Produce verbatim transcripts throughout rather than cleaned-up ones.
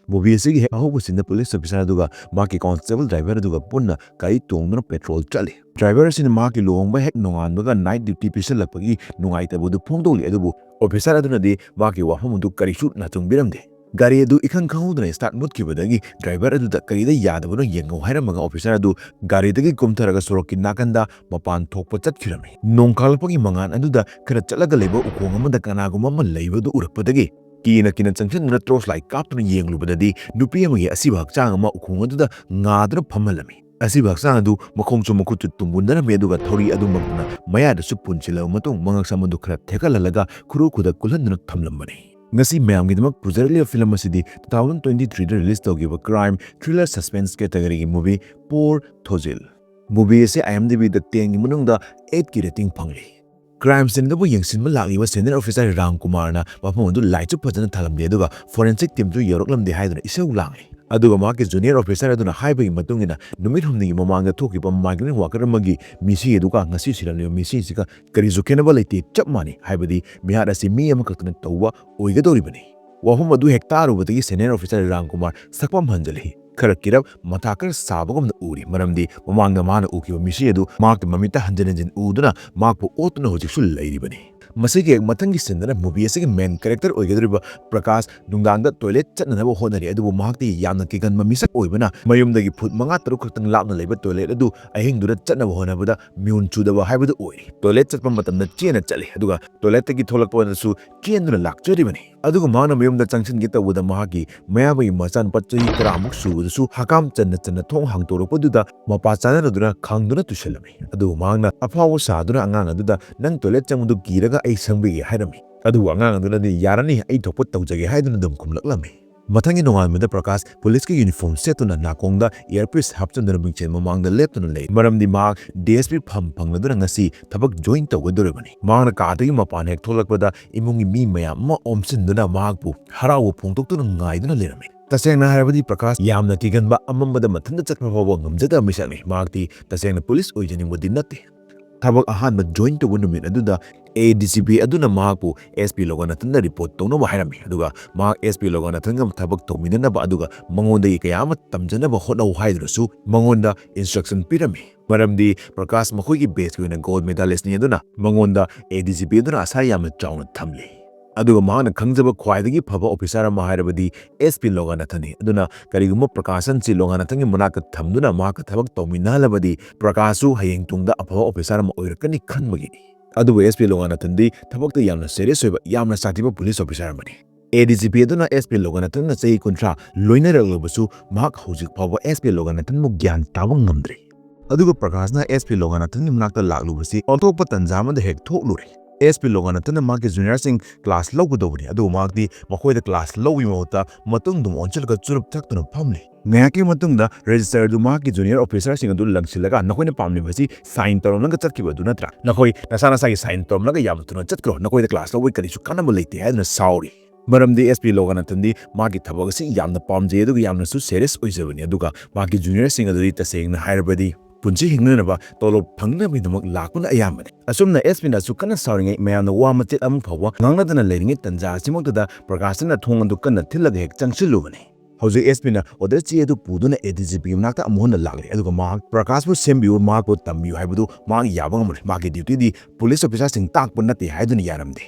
Movie ꯑꯁꯤꯒꯤ ꯍꯦꯛ ꯑꯍꯧꯕꯁꯤꯗ police officer ꯑꯗꯨꯒ ꯃꯍꯥꯛꯀꯤ constable driver ꯑꯗꯨꯒ ꯄꯨꯟꯅ ꯒꯥꯔꯤ ꯇꯣꯡꯗꯨꯅ patrol ꯆꯠꯂꯤ꯫ Driver ꯑꯁꯤꯅ ꯃꯍꯥꯛꯀꯤ ꯂꯨꯍꯣꯡꯕ ꯍꯦꯛ ꯅꯣꯡꯉꯥꯟꯕꯒ night duty ꯄꯤꯁꯜꯂꯛꯄꯒꯤ ꯅꯨꯡꯉꯥꯏꯇꯕꯗꯨ ꯐꯣꯡꯗꯣꯛꯂꯤ, ꯑꯗꯨꯕꯨ officer ꯑꯗꯨꯅꯗꯤ ꯃꯍꯥꯛꯀꯤ ꯋꯥꯐꯝ ꯑꯗꯨ ꯀꯔꯤꯁꯨ ꯅꯥꯆꯨꯡꯕꯤꯔꯝꯗꯦ꯫ ꯒꯥꯔꯤ ꯑꯗꯨ ꯏꯈꯪ ꯈꯪꯍꯧꯗꯅ start ꯃꯨꯠꯈꯤꯕꯗꯒꯤ driver ꯑꯗꯨꯗ ꯀꯔꯤꯗ ꯌꯥꯗꯕꯅꯣ ꯌꯦꯡꯉꯨ ꯍꯥꯏꯔꯝꯃꯒ officer ꯑꯗꯨ ꯒꯥꯔꯤꯗꯒꯤ ꯀꯨꯝꯊꯔꯒ ꯁꯣꯔꯣꯛꯀꯤ ꯅꯥꯀꯟꯗ ꯃꯄꯥꯟ ꯊꯣꯛꯄ ꯆꯠꯈꯤꯔꯝꯃꯤ꯫ ꯅꯣꯡꯈꯥꯡꯂꯛꯄꯒꯤ ꯃꯉꯥꯜ ꯑꯗꯨꯗ ꯈꯔ ꯆꯠꯂꯒ ꯂꯩꯕ ꯎꯈꯣꯡ ꯑꯃꯗ ꯀꯅꯥꯒꯨꯝꯕ ꯑꯃ ꯂꯩꯕꯗꯨ ꯎꯔꯛꯄꯗꯒꯤ ꯀꯤꯅ ꯀꯤꯅ ꯆꯪꯁꯤꯟꯗꯨꯅ torch light ꯀꯥꯞꯇꯨꯅ ꯌꯦꯡꯂꯨꯕꯗꯗꯤ ꯅꯨꯄꯤ ꯑꯃꯒꯤ ꯑꯁꯤꯕ ꯍꯛꯆꯥꯡ ꯑꯃ ꯎꯈꯣꯡ ꯑꯗꯨꯗ ꯉꯥꯗꯨꯅ ꯐꯝꯍꯜꯂꯝꯃꯤ꯫ ꯑꯁꯤꯕ ꯍꯛꯆꯥꯡ ꯑꯗꯨ ꯃꯈꯣꯡꯁꯨ ꯃꯈꯨꯠꯁꯨ ꯇꯨꯝꯒꯨꯟꯅꯔꯝꯃꯤ, ꯑꯗꯨꯒ ꯊꯧꯔꯤ ꯑꯗꯨꯃꯛꯇꯅ ꯃꯌꯥꯗꯁꯨ ꯄꯨꯟꯁꯤꯜꯂꯕ ꯃꯇꯨꯡ ꯃꯉꯛꯁꯝ ꯑꯗꯨ ꯈꯔ ꯊꯦꯛꯍꯜꯍꯜꯂꯒ ꯈꯨꯔꯨ ꯈꯨꯗꯛ ꯀꯨꯜꯍꯟꯗꯨꯅ ꯊꯝꯂꯝꯕꯅꯤ꯫ ꯉꯁꯤ ꯃꯌꯥꯝꯒꯤꯗꯃꯛ ꯄꯨꯖꯔꯛꯂꯤꯕ film ꯑꯁꯤꯗꯤ two thousand twenty-three ꯗ release ꯇꯧꯈꯤꯕ crime thriller suspense category ꯒꯤ movie Poor Thozil꯫ Movie ꯑꯁꯤ IMDb ꯗ ten ꯒꯤ ꯃꯅꯨꯡꯗ eight ꯀꯤ rating ꯐꯪꯂꯤ꯫ Crime scene ꯑꯗꯨꯕꯨ ꯌꯦꯡꯁꯤꯟꯕ ꯂꯥꯛꯂꯤꯕ senior officer ꯔꯥꯝ ꯀꯨꯃꯥꯔꯅ ꯃꯐꯝ ꯑꯗꯨ light ꯁꯨ ꯐꯖꯅ ꯊꯥꯜꯂꯝꯗꯦ, ꯑꯗꯨꯒ forensic team ꯁꯨ ꯌꯧꯔꯛꯂꯝꯗꯦ ꯍꯥꯏꯗꯨꯅ ꯏꯁꯧ ꯂꯥꯡꯂꯤ꯫ ꯑꯗꯨꯒ ꯃꯍꯥꯛꯀꯤ junior officer ꯑꯗꯨꯅ ꯍꯥꯏꯕꯒꯤ ꯃꯇꯨꯡ ꯏꯟꯅ, ꯅꯨꯃꯤꯠ ꯍꯨꯝꯅꯤꯒꯤ ꯃꯃꯥꯡꯗ ꯊꯣꯛꯈꯤꯕ migrant worker ꯑꯃꯒꯤ ꯃꯤꯁꯤ ꯑꯗꯨꯒ ꯉꯁꯤ ꯁꯤꯔꯝꯂꯤꯕ ꯃꯤꯁꯤꯁꯤꯒ ꯀꯔꯤꯁꯨ ꯈꯦꯠꯅꯕ ꯂꯩꯇꯦ, ꯆꯞ ꯃꯥꯟꯅꯩ, ꯍꯥꯏꯕꯗꯤ ꯃꯤꯍꯥꯠ ꯑꯁꯤ ꯃꯤ ꯑꯃꯈꯛꯇꯅ ꯇꯧꯕ ꯑꯣꯏꯒꯗꯧꯔꯤꯕꯅꯤ꯫ ꯋꯥꯐꯝ ꯑꯗꯨ ꯍꯦꯛ ꯇꯥꯔꯨꯕꯗꯒꯤ senior officer ꯔꯥꯝ ꯀꯨꯃꯥꯔ ꯁꯛꯐꯝ ꯍꯟꯖꯤꯜꯂꯤ꯫ ꯈꯔ ꯀꯤꯔꯞ, ꯃꯊꯥ ꯈꯔ ꯁꯥꯕꯒꯨꯝꯅ ꯎꯔꯤ, ꯃꯔꯝꯗꯤ ꯃꯃꯥꯡꯗ ꯃꯥꯅ ꯎꯈꯤꯕ ꯃꯤꯁꯤ ꯑꯗꯨ ꯃꯍꯥꯛꯀꯤ ꯃꯃꯤꯠꯇ ꯍꯟꯖꯤꯟ ꯍꯟꯖꯤꯟ ꯎꯗꯨꯅ ꯃꯍꯥꯛꯄꯨ ꯑꯣꯠꯇꯨꯅ ꯍꯧꯖꯤꯛꯁꯨ ꯂꯩꯔꯤꯕꯅꯤ꯫ ꯃꯁꯤꯒꯤ ꯍꯦꯛ ꯃꯊꯪꯒꯤ scene ꯗꯅ movie ꯑꯁꯤꯒꯤ main character ꯑꯣꯏꯒꯗꯧꯔꯤꯕ ꯄ꯭ꯔꯀꯥꯁ ꯅꯨꯡꯗꯥꯡꯗ toilet ꯆꯠꯅꯅꯕ ꯍꯣꯠꯅꯔꯤ, ꯑꯗꯨꯕꯨ ꯃꯍꯥꯛꯇꯤ ꯌꯥꯝꯅ ꯀꯤꯒꯟꯕ ꯃꯤꯁꯛ ꯑꯣꯏꯕꯅ ꯃꯌꯨꯝꯗꯒꯤ foot ꯃꯉꯥ ꯇꯔꯨꯛ ꯈꯛꯇꯪ ꯂꯥꯞꯅ ꯂꯩꯕ toilet ꯑꯗꯨ ꯑꯍꯤꯡꯗꯨꯗ ꯆꯠꯅꯕ ꯍꯣꯠꯅꯕꯗ ꯃꯤꯍꯨꯟ ꯆꯨꯗꯕ ꯍꯥꯏꯕꯗꯨ ꯑꯣꯏꯔꯤ꯫ Toilet ꯆꯠꯄ ꯃꯇꯝꯗ ꯆꯦꯟꯅ ꯆꯠꯂꯤ, ꯑꯗꯨꯒ toilet ꯇꯒꯤ ꯊꯣꯛꯂꯛꯄꯗꯁꯨ ꯆꯦꯟꯗꯨꯅ ꯂꯥꯛꯆꯔꯤꯕꯅꯤ꯫ ꯑꯗꯨꯒ ꯃꯍꯥꯛꯅ ꯃꯌꯨꯝꯗ ꯆꯪꯁꯤꯟꯒꯦ ꯇꯧꯕꯗ ꯃꯍꯥꯛꯀꯤ ꯃꯌꯥꯝꯕꯒꯤ ꯃꯆꯥꯅꯨꯄꯥ ꯆꯍꯤ ꯇꯔꯥꯃꯨꯛ ꯁꯨꯕꯗꯨꯁꯨ ꯍꯀꯥꯝ ꯆꯟꯅ ꯆꯟꯅ ꯊꯣꯡ ꯍꯥꯡꯗꯣꯔꯛꯄꯗꯨꯗ ꯃꯄꯥ ꯆꯥꯅꯔꯗꯨꯅ ꯈꯪꯗꯨꯅ ꯇꯨꯁꯜꯂꯝꯃꯤ꯫ ꯑꯗꯨꯕꯨ ꯃꯍꯥꯛꯅ ꯑꯐꯥꯎꯕ ꯁꯥꯗꯨꯅ ꯑꯉꯥꯡ ꯑꯗꯨꯗ, "ꯅꯪ toilet ꯆꯪꯕꯗꯨ ꯀꯤꯔꯒ ꯑꯩ ꯁꯪꯕꯤꯒꯦ" ꯍꯥꯏꯔꯝꯃꯤ꯫ ꯑꯗꯨꯕꯨ ꯑꯉꯥꯡ ꯑꯗꯨꯅꯗꯤ, "ꯌꯥꯔꯅꯤ, ꯑꯩ ꯊꯣꯛꯄ ꯇꯧꯖꯒꯦ" ꯍꯥꯏꯗꯨꯅ ꯑꯗꯨꯝ ꯈꯨꯝꯂꯛꯂꯝꯃꯤ꯫ ꯃꯊꯪꯒꯤ ꯅꯣꯡꯉꯥꯟꯕꯗ ꯄ꯭ꯔꯀꯥꯁ police ꯀꯤ uniform ꯁꯦꯠꯇꯨꯅ ꯅꯥꯀꯣꯡꯗ earpiece ꯍꯥꯞꯆꯤꯟꯗꯨꯅ ꯃꯤꯡꯁꯦꯜ ꯃꯃꯥꯡꯗ ꯂꯦꯞꯇꯨꯅ ꯂꯩ, ꯃꯔꯝꯗꯤ ꯃꯍꯥꯛ DSP ꯐꯝ ꯐꯪꯂꯗꯨꯅ ꯉꯁꯤ ꯊꯕꯛ join ꯇꯧꯒꯗꯧꯔꯤꯕꯅꯤ꯫ ꯃꯍꯥꯛꯅ ꯀꯥꯗꯒꯤ ꯃꯄꯥꯟ ꯍꯦꯛ ꯊꯣꯛꯂꯛꯄꯗ ꯏꯃꯨꯡꯒꯤ ꯃꯤ ꯃꯌꯥꯝ ꯑꯃ ꯑꯣꯝꯁꯤꯟꯗꯨꯅ ꯃꯍꯥꯛꯄꯨ ꯍꯔꯥꯎꯕ ꯐꯣꯡꯗꯣꯛꯇꯨꯅ ꯉꯥꯏꯗꯨꯅ ꯂꯩꯔꯝꯃꯤ꯫ ꯇꯁꯦꯡꯅ ꯍꯥꯏꯔꯕꯗꯤ ꯄ꯭ꯔꯀꯥꯁ ꯌꯥꯝꯅ ꯀꯤꯒꯟꯕ, ꯑꯃꯝꯕꯗ ꯃꯊꯟꯇ ꯆꯠꯄ ꯐꯥꯎꯕ ꯉꯝꯖꯗꯕ ꯃꯤꯁꯛꯅꯤ꯫ ꯃꯍꯥꯛꯇꯤ ꯇꯁꯦꯡꯅ police ꯑꯣꯏꯖꯅꯤꯡꯕꯗꯤ ꯅꯠꯇꯦ꯫ ꯊꯕꯛ ꯑꯍꯥꯟꯕ ꯖꯣꯏꯟ ꯇꯧꯕ ꯅꯨꯃꯤꯠ ꯑꯗꯨꯗ ꯑꯦ ꯗꯤ ꯖꯤ ꯄꯤ ꯑꯗꯨꯅ ꯃꯍꯥꯛꯄꯨ ꯑꯦꯁ ꯄꯤ ꯂꯣꯒꯅꯥꯊꯟꯗ ꯔꯤꯄꯣꯔꯠ ꯇꯧꯅꯕ ꯍꯥꯏꯔꯝꯃꯤ, ꯑꯗꯨꯒ ꯃꯍꯥꯛ ꯑꯦꯁ ꯄꯤ ꯂꯣꯒꯅꯥꯊꯟꯒ ꯊꯕꯛ ꯇꯧꯃꯤꯟꯅꯅꯕ ꯑꯗꯨꯒ ꯃꯉꯣꯟꯗꯒꯤ ꯀꯌꯥ ꯑꯃ ꯇꯝꯖꯅꯕ ꯍꯣꯠꯅꯧ ꯍꯥꯏꯗꯨꯅꯁꯨ ꯃꯉꯣꯟꯗ ꯏꯟꯁꯇ꯭ꯔꯛꯁꯟ ꯄꯤꯔꯝꯃꯤ꯫ ꯃꯔꯝꯗꯤ ꯄ꯭ꯔꯀꯥꯁ ꯃꯈꯣꯏꯒꯤ ꯕꯦꯆꯀꯤ ꯑꯣꯏꯅ ꯒꯣꯜꯗ ꯃꯦꯗꯥꯂꯤꯁꯅꯤ, ꯑꯗꯨꯅ ꯃꯉꯣꯟꯗ ꯑꯦ ꯗꯤ ꯖꯤ ꯄꯤ ꯑꯗꯨꯅ ꯑꯁꯥ ꯌꯥꯝꯅ ꯆꯥꯎꯅ ꯊꯝꯂꯤ꯫ ꯑꯗꯨꯒ ꯃꯍꯥꯛꯅ ꯈꯪꯖꯕ ꯈ꯭ꯋꯥꯏꯗꯒꯤ ꯐꯕ ꯑꯣꯐꯤꯁꯥꯔ ꯑꯃ ꯍꯥꯏꯔꯕꯗꯤ ꯑꯦꯁ ꯄꯤ ꯂꯣꯒꯅꯥꯊꯟꯅꯤ꯫ ꯑꯗꯨꯅ ꯀꯔꯤꯒꯨꯝꯕ ꯄ꯭ꯔꯀꯥꯁꯟꯁꯤ ꯂꯣꯒꯅꯥꯊꯟꯒꯤ ꯃꯅꯥꯛꯇ ꯊꯝꯗꯨꯅ ꯃꯍꯥꯛꯀ ꯊꯕꯛ ꯇꯧꯃꯤꯟꯅꯍꯜꯂꯕꯗꯤ ꯄ꯭ꯔꯀꯥꯁꯁꯨ ꯍꯌꯦꯡ ꯇꯨꯡꯗ ꯑꯐꯕ ꯑꯣꯐꯤꯁꯥꯔ ꯑꯃ ꯑꯣꯏꯔꯛꯀꯅꯤ ꯈꯟꯕꯒꯤꯅꯤ꯫ ꯑꯗꯨꯕꯨ ꯑꯦꯁ ꯄꯤ ꯂꯣꯒꯅꯥꯊꯟꯗꯤ ꯊꯕꯛꯇ ꯌꯥꯝꯅ ꯁꯦꯔꯤꯌꯁ ꯑꯣꯏꯕ, ꯌꯥꯝꯅ ꯁꯥꯊꯤꯕ ꯄꯨꯂꯤꯁ ꯑꯣꯐꯤꯁꯥꯔ ꯑꯃꯅꯤ꯫ ꯑꯦ ꯗꯤ ꯖꯤ ꯄꯤ ꯑꯗꯨꯅ ꯑꯦꯁ ꯄꯤ ꯂꯣꯒꯅꯥꯊꯟꯅ ꯆꯍꯤ ꯀꯨꯟꯊ꯭ꯔꯥ ꯂꯣꯏꯅꯔꯛꯂꯕꯁꯨ ꯃꯍꯥꯛ ꯍꯧꯖꯤꯛ ꯐꯥꯎꯕ ꯑꯦꯁ ꯄꯤ ꯂꯣꯒꯅꯥꯊꯟꯕꯨ ꯒ꯭ꯌꯥꯟ ꯇꯥꯕ ꯉꯝꯗ꯭ꯔꯤ꯫ ꯑꯗꯨꯒ ꯄ꯭ꯔꯀꯥꯁꯅ ꯑꯦꯁ ꯄꯤ ꯂꯣꯒꯅꯥꯊꯟꯒꯤ ꯃꯅꯥꯛꯇ ꯂꯥꯛꯂꯨꯕꯁꯤ ꯑꯣꯟꯊꯣꯛꯄ ꯇꯟꯖꯥ ꯑꯃꯗ ꯍꯦꯛ ꯊꯣꯛꯂꯨꯔꯦ꯫ ꯑꯦꯁ ꯄꯤ ꯂꯣꯒꯅꯥꯊꯟꯅ ꯃꯍꯥꯛꯀꯤ ꯖꯨꯅꯤꯌꯔꯁꯤꯡ ꯀ꯭ꯂꯥꯁ ꯂꯧꯒꯗꯧꯕꯅꯤ, ꯑꯗꯨꯕꯨ ꯃꯍꯥꯛꯇꯤ ꯃꯈꯣꯏꯗ ꯀ꯭ꯂꯥꯁ ꯂꯧꯕꯒꯤ ꯃꯍꯨꯠꯇ ꯃꯇꯨꯡꯗ ꯑꯃꯨꯛ ꯑꯣꯟꯁꯤꯜꯂꯒ ꯆꯨꯔꯨꯞ ꯊꯛꯇꯨꯅ ꯐꯝꯂꯤ꯫ ꯉꯥꯏꯍꯥꯛꯀꯤ ꯃꯇꯨꯡꯗ ꯔꯦꯖꯤꯁꯇꯔ ꯑꯗꯨ ꯃꯍꯥꯛꯀꯤ ꯖꯨꯅꯤꯌꯔ ꯑꯣꯐꯤꯁꯥꯔꯁꯤꯡ ꯑꯗꯨ ꯂꯪꯁꯤꯜꯂꯒ "ꯅꯈꯣꯏꯅ ꯄꯥꯝꯂꯤꯕꯁꯤ ꯁꯥꯏꯟ ꯇꯧꯔꯝꯂꯒ ꯆꯠꯈꯤꯕ ꯑꯗꯨ ꯅꯠꯇ꯭ꯔꯥ? ꯅꯈꯣꯏ ꯅꯁꯥ ꯅꯁꯥꯒꯤ ꯁꯥꯏꯟ ꯇꯧꯔꯝꯂꯒ ꯌꯥꯝꯅ ꯊꯨꯅ ꯆꯠꯈ꯭ꯔꯣ, ꯅꯈꯣꯏꯗ ꯀ꯭ꯂꯥꯁ ꯂꯧꯕꯒꯤ ꯀꯔꯤꯁꯨ ꯀꯥꯟꯅꯕ ꯂꯩꯇꯦ" ꯍꯥꯏꯗꯨꯅ ꯁꯥꯎꯔꯤ꯫ ꯃꯔꯝꯗꯤ ꯑꯦꯁ ꯄꯤ ꯂꯣꯒꯅꯥꯊꯟꯗꯤ ꯃꯥꯒꯤ ꯊꯕꯛ ꯑꯁꯤ ꯌꯥꯝꯅ ꯄꯥꯝꯖꯩ, ꯑꯗꯨꯒ ꯌꯥꯝꯅꯁꯨ ꯁꯦꯔꯤꯌꯁ ꯑꯣꯏꯖꯕꯅꯤ, ꯑꯗꯨꯒ ꯃꯥꯒꯤ ꯖꯨꯅꯤꯌꯔꯁꯤꯡ ꯑꯗꯨꯗꯤ ꯇꯁꯦꯡꯅ ꯍꯥꯏꯔꯕꯗꯤ ꯄꯨꯟꯁꯤ ꯍꯤꯡꯅꯅꯕ ꯇꯣꯂꯣꯞ ꯐꯪꯅꯕꯒꯤꯗꯃꯛ ꯂꯥꯛꯄꯅ ꯑꯌꯥꯝꯕꯅꯤ꯫ ꯑꯁꯨꯝꯅ ꯑꯦꯁ ꯄꯤꯅꯁꯨ ꯀꯟꯅ ꯁꯥꯎꯔꯤꯉꯩ, ꯃꯌꯥꯝꯅ ꯋꯥ ꯃꯆꯦꯠ ꯑꯃ ꯐꯥꯎꯕ ꯉꯥꯡꯅꯗꯅ ꯂꯩꯔꯤꯉꯩ ꯇꯟꯖꯥ ꯑꯁꯤꯃꯛꯇꯗ ꯄ꯭ꯔꯀꯥꯁꯅ ꯊꯣꯡ ꯑꯗꯨ ꯀꯟꯅ ꯊꯤꯜꯂꯒ ꯍꯦꯛ ꯆꯪꯁꯤꯜꯂꯨꯕꯅꯤ꯫ ꯍꯧꯖꯤꯛ ꯑꯦꯁ ꯄꯤꯅ ꯑꯣꯔꯗꯔ ꯆꯦ ꯑꯗꯨ ꯄꯨꯗꯨꯅ ꯑꯦ ꯗꯤ ꯖꯤ ꯄꯤ ꯃꯅꯥꯛꯇ ꯑꯃꯨꯛ ꯍꯟꯅ ꯂꯥꯛꯂꯦ, ꯑꯗꯨꯒ ꯃꯍꯥꯛ "ꯄ꯭ꯔꯀꯥꯁꯄꯨ ꯁꯦꯝꯕꯤꯌꯨ, ꯃꯍꯥꯛꯄꯨ ꯇꯝꯕꯤꯌꯨ" ꯍꯥꯏꯕꯗꯨ ꯃꯍꯥꯛ ꯌꯥꯕ ꯉꯝꯂꯣꯏ꯫ ꯃꯍꯥꯛꯀꯤ ꯗ꯭ꯌꯨꯇꯤꯗꯤ ꯄꯨꯂꯤꯁ ꯑꯣꯐꯤꯁꯥꯔꯁꯤꯡ ꯇꯥꯛꯄ ꯅꯠꯇꯦ ꯍꯥꯏꯗꯨꯅ ꯌꯥꯔꯝꯗꯦ꯫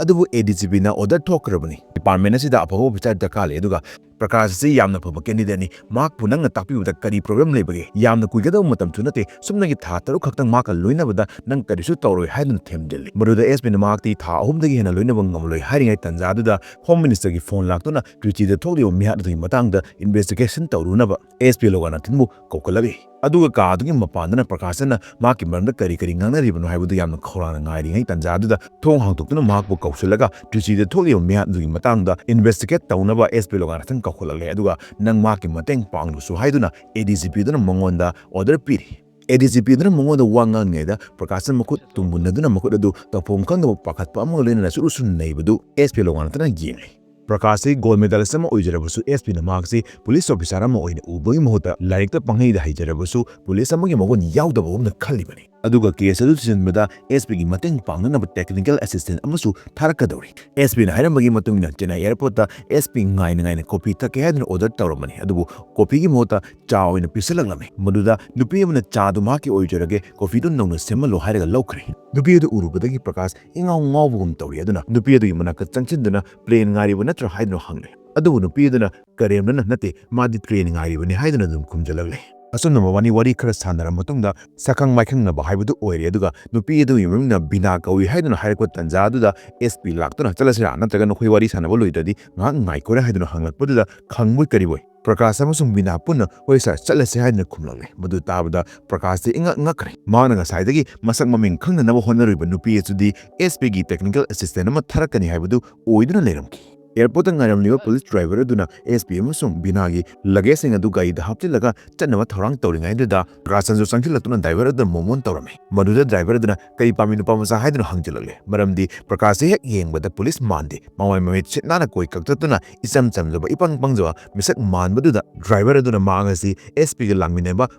ꯑꯗꯨꯕꯨ ꯑꯦ ꯗꯤ ꯖꯤ ꯄꯤꯅ ꯑꯣꯔꯗꯔ ꯊꯣꯛꯈ꯭ꯔꯕꯅꯤ, "ꯗꯤꯄꯥꯔꯠꯃꯦꯟ ꯑꯁꯤꯗ ꯑꯐꯕ ꯑꯣꯐꯤꯁꯥꯔ ꯗꯔꯀꯥꯔ ꯂꯩ, ꯑꯗꯨꯒ ꯄ꯭ꯔꯀꯥꯁ ꯑꯁꯤ ꯌꯥꯝꯅ ꯐꯕ ꯀꯦꯟꯗꯤꯗꯦꯠꯅꯤ, ꯃꯍꯥꯛꯄꯨ ꯅꯪꯅ ꯇꯥꯛꯄꯤꯕꯗ ꯀꯔꯤ ꯄ꯭ꯔꯣꯕ꯭ꯂꯦꯝ ꯂꯩꯕꯒꯦ? ꯌꯥꯝꯅ ꯀꯨꯏꯒꯗꯕ ꯃꯇꯝꯁꯨ ꯅꯠꯇꯦ, ꯁꯨꯞꯅꯒꯤ ꯊꯥ ꯇꯔꯨꯛ ꯈꯛꯇꯪ ꯃꯍꯥꯛꯀ ꯂꯣꯏꯅꯕꯗ ꯅꯪ ꯀꯔꯤꯁꯨ ꯇꯧꯔꯣꯏ" ꯍꯥꯏꯗꯨꯅ ꯊꯦꯝꯖꯤꯜꯂꯤ꯫ ꯃꯗꯨꯗ ꯑꯦꯁ ꯄꯤꯅ ꯃꯍꯥꯛꯇꯤ ꯊꯥ ꯑꯍꯨꯝꯗꯒꯤ ꯍꯦꯟꯅ ꯂꯣꯏꯅꯕ ꯉꯝꯂꯣꯏ ꯍꯥꯏꯔꯤꯉꯩ ꯇꯟꯖꯥꯗꯨꯗ ꯍꯣꯝ ꯃꯤꯅꯤꯁꯇꯔꯒꯤ ꯐꯣꯟ ꯂꯥꯛꯇꯨꯅ ꯇ꯭ꯔꯤꯆꯤꯗ ꯊꯣꯛꯂꯤꯕ ꯃꯤꯍꯥꯠ ꯑꯗꯨꯒꯤ ꯃꯇꯥꯡꯗ ꯏꯟꯚꯦꯁꯇꯤꯒꯦꯁꯟ ꯇꯧꯔꯨꯅꯕ ꯑꯦꯁ ꯄꯤ ꯂꯣꯒꯅꯥꯊꯟꯕꯨ ꯀꯧꯈꯠꯂꯛꯏ꯫ ꯑꯗꯨꯒ ꯀꯥ ꯑꯗꯨꯒꯤ ꯃꯄꯥꯟꯗꯅ ꯄ꯭ꯔꯀꯥꯁꯅ ꯃꯍꯥꯛꯀꯤ ꯃꯔꯝꯗ ꯀꯔꯤ ꯀꯔꯤ ꯉꯥꯡꯅꯔꯤꯕꯅꯣ ꯍꯥꯏꯕꯗꯨ ꯌꯥꯝꯅ ꯈꯧꯔꯥꯡꯅ ꯉꯥꯏꯔꯤꯉꯩ ꯇꯟꯖꯥꯗꯨꯗ ꯊꯣꯡ ꯍꯥꯡꯗꯣꯛꯇꯨꯅ ꯃꯍꯥꯛꯄꯨ ꯀꯧꯁꯤꯜꯂꯒ ꯇ꯭ꯔꯤꯆꯤꯗ ꯊꯣꯛꯂꯤꯕ ꯃꯤꯍꯥꯠ ꯑꯗꯨꯒꯤ ꯃꯇꯥꯡꯗ ꯏꯟꯚꯦꯁꯇꯤꯒꯦꯠ ꯇꯧꯅꯕ ꯑꯦꯁ ꯄꯤ ꯂꯣꯒꯅꯥꯊꯟ ꯀꯧꯈꯠꯂꯛꯂꯦ, ꯑꯗꯨꯒ "ꯅꯪ ꯃꯍꯥꯛꯀꯤ ꯃꯇꯦꯡ ꯄꯥꯡꯂꯨꯁꯨ" ꯍꯥꯏꯗꯨꯅ ꯑꯦ ꯗꯤ ꯖꯤ ꯄꯤ ꯑꯗꯨꯅ ꯃꯉꯣꯟꯗ ꯑꯣꯔꯗꯔ ꯄꯤꯔꯤ꯫ ꯑꯦ ꯗꯤ ꯖꯤ ꯄꯤ ꯑꯗꯨꯅ ꯃꯉꯣꯟꯗ ꯋꯥ ꯉꯥꯡꯂꯤꯉꯩꯗ ꯄ꯭ꯔꯀꯥꯁꯅ ꯃꯈꯨꯠ ꯇꯨꯡ ꯃꯨꯟꯅꯗꯨꯅ ꯃꯈꯨꯠ ꯑꯗꯨ ꯇꯧꯐꯝ ꯈꯪꯗꯕ ꯄꯥꯈꯠꯄ ꯑꯃꯒ ꯂꯣꯏꯅꯅ Churu Churu ꯅꯩꯕꯗꯨ S P ꯂꯣꯒꯅꯥꯊꯟꯅ ꯌꯦꯡꯂꯤ꯫ ꯄ꯭ꯔꯀꯥꯁꯁꯤ gold medallist ꯑꯃ ꯑꯣꯏꯖꯔꯕꯁꯨ, ꯑꯦꯁ ꯄꯤꯅ ꯃꯍꯥꯛꯁꯤ ꯄꯨꯂꯤꯁ ꯑꯣꯐꯤꯁꯥꯔ ꯑꯃ ꯑꯣꯏꯅ ꯎꯕꯒꯤ ꯃꯍꯨꯠꯇ ꯂꯥꯏꯔꯤꯛꯇ ꯄꯪꯍꯩꯗ ꯍꯩꯖꯔꯕꯁꯨ ꯄꯨꯂꯤꯁ ꯑꯃꯒꯤ ꯃꯒꯨꯟ ꯌꯥꯎꯗꯕꯒꯨꯝꯅ ꯈꯜꯂꯤꯕꯅꯤ꯫ ꯑꯗꯨꯒ ꯀꯦꯁ ꯑꯗꯨ ꯊꯤꯖꯤꯟꯕꯗ ꯑꯦꯁ ꯄꯤꯒꯤ ꯃꯇꯦꯡ ꯄꯥꯡꯅꯅꯕ ꯇꯦꯛꯅꯤꯀꯦꯜ ꯑꯦꯁꯤꯁꯇꯦꯟ ꯑꯃꯁꯨ ꯊꯥꯔꯛꯀꯗꯧꯔꯤ꯫ ꯑꯦꯁ ꯄꯤꯅ ꯍꯥꯏꯔꯝꯕꯒꯤ ꯃꯇꯨꯡ ꯏꯟꯅ ꯆꯦꯟꯅꯥꯏ ꯑꯦꯌꯔꯄꯣꯔꯠꯇ ꯑꯦꯁ ꯄꯤ ꯉꯥꯏꯅ ꯉꯥꯏꯅ ꯀꯣꯐꯤ ꯊꯛꯀꯦ ꯍꯥꯏꯗꯨꯅ ꯑꯣꯔꯗꯔ ꯇꯧꯔꯝꯕꯅꯤ, ꯑꯗꯨꯕꯨ ꯀꯣꯐꯤꯒꯤ ꯃꯍꯨꯠꯇ ꯆꯥ ꯑꯣꯏꯅ ꯄꯤꯁꯜꯂꯛꯂꯝꯃꯤ꯫ ꯃꯗꯨꯗ ꯅꯨꯄꯤ ꯑꯃꯅ "ꯆꯥꯗꯨ ꯃꯍꯥꯛꯀꯤ ꯑꯣꯏꯖꯔꯒꯦ, ꯀꯣꯐꯤꯗꯨ ꯅꯧꯅ ꯁꯦꯝꯍꯜꯂꯣ" ꯍꯥꯏꯔꯒ ꯂꯧꯈ꯭ꯔꯦ꯫ ꯅꯨꯄꯤ ꯑꯗꯨ ꯎꯔꯨꯕꯗꯒꯤ ꯄ꯭ꯔꯀꯥꯁ ꯏꯉꯥꯎ ꯉꯥꯎꯕꯒꯨꯝ ꯇꯧꯔꯤ꯫ ꯑꯗꯨꯅ ꯅꯨꯄꯤ ꯑꯗꯨꯒꯤ ꯃꯅꯥꯛꯇ ꯆꯪꯁꯤꯟꯗꯨꯅ "ꯄ꯭ꯂꯦꯟ ꯉꯥꯏꯔꯤꯕ ꯅꯠꯇ꯭ꯔꯥ?" ꯍꯥꯏꯗꯨꯅ ꯍꯪꯂꯦ꯫ ꯑꯗꯨꯕꯨ ꯅꯨꯄꯤ ꯑꯗꯨꯅ "ꯀꯔꯦꯝꯅꯅ ꯅꯠꯇꯦ, ꯃꯥꯗꯤ ꯇ꯭ꯔꯦꯟ ꯉꯥꯏꯔꯤꯕꯅꯤ" ꯍꯥꯏꯗꯨꯅ ꯑꯗꯨꯝ ꯈꯨꯝꯖꯤꯜꯂꯛꯂꯦ꯫ ꯑꯁꯨꯝꯅ ꯃꯕꯥꯅꯤ ꯋꯥꯔꯤ ꯈꯔ ꯁꯥꯟꯅꯔ ꯃꯇꯨꯡꯗ ꯁꯛꯈꯪ ꯃꯥꯏꯈꯪꯅꯕ ꯍꯥꯏꯕꯗꯨ ꯑꯣꯏꯔꯦ꯫ ꯑꯗꯨꯒ ꯅꯨꯄꯤ ꯑꯗꯨꯒꯤ ꯃꯃꯤꯡꯅ ꯕꯤꯅꯥ ꯀꯧꯏ ꯍꯥꯏꯗꯨꯅ ꯍꯥꯏꯔꯛꯄ ꯇꯥꯟꯖꯥ ꯑꯗꯨꯗ ꯑꯦꯁ ꯄꯤ ꯂꯥꯛꯇꯨꯅ "ꯆꯠꯂꯁꯤꯔꯥ, ꯅꯠꯇ꯭ꯔꯒ ꯅꯈꯣꯏ ꯋꯥꯔꯤ ꯁꯥꯟꯅꯕ ꯂꯣꯏꯗ꯭ꯔꯗꯤ ꯉꯥꯏꯍꯥꯛ ꯉꯥꯏꯈꯣꯔꯦ" ꯍꯥꯏꯗꯨꯅ ꯍꯪꯂꯛꯄꯗꯨꯗ ꯈꯪꯕꯣꯏ ꯀꯔꯤꯕꯣꯏ ꯄ꯭ꯔꯀꯥꯁ ꯑꯃꯁꯨꯡ ꯕꯤꯅꯥ ꯄꯨꯟꯅ "ꯍꯣꯏ ꯁꯥꯔ, ꯆꯠꯂꯁꯦ" ꯍꯥꯏꯗꯨꯅ ꯈꯨꯝꯂꯛꯂꯦ꯫ ꯃꯗꯨ ꯇꯥꯕꯗ ꯄ꯭ꯔꯀꯥꯁꯇꯤ ꯏꯉꯛ ꯉꯛꯈ꯭ꯔꯦ꯫ ꯃꯍꯥꯛꯅ ꯉꯁꯥꯏꯗꯒꯤ ꯃꯁꯛ ꯃꯃꯤꯡ ꯈꯪꯅꯅꯕ ꯍꯣꯠꯅꯔꯤꯕ ꯅꯨꯄꯤ ꯑꯗꯨꯗꯤ ꯑꯦꯁ ꯄꯤꯒꯤ ꯇꯦꯛꯅꯤꯀꯦꯜ ꯑꯦꯁꯤꯁꯇꯦꯟ ꯑꯃ ꯊꯥꯔꯛꯀꯅꯤ ꯍꯥꯏꯕꯗꯨ ꯑꯣꯏꯗꯨꯅ ꯂꯩꯔꯝꯈꯤ꯫ ꯑꯦꯌꯔꯄꯣꯔꯠꯇ ꯉꯥꯏꯔꯝꯂꯤꯕ ꯄꯨꯂꯤꯁ ꯗ꯭ꯔꯥꯏꯚꯔ ꯑꯗꯨꯅ ꯑꯦꯁ ꯄꯤ ꯑꯃꯁꯨꯡ ꯕꯤꯅꯥꯒꯤ ꯂꯒꯦꯖꯁꯤꯡ ꯑꯗꯨ ꯒꯥꯔꯤꯗ ꯍꯥꯞꯆꯤꯜꯂꯒ ꯆꯠꯅꯕ ꯊꯧꯔꯥꯡ ꯇꯧꯔꯤꯉꯩꯗꯨꯗ ꯄ꯭ꯔꯀꯥꯁꯟꯁꯨ ꯆꯪꯁꯤꯜꯂꯛꯇꯨꯅ ꯗ꯭ꯔꯥꯏꯚꯔ ꯑꯗꯨꯗ ꯃꯣꯃꯣꯟ ꯇꯧꯔꯝꯃꯤ꯫ ꯃꯗꯨꯗ ꯗ꯭ꯔꯥꯏꯚꯔ ꯑꯗꯨꯅ "ꯀꯔꯤ ꯄꯥꯝꯃꯤ ꯅꯨꯄꯥ ꯃꯆꯥ?" ꯍꯥꯏꯗꯨꯅ ꯍꯪꯖꯤꯜꯂꯛꯂꯦ꯫ ꯃꯔꯝꯗꯤ ꯄ꯭ꯔꯀꯥꯁꯁꯤ ꯍꯦꯛ ꯌꯦꯡꯕꯗ ꯄꯨꯂꯤꯁ ꯃꯥꯟꯗꯦ꯫ ꯃꯃꯥꯏ ꯃꯃꯤꯠ ꯁꯤꯠ ꯅꯥꯟꯅ ꯀꯣꯏ ꯀꯛꯇꯠꯇꯨꯅ ꯏꯆꯝ ꯆꯝꯖꯕ, ꯏꯄꯪ ꯄꯪꯖꯕ ꯃꯤꯁꯛ ꯃꯥꯟꯕꯗꯨꯗ ꯗ꯭ꯔꯥꯏꯚꯔ ꯑꯗꯨꯅ ꯃꯍꯥꯛ ꯑꯁꯤ ꯑꯦꯁ ꯄꯤꯒ ꯂꯥꯛꯃꯤꯟꯅꯕ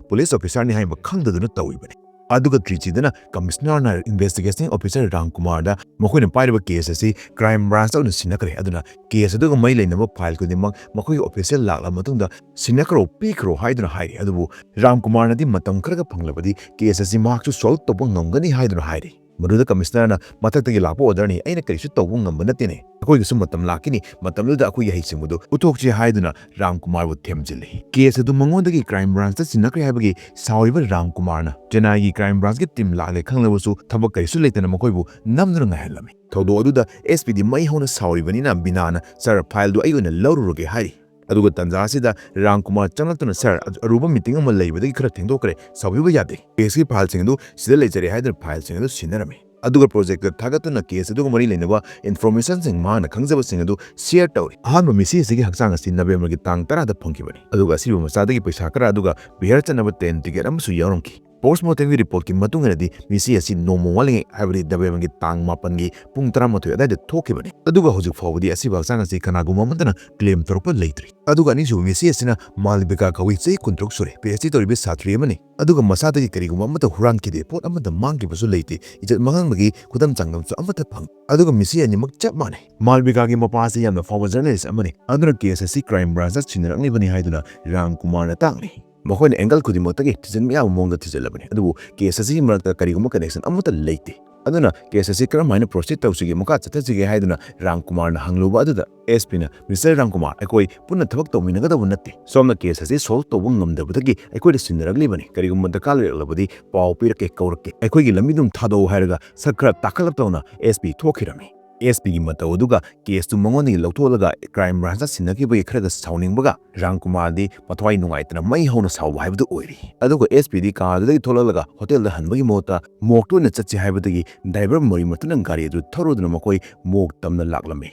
ꯄꯨꯂꯤꯁ ꯑꯣꯐꯤꯁꯥꯔꯅꯤ ꯍꯥꯏꯕ ꯈꯪꯗꯗꯨꯅ ꯇꯧꯔꯤꯕꯅꯤ꯫ ꯑꯗꯨꯒ ꯇ꯭ꯔꯤꯆꯤꯗꯅ ꯀꯃꯤꯁꯅꯔꯅ ꯏꯟꯚꯦꯁꯇꯤꯒꯦꯁꯟ ꯑꯣꯐꯤꯁꯔ ꯔꯥꯝ ꯀꯨꯃꯥꯔꯗ ꯃꯈꯣꯏꯅ ꯄꯥꯏꯔꯤꯕ ꯀꯦꯁ ꯑꯁꯤ ꯀ꯭ꯔꯥꯏꯝ ꯕ꯭ꯔꯥꯟꯁꯇ ꯑꯣꯏꯅ ꯁꯤꯟꯅꯈ꯭ꯔꯦ, ꯑꯗꯨꯅ ꯀꯦꯁ ꯑꯗꯨꯒ ꯃꯔꯤ ꯂꯩꯅꯕ ꯐꯥꯏꯜ ꯈꯨꯗꯤꯡꯃꯛ ꯃꯈꯣꯏꯒꯤ ꯑꯣꯐꯤꯁꯇ ꯂꯥꯛꯂꯕ ꯃꯇꯨꯡꯗ ꯁꯤꯟꯅꯈ꯭ꯔꯣ, ꯄꯤꯈ꯭ꯔꯣ ꯍꯥꯏꯗꯨꯅ ꯍꯥꯏꯔꯤ꯫ ꯑꯗꯨꯕꯨ ꯔꯥꯝ ꯀꯨꯃꯥꯔꯅꯗꯤ ꯃꯇꯝ ꯈꯔꯒ ꯐꯪꯂꯕꯗꯤ ꯀꯦꯁ ꯑꯁꯤ ꯃꯍꯥꯛꯁꯨ ꯁꯣꯜꯕ ꯇꯧꯕ ꯉꯝꯒꯅꯤ ꯍꯥꯏꯗꯨꯅ ꯍꯥꯏꯔꯤ꯫ ꯃꯗꯨꯗ ꯀꯃꯤꯁꯅꯔꯅ "ꯃꯊꯛꯇꯒꯤ ꯂꯥꯛꯄ ꯑꯣꯔꯗꯔꯅꯤ, ꯑꯩꯅ ꯀꯔꯤꯁꯨ ꯇꯧꯕ ꯉꯝꯕ ꯅꯠꯇꯦꯅꯦ꯫ ꯑꯩꯈꯣꯏꯒꯤꯁꯨ ꯃꯇꯝ ꯂꯥꯛꯈꯤꯅꯤ, ꯃꯇꯝꯗꯨꯗ ꯑꯩꯈꯣꯏꯒꯤ ꯍꯩꯁꯤꯡꯕꯗꯨ ꯎꯠꯊꯣꯛꯁꯤ" ꯍꯥꯏꯗꯨꯅ ꯔꯥꯝ ꯀꯨꯃꯥꯔꯕꯨ ꯊꯦꯝꯖꯤꯜꯂꯤ꯫ ꯀꯦꯁ ꯑꯗꯨ ꯃꯉꯣꯟꯗꯒꯤ ꯀ꯭ꯔꯥꯏꯝ ꯕ꯭ꯔꯥꯟꯁꯇ ꯁꯤꯟꯅꯈ꯭ꯔꯦ ꯍꯥꯏꯕꯒꯤ ꯁꯥꯎꯔꯤꯕ ꯔꯥꯝ ꯀꯨꯃꯥꯔꯅ ꯆꯦꯟꯅꯥꯏꯒꯤ ꯀ꯭ꯔꯥꯏꯝ ꯕ꯭ꯔꯥꯟꯁꯀꯤ ꯇꯤꯝ ꯂꯥꯛꯂꯦ ꯈꯪꯂꯕꯁꯨ ꯊꯕꯛ ꯀꯔꯤꯁꯨ ꯂꯩꯇꯅ ꯃꯈꯣꯏꯕꯨ ꯅꯝꯗꯨꯅ ꯉꯥꯏꯍꯜꯂꯝꯃꯤ꯫ ꯊꯧꯗꯣꯛ ꯑꯗꯨꯗ ꯑꯦꯁ ꯄꯤꯗꯤ ꯃꯩ ꯍꯧꯅ ꯁꯥꯎꯔꯤꯕꯅꯤꯅ ꯕꯤꯅꯥꯅ "ꯁꯥꯔ, ꯐꯥꯏꯜꯗꯨ ꯑꯩ ꯑꯣꯏꯅ ꯂꯧꯔꯨꯔꯒꯦ" ꯍꯥꯏꯔꯤ꯫ ꯑꯗꯨꯒ ꯇꯥꯟꯖꯥ ꯑꯁꯤꯗ ꯔꯥꯝ ꯀꯨꯃꯥꯔ ꯆꯪꯂꯛꯇꯨꯅ "ꯁꯥꯔ, ꯑꯔꯨꯕ ꯃꯤꯇꯤꯡ ꯑꯃ ꯂꯩꯕꯗꯒꯤ ꯈꯔ ꯊꯦꯡꯗꯣꯛꯈ꯭ꯔꯦ, ꯁꯥꯎꯕꯤꯕ ꯌꯥꯗꯦ꯫ ꯀꯦꯁꯀꯤ ꯐꯥꯏꯜꯁꯤꯡ ꯑꯗꯨ ꯁꯤꯗ ꯂꯩꯖꯔꯦ" ꯍꯥꯏꯗꯨꯅ ꯐꯥꯏꯜꯁꯤꯡ ꯑꯗꯨ ꯁꯤꯟꯅꯔꯝꯃꯤ꯫ ꯑꯗꯨꯒ ꯄ꯭ꯔꯣꯖꯦꯛꯇ ꯊꯥꯒꯠꯇꯨꯅ ꯀꯦꯁ ꯑꯗꯨꯒ ꯃꯔꯤ ꯂꯩꯅꯕ ꯏꯟꯐꯣꯔꯃꯦꯁꯟꯁꯤꯡ ꯃꯍꯥꯛꯅ ꯈꯪꯖꯕꯁꯤꯡ ꯑꯗꯨ ꯁꯤꯌꯔ ꯇꯧꯔꯤ꯫ ꯑꯍꯥꯟꯕ ꯃꯤꯁꯤ ꯑꯁꯤꯒꯤ ꯍꯛꯆꯥꯡ ꯑꯁꯤ ꯅꯕꯦꯝꯕꯔꯒꯤ ꯇꯥꯡ ꯇꯔꯥꯗ ꯐꯪꯈꯤꯕꯅꯤ꯫ ꯑꯗꯨꯒ ꯑꯁꯤꯕ ꯃꯆꯥꯗꯒꯤ ꯄꯩꯁꯥ ꯈꯔ ꯑꯗꯨꯒ ꯕꯤꯍꯥꯔ ꯆꯠꯅꯕ ꯇ꯭ꯔꯦꯟ ꯇꯤꯀꯦꯠ ꯑꯃꯁꯨ ꯌꯥꯎꯔꯝꯈꯤ꯫ Post mortemꯒꯤ reportꯀꯤ ꯃꯇꯨꯡ ꯏꯟꯅꯗꯤ ꯃꯤꯁꯤ ꯑꯁꯤ ꯅꯣꯡꯃ ꯋꯥꯠꯂꯤꯉꯩ, ꯍꯥꯏꯕꯗꯤ ꯅꯕꯦꯝꯕꯔꯒꯤ ꯇꯥꯡ ꯃꯥꯄꯟꯒꯤ ꯄꯨꯡ ꯇꯔꯥꯃꯥꯊꯣꯏ ꯑꯗꯨꯋꯥꯏꯗ ꯊꯣꯛꯈꯤꯕꯅꯤ꯫ ꯑꯗꯨꯒ ꯍꯧꯖꯤꯛ ꯐꯥꯎꯕꯗꯤ ꯑꯁꯤꯕ ꯍꯛꯆꯥꯡ ꯑꯁꯤ ꯀꯅꯥꯒꯨꯝꯕ ꯑꯃꯠꯇꯅ claim ꯇꯧꯔꯛꯄ ꯂꯩꯇ꯭ꯔꯤ꯫ ꯑꯗꯨꯒ ꯑꯅꯤꯁꯨꯕ ꯃꯤꯁꯤ ꯑꯁꯤꯅ ꯃꯥꯂꯕꯤꯀꯥ ꯀꯧꯏ, ꯆꯍꯤ ꯀꯨꯟꯇꯔꯨꯛ ꯁꯨꯔꯦ, PhD ꯇꯧꯔꯤꯕ ꯁꯥꯇ꯭ꯔꯤ ꯑꯃꯅꯤ꯫ ꯑꯗꯨꯒ ꯃꯁꯥꯗꯒꯤ ꯀꯔꯤꯒꯨꯝꯕ ꯑꯃꯠꯇ ꯍꯨꯔꯥꯟꯈꯤꯗꯦ, ꯄꯣꯠ ꯑꯃꯠꯇ ꯃꯥꯡꯈꯤꯕꯁꯨ ꯂꯩꯇꯦ, ꯏꯖꯠ ꯃꯥꯡꯍꯟꯕꯒꯤ ꯈꯨꯗꯝ ꯆꯥꯡꯗꯝꯁꯨ ꯑꯃꯠꯇ ꯐꯪꯗꯦ꯫ ꯑꯗꯨꯒ ꯃꯤꯁꯤ ꯑꯅꯤꯃꯛ ꯆꯞ ꯃꯥꯟꯅꯩ꯫ ꯃꯥꯂꯕꯤꯀꯥꯒꯤ ꯃꯄꯥ ꯑꯁꯤ ꯌꯥꯝꯅ ꯐꯥꯎꯕ journalist ꯑꯃꯅꯤ, ꯑꯗꯨꯅ case ꯑꯁꯤ crime branchꯇ ꯁꯤꯟꯅꯔꯛꯂꯤꯕꯅꯤ ꯍꯥꯏꯗꯨꯅ ꯔꯥꯝ ꯀꯨꯃꯥꯔꯅ ꯇꯥꯛꯂꯤ꯫ ꯃꯈꯣꯏꯅ angle ꯈꯨꯗꯤꯡꯃꯛꯇꯒꯤ ꯊꯤꯖꯤꯟꯕ ꯌꯥꯕ ꯃꯑꯣꯡꯗ ꯊꯤꯖꯤꯜꯂꯕꯅꯤ, ꯑꯗꯨꯕꯨ case ꯑꯁꯤꯒꯤ ꯃꯔꯛꯇ ꯀꯔꯤꯒꯨꯝꯕ connection ꯑꯃꯠꯇ ꯂꯩꯇꯦ꯫ ꯑꯗꯨꯅ case ꯑꯁꯤ ꯀꯔꯝ ꯍꯥꯏꯅ proceed ꯇꯧꯁꯤꯒꯦ, ꯃꯈꯥ ꯆꯠꯊꯁꯤꯒꯦ ꯍꯥꯏꯗꯨꯅ ꯔꯥꯝ ꯀꯨꯃꯥꯔꯅ ꯍꯪꯂꯨꯕ ꯑꯗꯨꯗ SP ꯅ, "Mister ꯔꯥꯝ ꯀꯨꯃꯥꯔ, ꯑꯩꯈꯣꯏ ꯄꯨꯟꯅ ꯊꯕꯛ ꯇꯧꯃꯤꯟꯅꯒꯗꯕ ꯅꯠꯇꯦ꯫ ꯁꯣꯝꯅ case ꯑꯁꯤ solve ꯇꯧꯕ ꯉꯝꯗꯕꯗꯒꯤ ꯑꯩꯈꯣꯏꯗ ꯁꯤꯟꯅꯔꯛꯂꯤꯕꯅꯤ꯫ ꯀꯔꯤꯒꯨꯝꯕ ꯗꯔꯀꯥꯔ ꯂꯩꯔꯛꯂꯕꯗꯤ ꯄꯥꯎ ꯄꯤꯔꯛꯀꯦ, ꯀꯧꯔꯛꯀꯦ꯫ ꯑꯩꯈꯣꯏꯒꯤ ꯂꯝꯕꯤꯗꯨꯝ ꯊꯥꯗꯣꯛꯎ" ꯍꯥꯏꯔꯒ ꯁꯛ ꯈꯔ ꯇꯥꯈꯠꯂꯞ ꯇꯧꯅ SP ꯊꯣꯛꯈꯤꯔꯝꯃꯤ꯫ SPꯒꯤ ꯃꯇꯧ ꯑꯗꯨꯒ caseꯇꯨ ꯃꯉꯣꯟꯗꯒꯤ ꯂꯧꯊꯣꯛꯂꯒ crime branchꯇ ꯁꯤꯟꯅꯈꯤꯕꯒꯤ ꯈꯔꯒ ꯁꯥꯎꯅꯤꯡꯕꯒ ꯔꯥꯝ ꯀꯨꯃꯥꯔꯗꯤ ꯃꯊ꯭ꯋꯥꯏ ꯅꯨꯡꯉꯥꯏꯇꯅ ꯃꯩ ꯍꯧꯅ ꯁꯥꯎꯕ ꯍꯥꯏꯕꯗꯨ ꯑꯣꯏꯔꯤ꯫ ꯑꯗꯨꯒ SPꯗꯤ car ꯑꯗꯨꯗꯒꯤ ꯊꯣꯛꯂꯛꯂꯒ hotelꯗ ꯍꯟꯕꯒꯤ ꯃꯍꯨꯠꯇ morgueꯇ ꯑꯣꯏꯅ ꯆꯠꯁꯤ ꯍꯥꯏꯕꯗꯒꯤ driver ꯃꯣꯔꯤꯃꯔꯇꯨꯅ ꯒꯥꯔꯤ ꯑꯗꯨ ꯊꯧꯔꯗꯨꯅ ꯃꯈꯣꯏ morgue ꯇꯝꯅ ꯂꯥꯛꯂꯝꯃꯤ꯫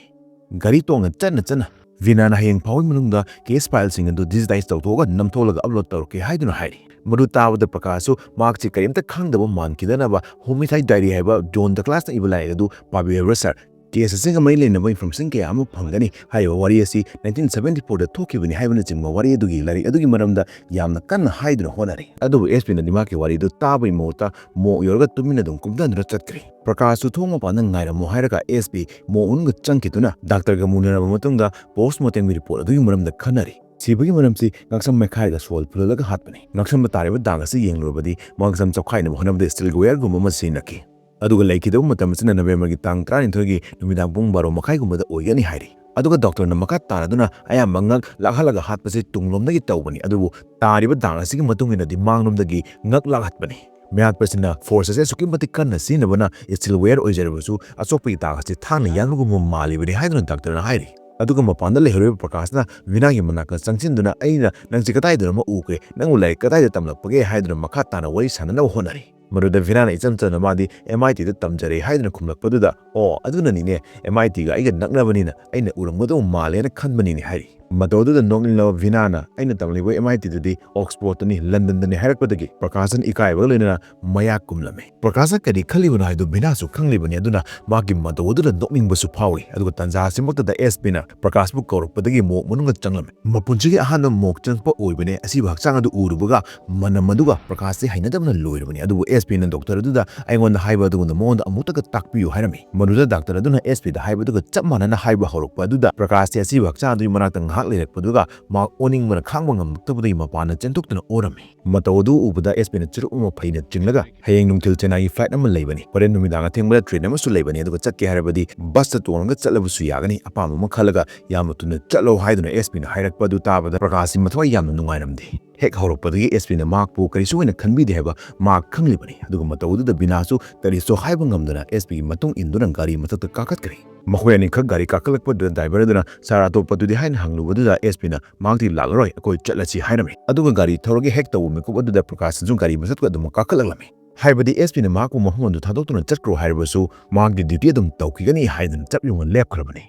ꯒꯥꯔꯤ ꯇꯣꯡꯅ ꯆꯠꯅ ꯆꯠꯅ ꯚꯤꯅꯥꯅ ꯍꯌꯦꯡ ꯐꯥꯎꯒꯤ ꯃꯅꯨꯡꯗ case fileꯁꯤꯡ ꯑꯗꯨ digitize ꯇꯧꯊꯣꯛꯑꯒ ꯅꯝꯊꯣꯛꯂꯒ upload ꯇꯧꯔꯛꯀꯦ ꯍꯥꯏꯗꯨꯅ ꯍꯥꯏꯔꯤ꯫ ꯃꯗꯨ ꯇꯥꯕꯗ ꯄ꯭ꯔꯀꯥꯁꯁꯨ ꯃꯍꯥꯛꯁꯤ ꯀꯔꯤꯝꯇ ꯈꯪꯗꯕ ꯃꯥꯟꯈꯤꯗꯅꯕ Homicide Diary ꯍꯥꯏꯕ John Douglasꯅ ꯏꯕ ꯂꯥꯏꯔꯤꯛ ꯑꯗꯨ ꯄꯥꯕꯤꯔꯕ꯭ꯔꯥ sir? Case ꯑꯁꯤꯒ ꯃꯔꯤ ꯂꯩꯅꯕ information ꯀꯌꯥ ꯑꯃ ꯐꯪꯒꯅꯤ꯫ ꯍꯥꯏꯔꯤꯕ ꯋꯥꯔꯤ ꯑꯁꯤ nineteen seventy fourꯗ ꯊꯣꯛꯈꯤꯕꯅꯤ ꯍꯥꯏꯕꯅꯆꯤꯡꯕ ꯋꯥꯔꯤ ꯑꯗꯨꯒꯤ ꯂꯥꯏꯔꯤꯛ ꯑꯗꯨꯒꯤ ꯃꯔꯝꯗ ꯌꯥꯝꯅ ꯀꯟꯅ ꯍꯥꯏꯗꯨꯅ ꯍꯣꯠꯅꯔꯤ꯫ ꯑꯗꯨꯕꯨ SPꯅꯗꯤ ꯃꯍꯥꯛꯀꯤ ꯋꯥꯔꯤ ꯑꯗꯨ ꯇꯥꯕꯒꯤ ꯃꯍꯨꯠꯇ morgue ꯌꯧꯔꯒ ꯇꯨꯃꯤꯟꯅ ꯑꯗꯨꯝ ꯀꯨꯝꯊꯗꯨꯅ ꯆꯠꯈ꯭ꯔꯦ꯫ ꯄ꯭ꯔꯀꯥꯁꯁꯨ ꯊꯣꯡ ꯃꯄꯥꯟꯗ ꯉꯥꯏꯔꯝꯃꯣ ꯍꯥꯏꯔꯒ SP morgue ꯃꯅꯨꯡꯗ ꯆꯪꯈꯤꯗꯨꯅ doctorꯒ ꯃꯨꯟꯅꯔꯕ ꯃꯇꯨꯡꯗ post mortemꯒꯤ report ꯑꯗꯨꯒꯤ ꯃꯔꯝꯗ ꯈꯟꯅꯔꯤ꯫ ꯁꯤꯕꯒꯤ ꯃꯔꯝꯁꯤ ꯉꯛꯁꯝ ꯃꯦꯠꯈꯥꯏꯔꯒ ꯁꯣꯜ ꯐꯨꯜꯂꯒ ꯍꯥꯠꯄꯅꯤ꯫ ꯉꯛꯁꯝꯗ ꯇꯥꯔꯤꯕ ꯗꯥꯛ ꯑꯁꯤ ꯌꯦꯡꯂꯨꯔꯕꯗꯤ ꯃꯉꯛꯁꯝ ꯆꯞꯈꯥꯏꯅꯕ ꯍꯣꯠꯅꯕꯗ steel wireꯒꯨꯝꯕ ꯑꯃ ꯁꯤꯖꯤꯟꯅꯈꯤ꯫ ꯑꯗꯨꯒ ꯂꯩꯈꯤꯗꯕ ꯃꯇꯝ ꯑꯁꯤꯅ ꯅꯕꯦꯝꯕꯔꯒꯤ ꯇꯥꯡ ꯇꯔꯥꯅꯤꯊꯣꯏꯒꯤ ꯅꯨꯃꯤꯗꯥꯡ ꯄꯨꯡ ꯕꯥꯔꯣ ꯃꯈꯥꯏꯒꯨꯝꯕꯗ ꯑꯣꯏꯒꯅꯤ ꯍꯥꯏꯔꯤ꯫ ꯑꯗꯨꯒ doctorꯅ ꯃꯈꯥ ꯇꯥꯔꯗꯨꯅ ꯑꯌꯥꯝꯕ ꯉꯛ ꯂꯥꯛꯍꯜꯂꯒ ꯍꯥꯠꯄꯁꯤ ꯇꯨꯡꯂꯣꯝꯗꯒꯤ ꯇꯧꯕꯅꯤ, ꯑꯗꯨꯕꯨ ꯇꯥꯔꯤꯕ ꯗꯥꯛ ꯑꯁꯤꯒꯤ ꯃꯇꯨꯡ ꯏꯟꯅꯗꯤ ꯃꯥꯡꯂꯣꯝꯗꯒꯤ ꯉꯛ ꯂꯥꯛꯍꯠꯄꯅꯤ꯫ ꯃꯤꯍꯥꯠꯄꯁꯤꯅ force ꯑꯁꯤ ꯑꯁꯨꯛꯀꯤ ꯃꯇꯤꯛ ꯀꯟꯅ ꯁꯤꯖꯤꯟꯅꯕꯅ steel wire ꯑꯣꯏꯖꯔꯕꯁꯨ ꯑꯆꯣꯛꯄꯒꯤ ꯗꯥꯛ ꯑꯁꯤ ꯊꯥꯡꯅ ꯌꯥꯟꯕꯒꯨꯝꯕ ꯃꯥꯜꯂꯤꯕꯅꯤ ꯍꯥꯏꯗꯨꯅ doctorꯅ ꯍꯥꯏꯔꯤ꯫ ꯑꯗꯨꯒ ꯃꯄꯥꯟꯗ ꯂꯩꯍꯧꯔꯤꯕ ꯄ꯭ꯔꯀꯥꯁꯅ ꯚꯤꯅꯥꯒꯤ ꯃꯅꯥꯛꯇ ꯆꯪꯁꯤꯟꯗꯨꯅ, "ꯑꯩꯅ ꯅꯪꯁꯤ ꯀꯗꯥꯏꯗꯅꯣꯃ ꯎꯈ꯭ꯔꯦ, ꯅꯪꯕꯨ ꯂꯥꯏꯔꯤꯛ ꯀꯗꯥꯏꯗ ꯇꯝꯂꯛꯄꯒꯦ?" ꯍꯥꯏꯗꯨꯅ ꯃꯈꯥ ꯇꯥꯅ ꯋꯥꯔꯤ ꯁꯥꯟꯅꯅꯕ ꯍꯣꯠꯅꯔꯤ꯫ ꯃꯗꯨꯗ ꯚꯤꯅꯥꯅ ꯏꯆꯝ ꯆꯝꯅ ꯃꯥꯗꯤ MITꯗ ꯇꯝꯖꯔꯦ ꯍꯥꯏꯗꯨꯅ ꯈꯨꯝꯂꯛꯄꯗꯨꯗ, "ꯑꯣ, ꯑꯗꯨꯅꯅꯤꯅꯦ, MITꯒ ꯑꯩꯒ ꯅꯛꯅꯕꯅꯤꯅ ꯑꯩꯅ ꯎꯔꯝꯒꯗꯧꯕ ꯃꯥꯜꯂꯦꯅ ꯈꯟꯕꯅꯤꯅꯦ" ꯍꯥꯏꯔꯤ꯫ ꯃꯇꯧ ꯑꯗꯨꯗ ꯅꯣꯛꯅꯤꯡꯂꯕ ꯚꯤꯅꯥꯅ, "ꯑꯩꯅ ꯇꯝꯂꯤꯕ M I T ꯗꯨꯗꯤ Oxford ꯇꯅꯤ, London ꯗꯅꯤ" ꯍꯥꯏꯔꯛꯄꯗꯒꯤ ꯄ꯭ꯔꯀꯥꯁꯅ ꯏꯀꯥꯏꯕꯒ ꯂꯣꯏꯅꯅ ꯃꯌꯥ ꯀꯨꯝꯂꯝꯃꯤ꯫ ꯄ꯭ꯔꯀꯥꯁꯅ ꯀꯔꯤ ꯈꯜꯂꯤꯕꯅꯣ ꯍꯥꯏꯗꯨ ꯚꯤꯅꯥꯁꯨ ꯈꯪꯂꯤꯕꯅꯤ, ꯑꯗꯨꯅ ꯃꯍꯥꯛꯀꯤ ꯃꯇꯧ ꯑꯗꯨꯗ ꯅꯣꯛꯅꯤꯡꯕꯁꯨ ꯐꯥꯎꯏ꯫ ꯑꯗꯨꯒ ꯇꯥꯟꯖꯥ ꯑꯁꯤꯃꯛꯇꯗ S P ꯅ ꯄ꯭ꯔꯀꯥꯁꯄꯨ ꯀꯧꯔꯛꯄꯗꯒꯤ ꯃꯣꯛ ꯃꯅꯨꯡꯗ ꯆꯪꯂꯝꯃꯤ꯫ ꯃꯄꯨꯟꯁꯤꯒꯤ ꯑꯍꯥꯟꯕ ꯃꯣꯛ ꯆꯪꯂꯛꯄ ꯑꯣꯏꯕꯅꯦ꯫ ꯑꯁꯤꯕ ꯍꯛꯆꯥꯡ ꯑꯗꯨ ꯎꯔꯨꯕꯒ ꯃꯅꯝ ꯑꯗꯨꯒ ꯄ꯭ꯔꯀꯥꯁꯁꯤ ꯍꯩꯅꯗꯕꯅ ꯂꯣꯏꯔꯕꯅꯤ꯫ ꯑꯗꯨꯕꯨ S P ꯅ ꯗꯣꯛꯇꯔ ꯑꯗꯨꯗ ꯑꯩꯉꯣꯟꯗ ꯍꯥꯏꯕ ꯑꯗꯨꯒꯨꯝꯅ ꯃꯉꯣꯟꯗ ꯑꯃꯨꯛꯇꯒ ꯇꯥꯛꯄꯤꯌꯨ ꯍꯥꯏꯔꯝꯃꯤ꯫ ꯃꯗꯨꯗ ꯗꯥꯛꯇꯔ ꯑꯗꯨꯅ S P ꯗ ꯍꯥꯏꯕꯗꯨꯒ ꯆꯞ ꯃꯥꯟꯅꯅ ꯍꯥꯏꯕ ꯍꯧꯔꯛꯄ ꯑꯗꯨꯗ ꯄ꯭ꯔꯀꯥꯁꯇꯤ ꯑꯁꯤꯕ ꯍꯛꯆꯥꯡ ꯑꯗꯨꯒꯤ ꯃꯅꯥꯛꯇ ꯉꯥꯏꯍꯥꯛ ꯂꯩꯔꯛꯄꯗꯨꯒ ꯃꯍꯥꯛ ꯑꯣꯅꯤꯡꯕꯅ ꯈꯥꯡꯕ ꯉꯝꯂꯛꯇꯕꯗꯒꯤ ꯃꯄꯥꯟꯗ ꯆꯦꯟꯊꯣꯛꯇꯨꯅ ꯑꯣꯔꯝꯃꯤ꯫ ꯃꯇꯧ ꯑꯗꯨ ꯎꯕꯗ S P ꯅ ꯆꯨꯔꯨꯞ ꯑꯃ ꯐꯩꯅ ꯆꯤꯡꯂꯒ, "ꯍꯌꯦꯡ ꯅꯨꯡꯊꯤꯜ ꯆꯦꯟꯅꯥꯏꯒꯤ flight ꯑꯃ ꯂꯩꯕꯅꯤ, ꯍꯣꯔꯦꯟ ꯅꯨꯃꯤꯗꯥꯡ ꯑꯊꯦꯡꯕꯗ train ꯑꯃꯁꯨ ꯂꯩꯕꯅꯤ, ꯑꯗꯨꯒ ꯆꯠꯀꯦ ꯍꯥꯏꯔꯕꯗꯤ bus ꯇ ꯇꯣꯡꯂꯒ ꯆꯠꯂꯕꯁꯨ ꯌꯥꯒꯅꯤ, ꯑꯄꯥꯝꯕ ꯑꯃ ꯈꯜꯂꯒ ꯌꯥꯝꯅ ꯊꯨꯅ ꯆꯠꯂꯣ" ꯍꯥꯏꯗꯨꯅ S P ꯅ ꯍꯥꯏꯔꯛꯄ ꯑꯗꯨ ꯇꯥꯕꯗ ꯄ꯭ꯔꯀꯥꯁꯁꯤ ꯃꯊ꯭ꯋꯥꯏ ꯌꯥꯝꯅ ꯅꯨꯡꯉꯥꯏꯔꯝꯗꯦ꯫ ꯍꯦꯛ ꯍꯧꯔꯛꯄꯗꯒꯤ S P ꯅ ꯃꯍꯥꯛꯄꯨ ꯀꯔꯤꯁꯨ ꯑꯣꯏꯅ ꯈꯟꯕꯤꯗꯦ ꯍꯥꯏꯕ ꯃꯍꯥꯛ ꯈꯪꯂꯤꯕꯅꯤ꯫ ꯑꯗꯨꯒ ꯃꯇꯧ ꯑꯗꯨꯗ ꯕꯤꯅꯥꯁꯨ ꯀꯔꯤꯁꯨ ꯍꯥꯏꯕ ꯉꯝꯗꯅ S P ꯒꯤ ꯃꯇꯨꯡ ꯏꯟꯗꯨꯅ ꯒꯥꯔꯤ ꯃꯊꯛꯇ ꯀꯥꯈꯠꯈ꯭ꯔꯦ꯫ ꯃꯈꯣꯏ ꯑꯅꯤꯈꯛ ꯒꯥꯔꯤ ꯀꯥꯈꯠꯂꯛꯄꯗꯨꯗ driver ꯑꯗꯨꯅ "Sir ꯑꯇꯣꯞꯄꯗꯨꯗꯤ?" ꯍꯥꯏꯅ ꯍꯪꯂꯨꯕꯗꯨꯗ S P ꯅ ꯃꯍꯥꯛꯇꯤ "ꯂꯥꯛꯂꯔꯣꯏ, ꯑꯩꯈꯣꯏ ꯆꯠꯂꯁꯤ" ꯍꯥꯏꯔꯝꯃꯤ꯫ ꯑꯗꯨꯒ ꯒꯥꯔꯤ ꯊꯧꯔꯒꯦ ꯍꯦꯛ ꯇꯧꯕ ꯃꯤꯀꯨꯞ ꯑꯗꯨꯗ ꯄ꯭ꯔꯀꯥꯁꯅꯁꯨ ꯒꯥꯔꯤ ꯃꯊꯛꯇ ꯑꯗꯨꯃꯛ ꯀꯥꯈꯠꯂꯛꯂꯝꯃꯤ꯫ ꯍꯥꯏꯕꯗꯤ S P ꯅ ꯃꯍꯥꯛꯄꯨ ꯃꯐꯝ ꯑꯗꯨ ꯊꯥꯗꯣꯛꯇꯨꯅ ꯆꯠꯈ꯭ꯔꯣ ꯍꯥꯏꯔꯕꯁꯨ ꯃꯍꯥꯛꯇꯤ duty ꯑꯗꯨꯝ ꯇꯧꯈꯤꯒꯅꯤ ꯍꯥꯏꯗꯨꯅ ꯆꯞ ꯌꯨꯡꯅ ꯂꯦꯞꯈ꯭ꯔꯕꯅꯤ꯫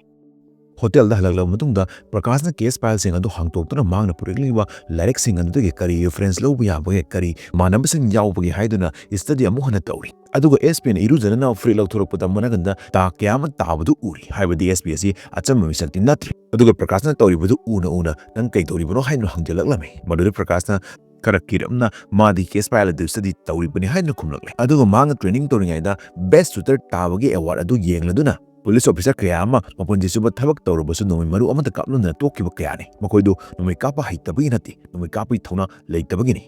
ꯍꯣꯇꯦꯜꯗ ꯍꯜꯂꯛꯂꯕ ꯃꯇꯨꯡꯗ ꯄ꯭ꯔꯀꯥꯁꯅ case file ꯁꯤꯡ ꯑꯗꯨ ꯍꯥꯡꯗꯣꯛꯇꯨꯅ ꯃꯍꯥꯛꯅ ꯄꯨꯔꯛꯂꯤꯕ ꯂꯥꯏꯔꯤꯛꯁꯤꯡ ꯑꯗꯨꯗꯒꯤ ꯀꯔꯤ reference ꯂꯧꯕ ꯌꯥꯕꯒꯦ, ꯀꯔꯤ ꯃꯥꯟꯅꯕꯁꯤꯡ ꯌꯥꯎꯕꯒꯦ ꯍꯥꯏꯗꯨꯅ study ꯑꯃꯨꯛ ꯍꯟꯅ ꯇꯧꯔꯤ꯫ ꯑꯗꯨꯒ S P ꯅ ꯏꯔꯨꯖꯅꯅꯕ ꯐꯨꯔꯤꯠ ꯂꯧꯊꯣꯔꯛꯄꯗ ꯃꯅꯒꯟꯗ ꯇꯥ ꯀꯌꯥ ꯑꯃ ꯇꯥꯕꯗꯨ ꯎꯔꯤ꯫ ꯍꯥꯏꯕꯗꯤ S P ꯑꯁꯤ ꯑꯆꯝꯕ ꯃꯤꯁꯛꯇꯤ ꯅꯠꯇ꯭ꯔꯦ꯫ ꯑꯗꯨꯒ ꯄ꯭ꯔꯀꯥꯁꯅ ꯇꯧꯔꯤꯕꯗꯨ ꯎꯅ ꯎꯅ "ꯅꯪ ꯀꯩ ꯇꯧꯔꯤꯕꯅꯣ?" ꯍꯥꯏꯗꯨꯅ ꯍꯪꯖꯤꯜꯂꯛꯂꯝꯃꯤ꯫ ꯃꯗꯨꯗ ꯄ꯭ꯔꯀꯥꯁꯅ ꯈꯔ ꯀꯤꯔꯞꯅ "ꯃꯥꯗꯤ case file ꯑꯗꯨ study ꯇꯧꯔꯤꯕꯅꯤ" ꯍꯥꯏꯗꯨꯅ ꯈꯨꯝꯂꯛꯂꯦ꯫ ꯑꯗꯨꯒ ꯃꯍꯥꯛꯅ training ꯇꯧꯔꯤꯉꯩꯗ best shooter ꯇꯥꯕꯒꯤ award ꯑꯗꯨ ꯌꯦꯡꯂꯗꯨꯅ police officer ꯀꯌꯥ ꯑꯃ ꯃꯄꯨꯟꯁꯤ ꯆꯨꯞꯄ ꯊꯕꯛ ꯇꯧꯔꯕꯁꯨ ꯅꯣꯡꯃꯩ ꯃꯔꯨ ꯑꯃꯠꯇ ꯀꯥꯞꯂꯝꯗꯅ ꯇꯣꯛꯈꯤꯕ ꯀꯌꯥꯅꯤ꯫ ꯃꯈꯣꯏꯗꯨ ꯅꯣꯡꯃꯩ ꯀꯥꯞꯄ ꯍꯩꯇꯕꯒꯤ ꯅꯠꯇꯦ, ꯅꯣꯡꯃꯩ ꯀꯥꯞꯄꯒꯤ ꯊꯧꯅꯥ ꯂꯩꯇꯕꯒꯤꯅꯤ꯫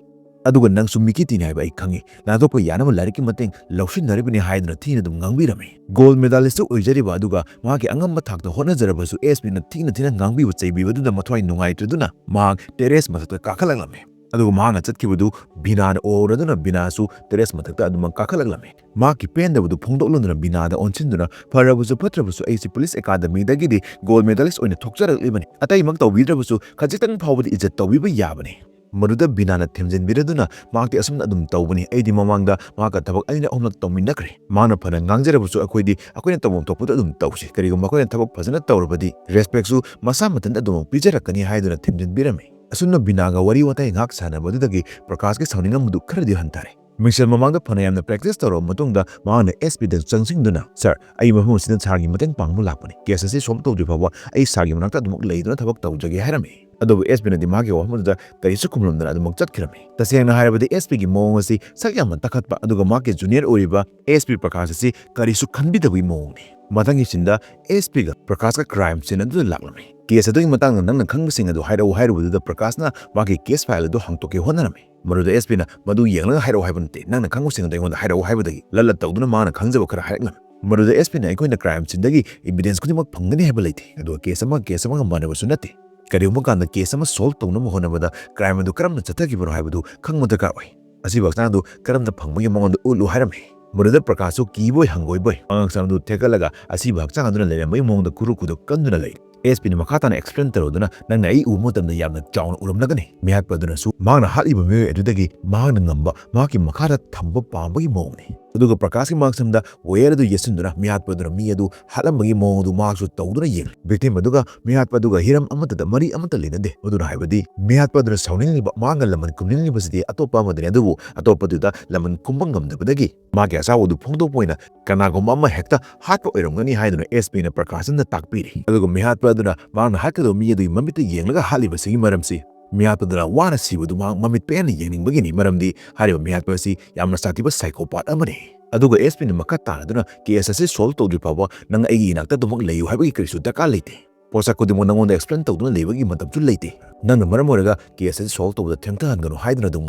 ꯑꯗꯨꯒ "ꯅꯪꯁꯨ ꯃꯤꯀꯤ ꯇꯤꯅꯤ ꯍꯥꯏꯕ ꯑꯩ ꯈꯪꯏ, ꯅꯥꯟꯊꯣꯛꯄ ꯌꯥꯅꯕ ꯂꯥꯏꯔꯤꯛꯀꯤ ꯃꯇꯦꯡ ꯂꯧꯁꯤꯟꯅꯔꯤꯕꯅꯤ" ꯍꯥꯏꯗꯨꯅ ꯊꯤꯅ ꯑꯗꯨꯝ ꯉꯥꯡꯕꯤꯔꯝꯃꯤ꯫ Gold medalist ꯑꯣꯏꯖꯔꯤꯕ ꯑꯗꯨꯒ ꯃꯍꯥꯛꯀꯤ ꯑꯉꯝꯕ ꯊꯥꯛꯇ ꯍꯣꯠꯅꯖꯔꯕꯁꯨ S P ꯅ ꯊꯤꯅ ꯊꯤꯅ ꯉꯥꯡꯕꯤꯕ ꯆꯩꯕꯤꯕꯗꯨꯗ ꯃꯊ꯭ꯋꯥꯏ ꯅꯨꯡꯉꯥꯏꯇ꯭ꯔꯗꯨꯅ ꯃꯍꯥꯛ terrace ꯃꯊꯛꯇ ꯀꯥꯈꯠꯂꯛꯂꯝꯃꯤ꯫ ꯑꯗꯨꯒ ꯃꯍꯥꯛꯅ ꯆꯠꯈꯤꯕꯗꯨ ꯕꯤꯅꯥꯅ ꯎꯍꯧꯔꯗꯨꯅ ꯕꯤꯅꯥꯁꯨ terrace ꯃꯊꯛꯇ ꯑꯗꯨꯃꯛ ꯀꯥꯈꯠꯂꯛꯂꯝꯃꯤ꯫ ꯃꯍꯥꯛꯀꯤ ꯄꯦꯟꯗꯕꯗꯨ ꯐꯣꯡꯗꯣꯛꯂꯗꯨꯅ ꯕꯤꯅꯥꯗ ꯑꯣꯟꯁꯤꯟꯗꯨꯅ, "ꯐꯔꯕꯁꯨ ꯐꯠꯇ꯭ꯔꯕꯁꯨ ꯑꯩꯁꯤ police academy ꯗꯒꯤꯗꯤ gold medalist ꯑꯣꯏꯅ ꯊꯣꯛꯆꯔꯛꯂꯤꯕꯅꯤ꯫ ꯑꯇꯩꯃꯛ ꯇꯧꯕꯤꯗ꯭ꯔꯕꯁꯨ ꯈꯖꯤꯛꯇꯪ ꯐꯥꯎꯕꯗꯤ ꯏꯖꯠ ꯇꯧꯕꯤꯕ ꯌꯥꯕꯅꯤ"꯫ ꯃꯗꯨꯗ ꯕꯤꯅꯥꯅ ꯊꯦꯝꯖꯤꯟꯕꯤꯔꯗꯨꯅ ꯃꯍꯥꯛꯇꯤ ꯑꯁꯨꯝꯅ ꯑꯗꯨꯝ ꯇꯧꯕꯅꯤ꯫ ꯑꯩꯗꯤ ꯃꯃꯥꯡꯗ ꯃꯍꯥꯛꯀ ꯊꯕꯛ ꯑꯅꯤꯔꯛ ꯑꯍꯨꯝꯂꯛ ꯇꯧꯃꯤꯟꯅꯈ꯭ꯔꯦ꯫ ꯃꯥꯅ ꯐꯅ ꯉꯥꯡꯖꯔꯕꯁꯨ ꯑꯩꯈꯣꯏꯗꯤ ꯑꯩꯈꯣꯏꯅ ꯇꯧꯐꯝ ꯊꯣꯛꯄꯗꯣ ꯑꯗꯨꯝ ꯇꯧꯁꯤ꯫ ꯀꯔꯤꯒꯨꯝꯕ ꯑꯩꯈꯣꯏꯅ ꯊꯕꯛ ꯐꯖꯅ ꯇꯧꯔꯕꯗꯤ ꯔꯦꯁꯄꯦꯛꯁꯨ ꯃꯁꯥ ꯃꯊꯟꯇ ꯑꯗꯨꯃꯛ ꯄꯤꯖꯔꯛꯀꯅꯤ ꯍꯥꯏꯗꯨꯅ ꯊꯦꯝꯖꯤꯟꯕꯤꯔꯝꯃꯤ꯫ ꯑꯁꯨꯝꯅ ꯕꯤꯅꯥꯒ ꯋꯥꯔꯤ ꯋꯥꯇꯥꯏ ꯉꯥꯏꯍꯥꯛ ꯁꯥꯟꯅꯕꯗꯨꯗꯒꯤ ꯄ꯭ꯔꯀꯥꯁꯀꯤ ꯁꯥꯎꯅꯤꯡꯉꯝꯕꯗꯨ ꯈꯔꯗꯤ ꯍꯟꯊꯔꯦ꯫ ꯃꯤꯡꯁꯦꯜ ꯃꯃꯥꯡꯗ ꯐꯅ ꯌꯥꯝꯅ ꯄ꯭ꯔꯦꯛꯇꯤꯁ ꯇꯧꯔꯕ ꯃꯇꯨꯡꯗ ꯃꯍꯥꯛꯅ ꯑꯦꯁ ꯄꯤꯗ ꯆꯪꯁꯤꯟꯗꯨꯅ, "ꯁꯥꯔ, ꯑꯩ ꯃꯐꯝ ꯑꯁꯤꯗ ꯁꯥꯔꯒꯤ ꯃꯇꯦꯡ ꯄꯥꯡꯕ ꯂꯥꯛꯄꯅꯤ꯫ ꯀꯦꯁ ꯑꯁꯤ ꯁꯣꯜꯕ ꯇꯧꯗ꯭ꯔꯤ ꯐꯥꯎꯕ ꯑꯩ ꯁꯥꯔꯒꯤ ꯃꯅꯥꯛꯇ ꯑꯗꯨꯃꯛ ꯂꯩꯗꯨꯅ ꯊꯕꯛ ꯇꯧꯖꯒꯦ" ꯍꯥꯏꯔꯝꯃꯤ꯫ ꯑꯗꯨꯕꯨ ꯑꯦꯁ ꯄꯤꯅꯗꯤ ꯃꯍꯥꯛꯀꯤ ꯋꯥꯐꯝ ꯑꯗꯨꯗ ꯀꯔꯤꯁꯨ ꯈꯨꯝꯂꯝꯗꯅ ꯑꯗꯨꯃꯛ ꯆꯠꯈꯤꯔꯝꯃꯤ꯫ ꯇꯁꯦꯡꯅ ꯍꯥꯏꯔꯕꯗꯤ ꯑꯦꯁ ꯄꯤꯒꯤ ꯃꯑꯣꯡ ꯑꯁꯤ ꯁꯛ ꯌꯥꯝꯅ ꯇꯛꯈꯠꯄ ꯑꯗꯨꯒ ꯃꯍꯥꯛꯀꯤ ꯖꯨꯅꯤꯌꯔ ꯑꯣꯏꯔꯤꯕ ꯑꯦꯁ ꯄꯤ ꯄ꯭ꯔꯀꯥꯁ ꯑꯁꯤ ꯀꯔꯤꯁꯨ ꯈꯟꯕꯤꯗꯕꯒꯤ ꯃꯑꯣꯡꯅꯤ꯫ ꯃꯊꯪꯒꯤ ꯁꯤꯟꯗ ꯑꯦꯁ ꯄꯤꯒ ꯄ꯭ꯔꯀꯥꯁꯀ ꯀ꯭ꯔꯥꯏꯝ ꯁꯤꯟ ꯑꯗꯨꯗ ꯂꯥꯛꯂꯝꯃꯤ꯫ "ꯀꯦꯁ ꯑꯗꯨꯒꯤ ꯃꯇꯥꯡꯗ ꯅꯪꯅ ꯈꯪꯕꯁꯤꯡ ꯑꯗꯨ ꯍꯥꯏꯔꯛꯎ" ꯍꯥꯏꯔꯨꯕꯗꯨꯗ ꯄ꯭ꯔꯀꯥꯁꯅ ꯃꯥꯒꯤ ꯀꯦꯁ ꯐꯥꯏꯜ ꯑꯗꯨ ꯍꯥꯡꯗꯣꯛꯀꯦ ꯍꯣꯠꯅꯔꯝꯃꯤ꯫ ꯃꯗꯨꯗ ꯑꯦꯁ ꯄꯤꯅ, "ꯃꯗꯨ ꯌꯦꯡꯂꯒ ꯍꯥꯏꯔꯛꯎ ꯍꯥꯏꯕ ꯅꯠꯇꯦ, ꯅꯪꯅ ꯈꯪꯕꯁꯤꯡ ꯑꯗꯨ ꯑꯩꯉꯣꯟꯗ ꯍꯥꯏꯔꯛꯎ" ꯍꯥꯏꯕꯗꯒꯤ ꯂꯠꯂꯠ ꯇꯧꯗꯨꯅ ꯃꯥꯅ ꯈꯪꯖꯕ ꯈꯔ ꯍꯥꯏꯔꯛꯂꯝꯃꯤ꯫ ꯃꯗꯨꯗ ꯑꯦꯁ ꯄꯤꯅ, "ꯑꯩꯈꯣꯏꯅ ꯀ꯭ꯔꯥꯏꯝ ꯁꯤꯟꯗꯒꯤ ꯏꯚꯤꯗꯦꯟꯁ ꯈꯨꯗꯤꯡꯃꯛ ꯐꯪꯒꯅꯤ ꯍꯥꯏꯕ ꯂꯩꯇꯦ, ꯑꯗꯨꯒ ꯀꯦꯁ ꯑꯃꯒ ꯀꯦꯁ ꯑꯃꯒ ꯃꯥꯟꯅꯕꯁꯨ ꯅꯠꯇꯦ꯫ ꯀꯔꯤꯒꯨꯝꯕ ꯀꯥꯟꯗ ꯀꯦꯁ ꯑꯃ ꯁꯣꯜꯕ ꯇꯧꯅꯕ ꯍꯣꯠꯅꯕꯗ ꯀ꯭ꯔꯥꯏꯝ ꯑꯗꯨ ꯀꯔꯝꯅ ꯆꯠꯊꯈꯤꯕꯅꯣ ꯍꯥꯏꯕꯗꯨ ꯈꯪꯕ ꯗꯔꯀꯥꯔ ꯑꯣꯏ꯫ ꯑꯁꯤꯕ ꯍꯛꯆꯥꯡ ꯑꯗꯨ ꯀꯔꯝꯅ ꯐꯪꯕꯒꯦ ꯃꯉꯣꯟꯗ ꯎꯠꯂꯨ" ꯍꯥꯏꯔꯝꯃꯤ꯫ ꯃꯗꯨꯗ ꯄ꯭ꯔꯀꯥꯁꯁꯨ ꯀꯤꯕꯣꯏ ꯍꯪꯒꯣꯏꯕꯣꯏ ꯃꯉꯛꯁꯝ ꯑꯗꯨ ꯊꯦꯛꯀꯠꯂꯒ ꯑꯁꯤꯕ ꯍꯛꯆꯥꯡ ꯑꯗꯨꯅ ꯂꯩꯔꯝꯕꯒꯤ ꯃꯑꯣꯡꯗ ꯈꯨꯔꯨ ꯈꯨꯗꯣ ꯀꯟꯗꯨꯅ ꯂꯩ꯫ ꯑꯦꯁ ꯄꯤꯅ ꯃꯈꯥ ꯇꯥꯅ ꯑꯦꯛꯁꯄ꯭ꯂꯦꯟ ꯇꯧꯔꯗꯨꯅ, "ꯅꯪꯅ ꯑꯩ ꯎꯕ ꯃꯇꯝꯗ ꯌꯥꯝꯅ ꯆꯥꯎꯅ ꯎꯔꯝꯂꯒꯅꯤ"꯫ ꯃꯤꯍꯥꯠꯄ ꯑꯗꯨꯅꯁꯨ ꯃꯍꯥꯛꯅ ꯍꯥꯠꯂꯤꯕ ꯃꯤꯑꯣꯏ ꯑꯗꯨꯗꯒꯤ ꯃꯍꯥꯛꯅ ꯉꯝꯕ ꯃꯍꯥꯛꯀꯤ ꯃꯈꯥꯗ ꯊꯝꯕ ꯄꯥꯝꯕꯒꯤ ꯃꯑꯣꯡꯅꯤ꯫ ꯑꯗꯨꯒ ꯄ꯭ꯔꯀꯥꯁꯀꯤ ꯃꯉꯛꯁꯝꯗ ꯋꯦꯌꯔ ꯑꯗꯨ ꯌꯦꯠꯁꯤꯟꯗꯨꯅ ꯃꯤꯍꯥꯠꯄ ꯑꯗꯨꯅ ꯃꯤ ꯑꯗꯨ ꯍꯥꯠꯂꯝꯕꯒꯤ ꯃꯑꯣꯡ ꯑꯗꯨ ꯃꯍꯥꯛꯁꯨ ꯇꯧꯗꯨꯅ ꯌꯦꯡꯂꯤ꯫ ꯚꯤꯛꯇꯤꯝ ꯑꯗꯨꯒ ꯃꯤꯍꯥꯠꯄ ꯑꯗꯨꯒ ꯍꯤꯔꯝ ꯑꯃꯠꯇꯗ ꯃꯔꯤ ꯑꯃꯠꯇ ꯂꯩꯅꯗꯦ꯫ ꯑꯗꯨꯅ ꯍꯥꯏꯕꯗꯤ ꯃꯤꯍꯥꯠꯄ ꯑꯗꯨꯅ ꯁꯥꯎꯅꯤꯡꯂꯤꯕ, ꯃꯍꯥꯛꯅ ꯂꯃꯟ ꯈꯨꯝꯅꯤꯡꯂꯤꯕꯁꯤꯗꯤ ꯑꯇꯣꯞꯄ ꯑꯃꯗꯅꯤ, ꯑꯗꯨꯕꯨ ꯑꯇꯣꯞꯄꯗꯨꯗ ꯂꯃꯟ ꯈꯨꯝꯕ ꯉꯝꯗꯕꯗꯒꯤ ꯃꯥꯒꯤ ꯑꯆꯥꯎꯕꯗꯨ ꯐꯣꯡꯗꯣꯛꯄ ꯑꯣꯏꯅ ꯀꯅꯥꯒꯨꯝꯕ ꯑꯃ ꯍꯦꯛꯇ ꯍꯥꯠꯄ ꯑꯣꯏꯔꯝꯒꯅꯤ ꯍꯥꯏꯗꯨꯅ ꯑꯦꯁ ꯄꯤꯅ ꯄ꯭ꯔꯀꯥꯁꯟꯗ ꯇꯥꯛꯄꯤꯔꯤ꯫ ꯑꯗꯨꯒ ꯃꯤꯍꯥꯠꯄ ꯑꯗꯨꯅ ꯃꯍꯥꯛꯅ ꯍꯥꯠꯀꯗꯧꯕ ꯃꯤ ꯑꯗꯨꯒꯤ ꯃꯃꯤꯠꯇ ꯌꯦꯡꯂꯒ ꯍꯥꯠꯂꯤꯕꯁꯤꯒꯤ ꯃꯔꯝꯁꯤ ꯃꯤꯍꯥꯠꯄ ꯑꯗꯨꯅ ꯋꯥꯅ ꯁꯤꯕꯗꯨ ꯃꯍꯥꯛ ꯃꯃꯤꯠ ꯄꯦꯟꯅ ꯌꯦꯡꯅꯤꯡꯕꯒꯤꯅꯤ, ꯃꯔꯝꯗꯤ ꯍꯥꯏꯔꯤꯕ ꯃꯤꯍꯥꯠꯄ ꯑꯁꯤ ꯌꯥꯝꯅ ꯁꯥꯊꯤꯕ psychopath ꯑꯃꯅꯤ꯫ ꯑꯗꯨꯒ ꯑꯦꯁ ꯄꯤꯅ ꯃꯈꯥ ꯇꯥꯅꯗꯨꯅ, "ꯀꯦꯁ ꯑꯁꯤ ꯁꯣꯜꯕ ꯇꯧꯗ꯭ꯔꯤ ꯐꯥꯎꯕ ꯅꯪ ꯑꯩꯒꯤ ꯏꯅꯥꯛꯇ ꯑꯗꯨꯃꯛ ꯂꯩꯌꯨ ꯍꯥꯏꯕꯒꯤ ꯀꯔꯤꯁꯨ ꯗꯔꯀꯥꯔ ꯂꯩꯇꯦ꯫ ꯄꯣꯠꯁꯛ ꯈꯨꯗꯤꯡꯃꯛ ꯅꯉꯣꯟꯗ ꯑꯦꯛꯁꯄ꯭ꯂꯦꯟ ꯇꯧꯗꯨꯅ ꯂꯩꯕꯒꯤ ꯃꯇꯝꯁꯨ ꯂꯩꯇꯦ꯫ ꯅꯪꯅ ꯃꯔꯝ ꯑꯣꯏꯔꯒ ꯀꯦꯁ ꯑꯁꯤ ꯁꯣꯜꯕ ꯇꯧꯕꯗ ꯊꯦꯡꯊꯍꯟꯒꯅꯨ" ꯍꯥꯏꯗꯨꯅ ꯑꯗꯨꯝ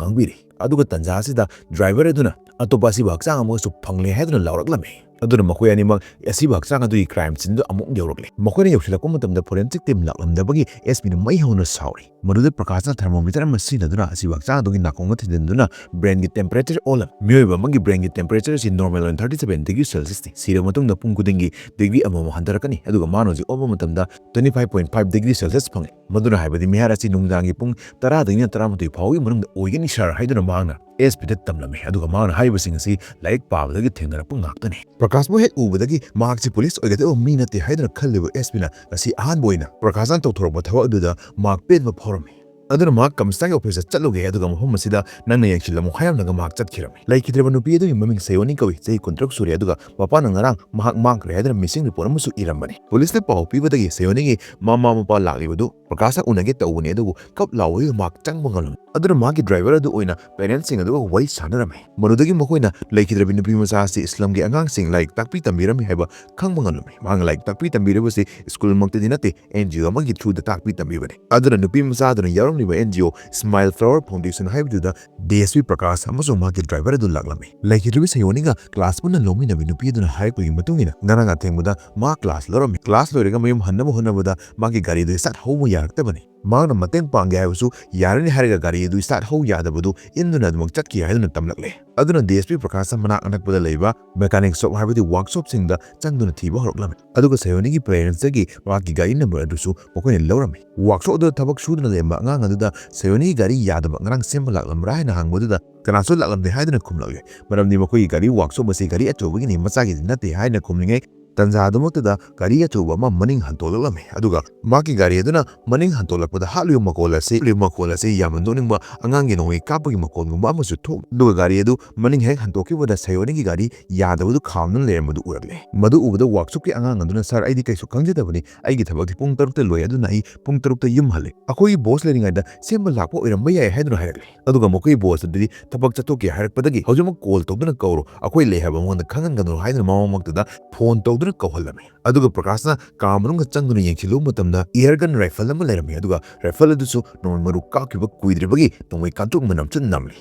ꯉꯥꯡꯕꯤꯔꯤ꯫ ꯑꯗꯨꯒ ꯇꯟꯖꯥ ꯑꯁꯤꯗ ꯗ꯭ꯔꯥꯏꯚꯔ ꯑꯗꯨꯅ ꯑꯇꯣꯞꯄ ꯑꯁꯤꯕ ꯍꯛꯆꯥꯡ ꯑꯃꯒꯁꯨ ꯐꯪꯂꯦ ꯍꯥꯏꯗꯨꯅ ꯂꯥꯎꯔꯛꯂꯝꯃꯤ꯫ ꯑꯗꯨꯅ ꯃꯈꯣꯏ ꯑꯅꯤꯃꯛ ꯑꯁꯤꯕ ꯍꯛꯆꯥꯡ ꯑꯗꯨꯒꯤ crime scene ꯗꯨ ꯑꯃꯨꯛ ꯌꯧꯔꯛꯂꯦ꯫ ꯃꯈꯣꯏꯅ ꯌꯧꯁꯤꯜꯂꯛꯄ ꯃꯇꯝꯗ forensic team ꯂꯥꯛꯂꯝꯗꯕꯒꯤ ꯑꯦꯁ ꯄꯤꯅ ꯃꯩ ꯍꯧꯅ ꯁꯥꯎꯔꯤ꯫ ꯃꯗꯨꯗ ꯄ꯭ꯔꯀꯥꯁꯅ thermometer ꯑꯃ ꯁꯤꯖꯤꯟꯅꯗꯨꯅ ꯑꯁꯤꯕ ꯍꯛꯆꯥꯡ ꯑꯗꯨꯒꯤ ꯅꯥꯀꯣꯡꯗ ꯊꯤꯟꯖꯤꯟꯗꯨꯅ brain ꯒꯤ temperature ꯑꯣꯜꯂꯝꯃꯤ꯫ ꯃꯤꯑꯣꯏꯕ ꯑꯃꯒꯤ brain ꯒꯤ temperature ꯑꯁꯤ normal ꯑꯣꯏꯅ thirty seven degree Celsius ꯅꯤ꯫ ꯁꯤꯔꯕ ꯃꯇꯨꯡꯗ ꯄꯨꯡ ꯈꯨꯗꯤꯡꯒꯤ degree ꯑꯃꯃꯝ ꯍꯟꯊꯔꯛꯀꯅꯤ, ꯑꯗꯨꯒ ꯃꯥꯅ ꯍꯧꯖꯤꯛ ꯑꯣꯟꯕ ꯃꯇꯝꯗ twenty five point five degree Celsius ꯐꯪꯉꯤ꯫ ꯃꯗꯨꯅ ꯍꯥꯏꯕꯗꯤ ꯃꯤꯍꯥꯠ ꯑꯁꯤ ꯅꯨꯡꯗꯥꯡꯒꯤ ꯄꯨꯡ ꯇꯔꯥꯗꯒꯤꯅ ꯇꯔꯥꯃꯥꯊꯣꯏ ꯐꯥꯎꯒꯤ ꯃꯅꯨꯡꯗ ꯑꯣꯏꯒꯅꯤ, sir, ꯍꯥꯏꯗꯨꯅ ꯃꯍꯥꯛꯅ ꯑꯦꯁ ꯄꯤꯗ ꯇꯝꯂꯝꯃꯤ꯫ ꯑꯗꯨꯒ ꯃꯍꯥꯛꯅ ꯍꯥꯏꯔꯤꯕꯁꯤꯡ ꯑꯁꯤ ꯂꯥꯏꯔꯤꯛ ꯄꯥꯕꯗꯒꯤ ꯊꯦꯡꯅꯔꯛꯄ ꯉꯥꯛꯇꯅꯤ꯫ ꯄ꯭ꯔꯀꯥꯁꯄꯨ ꯍꯦꯛ ꯎꯕꯗꯒꯤ ꯃꯍꯥꯛꯁꯤ ꯄꯨꯂꯤꯁ ꯑꯣꯏꯒꯗꯕ ꯃꯤ ꯅꯠꯇꯦ ꯍꯥꯏꯗꯨꯅ ꯈꯜꯂꯤꯕ ꯑꯦꯁ ꯄꯤꯅ ꯉꯁꯤ ꯑꯍꯥꯟꯕ ꯑꯣꯏꯅ ꯄ꯭ꯔꯀꯥꯁꯅ ꯇꯧꯊꯣꯔꯛꯄ ꯊꯕꯛ ꯑꯗꯨꯗ ꯃꯍꯥꯛ ꯄꯦꯟꯕ ꯐꯥꯎꯔꯝꯃꯤ꯫ ꯑꯗꯨꯅ ꯃꯍꯥꯛ ꯀꯝꯁꯇꯥꯒꯤ ꯑꯣꯐꯤꯁꯇ ꯆꯠꯂꯨꯒꯦ, ꯑꯗꯨꯒ ꯃꯐꯝ ꯑꯁꯤꯗ ꯅꯪꯅ ꯌꯦꯡꯁꯤꯜꯂꯝꯃꯨ ꯍꯥꯏꯔꯝꯂꯒ ꯃꯍꯥꯛ ꯆꯠꯈꯤꯔꯝꯃꯤ꯫ ꯂꯩꯈꯤꯗ꯭ꯔꯕ ꯅꯨꯄꯤ ꯑꯗꯨꯒꯤ ꯃꯃꯤꯡ ꯁꯌꯣꯅꯤ ꯀꯧꯏ, ꯆꯍꯤ ꯀꯨꯟꯇꯔꯨꯛ ꯁꯨꯔꯦ, ꯑꯗꯨꯒ ꯃꯄꯥꯅ ꯉꯔꯥꯡ ꯃꯍꯥꯛ ꯃꯥꯡꯈ꯭ꯔꯦ ꯍꯥꯏꯗꯨꯅ missing report ꯑꯃꯁꯨ ꯏꯔꯝꯕꯅꯤ꯫ ꯄꯨꯂꯤꯁꯅ ꯄꯥꯎ ꯄꯤꯕꯗꯒꯤ ꯁꯌꯣꯅꯤꯒꯤ ꯃꯃꯥ ꯃꯄꯥ ꯂꯥꯛꯂꯤꯕꯗꯨ ꯄ꯭ꯔꯀꯥꯁꯀ ꯎꯅꯒꯦ ꯇꯧꯕꯅꯤ, ꯑꯗꯨꯕꯨ ꯀꯞ ꯂꯥꯎꯕꯗꯨꯗ ꯃꯍꯥꯛ ꯆꯪꯕ ꯉꯝꯂꯝꯃꯤ꯫ ꯑꯗꯨꯅ ꯃꯍꯥꯛꯀꯤ driver ꯑꯗꯨ ꯑꯣꯏꯅ parents ꯁꯤꯡ ꯑꯗꯨꯒ ꯋꯥꯔꯤ ꯁꯥꯟꯅꯔꯝꯃꯤ꯫ ꯃꯗꯨꯗꯒꯤ ꯃꯈꯣꯏꯅ ꯂꯩꯈꯤꯗ꯭ꯔꯕꯤ ꯅꯨꯄꯤ ꯃꯆꯥ ꯑꯁꯤ ꯏꯁꯂꯝꯒꯤ ꯑꯉꯥꯡꯁꯤꯡ ꯂꯥꯏꯔꯤꯛ ꯇꯥꯛꯄꯤ ꯇꯝꯕꯤꯔꯝꯃꯤ ꯍꯥꯏꯕ ꯈꯪꯕ ꯉꯝꯂꯝꯃꯤ꯫ ꯃꯍꯥꯛꯅ ꯂꯥꯏꯔꯤꯛ ꯇꯥꯛꯄꯤ ꯇꯝꯕꯤꯔꯤꯕꯁꯤ ꯁ꯭ꯀꯨꯜꯃꯛꯇꯗꯤ ꯅꯠꯇꯦ, ꯑꯦꯟ ꯖꯤ ꯑꯣ ꯑꯃꯒꯤ through ꯗ ꯇꯥꯛꯄꯤ ꯇꯝꯕꯤꯕꯅꯤ꯫ ꯑꯗꯨꯅ ꯅꯨꯄꯤ ꯃꯆꯥ ꯑꯗꯨꯅ ꯌꯥꯎꯔꯝꯂꯤꯕ and G O Smile Flower Foundation ꯍꯥꯏꯕꯗꯨꯗ ꯗꯤ ꯑꯦꯁ ꯄꯤ ꯄ꯭ꯔꯀꯥꯁ ꯑꯃꯁꯨꯡ ꯃꯍꯥꯛꯀꯤ driver ꯑꯗꯨ ꯂꯥꯛꯂꯝꯃꯤ꯫ ꯂꯩꯈꯤꯗ꯭ꯔꯕꯤ ꯁꯌꯣꯅꯤꯒ class ꯄꯨꯟꯅ ꯂꯧꯃꯤꯟꯅꯕꯤ ꯅꯨꯄꯤ ꯑꯗꯨꯅ ꯍꯥꯏꯔꯛꯄꯒꯤ ꯃꯇꯨꯡ ꯏꯟꯅ, ꯉꯔꯥꯡ ꯑꯊꯦꯡꯕꯗ ꯃꯍꯥꯛ class ꯂꯧꯔꯝꯃꯤ꯫ Class ꯂꯣꯏꯔꯒ ꯃꯌꯨꯝ ꯍꯟꯅꯕ ꯍꯣꯠꯅꯕꯗ ꯃꯥꯒꯤ ꯒꯥꯔꯤ ꯑꯗꯨ start ꯍꯧꯕ ꯌꯥꯔꯛꯇꯕꯅꯤ꯫ ꯃꯍꯥꯛꯅ ꯃꯇꯦꯡ ꯄꯥꯡꯒꯦ ꯍꯥꯏꯕꯁꯨ ꯌꯥꯔꯅꯤ ꯍꯥꯏꯔꯒ ꯒꯥꯔꯤ ꯑꯗꯨ start ꯍꯧ ꯌꯥꯗꯕꯗꯨ ꯏꯟꯗꯨꯅ ꯑꯗꯨꯃꯛ ꯆꯠꯈꯤ ꯍꯥꯏꯗꯨꯅ ꯇꯝꯂꯛꯂꯦ꯫ ꯑꯗꯨꯅ ꯗꯤ ꯑꯦꯁ ꯄꯤ ꯄ꯭ꯔꯀꯥꯁꯅ ꯃꯅꯥꯛ ꯑꯅꯛꯄꯗ ꯂꯩꯕ mechanic shop ꯍꯥꯏꯕꯗꯤ workshop ꯁꯤꯡꯗ ꯆꯪꯗꯨꯅ ꯊꯤꯕ ꯍꯧꯔꯛꯂꯝꯃꯤ꯫ ꯑꯗꯨꯒ ꯁꯌꯣꯅꯤꯒꯤ parents ꯇꯒꯤ ꯃꯍꯥꯛꯀꯤ ꯒꯥꯔꯤ number ꯑꯗꯨꯁꯨ ꯃꯈꯣꯏꯅ ꯂꯧꯔꯝꯃꯤ꯫ Workshop ꯑꯗꯨꯗ ꯊꯕꯛ ꯁꯨꯗꯨꯅ ꯂꯩꯔꯝꯕ ꯑꯉꯥꯡ ꯑꯗꯨꯗ ꯁꯌꯣꯅꯤꯒꯤ ꯒꯥꯔꯤ ꯌꯥꯗꯕ ꯉꯔꯥꯡ ꯁꯦꯝꯕ ꯂꯥꯛꯂꯝꯕ꯭ꯔꯥ ꯍꯥꯏꯅ ꯍꯪꯕꯗꯨꯗ ꯀꯅꯥꯁꯨ ꯂꯥꯛꯂꯝꯗꯦ ꯍꯥꯏꯗꯨꯅ ꯈꯨꯝꯂꯛꯏ꯫ ꯃꯔꯝꯗꯤ ꯃꯈꯣꯏꯒꯤ ꯒꯥꯔꯤ workshop ꯑꯁꯤ ꯒꯥꯔꯤ ꯑꯆꯧꯕꯒꯤꯅꯤ, ꯃꯆꯥꯒꯤꯗꯤ ꯅꯠꯇꯦ ꯍꯥꯏꯅ ꯈꯨꯝꯂꯤꯉꯩ ꯇꯟꯖꯥ ꯑꯗꯨꯃꯛꯇꯗ ꯒꯥꯔꯤ ꯑꯆꯧꯕ ꯑꯃ ꯃꯅꯤꯡ ꯍꯟꯇꯣꯛꯂꯛꯂꯝꯃꯤ꯫ ꯑꯗꯨꯒ ꯃꯍꯥꯛꯀꯤ ꯒꯥꯔꯤ ꯑꯗꯨꯅ ꯃꯅꯤꯡ ꯍꯟꯇꯣꯛꯂꯛꯄꯗ ꯍꯥꯠꯂꯤꯕ ꯃꯈꯣꯜ ꯑꯁꯤ, ꯍꯥꯠꯂꯤꯕ ꯃꯈꯣꯜ ꯑꯁꯤ ꯌꯥꯝꯅ ꯅꯣꯛꯅꯤꯡꯕ ꯑꯉꯥꯡꯒꯤ ꯅꯣꯡꯃꯩ ꯀꯥꯞꯄꯒꯤ ꯃꯈꯣꯜꯒꯨꯝꯕ ꯑꯃꯁꯨ ꯊꯣꯛ-, ꯑꯗꯨꯒ ꯒꯥꯔꯤ ꯑꯗꯨ ꯃꯅꯤꯡ ꯍꯦꯛ ꯍꯟꯇꯣꯛꯈꯤꯕꯗ ꯁꯌꯣꯅꯤꯒꯤ ꯒꯥꯔꯤ ꯌꯥꯗꯕꯗꯨ ꯈꯥꯝꯗꯨꯅ ꯂꯩꯔꯝꯕꯗꯨ ꯎꯔꯛꯂꯦ꯫ ꯃꯗꯨ ꯎꯕꯗ workshop ꯀꯤ ꯑꯉꯥꯡ ꯑꯗꯨꯅ, "Sir, ꯑꯩꯗꯤ ꯀꯩꯁꯨ ꯈꯪꯖꯗꯕꯅꯤ, ꯑꯩꯒꯤ ꯊꯕꯛꯇꯤ ꯄꯨꯡ ꯇꯔꯨꯛꯇ ꯂꯣꯏ, ꯑꯗꯨꯅ ꯑꯩ ꯄꯨꯡ ꯇꯔꯨꯛꯇ ꯌꯨꯝ ꯍꯜꯂꯦ꯫ ꯑꯩꯈꯣꯏꯒꯤ boss ꯂꯩꯔꯤꯉꯩꯗ ꯁꯦꯝꯕ ꯂꯥꯛꯄ ꯑꯣꯏꯔꯝꯕ ꯌꯥꯏ" ꯍꯥꯏꯗꯨꯅ ꯍꯥꯏꯔꯛꯂꯦ꯫ ꯑꯗꯨꯒ ꯃꯈꯣꯏꯒꯤ boss ꯑꯗꯨꯗꯤ ꯊꯕꯛ ꯆꯠꯊꯣꯛꯀꯦ ꯍꯥꯏꯔꯛꯄꯗꯒꯤ "ꯍꯧꯖꯤꯛꯃꯛ call ꯇꯧꯗꯨꯅ ꯀꯧꯔꯣ, ꯑꯩꯈꯣꯏ ꯂꯩ ꯍꯥꯏꯕ ꯃꯉꯣꯟꯗ ꯈꯪꯍꯟꯒꯅꯨ" ꯍꯥꯏꯗꯨꯅ ꯃꯃꯛꯇꯨꯗ phone ꯇꯧꯗꯨꯅ ꯀꯧꯍꯜꯂꯝꯃꯤ꯫ ꯑꯗꯨꯒ ꯄ꯭ꯔꯀꯥꯁꯅ ꯀꯥ ꯃꯅꯨꯡꯗ ꯆꯪꯗꯨꯅ ꯌꯦꯡꯁꯤꯜꯂꯨꯕ ꯃꯇꯝꯗ air gun rifle ꯑꯃ ꯂꯩꯔꯝꯃꯤ꯫ ꯑꯗꯨꯒ rifle ꯑꯗꯨꯁꯨ ꯅꯣꯡꯃꯩ ꯃꯔꯨ ꯀꯥꯞꯈꯤꯕ ꯀꯨꯏꯗ꯭ꯔꯤꯕꯒꯤ ꯅꯣꯡꯃꯩ ꯀꯥꯡꯇꯨꯞ ꯃꯅꯝꯁꯨ ꯅꯝꯂꯤ꯫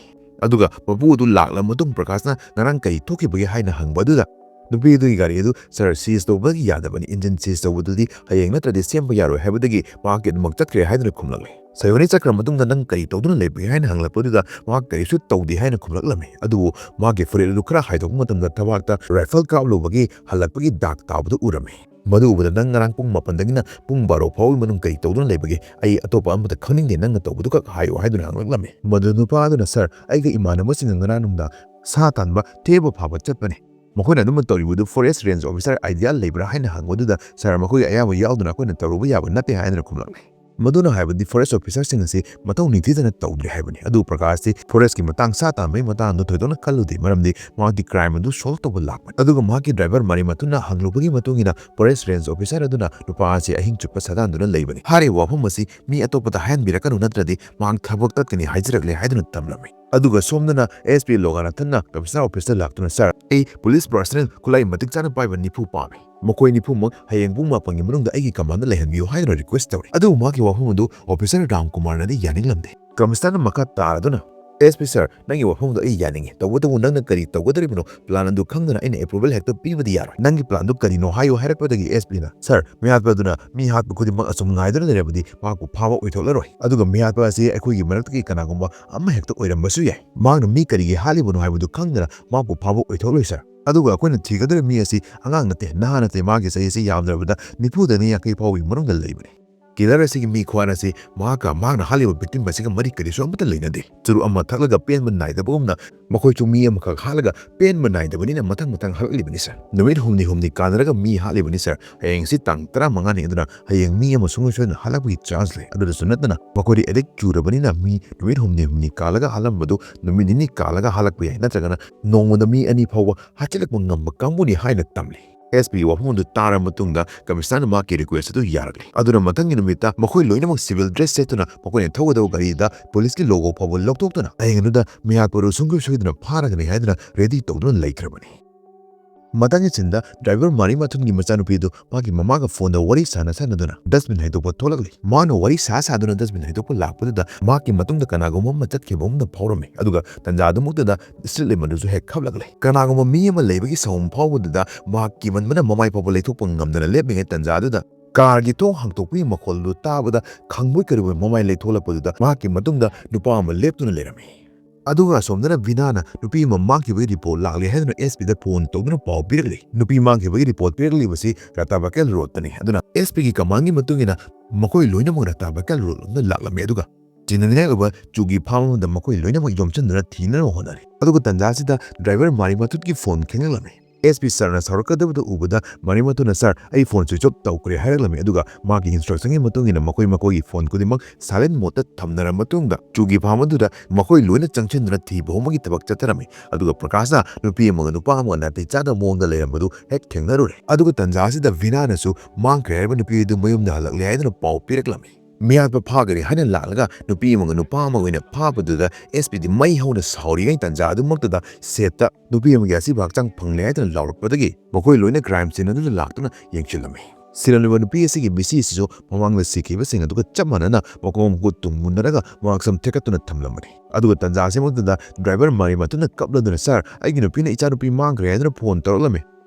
ꯑꯗꯨꯒ ꯃꯄꯨ ꯑꯗꯨ ꯂꯥꯛꯂꯕ ꯃꯇꯨꯡ ꯄ꯭ꯔꯀꯥꯁꯅ "ꯉꯔꯥꯡ ꯀꯔꯤ ꯊꯣꯛꯈꯤꯕꯒꯦ?" ꯍꯥꯏꯅ ꯍꯪꯕ ꯑꯗꯨꯗ, ꯅꯨꯄꯤ ꯑꯗꯨꯒꯤ ꯒꯥꯔꯤ ꯑꯗꯨ "ꯁꯥꯔ, ꯁꯤꯖ ꯇꯧꯕꯒꯤ ꯌꯥꯗꯕꯅꯤ, ꯏꯟꯖꯤꯟ ꯁꯤꯖ ꯇꯧꯕꯗꯨꯗꯤ ꯍꯌꯦꯡ ꯅꯠꯇ꯭ꯔꯗꯤ ꯁꯦꯝꯕ ꯌꯥꯔꯣꯏ" ꯍꯥꯏꯕꯗꯒꯤ ꯃꯍꯥꯛꯀꯤ ꯑꯗꯨꯃꯛ ꯆꯠꯈ꯭ꯔꯦ ꯍꯥꯏꯗꯨꯅ ꯈꯨꯝꯂꯛꯂꯦ꯫ "ꯁꯌꯣꯅꯤ ꯆꯠꯈ꯭ꯔ ꯃꯇꯨꯡꯗ ꯅꯪ ꯀꯔꯤ ꯇꯧꯗꯨꯅ ꯂꯩꯕꯒꯦ?" ꯍꯥꯏꯅ ꯍꯪꯂꯛꯄꯗꯨꯗ ꯃꯍꯥꯛ ꯀꯔꯤꯁꯨ ꯇꯧꯗꯦ ꯍꯥꯏꯅ ꯈꯨꯝꯂꯛꯂꯝꯃꯤ꯫ ꯑꯗꯨꯕꯨ ꯃꯍꯥꯛꯀꯤ ꯐꯨꯔꯤꯠ ꯑꯗꯨ ꯈꯔ ꯍꯥꯏꯗꯣꯛꯄ ꯃꯇꯝꯗ ꯊꯕꯥꯛꯇ ꯔꯥꯏꯐꯜ ꯀꯥꯞꯂꯨꯕꯒꯤ ꯍꯜꯂꯛꯄꯒꯤ ꯗꯥꯛ ꯇꯥꯕꯗꯨ ꯎꯔꯝꯃꯤ꯫ "ꯃꯗꯨ ꯎꯕꯗ ꯅꯪ ꯉꯔꯥꯡ ꯄꯨꯡ ꯃꯥꯄꯟꯗꯒꯤꯅ ꯄꯨꯡ ꯕꯥꯔꯣ ꯐꯥꯎꯒꯤ ꯃꯅꯨꯡ ꯀꯔꯤ ꯇꯧꯗꯨꯅ ꯂꯩꯕꯒꯦ? ꯑꯩ ꯑꯇꯣꯞꯄ ꯑꯃꯠꯇ ꯈꯪꯅꯤꯡꯗꯦ, ꯅꯪꯅ ꯇꯧꯕꯗꯨꯈꯛ ꯍꯥꯏꯌꯨ" ꯍꯥꯏꯗꯨꯅ ꯍꯪꯂꯛꯂꯝꯃꯤ꯫ ꯃꯗꯨ ꯅꯨꯄꯥ ꯑꯗꯨꯅ, "ꯁꯥꯔ, ꯑꯩꯒ ꯏꯃꯥꯟꯅꯕꯁꯤꯡꯒ ꯉꯔꯥꯡ ꯅꯨꯡꯗꯥꯡ ꯁꯥ ꯇꯥꯟꯕ ꯊꯦꯕ ꯐꯥꯕ ꯆꯠꯄꯅꯤ꯫ ꯃꯈꯣꯏꯅ ꯑꯗꯨꯃꯛ ꯇꯧꯔꯤꯕꯗꯨ ꯐꯣꯔꯦꯁ ꯔꯦꯟꯖ ꯑꯣꯐꯤꯁꯥꯔ ꯑꯥꯏꯗꯤꯌꯥ ꯂꯩꯕ꯭ꯔꯥ ꯍꯥꯏꯅ ꯍꯪꯕꯗꯨꯗ ꯁꯥꯔ ꯃꯈꯣꯏꯒꯤ ꯑꯌꯥꯕ ꯌꯥꯎꯗꯅ ꯑꯩꯈꯣꯏꯅ ꯇꯧꯔꯨꯕ ꯌꯥꯕ ꯅꯠꯇꯦ" ꯍꯥꯏꯗꯨꯅ ꯈꯨꯝꯂꯛꯂꯤ꯫ ꯃꯗꯨꯅ ꯍꯥꯏꯕꯗꯤ ꯐꯣꯔꯦꯁ ꯑꯣꯐꯤꯁꯥꯔꯁꯤꯡ ꯑꯁꯤ ꯃꯊꯧ ꯅꯤꯡꯊꯤꯖꯅ ꯇꯧꯗ꯭ꯔꯤ ꯍꯥꯏꯕꯅꯤ꯫ ꯑꯗꯨꯕꯨ ꯄ꯭ꯔꯀꯥꯁꯇꯤ ꯐꯣꯔꯦꯁꯀꯤ ꯃꯇꯥꯡ, ꯁꯥ ꯇꯥꯟꯕꯒꯤ ꯃꯇꯥꯡꯗ ꯊꯣꯏꯗꯣꯛꯅ ꯈꯜꯂꯨꯗꯦ, ꯃꯔꯝꯗꯤ ꯃꯍꯥꯛꯇꯤ ꯀ꯭ꯔꯥꯏꯝ ꯑꯗꯨ ꯁꯣꯜꯕ ꯇꯧꯕ ꯂꯥꯛꯄꯅꯤ꯫ ꯑꯗꯨꯒ ꯃꯍꯥꯛꯀꯤ ꯗ꯭ꯔꯥꯏꯚꯔ ꯃꯔꯤꯃꯊꯨꯅ ꯍꯪꯂꯨꯕꯒꯤ ꯃꯇꯨꯡ ꯏꯟꯅ ꯐꯣꯔꯦꯁ ꯔꯦꯟꯖ ꯑꯣꯐꯤꯁꯥꯔ ꯑꯗꯨꯅ ꯅꯨꯄꯥ ꯑꯁꯤ ꯑꯍꯤꯡ ꯆꯨꯞꯄ ꯁꯥꯗꯥꯟꯗꯨꯅ ꯂꯩꯕꯅꯤ꯫ ꯍꯥꯏꯔꯤꯕ ꯋꯥꯐꯝ ꯑꯁꯤ ꯃꯤ ꯑꯇꯣꯞꯄꯗ ꯍꯥꯏꯍꯟꯕꯤꯔꯛꯀꯅꯨ, ꯅꯠꯇ꯭ꯔꯗꯤ ꯃꯍꯥꯛ ꯊꯕꯛ ꯇꯠꯀꯅꯤ ꯍꯥꯏꯖꯔꯛꯂꯦ ꯍꯥꯏꯗꯨꯅ ꯇꯝꯂꯝꯃꯤ꯫ ꯑꯗꯨꯒ ꯁꯣꯝꯗꯅ ꯑꯦꯁ ꯄꯤ ꯂꯣꯒꯥꯅꯥꯊꯟꯅ ꯀꯃꯤꯁꯅꯔ ꯑꯣꯐꯤꯁꯇ ꯂꯥꯛꯇꯨꯅ, "ꯁꯥꯔ, ꯑꯩ ꯄꯨꯂꯤꯁ ꯄꯔꯁꯅꯦꯜ ꯈꯨꯠꯂꯥꯏ ꯃꯇꯤꯛ ꯆꯥꯅ ꯄꯥꯏꯕ ꯅꯤꯐꯨ ꯄꯥꯝꯃꯤ꯫ ꯃꯈꯣꯏ ꯅꯤꯐꯨꯃꯛ ꯍꯌꯦꯡ ꯄꯨꯡ ꯃꯥꯄꯟꯒꯤ ꯃꯅꯨꯡꯗ ꯑꯩꯒꯤ ꯀꯃꯥꯟꯗ ꯂꯩꯍꯟꯕꯤꯌꯨ" ꯍꯥꯏꯗꯨꯅ ꯔꯤꯀ꯭ꯋꯦꯁ ꯇꯧꯔꯤ꯫ ꯑꯗꯨꯕꯨ ꯃꯍꯥꯛꯀꯤ ꯋꯥꯐꯝ ꯑꯗꯨ ꯑꯣꯐꯤꯁꯥꯔ ꯔꯥꯝ ꯀꯨꯃꯥꯔꯅꯗꯤ ꯌꯥꯅꯤꯡꯂꯝꯗꯦ꯫ ꯀꯃꯤꯁꯅꯔꯅ ꯃꯈꯥ ꯇꯥꯔꯗꯨꯅ, "ꯑꯦꯁ ꯄꯤ ꯁꯥꯔ, ꯅꯪꯒꯤ ꯋꯥꯐꯝꯗꯣ ꯑꯩ ꯌꯥꯅꯤꯡꯉꯤ, ꯇꯧꯕꯇꯕꯨ ꯅꯪꯅ ꯀꯔꯤ ꯇꯧꯒꯗꯧꯔꯤꯕꯅꯣ? ꯄ꯭ꯂꯥꯟ ꯑꯗꯨ ꯈꯪꯗꯅ ꯑꯩꯅ ꯑꯦꯄ꯭ꯔꯨꯚꯦꯜ ꯍꯦꯛꯇ ꯄꯤꯕꯗꯤ ꯌꯥꯔꯣꯏ꯫ ꯅꯪꯒꯤ ꯄ꯭ꯂꯥꯟꯗꯨ ꯀꯔꯤꯅꯣ ꯍꯥꯏꯌꯨ" ꯍꯥꯏꯔꯛꯄꯗꯒꯤ ꯑꯦꯁ ꯄꯤꯅ, "ꯁꯥꯔ, ꯃꯤꯍꯥꯠꯄ ꯑꯗꯨꯅ ꯃꯤ ꯍꯥꯠꯄ ꯈꯨꯗꯤꯡꯃꯛ ꯑꯁꯨꯝ ꯉꯥꯏꯗꯨꯅ ꯂꯩꯔꯕꯗꯤ ꯃꯍꯥꯛꯄꯨ ꯐꯥꯕ ꯑꯣꯏꯊꯣꯛꯂꯔꯣꯏ꯫ ꯑꯗꯨꯒ ꯃꯤꯍꯥꯠꯄ ꯑꯁꯤ ꯑꯩꯈꯣꯏꯒꯤ ꯃꯔꯛꯇꯒꯤ ꯀꯅꯥꯒꯨꯝꯕ ꯑꯃ ꯍꯦꯛꯇ ꯑꯣꯏꯔꯝꯕꯁꯨ ꯌꯥꯏ꯫ ꯃꯍꯥꯛꯅ ꯃꯤ ꯀꯔꯤꯒꯤ ꯍꯥꯠꯂꯤꯕꯅꯣ ꯍꯥꯏꯕꯗꯨ ꯈꯪꯗꯅ ꯃꯍꯥꯛꯄꯨ ꯐꯥꯕ ꯑꯣꯏꯊꯣꯛꯂꯣꯏ, ꯁꯥꯔ꯫ ꯑꯗꯨꯒ ꯑꯩꯈꯣꯏꯅ ꯊꯤꯒꯗꯧꯔꯤꯕ ꯃꯤ ꯑꯁꯤ ꯑꯉꯥꯡ ꯅꯠꯇꯦ, ꯅꯍꯥ ꯅꯠꯇꯦ, ꯃꯥꯒꯤ ꯆꯍꯤ ꯑꯁꯤ ꯌꯥꯝꯗ꯭ꯔꯕꯗ ꯅꯤꯐꯨꯗꯒꯤ ꯌꯥꯡꯈꯩ ꯐꯥꯎꯕꯒꯤ ꯃꯅꯨꯡꯗ ꯂꯩꯕꯅꯤ꯫ ꯀꯤꯂꯔ ꯑꯁꯤꯒꯤ ꯃꯤ ꯈꯨꯍꯥꯠ ꯑꯁꯤ ꯃꯍꯥꯛꯀ ꯃꯍꯥꯛꯅ ꯍꯥꯠꯂꯤꯕ ꯚꯤꯛꯇꯤꯝ ꯑꯁꯤꯒ ꯃꯔꯤ ꯀꯔꯤꯁꯨ ꯑꯃꯠꯇ ꯂꯩꯅꯗꯦ꯫ ꯆꯨꯔꯨꯞ ꯑꯃ ꯊꯛꯂꯒ ꯄꯦꯟꯕ ꯅꯥꯏꯗꯕꯒꯨꯝꯅ ꯃꯈꯣꯏꯁꯨ ꯃꯤ ꯑꯃꯈꯛ ꯍꯥꯠꯂꯒ ꯄꯦꯟꯕ ꯅꯥꯏꯗꯕꯅꯤꯅ ꯃꯊꯪ ꯃꯊꯪ ꯍꯜꯂꯛꯂꯤꯕꯅꯤ, ꯁꯥꯔ꯫ ꯅꯨꯃꯤꯠ ꯍꯨꯝꯅꯤ ꯍꯨꯝꯅꯤ ꯀꯥꯟꯅꯔꯒ ꯃꯤ ꯍꯥꯠꯂꯤꯕꯅꯤ, ꯁꯥꯔ꯫ ꯍꯌꯦꯡꯁꯤ ꯇꯥꯡ ꯇꯔꯥꯃꯉꯥꯅꯤ, ꯑꯗꯨꯅ ꯍꯌꯦꯡ ꯃꯤ ꯑꯃ ꯁꯨꯡꯁꯣꯏ ꯁꯣꯏꯗꯅ ꯍꯜꯂꯛꯄꯒꯤ ꯆꯥꯟꯁ ꯂꯩ꯫ ꯑꯗꯨꯗꯁꯨ ꯅꯠꯇꯅ ꯃꯈꯣꯏꯗꯤ ꯑꯦꯗꯤꯛ ꯆꯨꯔꯕꯅꯤꯅ ꯃꯤ ꯅꯨꯃꯤꯠ ꯍꯨꯝꯅꯤ ꯍꯨꯝꯅꯤ ꯀꯥꯜꯂꯒ ꯍꯥꯠꯂꯝꯕꯗꯨ ꯅꯨꯃꯤꯠ ꯅꯤꯅꯤ ꯀꯥꯜꯂꯒ ꯍꯥꯠꯂꯛꯄ ꯌꯥꯏ, ꯅꯠꯇ꯭ꯔꯒꯅ ꯅꯣꯡꯃꯗ ꯃꯤ ꯑꯅꯤ ꯐꯥꯎꯕ ꯍꯥꯠꯆꯤꯜꯂꯛꯄ ꯉꯝꯕ ꯀꯥꯡꯕꯨꯅꯤ ꯍꯥꯏꯅ ꯇꯝꯂꯤ꯫ ꯑꯦꯁ ꯄꯤꯒꯤ ꯋꯥꯐꯝ ꯑꯗꯨ ꯇꯥꯔꯕ ꯃꯇꯨꯡꯗ ꯀꯃꯤꯁꯅꯔꯅ ꯃꯍꯥꯛꯀꯤ ꯔꯤꯀ꯭ꯋꯦꯁ ꯑꯗꯨ ꯌꯥꯔꯛꯂꯦ꯫ ꯑꯗꯨꯅ ꯃꯊꯪꯒꯤ ꯅꯨꯃꯤꯠꯇ ꯃꯈꯣꯏ ꯂꯣꯏꯅꯃꯛ ꯁꯤꯚꯤꯜ ꯗ꯭ꯔꯦꯁ ꯁꯦꯠꯇꯨꯅ ꯃꯈꯣꯏꯅ ꯊꯧꯒꯗꯕ ꯒꯥꯔꯤꯗ ꯄꯨꯂꯤꯁꯀꯤ ꯂꯣꯒꯣ ꯐꯥꯎꯕ ꯂꯧꯊꯣꯛꯇꯨꯅ ꯑꯍꯤꯡ ꯑꯗꯨꯗ ꯃꯤꯍꯥꯠꯄ ꯑꯗꯨ ꯁꯨꯡꯁꯣꯏ ꯁꯣꯏꯗꯅ ꯐꯥꯔꯒꯅꯤ ꯍꯥꯏꯗꯨꯅ ꯔꯦꯗꯤ ꯇꯧꯗꯨꯅ ꯂꯩꯈ꯭ꯔꯕꯅꯤ꯫ ꯃꯊꯪꯒꯤ ꯁꯤꯟꯗ ꯗ꯭ꯔꯥꯏꯚꯔ ꯃꯥꯔꯤ ꯃꯊꯨꯟꯒꯤ ꯃꯆꯥꯅꯨꯄꯤꯗꯨ ꯃꯥꯒꯤ ꯃꯃꯥꯒ ꯐꯣꯟꯗ ꯋꯥꯔꯤ ꯁꯥꯟꯅ ꯁꯥꯟꯅꯗꯨꯅ ꯗꯁꯕꯤꯟ ꯍꯩꯗꯣꯛꯄ ꯊꯣꯛꯂꯛꯂꯤ꯫ ꯃꯥꯅ ꯋꯥꯔꯤ ꯁꯥ ꯁꯥꯗꯨꯅ ꯗꯁꯕꯤꯟ ꯍꯩꯗꯣꯛꯄ ꯂꯥꯛꯄꯗꯨꯗ ꯃꯍꯥꯛꯀꯤ ꯃꯇꯨꯡꯗ ꯀꯅꯥꯒꯨꯝꯕ ꯑꯃ ꯆꯠꯈꯤꯕꯒꯨꯝꯅ ꯐꯥꯎꯔꯝꯃꯤ꯫ ꯑꯗꯨꯒ ꯇꯟꯖꯥꯗꯨꯃꯛꯇꯗ ꯁ꯭ꯇ꯭ꯔꯤꯠ ꯂꯦꯝꯞ ꯑꯗꯨꯁꯨ ꯍꯦꯛ ꯈꯞꯂꯛꯂꯦ꯫ ꯀꯅꯥꯒꯨꯝꯕ ꯃꯤ ꯑꯃ ꯂꯩꯕꯒꯤ ꯁꯥꯎꯍꯨꯝ ꯐꯥꯎꯕꯗꯨꯗ ꯃꯍꯥꯛ ꯀꯤꯃꯟꯕꯅ ꯃꯃꯥꯏ ꯐꯥꯎꯕ ꯂꯩꯊꯣꯛꯄ ꯉꯝꯗꯅ ꯂꯦꯞꯂꯤꯉꯩ ꯇꯟꯖꯥꯗꯨꯗ ꯀꯥꯔꯒꯤ ꯊꯣꯡ ꯍꯥꯡꯇꯣꯛꯄꯒꯤ ꯃꯈꯣꯜꯗꯨ ꯇꯥꯕꯗ ꯈꯪꯕꯣꯏ ꯀꯔꯤꯕꯣꯏ ꯃꯃꯥꯏ ꯂꯩꯊꯣꯛꯂꯛꯄꯗꯨꯗ ꯃꯍꯥꯛꯀꯤ ꯃꯇꯨꯡꯗ ꯅꯨꯄꯥ ꯑꯃ ꯂꯦꯞꯇꯨꯅ ꯂꯩꯔꯝꯃꯤ꯫ ꯑꯗꯨꯒ ꯑꯁꯣꯝꯗꯅ ꯚꯤꯅꯥꯅ ꯅꯨꯄꯤ ꯑꯃ ꯃꯥꯡꯈꯤꯕꯒꯤ ꯔꯤꯄꯣꯔꯠ ꯂꯥꯛꯂꯦ ꯍꯥꯏꯗꯨꯅ ꯑꯦꯁ ꯄꯤꯗ ꯐꯣꯟ ꯇꯧꯗꯨꯅ ꯄꯥꯎ ꯄꯤꯔꯛꯂꯤ꯫ ꯅꯨꯄꯤ ꯃꯥꯡꯈꯤꯕꯒꯤ ꯔꯤꯄꯣꯔꯠ ꯄꯤꯔꯛꯂꯤꯕꯁꯤ ꯔꯇꯥꯕꯀꯦꯜ ꯔꯣꯗꯇꯅꯤ꯫ ꯑꯗꯨꯅ ꯑꯦꯁ ꯄꯤꯒꯤ ꯀꯃꯥꯟꯒꯤ ꯃꯇꯨꯡ ꯏꯟꯅ ꯃꯈꯣꯏ ꯂꯣꯏꯅꯃꯛ ꯔꯇꯥꯕꯀꯦꯜ ꯔꯣꯗ ꯂꯣꯝꯗ ꯂꯥꯛꯂꯝꯃꯤ꯫ ꯑꯗꯨꯒ ꯆꯤꯟꯅꯅꯤꯡꯉꯥꯏ ꯑꯣꯏꯕ ꯆꯨꯒꯤ ꯐꯥꯝ ꯑꯃꯗ ꯃꯈꯣꯏ ꯂꯣꯏꯅꯃꯛ ꯌꯣꯝꯁꯤꯟꯗꯨꯅ ꯊꯤꯅꯅꯕ ꯍꯣꯠꯅꯔꯤ꯫ ꯑꯗꯨꯒ ꯇꯟꯖꯥꯁꯤꯗ ꯗ꯭ꯔꯥꯏꯚꯔ ꯃꯥꯔꯤꯃꯊꯨꯠꯀꯤ ꯐꯣꯟ ꯈꯤꯡꯂꯛꯂꯝꯃꯤ꯫ ꯑꯦꯁ ꯄꯤ ꯁꯔꯅ ꯁꯥꯎꯔꯛꯀꯗꯕꯗꯨ ꯎꯕꯗ ꯃꯥꯔꯤꯃꯊꯨꯠꯅ, "ꯁꯥꯔ, ꯑꯩ ꯐꯣꯟ ꯁ꯭ꯋꯤꯆ ꯑꯣꯐ ꯇꯧꯈ꯭ꯔꯦ" ꯍꯥꯏꯔꯛꯂꯝꯃꯤ꯫ ꯑꯗꯨꯒ ꯃꯥꯒꯤ ꯏꯟꯁꯇ꯭ꯔꯛꯁꯟꯒꯤ ꯃꯇꯨꯡ ꯏꯟꯅ ꯃꯈꯣꯏ ꯃꯈꯣꯏꯒꯤ ꯐꯣꯟ ꯈꯨꯗꯤꯡꯃꯛ ꯁꯥꯏꯂꯦꯟ ꯃꯣꯗꯇ ꯊꯝꯅꯔꯕ ꯃꯇꯨꯡꯗ ꯆꯨꯒꯤ ꯐꯥꯝ ꯑꯗꯨꯗ ꯃꯈꯣꯏ ꯂꯣꯏꯅ ꯆꯪꯁꯤꯟꯗꯨꯅ ꯊꯤꯕ ꯍꯧꯕꯒꯤ ꯊꯕꯛ ꯆꯠꯊꯔꯝꯃꯤ꯫ ꯑꯗꯨꯒ ꯄ꯭ꯔꯀꯥꯁꯅ ꯅꯨꯄꯤ ꯑꯃꯒ ꯅꯨꯄꯥ ꯑꯃꯒ ꯅꯥꯇꯩ ꯆꯥꯗꯕ ꯃꯑꯣꯡꯗ ꯂꯩꯔꯝꯕꯗꯨ ꯍꯦꯛ ꯊꯦꯡꯅꯔꯨꯔꯦ꯫ ꯑꯗꯨꯒ ꯇꯟꯖꯥ ꯑꯁꯤꯗ ꯚꯤꯅꯥꯅꯁꯨ ꯃꯥꯡꯈ꯭ꯔꯦ ꯍꯥꯏꯔꯤꯕ ꯅꯨꯄꯤ ꯑꯗꯨ ꯃꯌꯨꯝꯗ ꯍꯜꯂꯛꯂꯦ ꯍꯥꯏꯗꯨꯅ ꯄꯥꯎ ꯄꯤꯔꯛꯂꯝꯃꯤ꯫ ꯃꯤꯍꯥꯠꯄ ꯐꯥꯒꯅꯤ ꯍꯥꯏꯅ ꯂꯥꯛꯂꯒ ꯅꯨꯄꯤ ꯑꯃꯒ ꯅꯨꯄꯥ ꯑꯃꯒ ꯑꯣꯏꯅ ꯐꯥꯕꯗꯨꯗ ꯑꯦꯁ ꯄꯤꯗꯤ ꯃꯩ ꯍꯧꯅ ꯁꯥꯎꯔꯤꯉꯩ ꯇꯟꯖꯥ ꯑꯗꯨꯃꯛꯇꯗ ꯁꯦꯠꯇ ꯅꯨꯄꯤ ꯑꯃꯒꯤ ꯑꯁꯤꯕ ꯍꯛꯆꯥꯡ ꯐꯪꯂꯦ ꯍꯥꯏꯗꯨꯅ ꯂꯥꯎꯔꯛꯄꯗꯒꯤ ꯃꯈꯣꯏ ꯂꯣꯏꯅ ꯀ꯭ꯔꯥꯏꯝ ꯁꯤꯟ ꯑꯗꯨꯗ ꯂꯥꯛꯇꯨꯅ ꯌꯦꯡꯁꯤꯜꯂꯝꯃꯤ꯫ ꯁꯤꯔꯝꯂꯤꯕ ꯅꯨꯄꯤ ꯑꯁꯤꯒꯤ ꯃꯤꯁꯤ ꯑꯁꯤꯁꯨ ꯃꯃꯥꯡꯗ ꯁꯤꯈꯤꯕꯁꯤꯡ ꯑꯗꯨꯒ ꯆꯞ ꯃꯥꯟꯅꯅ ꯃꯈꯣꯡ ꯃꯈꯨꯠ ꯇꯨꯡ ꯃꯨꯟꯅꯔꯒ ꯃꯉꯛꯁꯝ ꯊꯦꯛꯀꯠꯇꯨꯅ ꯊꯝꯂꯝꯕꯅꯤ꯫ ꯑꯗꯨꯒ ꯇꯟꯖꯥ ꯑꯁꯤꯃꯛꯇꯗ ꯗ꯭ꯔꯥꯏꯚꯔ ꯃꯥꯔꯤꯃꯊꯨꯠꯅ ꯀꯞꯂꯗꯨꯅ, "ꯁꯥꯔ, ꯑꯩꯒꯤ ꯅꯨꯄꯤꯅ ꯏꯆꯥꯅꯨꯄꯤ ꯃꯥꯡꯈ꯭ꯔꯦ" ꯍꯥꯏꯗꯨꯅ ꯐꯣꯟ ꯇꯧꯔꯛꯂꯝꯃꯤ꯫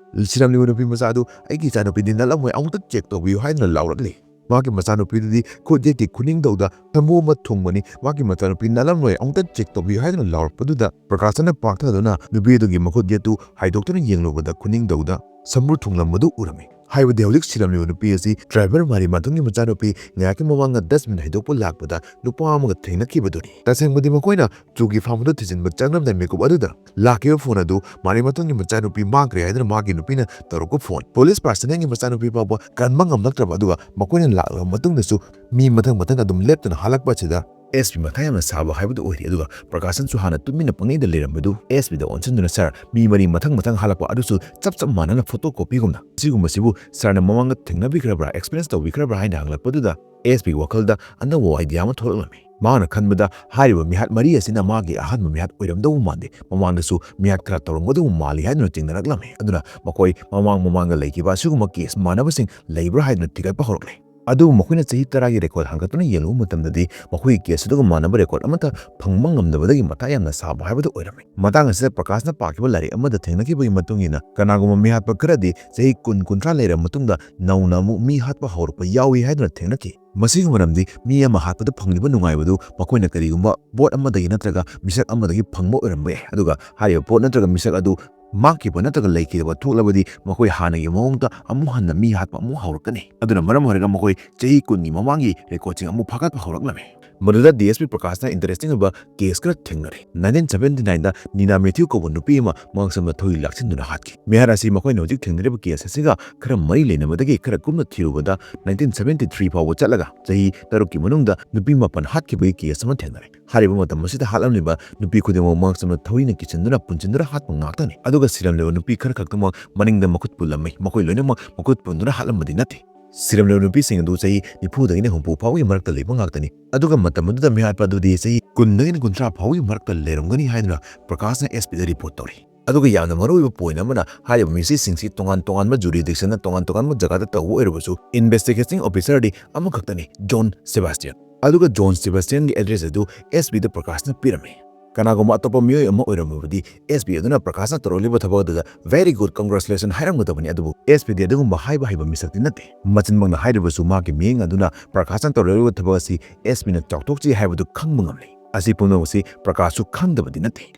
ꯁꯤꯔꯝꯂꯤꯕ ꯅꯨꯄꯤ ꯃꯆꯥ ꯑꯗꯨ, "ꯑꯩꯒꯤ ꯏꯆꯥꯅꯨꯄꯤꯗꯤ ꯅꯠꯂꯝꯃꯣꯏ, ꯑꯃꯨꯛꯇ ꯆꯦꯛ ꯇꯧꯕꯤꯌꯨ" ꯍꯥꯏꯗꯨꯅ ꯂꯥꯎꯔꯛꯂꯤ꯫ ꯃꯍꯥꯛꯀꯤ ꯃꯆꯥꯅꯨꯄꯤꯗꯨꯗꯤ ꯈꯨꯠ ꯌꯦꯠꯀꯤ ꯈꯨꯅꯤꯡꯗꯧꯗ ꯁꯝꯕꯨ ꯑꯃ ꯊꯨꯡꯕꯅꯤ꯫ ꯃꯍꯥꯛꯀꯤ ꯃꯆꯥꯅꯨꯄꯤ ꯅꯠꯂꯝꯂꯣꯏ, ꯑꯃꯨꯛꯇ ꯆꯦꯛ ꯇꯧꯕꯤꯌꯨ ꯍꯥꯏꯗꯨꯅ ꯂꯥꯎꯔꯛꯄꯗꯨꯗ ꯄ꯭ꯔꯀꯥꯁꯅ ꯄꯥꯛꯊꯗꯨꯅ ꯅꯨꯄꯤ ꯑꯗꯨꯒꯤ ꯃꯈꯨꯠ ꯌꯦꯠꯇꯨ ꯍꯥꯏꯗꯣꯛꯇꯨꯅ ꯌꯦꯡꯂꯨꯕꯗ ꯈꯨꯅꯤꯡꯗꯧꯗ ꯁꯝꯕ꯭ꯔꯨ ꯊꯨꯡꯂꯝꯕꯗꯨ ꯎꯔꯝꯃꯤ꯫ ꯍꯥꯏꯕꯗꯤ ꯍꯧꯖꯤꯛ ꯁꯤꯔꯝꯂꯤꯕ ꯅꯨꯄꯤ ꯑꯁꯤ ꯗ꯭ꯔꯥꯏꯚꯔ ꯃꯥꯔꯤꯃꯊꯨꯟꯒꯤ ꯃꯆꯥꯅꯨꯄꯤ ꯉꯥꯏꯍꯥꯛꯀꯤ ꯃꯃꯥꯡꯗ ꯗꯁꯕꯤꯟ ꯍꯩꯗꯣꯛꯄ ꯂꯥꯛꯄꯗ ꯅꯨꯄꯥ ꯑꯃꯒ ꯊꯦꯡꯅꯈꯤꯕꯗꯨꯅꯤ꯫ ꯇꯁꯦꯡꯕꯗꯤ ꯃꯈꯣꯏꯅ ꯆꯨꯒꯤ ꯐꯥꯝ ꯑꯗꯨ ꯊꯤꯖꯤꯟꯕ ꯆꯪꯂꯝꯗꯥꯏ ꯃꯤꯀꯨꯞ ꯑꯗꯨꯗ ꯂꯥꯛꯈꯤꯕ ꯐꯣꯟ ꯑꯗꯨ ꯃꯥꯔꯤꯃꯊꯨꯟꯒꯤ ꯃꯆꯥꯅꯨꯄꯤ ꯃꯥꯡꯈ꯭ꯔꯦ ꯍꯥꯏꯗꯨꯅ ꯃꯥꯒꯤ ꯅꯨꯄꯤꯅ ꯇꯧꯔꯛꯄ ꯐꯣꯟ꯫ ꯄꯨꯂꯤꯁ ꯄꯥꯔꯁꯅꯦꯜꯒꯤ ꯃꯆꯥꯅꯨꯄꯤ ꯐꯥꯎꯕ ꯀꯟꯕ ꯉꯝꯂꯛꯇ꯭ꯔꯕ ꯑꯗꯨꯒ ꯃꯈꯣꯏꯅ ꯂꯥꯛꯂꯕ ꯃꯇꯨꯡꯗꯁꯨ ꯃꯤ ꯃꯊꯪ ꯃꯊꯪ ꯑꯗꯨꯝ ꯂꯦꯞꯇꯅ ꯍꯜꯂꯛꯄ ꯑꯁꯤꯗ ꯑꯦꯁ ꯄꯤ ꯃꯊꯥ ꯌꯥꯝꯅ ꯁꯥꯕ ꯍꯥꯏꯕꯗꯨ ꯑꯣꯏꯔꯤ꯫ ꯑꯗꯨꯒ ꯄ꯭ꯔꯀꯥꯁꯟꯁꯨ ꯍꯥꯟꯅ ꯇꯨꯃꯤꯟꯅ ꯄꯪꯂꯩꯗ ꯂꯩꯔꯝꯕꯗꯨ ꯑꯦꯁ ꯄꯤꯗ ꯑꯣꯟꯁꯤꯟꯗꯨꯅ, "ꯁꯥꯔ, ꯃꯤ ꯃꯔꯤ ꯃꯊꯪ ꯃꯊꯪ ꯍꯜꯂꯛꯄ ꯑꯗꯨꯁꯨ ꯆꯞ ꯆꯞ ꯃꯥꯟꯅꯅ ꯐꯣꯇꯣ ꯀꯣꯄꯤꯒꯨꯝꯅ꯫ ꯁꯤꯒꯨꯝꯕꯁꯤꯕꯨ ꯁꯥꯔꯅ ꯃꯃꯥꯡꯗ ꯊꯦꯡꯅꯕꯤꯈ꯭ꯔꯕ꯭ꯔꯥ, ꯑꯦꯛꯁꯄꯤꯔꯤꯌꯦꯟꯁ ꯇꯧꯕꯤꯈ꯭ꯔꯕ꯭ꯔꯥ?" ꯍꯥꯏꯅ ꯍꯪꯂꯛꯄꯗꯨꯗ ꯑꯦꯁ ꯄꯤ ꯋꯥꯈꯜꯗ ꯑꯅꯧꯕ ꯑꯥꯏꯗꯤꯌꯥ ꯑꯃ ꯊꯣꯛꯂꯛꯂꯝꯃꯤ꯫ ꯃꯍꯥꯛꯅ ꯈꯟꯕꯗ ꯍꯥꯏꯔꯤꯕ ꯃꯤꯍꯥꯠ ꯃꯔꯤ ꯑꯁꯤꯅ ꯃꯥꯒꯤ ꯑꯍꯥꯟꯕ ꯃꯤꯍꯥꯠ ꯑꯣꯏꯔꯝꯗꯧꯕ ꯃꯥꯟꯗꯦ, ꯃꯃꯥꯡꯗꯁꯨ ꯃꯤꯍꯥꯠ ꯈꯔ ꯇꯧꯔꯝꯒꯗꯧꯕ ꯃꯥꯜꯂꯤ ꯍꯥꯏꯗꯨꯅ ꯆꯤꯡꯅꯔꯛꯂꯝꯃꯤ꯫ ꯑꯗꯨꯅ ꯃꯈꯣꯏ ꯃꯃꯥꯡ ꯃꯃꯥꯡꯗ ꯂꯩꯈꯤꯕ ꯑꯁꯤꯒꯨꯝꯕ ꯀꯦꯁ ꯃꯥꯟꯅꯕꯁꯤꯡ ꯂꯩꯕ꯭ꯔꯥ ꯍꯥꯏꯗꯨꯅ ꯊꯤꯒꯠꯄ ꯍꯧꯔꯛꯂꯦ꯫ ꯑꯗꯨꯕꯨ ꯃꯈꯣꯏꯅ ꯆꯍꯤ ꯇꯔꯥꯒꯤ ꯔꯦꯀꯣꯔꯗ ꯍꯥꯡꯒꯠꯇꯨꯅ ꯌꯦꯡꯂꯨꯕ ꯃꯇꯝꯗꯗꯤ ꯃꯈꯣꯏꯒꯤ ꯀꯦꯁ ꯑꯗꯨꯒ ꯃꯥꯟꯅꯕ ꯔꯦꯀꯣꯔꯗ ꯑꯃꯠꯇ ꯐꯪꯕ ꯉꯝꯗꯕꯗꯒꯤ ꯃꯊꯥ ꯌꯥꯝꯅ ꯁꯥꯕ ꯍꯥꯏꯕꯗꯨ ꯑꯣꯏꯔꯝꯃꯤ꯫ ꯃꯇꯥꯡ ꯑꯁꯤꯗ ꯄ꯭ꯔꯀꯥꯁꯅ ꯄꯥꯈꯤꯕ ꯂꯥꯏꯔꯤꯛ ꯑꯃꯗ ꯊꯦꯡꯅꯈꯤꯕꯒꯤ ꯃꯇꯨꯡ ꯏꯟꯅ, ꯀꯅꯥꯒꯨꯝꯕ ꯃꯤꯍꯥꯠꯄ ꯈꯔꯗꯤ ꯆꯍꯤ ꯀꯨꯟ ꯀꯨꯟꯊ꯭ꯔꯥ ꯂꯩꯔꯕ ꯃꯇꯨꯡꯗ ꯅꯧꯅ ꯑꯃꯨꯛ ꯃꯤ ꯍꯥꯠꯄ ꯍꯧꯔꯛꯄ ꯌꯥꯎꯏ ꯍꯥꯏꯗꯨꯅ ꯊꯦꯡꯅꯈꯤ꯫ ꯃꯁꯤꯒꯤ ꯃꯔꯝꯗꯤ ꯃꯤ ꯑꯃ ꯍꯥꯠꯄꯗ ꯐꯪꯂꯤꯕ ꯅꯨꯡꯉꯥꯏꯕꯗꯨ ꯃꯈꯣꯏꯅ ꯀꯔꯤꯒꯨꯝꯕ ꯄꯣꯠ ꯑꯃꯗꯒꯤ ꯅꯠꯇ꯭ꯔꯒ ꯃꯤꯁꯛ ꯑꯃꯗꯒꯤ ꯐꯪꯕ ꯑꯣꯏꯔꯝꯕ ꯌꯥꯏ, ꯑꯗꯨꯒ ꯍꯥꯏꯔꯤꯕ ꯄꯣꯠ ꯅꯠꯇ꯭ꯔꯒ ꯃꯤꯁꯛ ꯑꯗꯨ ꯃꯥꯡꯈꯤꯕ ꯅꯠꯇ꯭ꯔꯒ ꯂꯩꯈꯤꯗꯕ ꯊꯣꯛꯂꯕꯗꯤ ꯃꯈꯣꯏ ꯍꯥꯟꯅꯒꯤ ꯃꯑꯣꯡꯗ ꯑꯃꯨꯛ ꯍꯟꯅ ꯃꯤ ꯍꯥꯠꯄ ꯑꯃꯨꯛ ꯍꯧꯔꯛꯀꯅꯤ꯫ ꯑꯗꯨꯅ ꯃꯔꯝ ꯑꯣꯏꯔꯒ ꯃꯈꯣꯏ ꯆꯍꯤ ꯀꯨꯟꯒꯤ ꯃꯃꯥꯡꯒꯤ ꯔꯦꯀꯣꯔꯗꯁꯤꯡ ꯑꯃꯨꯛ ꯐꯥꯒꯠꯄ ꯍꯧꯔꯛꯂꯝꯃꯤ꯫ ꯃꯗꯨꯗ ꯗꯤ ꯑꯦꯁ ꯄꯤ ꯄ꯭ꯔꯀꯥꯁꯅ ꯏꯟꯇꯔꯦꯁꯇꯤꯡ ꯑꯣꯏꯕ ꯀꯦꯁ ꯈꯔ ꯊꯦꯡꯅꯔꯦ꯫ ꯅꯥꯏꯟꯇꯤꯟ ꯁꯚꯦꯟꯇꯤ ꯅꯥꯏꯟꯗ ꯅꯤꯅꯥ ꯃꯦꯊ꯭ꯌꯨ ꯀꯧꯕ ꯅꯨꯄꯤ ꯑꯃ ꯃꯥꯡꯁꯝꯅ ꯊꯧꯔꯤ ꯂꯥꯛꯁꯤꯟꯗꯨꯅ ꯍꯥꯠꯈꯤ꯫ ꯃꯤꯍꯥꯠ ꯑꯁꯤ ꯃꯈꯣꯏꯅ ꯍꯧꯖꯤꯛ ꯊꯦꯡꯅꯔꯤꯕ ꯀꯦꯁ ꯑꯁꯤꯒ ꯈꯔ ꯃꯔꯤ ꯂꯩꯅꯕꯗꯒꯤ ꯈꯔ ꯀꯨꯞꯅ ꯊꯤꯔꯨꯕꯗ, ꯅꯥꯏꯟꯇꯤꯟ ꯁꯚꯦꯟꯇꯤ ꯊ꯭ꯔꯤ ꯐꯥꯎꯕ ꯆꯠꯂꯒ ꯆꯍꯤ ꯇꯔꯨꯛꯀꯤ ꯃꯅꯨꯡꯗ ꯅꯨꯄꯤ ꯃꯥꯄꯟ ꯍꯥꯠꯈꯤꯕꯒꯤ ꯀꯦꯁ ꯑꯃ ꯊꯦꯡꯅꯔꯦ꯫ ꯍꯥꯏꯔꯤꯕ ꯃꯇꯝ ꯑꯁꯤꯗ ꯍꯥꯠꯂꯝꯂꯤꯕ ꯅꯨꯄꯤ ꯈꯨꯗꯤꯡꯃꯛ ꯃꯥꯡꯁꯝꯅ ꯊꯧꯔꯤꯅ ꯀꯤꯁꯤꯟꯗꯨꯅ ꯄꯨꯟꯁꯤꯟꯗꯨꯅ ꯍꯥꯠꯄ ꯉꯥꯛꯇꯅꯤ꯫ ꯑꯗꯨꯒ ꯁꯤꯔꯝꯂꯤꯕ ꯅꯨꯄꯤ ꯈꯔ ꯈꯛꯇꯃꯛ ꯃꯅꯤꯡꯗ ꯃꯈꯨꯠ ꯄꯨꯜꯂꯝꯃꯤ꯫ ꯃꯈꯣꯏ ꯂꯣꯏꯅꯃꯛ ꯃꯈꯨꯠ ꯄꯨꯟꯗꯨꯅ ꯍꯥꯠꯂꯝꯕꯗꯤ ꯅꯠꯇꯦ꯫ ꯁꯤꯔꯝꯂꯤꯕ ꯅꯨꯄꯤꯁꯤꯡ ꯑꯗꯨ ꯆꯍꯤ ꯅꯤꯐꯨꯗꯒꯤꯅ ꯍꯨꯝꯐꯨ ꯐꯥꯎꯒꯤ ꯃꯔꯛꯇ ꯂꯩꯕ ꯉꯥꯛꯇꯅꯤ꯫ ꯑꯗꯨꯒ ꯃꯇꯝ ꯑꯗꯨꯗ ꯃꯤꯍꯥꯠꯄ ꯑꯗꯨꯗꯤ ꯆꯍꯤ ꯀꯨꯟꯗꯒꯤꯅ ꯀꯨꯟꯊ꯭ꯔꯥ ꯐꯥꯎꯒꯤ ꯃꯔꯛꯇ ꯂꯩꯔꯝꯒꯅꯤ ꯍꯥꯏꯗꯨꯅ ꯄ꯭ꯔꯀꯥꯁꯅ ꯑꯦꯁ ꯄꯤꯗ ꯔꯤꯄꯣꯔꯠ ꯇꯧꯔꯤ꯫ ꯑꯗꯨꯒ ꯌꯥꯝꯅ ꯃꯔꯨꯑꯣꯏꯕ ꯄꯣꯏꯟꯠ ꯑꯃꯅ, ꯍꯥꯏꯔꯤꯕ ꯃꯤꯁꯤꯁꯤꯡꯁꯤ ꯇꯣꯉꯥꯟ ꯇꯣꯉꯥꯟꯕ ꯖꯨꯔꯤꯗꯤꯛꯁꯟꯗ ꯇꯣꯉꯥꯟ ꯇꯣꯉꯥꯟꯕ ꯖꯒꯥꯗ ꯇꯧꯕ ꯑꯣꯏꯔꯕꯁꯨ, ꯏꯟꯚꯦꯁꯇꯤꯒꯦꯇꯤꯡ ꯑꯣꯐꯤꯁꯔꯗꯤ ꯑꯃꯈꯛꯇꯅꯤ, ꯖꯣꯟ ꯁꯦꯕꯥꯁꯇꯤꯌꯟ꯫ ꯑꯗꯨꯒ ꯖꯣꯟ ꯁꯦꯕꯥꯁꯇꯤꯌꯟꯒꯤ ꯑꯦꯗ꯭ꯔꯦꯁ ꯑꯗꯨ ꯑꯦꯁ ꯄꯤꯗ ꯄ꯭ꯔꯀꯥꯁꯅ ꯄꯤꯔꯝꯃꯤ꯫ ꯀꯅꯥꯒꯨꯝꯕ ꯑꯇꯣꯞꯄ ꯃꯤꯑꯣꯏ ꯑꯃ ꯑꯣꯏꯔꯝꯃꯕꯗꯤ, ꯑꯦꯁ ꯄꯤ ꯑꯗꯨꯅ ꯄ꯭ꯔꯀꯥꯁꯅ ꯇꯧꯔꯛꯂꯤꯕ ꯊꯕꯛ ꯑꯗꯨꯗ "Very good, congratulations" ꯍꯥꯏꯔꯝꯒꯗꯕꯅꯤ꯫ ꯑꯗꯨꯕꯨ ꯑꯦꯁ ꯄꯤꯗꯤ ꯑꯗꯨꯒꯨꯝꯕ ꯍꯥꯏꯕ ꯍꯩꯕ ꯃꯤꯁꯛꯇꯤ ꯅꯠꯇꯦ꯫ ꯃꯆꯤꯟꯃꯛꯅ ꯍꯥꯏꯔꯕꯁꯨ, ꯃꯍꯥꯛꯀꯤ ꯃꯤꯠꯌꯦꯡ ꯑꯗꯨꯅ ꯄ꯭ꯔꯀꯥꯁꯅ ꯇꯧꯔꯛꯂꯤꯕ ꯊꯕꯛ ꯑꯁꯤ ꯑꯦꯁ ꯄꯤꯅ ꯆꯥꯎꯊꯣꯛꯆꯩ ꯍꯥꯏꯕꯗꯨ ꯈꯪꯕ ꯉꯝꯂꯤ꯫ ꯑꯁꯤ ꯄꯨꯝꯅꯃꯛ ꯑꯁꯤ ꯄ꯭ꯔꯀꯥꯁꯁꯨ ꯈꯪꯗꯕꯗꯤ ꯅꯠꯇꯦ꯫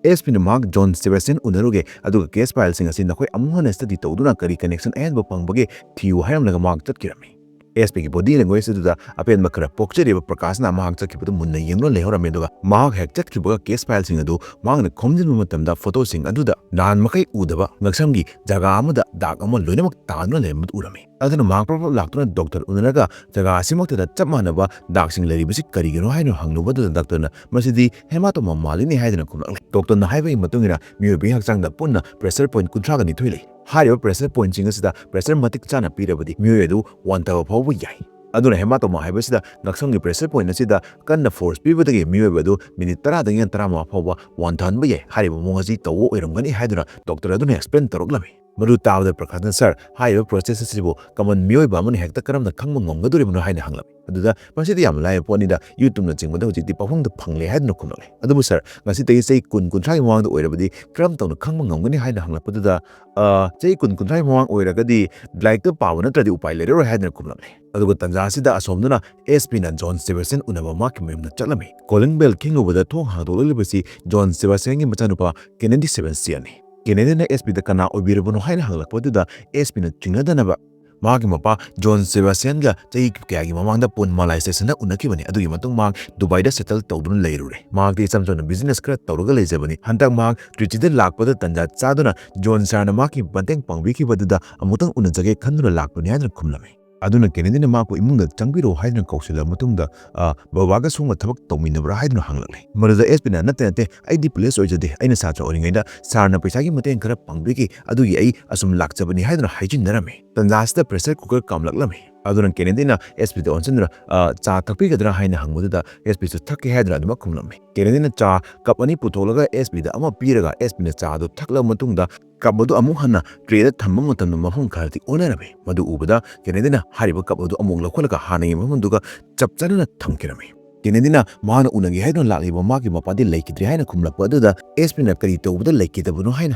ꯑꯦꯁ ꯄꯤꯅ ꯃꯍꯥꯛ ꯖꯣꯟ ꯁꯦꯕꯥꯁꯇꯤꯌꯟ ꯎꯅꯔꯨꯒꯦ, ꯑꯗꯨꯒ ꯀꯦꯁ ꯐꯥꯏꯜꯁꯤꯡ ꯑꯁꯤ ꯅꯈꯣꯏ ꯑꯃꯨꯛ ꯍꯟꯅ ꯁ꯭ꯇꯗꯤ ꯇꯧꯗꯨꯅ ꯀꯔꯤ ꯀꯅꯦꯛꯁꯟ ꯑꯍꯦꯟꯕ ꯐꯪꯕꯒꯦ ꯊꯤꯌꯨ ꯍꯥꯏꯔꯝꯂꯒ ꯃꯍꯥꯛ ꯆꯠꯈꯤꯔꯝꯃꯤ꯫ ꯑꯦꯁ ꯄꯤꯒꯤ ꯕꯣꯗꯤ ꯂꯦꯡꯒ꯭ꯋꯦꯖ ꯑꯗꯨꯗ ꯑꯄꯦꯟꯕ ꯈꯔ ꯄꯣꯛꯆꯔꯤꯕ ꯄ꯭ꯔꯀꯥꯁꯅ ꯃꯍꯥꯛ ꯆꯠꯈꯤꯕꯗꯨ ꯃꯨꯟꯅ ꯌꯦꯡꯗꯨꯅ ꯂꯩꯍꯧꯔꯝꯃꯤ꯫ ꯑꯗꯨꯒ ꯃꯍꯥꯛ ꯍꯦꯛ ꯆꯠꯈꯤꯕꯒ ꯀꯦꯁ ꯐꯥꯏꯜꯁꯤꯡ ꯑꯗꯨ ꯃꯍꯥꯛꯅ ꯈꯣꯝꯖꯤꯟꯕ ꯃꯇꯝꯗ ꯐꯣꯇꯣꯁꯤꯡ ꯑꯗꯨꯗ ꯅꯍꯥꯟ ꯃꯈꯩ ꯎꯗꯕ ꯉꯛꯁꯝꯒꯤ ꯖꯒꯥ ꯑꯃꯗ ꯗꯥꯛ ꯑꯃ ꯂꯣꯏꯅꯃꯛ ꯇꯥꯗꯨꯅ ꯂꯩꯔꯝꯕꯗꯨ ꯎꯔꯝꯃꯤ꯫ ꯑꯗꯨꯅ ꯃꯍꯥꯛ ꯄ꯭ꯔꯞ ꯄ꯭ꯔꯞ ꯂꯥꯛꯇꯨꯅ ꯗꯣꯛꯇꯔ ꯎꯅꯔꯒ ꯖꯒꯥ ꯑꯁꯤꯃꯛꯇꯗ ꯆꯞ ꯃꯥꯟꯅꯕ ꯗꯥꯛꯁꯤꯡ ꯂꯩꯔꯤꯕꯁꯤ ꯀꯔꯤꯒꯤꯅꯣ ꯍꯥꯏꯅ ꯍꯪꯂꯨꯕꯗꯨꯗ ꯗꯣꯛꯇꯔꯅ "ꯃꯁꯤꯗꯤ ꯍꯦꯃꯥꯇꯣꯃꯥ ꯃꯥꯜꯂꯤꯅꯦ" ꯍꯥꯏꯗꯨꯅ ꯈꯨꯝꯂꯛꯂꯤ꯫ ꯗꯣꯛꯇꯔꯅ ꯍꯥꯏꯕꯒꯤ ꯃꯇꯨꯡ ꯏꯟꯅ ꯃꯤꯑꯣꯏꯕꯒꯤ ꯍꯛꯆꯥꯡꯗ ꯄꯨꯟꯅ ꯄ꯭ꯔꯦꯁꯔ ꯄꯣꯏꯟꯠ ꯀꯨꯟꯊ꯭ꯔꯥꯒ ꯅꯤꯊꯣꯏ ꯂꯩ꯫ ꯍꯥꯏꯔꯤꯕ ꯄ꯭ꯔꯦꯁꯔ ꯄꯣꯏꯟꯠꯁꯤꯡ ꯑꯁꯤꯗ ꯄ꯭ꯔꯦꯁꯔ ꯃꯇꯤꯛ ꯆꯥꯅ ꯄꯤꯔꯕꯗꯤ ꯃꯤꯑꯣꯏ ꯑꯗꯨ ꯋꯥꯟꯊꯕ ꯐꯥꯎꯕ ꯌꯥꯏ꯫ ꯑꯗꯨꯅ ꯍꯦꯃꯥꯇꯣꯃꯥ ꯍꯥꯏꯕꯁꯤꯗ ꯉꯛꯁꯝꯒꯤ pressure point ꯑꯁꯤꯗ ꯀꯟꯅ force ꯄꯤꯕꯗꯒꯤ ꯃꯤꯑꯣꯏꯕ ꯑꯗꯨ minute ꯇꯔꯥꯗꯒꯤꯅ ꯇꯔꯥꯃꯉꯥ ꯐꯥꯎꯕ ꯋꯥꯟꯊꯍꯟꯕ ꯌꯥꯏ ꯍꯥꯏꯔꯤꯕ ꯃꯑꯣꯡ ꯑꯁꯤ ꯇꯧꯕ ꯑꯣꯏꯔꯝꯒꯅꯤ ꯍꯥꯏꯗꯨꯅ doctor ꯑꯗꯨꯅ explain ꯇꯧꯔꯛꯂꯝꯃꯤ꯫ ꯃꯗꯨ ꯇꯥꯕꯗ ꯄ꯭ꯔꯈꯥꯟꯗꯅ, "Sir, ꯍꯥꯏꯔꯤꯕ process ꯑꯁꯤꯕꯨ common ꯃꯤꯑꯣꯏꯕ ꯑꯃꯅ ꯍꯦꯛꯇ ꯀꯔꯝꯅ ꯈꯪꯕ ꯉꯝꯒꯗꯧꯔꯤꯕꯅꯣ?" ꯍꯥꯏꯅ ꯍꯪꯂꯝꯃꯤ꯫ ꯑꯗꯨꯗ, "ꯃꯁꯤꯗꯤ ꯌꯥꯝꯅ ꯂꯥꯏꯕ ꯄꯣꯠꯅꯤꯗ, YouTubeꯅꯆꯤꯡꯕꯗ ꯍꯧꯖꯤꯛꯇꯤ ꯄꯥꯎꯈꯨꯝꯗ ꯐꯪꯂꯦ" ꯍꯥꯏꯗꯨꯅ ꯈꯨꯝꯂꯛꯂꯦ꯫ "ꯑꯗꯨꯕꯨ sir, ꯉꯁꯤꯗꯒꯤ ꯆꯍꯤ ꯀꯨꯟ, ꯀꯨꯟꯊ꯭ꯔꯥꯒꯤ ꯃꯃꯥꯡꯗ ꯑꯣꯏꯔꯕꯗꯤ ꯀꯔꯝ ꯇꯧꯅ ꯈꯪꯕ ꯉꯝꯒꯅꯤ?" ꯍꯥꯏꯅ ꯍꯪꯂꯛꯄꯗꯨꯗ, "ꯑ, ꯆꯍꯤ ꯀꯨꯟ, ꯀꯨꯟꯊ꯭ꯔꯥꯒꯤ ꯃꯃꯥꯡ ꯑꯣꯏꯔꯒꯗꯤ ꯂꯥꯏꯔꯤꯛꯇ ꯄꯥꯕ ꯅꯠꯇ꯭ꯔꯗꯤ ꯎꯄꯥꯏ ꯂꯩꯔꯔꯣꯏ" ꯍꯥꯏꯗꯨꯅ ꯈꯨꯝꯂꯛꯂꯦ꯫ ꯑꯗꯨꯒ ꯇꯟꯖꯥ ꯑꯁꯤꯗ ꯑꯁꯣꯝꯗꯅ SPꯅ ꯖꯣꯟ ꯁꯦꯕꯥꯁꯇꯤꯌꯟ ꯎꯅꯕ ꯃꯍꯥꯛꯀꯤ ꯃꯌꯨꯝꯗ ꯆꯠꯂꯝꯃꯤ꯫ Calling bell ꯈꯤꯡꯂꯨꯕꯗ ꯊꯣꯡ ꯍꯥꯡꯗꯣꯛꯂꯛꯂꯤꯕꯁꯤ ꯖꯣꯟ ꯁꯦꯕꯥꯁꯇꯤꯌꯟꯒꯤ ꯃꯆꯥꯅꯨꯄꯥ ꯀꯦꯅꯦꯗꯤ ꯁꯦꯕꯥꯁꯇꯤꯌꯟꯅꯤ꯫ ꯀꯦꯅꯦꯗꯤꯅ SPꯗ "ꯀꯅꯥ ꯑꯣꯏꯕꯤꯔꯕꯅꯣ?" ꯍꯥꯏꯅ ꯍꯪꯂꯛꯄꯗꯨꯗ, SPꯅ ꯆꯤꯡꯅꯗꯅꯕ, "ꯃꯍꯥꯛꯀꯤ ꯃꯄꯥ ꯖꯣꯟ ꯁꯦꯕꯥꯁꯇꯤꯌꯟꯒ ꯆꯍꯤ ꯀꯌꯥꯒꯤ ꯃꯃꯥꯡꯗ ꯄꯨꯟ ꯃꯥꯂꯥꯏ ꯁ꯭ꯇꯦꯁꯟꯗ ꯎꯅꯈꯤꯕꯅꯤ꯫ ꯑꯗꯨꯒꯤ ꯃꯇꯨꯡ ꯃꯍꯥꯛ ꯗꯨꯕꯥꯏꯗ settle ꯇꯧꯗꯨꯅ ꯂꯩꯔꯨꯔꯦ꯫ ꯃꯍꯥꯛꯇꯤ ꯏꯆꯝ ꯆꯝꯅ business ꯈꯔ ꯇꯧꯔꯒ ꯂꯩꯖꯕꯅꯤ꯫ ꯍꯟꯗꯛ ꯃꯍꯥꯛ ꯇ꯭ꯔꯤꯆꯤꯗ ꯂꯥꯛꯄꯗ ꯇꯟꯖꯥ ꯆꯥꯗꯨꯅ ꯖꯣꯟ ꯁꯥꯔꯅ ꯃꯍꯥꯛꯀꯤ ꯃꯇꯦꯡ ꯄꯥꯡꯕꯤꯈꯤꯕꯗꯨꯗ ꯑꯃꯨꯛꯇꯪ ꯎꯅꯖꯒꯦ ꯈꯟꯗꯨꯅ ꯂꯥꯛꯄꯅꯤ" ꯍꯥꯏꯗꯨꯅ ꯈꯨꯝꯂꯝꯃꯤ꯫ ꯑꯗꯨꯅ ꯀꯦꯅꯦꯗꯤꯅ ꯃꯍꯥꯛꯄꯨ ꯏꯃꯨꯡꯗ ꯆꯪꯕꯤꯔꯛꯎ ꯍꯥꯏꯗꯨꯅ ꯀꯧꯁꯤꯜꯂꯕ ꯃꯇꯨꯡꯗ, "ꯑ, ꯕꯕꯥꯒ ꯁꯣꯝꯒ ꯊꯕꯛ ꯇꯧꯃꯤꯟꯅꯕ꯭ꯔꯥ?" ꯍꯥꯏꯗꯨꯅ ꯍꯪꯂꯛꯂꯦ꯫ ꯃꯗꯨꯗ SPꯅ, "ꯅꯠꯇꯦ, ꯅꯠꯇꯦ, ꯑꯩꯗꯤ police ꯑꯣꯏꯖꯗꯦ꯫ ꯑꯩꯅ ꯁꯥꯇ꯭ꯔ ꯑꯣꯏꯔꯤꯉꯩꯗ ꯁꯥꯔꯅ ꯄꯩꯁꯥꯒꯤ ꯃꯇꯦꯡ ꯈꯔ ꯄꯥꯡꯕꯤꯈꯤ, ꯑꯗꯨꯒꯤ ꯑꯩ ꯑꯁꯨꯝ ꯂꯥꯛꯆꯕꯅꯤ" ꯍꯥꯏꯗꯨꯅ ꯍꯥꯏꯖꯤꯟꯅꯔꯝꯃꯤ꯫ ꯇꯟꯖꯥ ꯑꯁꯤꯗ pressure cooker ꯀꯥꯝꯂꯛꯂꯝꯃꯤ꯫ ꯑꯗꯨꯅ ꯀꯦꯅꯦꯗꯤꯅ SPꯗ ꯑꯣꯟꯁꯤꯟꯗꯨꯅ, "ꯑ, ꯆꯥ ꯊꯛꯄꯤꯒꯗ꯭ꯔꯥ?" ꯍꯥꯏꯅ ꯍꯪꯕꯗꯨꯗ, SPꯁꯨ "ꯊꯛꯀꯦ" ꯍꯥꯏꯗꯨꯅ ꯑꯗꯨꯃꯛ ꯈꯨꯝꯂꯝꯃꯤ꯫ ꯀꯦꯅꯦꯗꯤꯅ ꯆꯥ cup ꯑꯅꯤ ꯄꯨꯊꯣꯛꯂꯒ SPꯗ ꯑꯃ ꯄꯤꯔꯒ, SPꯅ ꯆꯥ ꯑꯗꯨ ꯊꯛꯂꯕ ꯃꯇꯨꯡꯗ, cup ꯑꯗꯨ ꯑꯃꯨꯛ ꯍꯟꯅ trayꯗ ꯊꯝꯕ ꯃꯇꯝꯗ ꯃꯐꯝ ꯈꯔꯗꯤ ꯑꯣꯟꯅꯔꯝꯃꯤ꯫ ꯃꯗꯨ ꯎꯕꯗ ꯀꯦꯅꯦꯗꯤꯅ ꯍꯥꯏꯔꯤꯕ cup ꯑꯗꯨ ꯑꯃꯨꯛ ꯂꯧꯈꯠꯂꯒ ꯍꯥꯟꯅꯒꯤ ꯃꯐꯝꯗꯨꯒ ꯆꯞ ꯆꯥꯅ ꯊꯝꯈꯤꯔꯝꯃꯤ꯫ ꯀꯦꯅꯦꯗꯤꯅ ꯃꯍꯥꯛꯅ ꯎꯅꯒꯦ ꯍꯥꯏꯗꯨꯅ ꯂꯥꯛꯂꯤꯕ ꯃꯍꯥꯛꯀꯤ ꯃꯄꯥꯗꯤ ꯂꯩꯈꯤꯗ꯭ꯔꯦ ꯍꯥꯏꯅ ꯈꯨꯝꯂꯛꯄ ꯑꯗꯨꯗ, SPꯅ "ꯀꯔꯤ ꯇꯧꯕꯗ ꯂꯩꯈꯤꯗꯕꯅꯣ?" ꯍꯥꯏꯅ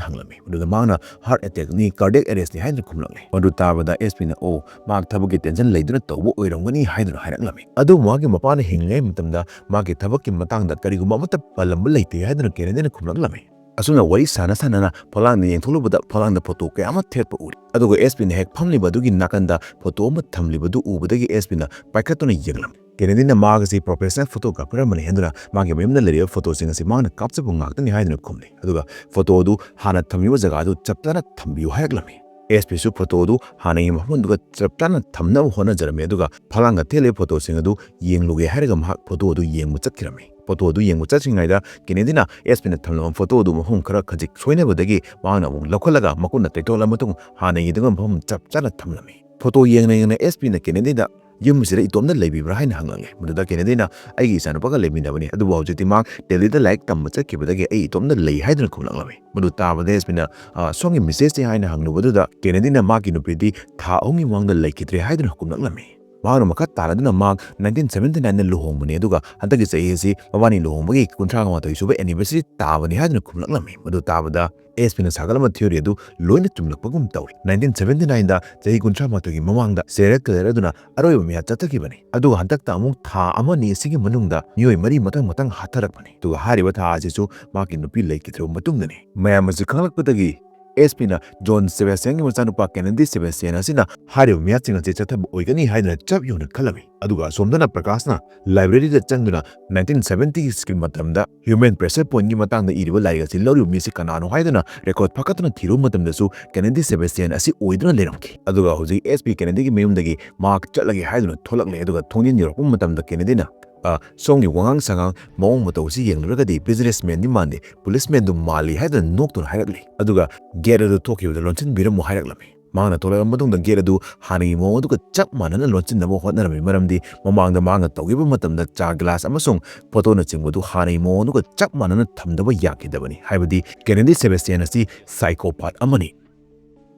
ꯍꯪꯂꯝꯃꯤ꯫ ꯑꯗꯨꯗ ꯃꯍꯥꯛꯅ "Heart attackꯅꯤ, cardiac arrestꯅꯤ" ꯍꯥꯏꯗꯨꯅ ꯈꯨꯝꯂꯛꯂꯦ꯫ ꯃꯗꯨ ꯇꯥꯕꯗ SPꯅ, "ꯑꯣ, ꯃꯍꯥꯛ ꯊꯕꯛꯀꯤ tension ꯂꯩꯗꯨꯅ ꯇꯧꯕ ꯑꯣꯏꯔꯝꯒꯅꯤ" ꯍꯥꯏꯗꯨꯅ ꯍꯥꯏꯔꯛꯂꯝꯃꯤ꯫ ꯑꯗꯨꯕꯨ ꯃꯍꯥꯛꯀꯤ ꯃꯄꯥꯅ ꯍꯤꯡꯂꯤꯉꯩ ꯃꯇꯝꯗ ꯃꯍꯥꯛꯀꯤ ꯊꯕꯛꯀꯤ ꯃꯇꯥꯡꯗ ꯀꯔꯤꯒꯨꯝꯕ ꯑꯃꯠꯇ ꯄꯜꯂꯝꯕ ꯂꯩꯇꯦ ꯍꯥꯏꯗꯨꯅ ꯀꯦꯅꯦꯗꯤꯅ ꯈꯨꯝꯂꯛꯂꯝꯃꯤ꯫ ꯑꯁꯨꯝꯅ ꯋꯥꯔꯤ ꯁꯥꯟꯅ ꯁꯥꯟꯅꯅ ꯐꯛꯂꯥꯡꯗ ꯌꯦꯡꯊꯣꯛꯂꯨꯕꯗ ꯐꯛꯂꯥꯡꯗ photo ꯀꯌꯥ ꯑꯃ ꯊꯦꯠꯄ ꯎꯔꯦ꯫ ꯑꯗꯨꯒ SPꯅ ꯍꯦꯛ ꯐꯝꯂꯤꯕ ꯑꯗꯨꯒꯤ ꯅꯥꯀꯟꯗ photo ꯑꯃ ꯊꯝꯂꯤꯕꯗꯨ ꯎꯕꯗꯒꯤ SPꯅ ꯄꯥꯏꯈꯠꯇꯨꯅ ꯌꯦꯡꯂꯝꯃꯤ꯫ ꯀꯦꯅꯦꯗꯤꯅ ꯃꯍꯥꯛ ꯑꯁꯤ professional photographer ꯑꯃꯅꯤ ꯍꯥꯏꯗꯨꯅ ꯃꯥꯒꯤ ꯃꯌꯨꯝꯗ ꯂꯩꯔꯤꯕ photoꯁꯤꯡ ꯑꯁꯤ ꯃꯥꯅ ꯀꯥꯞꯆꯕ ꯉꯥꯛꯇꯅꯤ ꯍꯥꯏꯗꯨꯅ ꯈꯨꯝꯂꯤ꯫ ꯑꯗꯨꯒ photo ꯑꯗꯨ ꯍꯥꯟꯅ ꯊꯝꯂꯤꯕ ꯖꯒꯥ ꯑꯗꯨ ꯆꯞ ꯆꯥꯅ ꯊꯝꯕꯤꯌꯨ ꯍꯥꯏꯔꯛꯂꯝꯃꯤ꯫ SPꯁꯨ photo ꯑꯗꯨ ꯍꯥꯟꯅꯒꯤ ꯃꯐꯝꯗꯨꯒ ꯆꯞ ꯆꯥꯅ ꯊꯝꯅꯕ ꯍꯣꯠꯅꯖꯔꯝꯃꯤ, ꯑꯗꯨꯒ ꯐꯛꯂꯥꯡꯗ ꯊꯦꯠꯂꯤꯕ photoꯁꯤꯡ ꯑꯗꯨ ꯌꯦꯡꯂꯨꯒꯦ ꯍꯥꯏꯔꯒ ꯃꯍꯥꯛ photo ꯑꯗꯨ ꯌꯦꯡꯕ ꯆꯠꯈꯤꯔꯝꯃꯤ꯫ Photo ꯑꯗꯨ ꯌꯦꯡꯕ ꯆꯠꯇ꯭ꯔꯤꯉꯩꯗ ꯀꯦꯅꯦꯗꯤꯅ SPꯅ ꯊꯝꯂꯝꯕ photo ꯑꯗꯨ ꯃꯐꯝ ꯈꯔ ꯈꯖꯤꯛ ꯁꯣꯏꯅꯕꯗꯒꯤ ꯃꯍꯥꯛꯅ ꯑꯃꯨꯛ ꯂꯧꯈꯠꯂꯒ ꯃꯈꯨꯠꯅ ꯇꯩꯊꯣꯛꯂꯕ ꯃꯇꯨꯡ ꯍꯥꯟꯅꯒꯤꯗꯨꯒ ꯃꯐꯝ ꯆꯞ ꯆꯥꯅ ꯊꯝꯂꯝꯃꯤ꯫ Photo ꯌꯦꯡꯅ ꯌꯦꯡꯅ SPꯅ ꯀꯦꯅꯦꯗꯤꯗ "ꯌꯨꯝ ꯑꯁꯤꯗ ꯏꯇꯣꯝꯇ ꯂꯩꯕꯤꯕ꯭ꯔꯥ?" ꯍꯥꯏꯅ ꯍꯪꯂꯛꯂꯦ꯫ ꯃꯗꯨꯗ ꯀꯦꯅꯦꯗꯤꯅ, "ꯑꯩꯒꯤ ꯏꯆꯥꯅꯨꯄꯥꯒ ꯂꯩꯃꯤꯟꯅꯕꯅꯤ, ꯑꯗꯨꯕꯨ ꯍꯧꯖꯤꯛꯇꯤ ꯃꯍꯥꯛ ꯗꯦꯜꯂꯤꯗ ꯂꯥꯏꯔꯤꯛ ꯇꯝꯕ ꯆꯠꯈꯤꯕꯗꯒꯤ ꯑꯩ ꯏꯇꯣꯝꯇ ꯂꯩ" ꯍꯥꯏꯗꯨꯅ ꯈꯨꯝꯂꯛꯂꯝꯃꯤ꯫ ꯃꯗꯨ ꯇꯥꯕꯗ ꯑꯦꯁ ꯄꯤꯅ, "ꯑ, ꯁꯣꯝꯒꯤ ꯃꯤꯁꯦꯁꯁꯤ?" ꯍꯥꯏꯅ ꯍꯪꯂꯨꯕꯗꯨꯗ ꯀꯦꯅꯦꯗꯤꯅ ꯃꯍꯥꯛꯀꯤ ꯅꯨꯄꯤꯗꯤ ꯊꯥ ꯑꯍꯨꯝꯒꯤ ꯃꯃꯥꯡꯗ ꯂꯩꯈꯤꯗ꯭ꯔꯦ ꯍꯥꯏꯗꯨꯅ ꯈꯨꯝꯂꯛꯂꯝꯃꯤ꯫ ꯃꯍꯥꯛꯅ ꯃꯈꯥ ꯇꯥꯔꯗꯨꯅ ꯃꯍꯥꯛ ꯅꯥꯏꯟꯇꯤꯟ ꯁꯚꯦꯟꯇꯤ ꯅꯥꯏꯟꯗ ꯂꯨꯍꯣꯡꯕꯅꯤ, ꯑꯗꯨꯒ ꯍꯟꯗꯛꯀꯤ ꯆꯍꯤ ꯑꯁꯤ ꯃꯕꯥꯅꯤ ꯂꯨꯍꯣꯡꯕꯒꯤ ꯀꯨꯟꯊ꯭ꯔꯥ ꯃꯥꯊꯣꯏ ꯁꯨꯕ anniversary ꯇꯥꯕꯅꯤ ꯍꯥꯏꯗꯨꯅ ꯈꯨꯝꯂꯛꯂꯝꯃꯤ꯫ ꯃꯗꯨ ꯇꯥꯕꯗ ꯑꯦꯁ ꯄꯤꯅ ꯁꯥꯒꯠꯂꯝꯕ theory ꯑꯗꯨ ꯂꯣꯏꯅ ꯆꯨꯝꯂꯛꯄꯒꯨꯝ ꯇꯧꯔꯤ꯫ ꯅꯥꯏꯟꯇꯤꯟ ꯁꯚꯦꯟꯇꯤ ꯅꯥꯏꯟꯗ ꯆꯍꯤ ꯀꯨꯟꯊ꯭ꯔꯥ ꯃꯥꯊꯣꯏꯒꯤ ꯃꯃꯥꯡꯗ serial killer ꯑꯗꯨꯅ ꯑꯔꯣꯏꯕ ꯃꯤꯍꯥꯠ ꯆꯠꯊꯈꯤꯕꯅꯤ, ꯑꯗꯨꯒ ꯍꯟꯗꯛꯇ ꯑꯃꯨꯛ ꯊꯥ ꯑꯃ ꯑꯅꯤ ꯑꯁꯤꯒꯤ ꯃꯅꯨꯡꯗ ꯃꯤꯑꯣꯏ ꯃꯔꯤ ꯃꯊꯪ ꯃꯊꯪ ꯍꯥꯠꯊꯔꯛꯄꯅꯤ, ꯑꯗꯨꯒ ꯍꯥꯏꯔꯤꯕ ꯊꯥ ꯑꯁꯤꯁꯨ ꯃꯍꯥꯛꯀꯤ ꯅꯨꯄꯤ ꯂꯩꯈꯤꯗ꯭ꯔꯕ ꯃꯇꯨꯡꯗꯅꯤ꯫ ꯃꯌꯥꯝ ꯑꯁꯤ ꯈꯪꯂꯛꯄꯗꯒꯤ ꯑꯦꯁ ꯄꯤꯅ ꯖꯣꯟ ꯁꯦꯕꯥꯁꯇꯤꯌꯥꯟꯒꯤ ꯃꯆꯥꯅꯨꯄꯥ ꯀꯦꯅꯦꯗꯤ ꯁꯦꯕꯥꯁꯇꯤꯌꯥꯟ ꯑꯁꯤꯅ ꯍꯥꯏꯔꯤꯕ ꯃꯤꯍꯥꯠꯁꯤꯡ ꯑꯁꯤ ꯆꯠꯊꯕ ꯑꯣꯏꯒꯅꯤ ꯍꯥꯏꯗꯨꯅ ꯆꯞ ꯌꯨꯡꯅ ꯈꯜꯂꯝꯃꯤ꯫ ꯑꯗꯨꯒ ꯑꯁꯣꯝꯗꯅ ꯄ꯭ꯔꯀꯥꯁꯅ libraryꯗ ꯆꯪꯗꯨꯅ ꯅꯥꯏꯟꯇꯤꯟ ꯁꯚꯦꯟꯇꯤꯁꯀꯤ ꯃꯇꯝꯗ human pressure pointꯀꯤ ꯃꯇꯥꯡꯗ ꯏꯔꯤꯕ ꯂꯥꯏꯔꯤꯛ ꯑꯁꯤ ꯂꯧꯔꯤꯕ ꯃꯤꯁꯤ ꯀꯅꯥꯅꯣ ꯍꯥꯏꯗꯨꯅ record ꯐꯥꯀꯠꯇꯨꯅ ꯊꯤꯔꯨꯕ ꯃꯇꯝꯗꯁꯨ ꯀꯦꯅꯦꯗꯤ ꯁꯦꯕꯥꯁꯇꯤꯌꯥꯟ ꯑꯁꯤ ꯑꯣꯏꯗꯨꯅ ꯂꯩꯔꯝꯈꯤ꯫ ꯑꯗꯨꯒ ꯍꯧꯖꯤꯛ ꯑꯦꯁ ꯄꯤ ꯀꯦꯅꯦꯗꯤꯒꯤ ꯃꯌꯨꯝꯗꯒꯤ ꯃꯍꯥꯛ ꯆꯠꯂꯒꯦ ꯍꯥꯏꯗꯨꯅ ꯊꯣꯛꯂꯛꯂꯦ꯫ ꯑꯗꯨꯒ ꯊꯣꯡꯖꯤꯟ ꯌꯧꯔꯛꯄ ꯃꯇꯝꯗ ꯀꯦꯅꯦꯗꯤꯅ, "ꯑ, ꯁꯣꯝꯒꯤ ꯋꯥꯉꯥꯡ ꯁꯉꯥꯡ ꯃꯑꯣꯡ ꯃꯇꯧ ꯑꯁꯤ ꯌꯦꯡꯂꯨꯔꯒꯗꯤ businessmanꯗꯤ ꯃꯥꯟꯗꯦ, policemanꯗꯨ ꯃꯥꯜꯂꯤ" ꯍꯥꯏꯗꯨꯅ ꯅꯣꯛꯇꯨꯅ ꯍꯥꯏꯔꯛꯂꯤ꯫ ꯑꯗꯨꯒ gate ꯑꯗꯨ ꯊꯣꯛꯈꯤꯕꯗ ꯂꯣꯟꯁꯤꯟꯕꯤꯔꯝꯃꯨ ꯍꯥꯏꯔꯛꯂꯝꯃꯤ꯫ ꯃꯍꯥꯛꯅ ꯊꯣꯛꯂꯛꯂꯕ ꯃꯇꯨꯡꯗ gate ꯑꯗꯨ ꯍꯥꯟꯅꯒꯤ ꯃꯑꯣꯡ ꯑꯗꯨꯒ ꯆꯞ ꯃꯥꯟꯅꯅ ꯂꯣꯟꯁꯤꯟꯅꯕ ꯍꯣꯠꯅꯔꯝꯃꯤ, ꯃꯔꯝꯗꯤ ꯃꯃꯥꯡꯗ ꯃꯍꯥꯛꯅ ꯇꯧꯈꯤꯕ ꯃꯇꯝꯗ ꯆꯥ glass ꯑꯃꯁꯨꯡ photoꯅꯆꯤꯡꯕꯗꯨ ꯍꯥꯟꯅꯒꯤ ꯃꯑꯣꯡ ꯑꯗꯨꯒ ꯆꯞ ꯃꯥꯟꯅꯅ ꯊꯝꯗꯕ ꯌꯥꯈꯤꯗꯕꯅꯤ, ꯍꯥꯏꯕꯗꯤ ꯀꯦꯅꯦꯗꯤ ꯁꯦꯕꯥꯁꯇꯤꯌꯥꯟ ꯑꯁꯤ psychopath ꯑꯃꯅꯤ꯫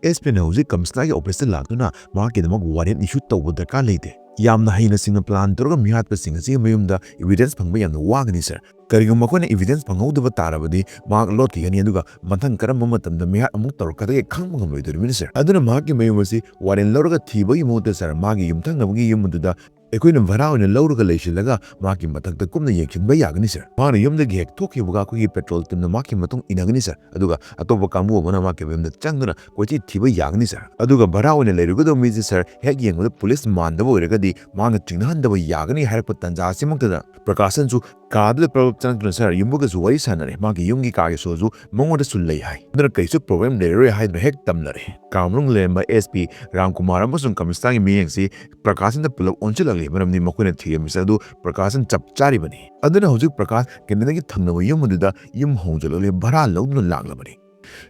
ꯑꯦꯁ ꯄꯤꯅ ꯍꯧꯖꯤꯛ ꯀꯃꯤꯁꯅꯔꯒꯤ officeꯇ ꯂꯥꯛꯇꯨꯅ ꯃꯍꯥꯛꯀꯤꯗꯃꯛ warrant issue ꯇꯧꯕ ꯗꯔꯀꯥꯔ ꯂꯩꯇꯦ꯫ ꯌꯥꯝꯅ ꯍꯩꯅ ꯁꯤꯡꯅ plan ꯇꯧꯔꯒ ꯃꯤꯍꯥꯠꯄꯁꯤꯡ ꯑꯁꯤꯒꯤ ꯃꯌꯨꯝꯗ evidence ꯐꯪꯕ ꯌꯥꯝꯅ ꯋꯥꯒꯅꯤ, sir꯫ ꯀꯔꯤꯒꯨꯝꯕ ꯃꯈꯣꯏꯅ evidence ꯐꯪꯍꯧꯗꯕ ꯇꯥꯔꯕꯗꯤ ꯃꯍꯥꯛ ꯂꯣꯠꯈꯤꯒꯅꯤ, ꯑꯗꯨꯒ ꯃꯊꯪ ꯀꯔꯝꯕ ꯃꯇꯝꯗ ꯃꯤꯍꯥꯠ ꯑꯃꯨꯛ ꯇꯧꯔꯛꯀꯗꯒꯦ ꯈꯪꯕ ꯉꯝꯂꯣꯏꯗꯧꯔꯤꯕꯅꯤ, sir꯫ ꯑꯗꯨꯅ ꯃꯍꯥꯛꯀꯤ ꯃꯌꯨꯝ ꯑꯁꯤ warrant ꯂꯧꯔꯒ ꯊꯤꯕꯒꯤ ꯃꯍꯨꯠꯇ, sir, ꯃꯥꯒꯤ ꯌꯨꯝꯊꯪꯅꯕꯒꯤ ꯌꯨꯝ ꯑꯗꯨꯗ ꯑꯩꯈꯣꯏꯅ ꯚꯔꯥ ꯑꯣꯏꯅ ꯂꯧꯔꯒ ꯂꯩꯁꯤꯜꯂꯒ ꯃꯍꯥꯛꯀꯤ ꯃꯊꯛꯇ ꯀꯨꯞꯅ ꯌꯦꯡꯁꯤꯟꯕ ꯌꯥꯒꯅꯤ, sir꯫ ꯃꯍꯥꯛꯅ ꯌꯨꯝꯗꯒꯤ ꯍꯦꯛ ꯊꯣꯛꯈꯤꯕꯒ ꯑꯩꯈꯣꯏꯒꯤ patrol teamꯅ ꯃꯍꯥꯛꯀꯤ ꯃꯇꯨꯡ ꯏꯟꯅꯒꯅꯤ, sir꯫ ꯑꯗꯨꯒ ꯑꯇꯣꯞꯄ ꯀꯥꯡꯕꯨ ꯑꯃꯅ ꯃꯍꯥꯛꯀꯤ ꯃꯌꯨꯝꯗ ꯆꯪꯗꯨꯅ ꯀꯣꯏꯊꯤ ꯊꯤꯕ ꯌꯥꯒꯅꯤ, sir꯫ ꯑꯗꯨꯒ ꯚꯔꯥ ꯑꯣꯏꯅ ꯂꯩꯔꯨꯒꯗꯕ ꯃꯤꯁꯦ, sir, ꯍꯦꯛ ꯌꯦꯡꯕꯗ police ꯃꯥꯟꯗꯕ ꯑꯣꯏꯔꯒꯗꯤ ꯃꯍꯥꯛꯅ ꯆꯤꯡꯅꯍꯟꯗꯕ ꯌꯥꯒꯅꯤ ꯍꯥꯏꯔꯛꯄ ꯇꯥꯟꯖꯥ ꯑꯁꯤꯃꯛꯇꯗ ꯄ꯭ꯔꯀꯥꯁꯟꯁꯨ ꯀꯥꯗꯨꯗ ꯄ꯭ꯔꯕꯞ ꯆꯪꯗꯨꯅ, sir, ꯌꯨꯝꯕꯨꯒꯁꯨ ꯋꯥꯔꯤ ꯁꯥꯟꯅꯔꯦ, ꯃꯥꯒꯤ ꯌꯨꯝꯒꯤ ꯀꯥꯒꯤ ꯁꯣꯁꯨ ꯃꯉꯣꯟꯗꯁꯨ ꯂꯩ ꯍꯥꯏ, ꯑꯗꯨꯅ ꯀꯩꯁꯨ problem ꯂꯩꯔꯔꯣꯏ ꯍꯥꯏꯗꯨꯅ ꯍꯦꯛ ꯇꯝꯅꯔꯦ꯫ ꯀꯥ ꯃꯅꯨꯡ ꯂꯩꯔꯝꯕ ꯑꯦꯁ ꯄꯤ ꯔꯥꯝꯀꯨꯃꯥꯔ ꯑꯃꯁꯨꯡ ꯀꯃꯤꯁꯅꯔꯒꯤ ꯃꯤꯠꯌꯦꯡꯁꯤ ꯄ꯭ꯔꯀꯥꯁꯟꯗ ꯄꯨꯂꯞ ꯑꯣꯟꯁꯤꯜꯂꯛꯂꯤ, ꯃꯔꯝꯗꯤ ꯃꯈꯣꯏꯅ ꯊꯤꯔꯝꯃꯤꯁꯦ ꯑꯗꯨ ꯄ꯭ꯔꯀꯥꯁꯟ ꯆꯞ ꯆꯥꯔꯤꯕꯅꯤ꯫ ꯑꯗꯨꯅ ꯍꯧꯖꯤꯛ ꯄ꯭ꯔꯀꯥꯁ ꯀꯦꯅꯦꯗꯥꯒꯤ ꯊꯪꯅꯕ ꯌꯨꯝ ꯑꯗꯨꯗ ꯌꯨꯝ ꯍꯣꯡꯖꯤꯜꯂꯛꯂꯤ, ꯚꯔꯥ ꯂꯧꯗꯨꯅ ꯂꯥꯛꯂꯕꯅꯤ꯫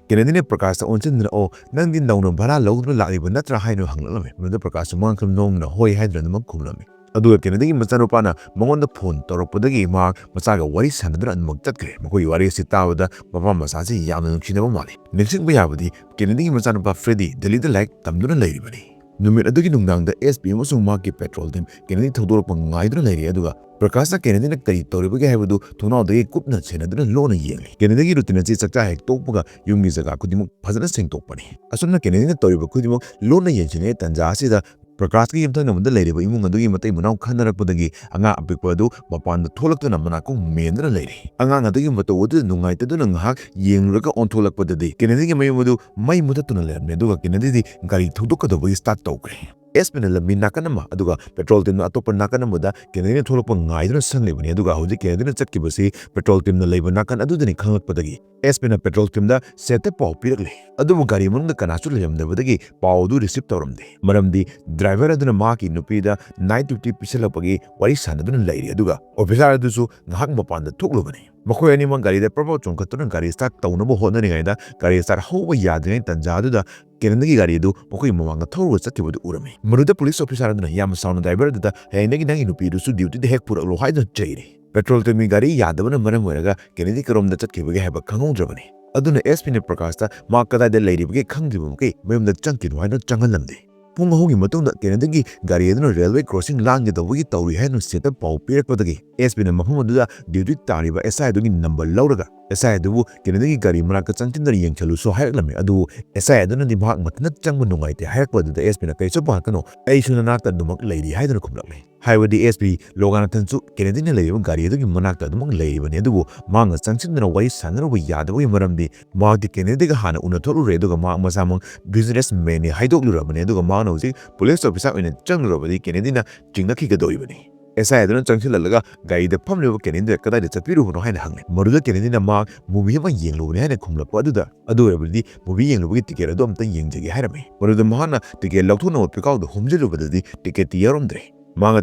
ꯀꯦꯅꯦꯗꯤꯅ ꯄ꯭ꯔꯀꯥꯁꯇ ꯑꯣꯟꯁꯤꯟꯗꯨꯅ, "ꯑꯣ, ꯅꯪꯗꯤ ꯅꯧꯅ ꯚꯔꯥ ꯂꯧꯗꯨꯅ ꯂꯥꯛꯂꯤꯕ ꯅꯠꯇ꯭ꯔꯥ?" ꯍꯥꯏꯅ ꯍꯪꯂꯛꯂꯝꯃꯤ꯫ ꯃꯗꯨꯗ ꯄ꯭ꯔꯀꯥꯁꯁꯨ ꯃꯉꯥꯡ ꯈꯔ ꯅꯣꯡꯅ "ꯍꯣꯏ" ꯍꯥꯏꯗꯨꯅ ꯑꯗꯨꯃꯛ ꯈꯨꯝꯂꯝꯃꯤ꯫ ꯑꯗꯨꯒ ꯀꯦꯅꯦꯗꯤꯒꯤ ꯃꯆꯥꯅꯨꯄꯥꯅ ꯃꯉꯣꯟꯗ ꯐꯣꯟ ꯇꯧꯔꯛꯄꯗꯒꯤ ꯃꯍꯥꯛ ꯃꯆꯥꯒ ꯋꯥꯔꯤ ꯁꯥꯟꯅꯗꯨꯅ ꯑꯗꯨꯃꯛ ꯆꯠꯈ꯭ꯔꯦ꯫ ꯃꯈꯣꯏꯒꯤ ꯋꯥꯔꯤ ꯑꯁꯤ ꯇꯥꯕꯗ ꯃꯄꯥ ꯃꯆꯥꯁꯤ ꯌꯥꯝꯅ ꯅꯨꯡꯁꯤꯅꯕ ꯃꯥꯜꯂꯤ꯫ ꯅꯤꯡꯁꯤꯡꯕ ꯌꯥꯕꯗꯤ ꯀꯦꯅꯦꯗꯤꯒꯤ ꯃꯆꯥꯅꯨꯄꯥ ꯐ꯭ꯔꯦꯗꯤ ꯗꯦꯜꯂꯤꯗ ꯂꯥꯏꯔꯤꯛ ꯇꯝꯗꯨꯅ ꯂꯩꯔꯤꯕꯅꯤ꯫ ꯅꯨꯃꯤꯠ ꯑꯗꯨꯒꯤ ꯅꯨꯡꯗꯥꯡꯗ ꯑꯦꯁ ꯄꯤ ꯑꯃꯁꯨꯡ ꯃꯍꯥꯛꯀꯤ ꯄꯦꯇ꯭ꯔꯣꯜ ꯇꯤꯝ ꯀꯦꯅꯦꯗꯤ ꯊꯧꯗꯣꯔꯛꯄ ꯉꯥꯏꯗꯨꯅ ꯂꯩꯔꯤ, ꯑꯗꯨꯒ ꯄ꯭ꯔꯀꯥꯁꯅ ꯀꯦꯅꯦꯗꯤꯅ ꯀꯔꯤ ꯇꯧꯔꯤꯕꯒꯦ ꯍꯥꯏꯕꯗꯨ ꯊꯣꯡꯅꯥꯎꯗꯒꯤ ꯀꯨꯞꯅ ꯁꯦꯟꯅꯗꯨꯅ ꯂꯣꯟꯅ ꯌꯦꯡꯂꯤ꯫ ꯀꯦꯅꯦꯗꯤꯒꯤ ꯔꯨꯇꯤꯟ ꯑꯁꯤ ꯆꯥꯛꯆꯥ ꯍꯦꯛ ꯇꯣꯛꯄꯒ ꯌꯨꯝꯒꯤ ꯖꯒꯥ ꯈꯨꯗꯤꯡꯃꯛ ꯐꯖꯅ ꯁꯦꯡꯗꯣꯛꯄꯅꯤ꯫ ꯑꯁꯨꯝꯅ ꯀꯦꯅꯦꯗꯤꯅ ꯇꯧꯔꯤꯕ ꯈꯨꯗꯤꯡꯃꯛ ꯂꯣꯟꯅ ꯌꯦꯡꯁꯤꯟꯅꯤꯡꯉꯩ ꯇꯥꯟꯖꯥ ꯑꯁꯤꯗ ꯄ꯭ꯔꯀꯥꯁꯀꯤ ꯌꯨꯝꯊꯪꯅꯕꯗ ꯂꯩꯔꯤꯕ ꯏꯃꯨꯡ ꯑꯗꯨꯒꯤ ꯃꯇꯩ ꯃꯅꯥꯎ ꯈꯟꯅꯔꯛꯄꯗꯒꯤ ꯑꯉꯥꯡ ꯑꯄꯤꯛꯄ ꯑꯗꯨ ꯃꯄꯥꯟꯗ ꯊꯣꯛꯂꯛꯇꯨꯅ ꯃꯅꯥꯀꯣꯡ ꯃꯦꯟꯗꯨꯅ ꯂꯩꯔꯤ꯫ ꯑꯉꯥꯡ ꯑꯗꯨꯒꯤ ꯃꯇꯧ ꯑꯗꯨꯗ ꯅꯨꯡꯉꯥꯏꯇꯗꯨꯅ ꯉꯥꯏꯍꯥꯛ ꯌꯦꯡꯂꯨꯔꯒ ꯑꯣꯟꯊꯣꯛꯂꯛꯄꯗꯗꯤ ꯀꯦꯅꯦꯗꯤꯒꯤ ꯃꯌꯨꯝ ꯑꯗꯨ ꯃꯩ ꯃꯨꯊꯠꯇꯨꯅ ꯂꯩꯔꯝꯃꯤ, ꯑꯗꯨꯒ ꯀꯦꯅꯦꯗꯤꯗꯤ ꯒꯥꯔꯤ ꯊꯧꯗꯣꯛꯀꯗꯧꯕꯒꯤ ꯁ꯭ꯇꯥꯔꯠ ꯇꯧꯈ꯭ꯔꯦ꯫ ꯑꯦꯁ ꯄꯤꯅ ꯂꯝꯕꯤ ꯅꯥꯀꯟ ꯑꯃ, ꯑꯗꯨꯒ ꯄꯦꯇ꯭ꯔꯣꯜ ꯇꯤꯝꯅ ꯑꯇꯣꯞꯄ ꯅꯥꯀꯟ ꯑꯃꯗ ꯀꯦꯅꯦꯗꯤꯅ ꯊꯣꯛꯂꯛꯄ ꯉꯥꯏꯗꯨꯅ ꯆꯪꯂꯤꯕꯅꯤ, ꯑꯗꯨꯒ ꯍꯧꯖꯤꯛ ꯀꯦꯅꯦꯗꯤꯅ ꯆꯠꯈꯤꯕꯁꯤ ꯄꯦꯇ꯭ꯔꯣꯜ ꯇꯤꯝꯅ ꯂꯩꯕ ꯅꯥꯀꯟ ꯑꯗꯨꯗꯅꯤ ꯈꯪꯂꯛꯄꯗꯒꯤ ꯑꯦꯁ ꯄꯤꯅ ꯄꯦꯇ꯭ꯔꯣꯜ ꯇꯤꯝꯗ ꯁꯦꯠꯇ ꯄꯥꯎ ꯄꯤꯔꯛꯂꯦ꯫ ꯑꯗꯨꯕꯨ ꯒꯥꯔꯤ ꯃꯅꯨꯡꯗ ꯀꯅꯥꯁꯨ ꯂꯩꯔꯝꯗꯕꯗꯒꯤ ꯄꯥꯎ ꯑꯗꯨ ꯔꯤꯁꯤꯞ ꯇꯧꯔꯝꯗꯦ, ꯃꯔꯝꯗꯤ ꯗ꯭ꯔꯥꯏꯚꯔ ꯑꯗꯨꯅ ꯃꯍꯥꯛꯀꯤ ꯅꯨꯄꯤꯗ ꯅꯥꯏꯠ ꯗ꯭ꯌꯨꯇꯤ ꯄꯤꯁꯜꯂꯛꯄꯒꯤ ꯋꯥꯔꯤ ꯁꯥꯟꯅꯗꯨꯅ ꯂꯩꯔꯤ, ꯑꯗꯨꯒ ꯑꯣꯐꯤꯁꯥꯔ ꯑꯗꯨꯁꯨ ꯉꯥꯏꯍꯥꯛ ꯃꯄꯥꯟꯗ ꯊꯣꯛꯂꯨꯕꯅꯤ꯫ ꯃꯈꯣꯏ ꯑꯅꯤꯃꯛ ꯒꯥꯔꯤꯗ ꯄ꯭ꯔꯞ ꯄ꯭ꯔꯞ ꯆꯣꯡꯈꯠꯇꯨꯅ ꯒꯥꯔꯤ ꯁ꯭ꯇꯥꯔꯠ ꯇꯧꯅꯕ ꯍꯣꯠꯅꯔꯤꯉꯩꯗ ꯒꯥꯔꯤ ꯁ꯭ꯇꯥꯔꯠ ꯍꯧꯕ ꯌꯥꯗ꯭ꯔꯤꯉꯩ ꯇꯥꯟꯖꯥ ꯑꯗꯨꯗ ꯀꯦꯅꯦꯗꯤꯒꯤ ꯒꯥꯔꯤ ꯑꯗꯨ ꯃꯈꯣꯏꯒꯤ ꯃꯃꯥꯡꯗ ꯊꯧꯔꯒ ꯆꯠꯈꯤꯕꯗꯨ ꯎꯔꯝꯃꯤ꯫ ꯃꯗꯨꯗ ꯄꯨꯂꯤꯁ ꯑꯣꯐꯤꯁꯥꯔ ꯑꯗꯨꯅ ꯌꯥꯝꯅ ꯁꯥꯎꯅ ꯗ꯭ꯔꯥꯏꯚꯔ ꯑꯗꯨꯗ "ꯍꯌꯦꯡꯗꯒꯤ ꯅꯪꯒꯤ ꯅꯨꯄꯤ ꯑꯗꯨꯁꯨ ꯗ꯭ꯌꯨꯇꯤꯗ ꯍꯦꯛ ꯄꯨꯔꯛꯂꯣ" ꯍꯥꯏꯗꯨꯅ ꯆꯩꯔꯤ꯫ ꯄꯦꯇ꯭ꯔꯣꯜ ꯇꯤꯝꯒꯤ ꯒꯥꯔꯤ ꯌꯥꯗꯕꯅ ꯃꯔꯝ ꯑꯣꯏꯔꯒ ꯀꯦꯅꯦꯗꯤ ꯀꯔꯣꯝꯗ ꯆꯠꯈꯤꯕꯒꯦ ꯍꯥꯏꯕ ꯈꯪꯍꯧꯗ꯭ꯔꯕꯅꯤ꯫ ꯑꯗꯨꯅ ꯑꯦꯁ ꯄꯤꯅ ꯄ꯭ꯔꯀꯥꯁꯇ ꯃꯥ ꯀꯗꯥꯏꯗ ꯂꯩꯔꯤꯕꯒꯦ ꯈꯪꯗ꯭ꯔꯤꯕ ꯃꯈꯩ ꯃꯌꯨꯝꯗ ꯆꯪꯈꯤꯅꯨ ꯍꯥꯏꯅ ꯆꯪꯍꯜꯂꯝꯗꯦ꯫ ꯄꯨꯡ ꯑꯍꯨꯝꯒꯤ ꯃꯇꯨꯡꯗ ꯀꯦꯅꯦꯗꯤꯒꯤ ꯒꯥꯔꯤ ꯑꯗꯨꯅ ꯔꯦꯜꯋꯦ ꯀ꯭ꯔꯣꯁꯤꯡ ꯂꯥꯟꯒꯗꯧꯕꯒꯤ ꯇꯧꯔꯤ ꯍꯥꯏꯅ ꯁꯦꯠꯇ ꯄꯥꯎ ꯄꯤꯔꯛꯄꯗꯒꯤ ꯑꯦꯁ ꯄꯤꯅ ꯃꯐꯝ ꯑꯗꯨꯗ ꯗ꯭ꯌꯨꯇꯤ ꯇꯥꯔꯤꯕ ꯑꯦꯁ ꯑꯥꯏ ꯑꯗꯨꯒꯤ ꯅꯝꯕꯔ ꯂꯧꯔꯒ ꯑꯦꯁ ꯑꯥꯏ ꯑꯗꯨꯕꯨ ꯀꯦꯅꯦꯗꯤꯒꯤ ꯒꯥꯔꯤ ꯃꯅꯥꯛꯇ ꯆꯪꯁꯤꯟꯗꯨꯅ ꯌꯦꯡꯁꯤꯜꯂꯨꯁꯨ ꯍꯥꯏꯔꯛꯂꯝꯃꯤ꯫ ꯑꯗꯨꯕꯨ ꯑꯦꯁ ꯑꯥꯏ ꯑꯗꯨꯅꯗꯤ ꯃꯍꯥꯛ ꯃꯊꯟꯇ ꯆꯪꯕ ꯅꯨꯡꯉꯥꯏꯇꯦ ꯍꯥꯏꯔꯛꯄ ꯑꯗꯨꯗ ꯑꯦꯁ ꯄꯤꯅ "ꯀꯔꯤꯁꯨ ꯄꯥꯈꯠꯀꯅꯨ, ꯑꯩꯁꯨ ꯅꯅꯥꯛꯇ ꯑꯗꯨꯃꯛ ꯂꯩꯔꯤ" ꯍꯥꯏꯗꯨꯅ ꯈꯨꯝꯂꯛꯂꯦ꯫ ꯍꯥꯏꯕꯗꯤ ꯑꯦꯁ ꯄꯤ ꯂꯣꯒꯥꯅꯥꯊꯟꯁꯨ ꯀꯦꯅꯦꯗꯤꯅ ꯂꯩꯔꯤꯕ ꯒꯥꯔꯤ ꯑꯗꯨꯒꯤ ꯃꯅꯥꯛꯇ ꯑꯗꯨꯃꯛ ꯂꯩꯔꯤꯕꯅꯤ, ꯑꯗꯨꯕꯨ ꯃꯍꯥꯛꯅ ꯆꯪꯁꯤꯟꯗꯨꯅ ꯋꯥꯔꯤ ꯁꯥꯟꯅꯔꯨꯕ ꯌꯥꯗꯕꯒꯤ ꯃꯔꯝꯗꯤ ꯃꯍꯥꯛꯇꯤ ꯀꯦꯅꯦꯗꯤꯒ ꯍꯥꯟꯅ ꯎꯅꯊꯣꯛꯂꯨꯔꯦ, ꯑꯗꯨꯒ ꯃꯍꯥꯛ ꯃꯁꯥꯃꯛ ꯕꯤꯖꯤꯅꯦꯁ ꯃꯦꯟꯅꯤ ꯍꯥꯏꯗꯣꯛꯂꯨꯔꯕꯅꯤ, ꯑꯗꯨꯒ ꯃꯍꯥꯛꯅ ꯍꯧꯖꯤꯛ ꯄꯨꯂꯤꯁ ꯑꯣꯐꯤꯁꯥꯔ ꯑꯣꯏꯅ ꯆꯪꯂꯨꯔꯕꯗꯤ ꯀꯦꯅꯦꯗꯤꯅ ꯆꯤꯡꯅꯈꯤꯒꯗꯧꯔꯤꯕꯅꯤ꯫ ꯑꯦꯁ ꯑꯥꯏ ꯑꯗꯨꯅ ꯆꯪꯁꯤꯜꯂꯛꯂꯒ ꯒꯥꯔꯤꯗ ꯐꯝꯂꯤꯕ ꯀꯦꯅꯦꯗꯤꯗ "ꯀꯗꯥꯏꯗ ꯆꯠꯄꯤꯔꯨꯕꯅꯣ?" ꯍꯥꯏꯅ ꯍꯪꯂꯦ꯫ ꯃꯗꯨꯗ ꯀꯦꯅꯦꯗꯤꯅ ꯃꯍꯥꯛ movie ꯑꯃ ꯌꯦꯡꯂꯨꯕꯅꯤ ꯍꯥꯏꯅ ꯈꯨꯝꯂꯛꯄ ꯑꯗꯨꯗ, "ꯑꯗꯨ ꯑꯣꯏꯔꯕꯗꯤ movie ꯌꯦꯡꯂꯨꯕꯒꯤ ticket ꯑꯗꯨ ꯑꯝꯇ ꯌꯦꯡꯖꯒꯦ" ꯍꯥꯏꯔꯝꯃꯤ꯫ ꯃꯗꯨꯗ ꯃꯍꯥꯛꯅ ticket ꯂꯧꯊꯣꯛꯅꯕ ꯄꯤꯈꯥꯎꯗ ꯍꯨꯝꯖꯤꯜꯂꯨꯕꯗꯗꯤ ticketꯇꯤ ꯌꯥꯎꯔꯝꯗ꯭ꯔꯦ꯫ ꯃꯍꯥꯛꯅ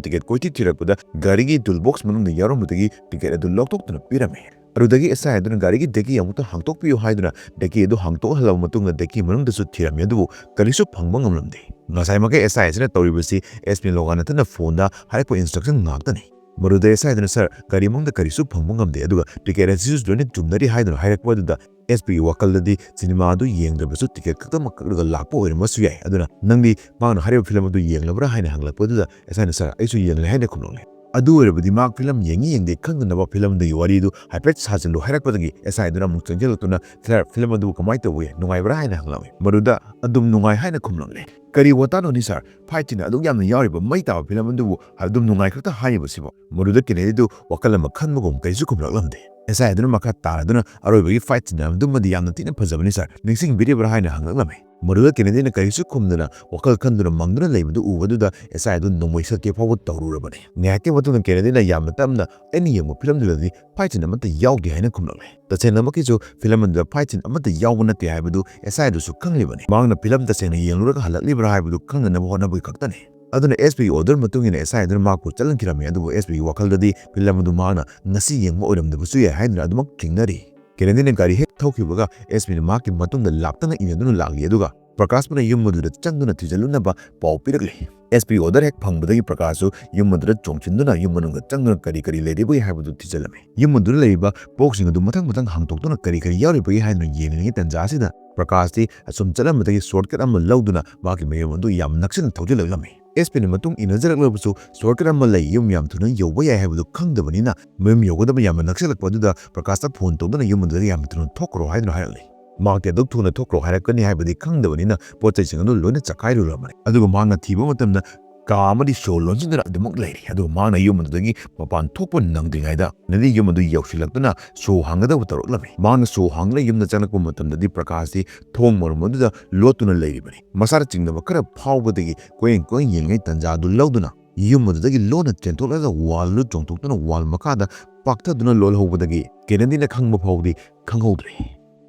ꯇꯤꯀꯦꯠ ꯀꯣꯏꯊꯤ ꯊꯤꯔꯛꯄꯗ ꯒꯥꯔꯤꯒꯤ ꯇꯨꯜ ꯕꯣꯛꯁ ꯃꯅꯨꯡꯗ ꯌꯥꯎꯔꯝꯕꯗꯒꯤ ꯇꯤꯀꯦꯠ ꯑꯗꯨ ꯂꯧꯊꯣꯛꯇꯨꯅ ꯄꯤꯔꯝꯃꯤ꯫ ꯑꯗꯨꯗꯒꯤ ꯑꯦꯁ ꯑꯥꯏ ꯑꯗꯨꯅ ꯒꯥꯔꯤꯒꯤ ꯗꯦꯀꯤ ꯑꯃꯨꯛꯇ ꯍꯥꯡꯇꯣꯛꯄꯤꯌꯨ ꯍꯥꯏꯗꯨꯅ ꯗꯦꯀꯤ ꯑꯗꯨ ꯍꯥꯡꯇꯣꯛꯍꯜꯂꯕ ꯃꯇꯨꯡꯗ ꯗꯦꯀꯤ ꯃꯅꯨꯡꯗꯁꯨ ꯊꯤꯔꯝꯃꯤ, ꯑꯗꯨꯕꯨ ꯀꯔꯤꯁꯨ ꯐꯪꯕ ꯉꯝꯂꯝꯗꯦ꯫ ꯉꯁꯥꯏꯃꯛꯀꯤ ꯑꯦꯁ ꯑꯥꯏ ꯑꯁꯤꯅ ꯇꯧꯔꯤꯕꯁꯤ ꯑꯦꯁ ꯄꯤ ꯂꯣꯒꯥꯅꯥꯊꯟꯅ ꯐꯣꯟꯗ ꯍꯥꯏꯔꯛꯄ ꯏꯟꯁꯇ꯭ꯔꯛꯁꯟ ꯉꯥꯛꯇꯅꯤ꯫ ꯃꯗꯨꯗ ꯑꯦꯁ ꯑꯥꯏ ꯑꯗꯨꯅ, "ꯁꯥꯔ, ꯒꯥꯔꯤ ꯃꯅꯨꯡꯗ ꯀꯔꯤꯁꯨ ꯐꯪꯕ ꯉꯝꯗꯦ, ꯑꯗꯨꯒ ꯇꯤꯀꯦꯠ ꯑꯁꯤꯁꯨ ꯂꯣꯏꯅ ꯆꯨꯝꯅꯔꯤ" ꯍꯥꯏꯗꯨꯅ ꯍꯥꯏꯔꯛꯄ ꯑꯗꯨꯗ ꯑꯦꯁ ꯄꯤꯒꯤ ꯋꯥꯈꯜꯗꯗꯤ ꯁꯤꯅꯦꯃꯥ ꯑꯗꯨ ꯌꯦꯡꯗ꯭ꯔꯕꯁꯨ ꯇꯤꯀꯦꯠ ꯈꯛꯇꯃꯛ ꯀꯛꯂꯒ ꯂꯥꯛꯄ ꯑꯣꯏꯔꯝꯕꯁꯨ ꯌꯥꯏ꯫ ꯑꯗꯨꯅ, "ꯅꯪꯗꯤ ꯃꯥꯅ ꯍꯥꯏꯔꯤꯕ ꯐꯤꯂꯝ ꯑꯗꯨ ꯌꯦꯡꯂꯕ꯭ꯔꯥ?" ꯍꯥꯏꯅ ꯍꯪꯂꯛꯄ ꯑꯗꯨꯗ ꯑꯦꯁ ꯑꯥꯏꯅ, "ꯁꯥꯔ, ꯑꯩꯁꯨ ꯌꯦꯡꯂꯦ" ꯍꯥꯏꯅ ꯈꯨꯝꯂꯛꯂꯦ꯫ ꯑꯗꯨ ꯑꯣꯏꯔꯕꯗꯤ ꯃꯍꯥꯛ ꯐꯤꯂꯝ ꯌꯦꯡꯉꯤ ꯌꯦꯡꯗꯦ ꯈꯪꯗꯅꯕ ꯐꯤꯂꯝꯗꯨꯒꯤ ꯋꯥꯔꯤꯗꯨ ꯍꯥꯏꯐꯦꯠ ꯁꯥꯖꯤꯜꯂꯨ ꯍꯥꯏꯔꯛꯄꯗꯒꯤ ꯑꯦꯁ ꯑꯥꯏ ꯑꯗꯨꯅ ꯑꯃꯨꯛ ꯆꯪꯁꯤꯜꯂꯛꯇꯨꯅ, "ꯁꯥꯔ, ꯐꯤꯂꯝ ꯑꯗꯨꯕꯨ ꯀꯃꯥꯏꯅ ꯇꯧꯕꯒꯦ? ꯅꯨꯡꯉꯥꯏꯕ꯭ꯔꯥ?" ꯍꯥꯏꯅ ꯍꯪꯂꯛꯏ꯫ ꯃꯗꯨꯗ, "ꯑꯗꯨꯝ ꯅꯨꯡꯉꯥꯏ" ꯍꯥꯏꯅ ꯈꯨꯝꯂꯛꯂꯦ꯫ "ꯀꯔꯤ ꯋꯥꯇꯥꯅꯣꯅꯤ ꯁꯥꯔ? ꯐꯥꯏꯠ ꯁꯤꯟ ꯑꯗꯨꯛ ꯌꯥꯝꯅ ꯌꯥꯎꯔꯤꯕ ꯃꯩ ꯇꯥꯕ ꯐꯤꯂꯝ ꯑꯗꯨꯕꯨ ꯑꯗꯨꯝ ꯅꯨꯡꯉꯥꯏ ꯈꯛꯇ ꯍꯥꯏꯔꯤꯕꯁꯤꯕꯣ?" ꯃꯗꯨꯗ ꯀꯦꯅꯦꯗꯤꯗꯨ ꯋꯥꯈꯜ ꯑꯃ ꯈꯟꯕꯒꯨꯝ ꯀꯔꯤꯁꯨ ꯈꯨꯝꯂꯛꯂꯝꯗꯦ꯫ ꯑꯦꯁ ꯑꯥꯏ ꯑꯗꯨꯅ ꯃꯈꯥ ꯇꯥꯔꯗꯨꯅ, "ꯑꯔꯣꯏꯕꯒꯤ ꯐꯥꯏꯠ ꯁꯤꯟ ꯑꯗꯨꯃꯗꯤ ꯌꯥꯝꯅ ꯊꯤꯅ ꯐꯖꯕꯅꯤ ꯁꯥꯔ, ꯅꯤꯡꯁꯤꯡꯕꯤꯔꯤꯕ꯭ꯔꯥ?" ꯍꯥꯏꯅ ꯍꯪꯂꯛꯂꯝꯃꯤ꯫ ꯃꯗꯨꯗ ꯀꯦꯅꯦꯗꯤꯅ ꯀꯔꯤꯁꯨ ꯈꯨꯝꯗꯅ ꯋꯥꯈꯜ ꯈꯟꯗꯨꯅ ꯃꯪꯗꯨꯅ ꯂꯩꯕꯗꯨ ꯎꯕꯗꯨꯗ ꯑꯦꯁ ꯑꯥꯏ ꯑꯗꯨ ꯅꯣꯡꯃꯩ ꯁꯠꯀꯦ ꯐꯥꯎꯕ ꯇꯧꯔꯨꯔꯕꯅꯤ꯫ ꯉꯥꯏꯍꯥꯛꯀꯤ ꯃꯇꯨꯡꯗ ꯀꯦꯅꯦꯗꯤꯅ ꯌꯥꯝꯅ ꯇꯞꯅ, "ꯑꯩꯅ ꯌꯦꯡꯕ ꯐꯤꯂꯝꯗꯨꯗꯗꯤ ꯐꯥꯏꯠ ꯁꯤꯟ ꯑꯃꯠꯇ ꯌꯥꯎꯗꯦ" ꯍꯥꯏꯅ ꯈꯨꯝꯂꯛꯂꯦ꯫ ꯇꯁꯦꯡꯅꯃꯛꯀꯤꯁꯨ ꯐꯤꯂꯝ ꯑꯗꯨꯗ ꯐꯥꯏꯠ ꯁꯤꯟ ꯑꯃꯠꯇ ꯌꯥꯎꯕ ꯅꯠꯇꯦ ꯍꯥꯏꯕꯗꯨ ꯑꯦꯁ ꯑꯥꯏ ꯑꯗꯨꯁꯨ ꯈꯪꯂꯤꯕꯅꯤ꯫ ꯃꯍꯥꯛꯅ ꯐꯤꯂꯝ ꯇꯁꯦꯡꯅ ꯌꯦꯡꯂꯨꯔꯒ ꯍꯜꯂꯛꯂꯤꯕ꯭ꯔꯥ ꯍꯥꯏꯕꯗꯨ ꯈꯪꯅꯅꯕ ꯍꯣꯠꯅꯕꯒꯤ ꯈꯛꯇꯅꯤ꯫ ꯑꯗꯨꯅ ꯑꯦꯁ ꯄꯤꯒꯤ ꯑꯣꯔꯗꯔ ꯃꯇꯨꯡ ꯏꯟꯅ ꯑꯦꯁ ꯑꯥꯏ ꯑꯗꯨꯅ ꯃꯍꯥꯛꯄꯨ ꯆꯠꯍꯟꯈꯤꯔꯝꯃꯤ, ꯑꯗꯨꯕꯨ ꯑꯦꯁ ꯄꯤꯒꯤ ꯋꯥꯈꯜꯗꯗꯤ ꯐꯤꯂꯝ ꯑꯗꯨ ꯃꯍꯥꯛꯅ ꯉꯁꯤ ꯌꯦꯡꯕ ꯑꯣꯏꯔꯝꯗꯕꯁꯨ ꯌꯥꯏ ꯍꯥꯏꯗꯨꯅ ꯑꯗꯨꯃꯛ ꯆꯤꯡꯅꯔꯤ꯫ ꯀꯦꯅꯦꯗꯤꯅ ꯒꯥꯔꯤ ꯍꯦꯛ ꯊꯧꯈꯤꯕꯒ ꯑꯦꯁ ꯄꯤꯅ ꯃꯍꯥꯛꯀꯤ ꯃꯇꯨꯡꯗ ꯂꯥꯛꯇꯅ ꯏꯟꯅꯗꯨꯅ ꯂꯥꯛꯂꯤ, ꯑꯗꯨꯒ ꯄ꯭ꯔꯀꯥꯁꯄꯨꯅ ꯌꯨꯝ ꯑꯗꯨꯗ ꯆꯪꯗꯨꯅ ꯊꯤꯖꯤꯜꯂꯨꯅꯕ ꯄꯥꯎ ꯄꯤꯔꯛꯂꯤ꯫ ꯑꯦꯁ ꯄꯤ ꯑꯣꯔꯗꯔ ꯍꯦꯛ ꯐꯪꯕꯗꯒꯤ ꯄ꯭ꯔꯀꯥꯁꯁꯨ ꯌꯨꯝ ꯑꯗꯨꯗ ꯆꯣꯡꯁꯤꯟꯗꯨꯅ ꯌꯨꯝ ꯃꯅꯨꯡꯗ ꯆꯪꯗꯨꯅ ꯀꯔꯤ ꯀꯔꯤ ꯂꯩꯔꯤꯕꯒꯦ ꯍꯥꯏꯕꯗꯨ ꯊꯤꯖꯤꯜꯂꯝꯃꯤ꯫ ꯌꯨꯝ ꯑꯗꯨꯗ ꯂꯩꯔꯤꯕ ꯄꯣꯠꯁꯤꯡ ꯑꯗꯨ ꯃꯊꯪ ꯃꯊꯪ ꯍꯥꯡꯇꯣꯛꯇꯨꯅ ꯀꯔꯤ ꯀꯔꯤ ꯌꯥꯎꯔꯤꯕꯒꯦ ꯍꯥꯏꯗꯨꯅ ꯌꯦꯡꯂꯤꯉꯩ ꯇꯟꯖꯥ ꯑꯁꯤꯗ ꯄ꯭ꯔꯀꯥꯁꯇꯤ ꯑꯁꯨꯝ ꯆꯠꯂꯝꯕꯗꯒꯤ ꯁꯣꯔꯠꯀꯠ ꯑꯃ ꯂꯧꯗꯨꯅ ꯃꯍꯥꯛꯀꯤ ꯃꯌꯨꯝ ꯑꯗꯨ ꯌꯥꯝ ꯅꯛꯁꯤꯟꯅ ꯊꯧꯖꯤꯜꯂꯛꯂꯝꯃꯤ꯫ ꯑꯦꯁ ꯄꯤꯅ ꯃꯇꯨꯡ ꯏꯟꯅꯖꯔꯛꯂꯕꯁꯨ ꯁꯣꯔꯠꯀꯠ ꯑꯃ ꯂꯩ, ꯌꯨꯝ ꯌꯥꯝ ꯊꯨꯅ ꯌꯧꯕ ꯌꯥꯏ ꯍꯥꯏꯕꯗꯨ ꯈꯪꯗꯕꯅꯤꯅ ꯃꯌꯨꯝ ꯌꯧꯒꯗꯕ ꯌꯥꯝꯅ ꯅꯛꯁꯤꯜꯂꯛꯄ ꯑꯗꯨꯗ ꯄ꯭ꯔꯀꯥꯁꯇ ꯐꯣꯟ ꯇꯧꯗꯨꯅ ꯌꯨꯝ ꯑꯗꯨꯗꯒꯤ ꯌꯥꯝꯅ ꯊꯨꯅ ꯊꯣꯛꯈ꯭ꯔꯣ ꯍꯥꯏꯗꯨꯅ ꯍꯥꯏꯔꯛꯂꯤ꯫ ꯃꯍꯥꯛꯇꯤ ꯑꯗꯨꯛ ꯊꯨꯅ ꯊꯣꯛꯈ꯭ꯔꯣ ꯍꯥꯏꯔꯛꯀꯅꯤ ꯍꯥꯏꯕꯗꯤ ꯈꯪꯗꯕꯅꯤꯅ ꯄꯣꯠ ꯆꯩꯁꯤꯡ ꯑꯗꯨ ꯂꯣꯏꯅ ꯆꯈꯥꯏꯔꯨꯔꯕꯅꯤ꯫ ꯑꯗꯨꯒ ꯃꯍꯥꯛꯅ ꯊꯤꯕ ꯃꯇꯝꯗ ꯀꯥ ꯑꯃꯗꯤ ꯁꯣ ꯂꯣꯟꯁꯤꯟꯗꯨꯅ ꯑꯗꯨꯃꯛ ꯂꯩꯔꯤ꯫ ꯑꯗꯨꯒ ꯃꯍꯥꯛꯅ ꯌꯨꯝ ꯑꯗꯨꯗꯒꯤ ꯃꯄꯥꯟ ꯊꯣꯛꯄ ꯅꯪꯗ꯭ꯔꯤꯉꯩꯗ ꯀꯦꯅꯦꯗꯤ ꯌꯨꯝ ꯑꯗꯨ ꯌꯧꯁꯤꯜꯂꯛꯇꯨꯅ ꯁꯣ ꯍꯥꯡꯒꯗꯕ ꯇꯧꯔꯛꯂꯝꯃꯤ꯫ ꯃꯍꯥꯛꯅ ꯁꯣ ꯍꯥꯡꯂꯒ ꯌꯨꯝꯗ ꯆꯪꯂꯛꯄ ꯃꯇꯝꯗꯗꯤ ꯄ꯭ꯔꯀꯥꯁꯇꯤ ꯊꯣꯡ ꯃꯔꯨꯝ ꯑꯗꯨꯗ ꯂꯣꯠꯇꯨꯅ ꯂꯩꯔꯤꯕꯅꯤ꯫ ꯃꯁꯥꯗ ꯆꯤꯡꯅꯕ ꯈꯔ ꯐꯥꯎꯕꯗꯒꯤ ꯀꯣꯏꯌꯦꯡ ꯀꯣꯏꯌꯦꯡ ꯌꯦꯡꯂꯤꯉꯩ ꯇꯟꯖꯥ ꯑꯗꯨ ꯂꯧꯗꯨꯅ ꯌꯨꯝ ꯑꯗꯨꯗꯒꯤ ꯂꯣꯟꯅ ꯆꯦꯟꯊꯣꯛꯂꯒ ꯋꯥꯜ ꯑꯗꯨ ꯆꯣꯡꯊꯣꯛꯇꯨꯅ ꯋꯥꯜ ꯃꯈꯥꯗ ꯄꯥꯛꯊꯗꯨꯅ ꯂꯣꯜꯍꯧꯕꯗꯒꯤ ꯀꯦꯅꯦꯗꯤꯅ ꯈꯪꯕ ꯐꯥꯎꯕꯗꯤ ꯈꯪꯍꯧꯗ꯭ꯔꯦ꯫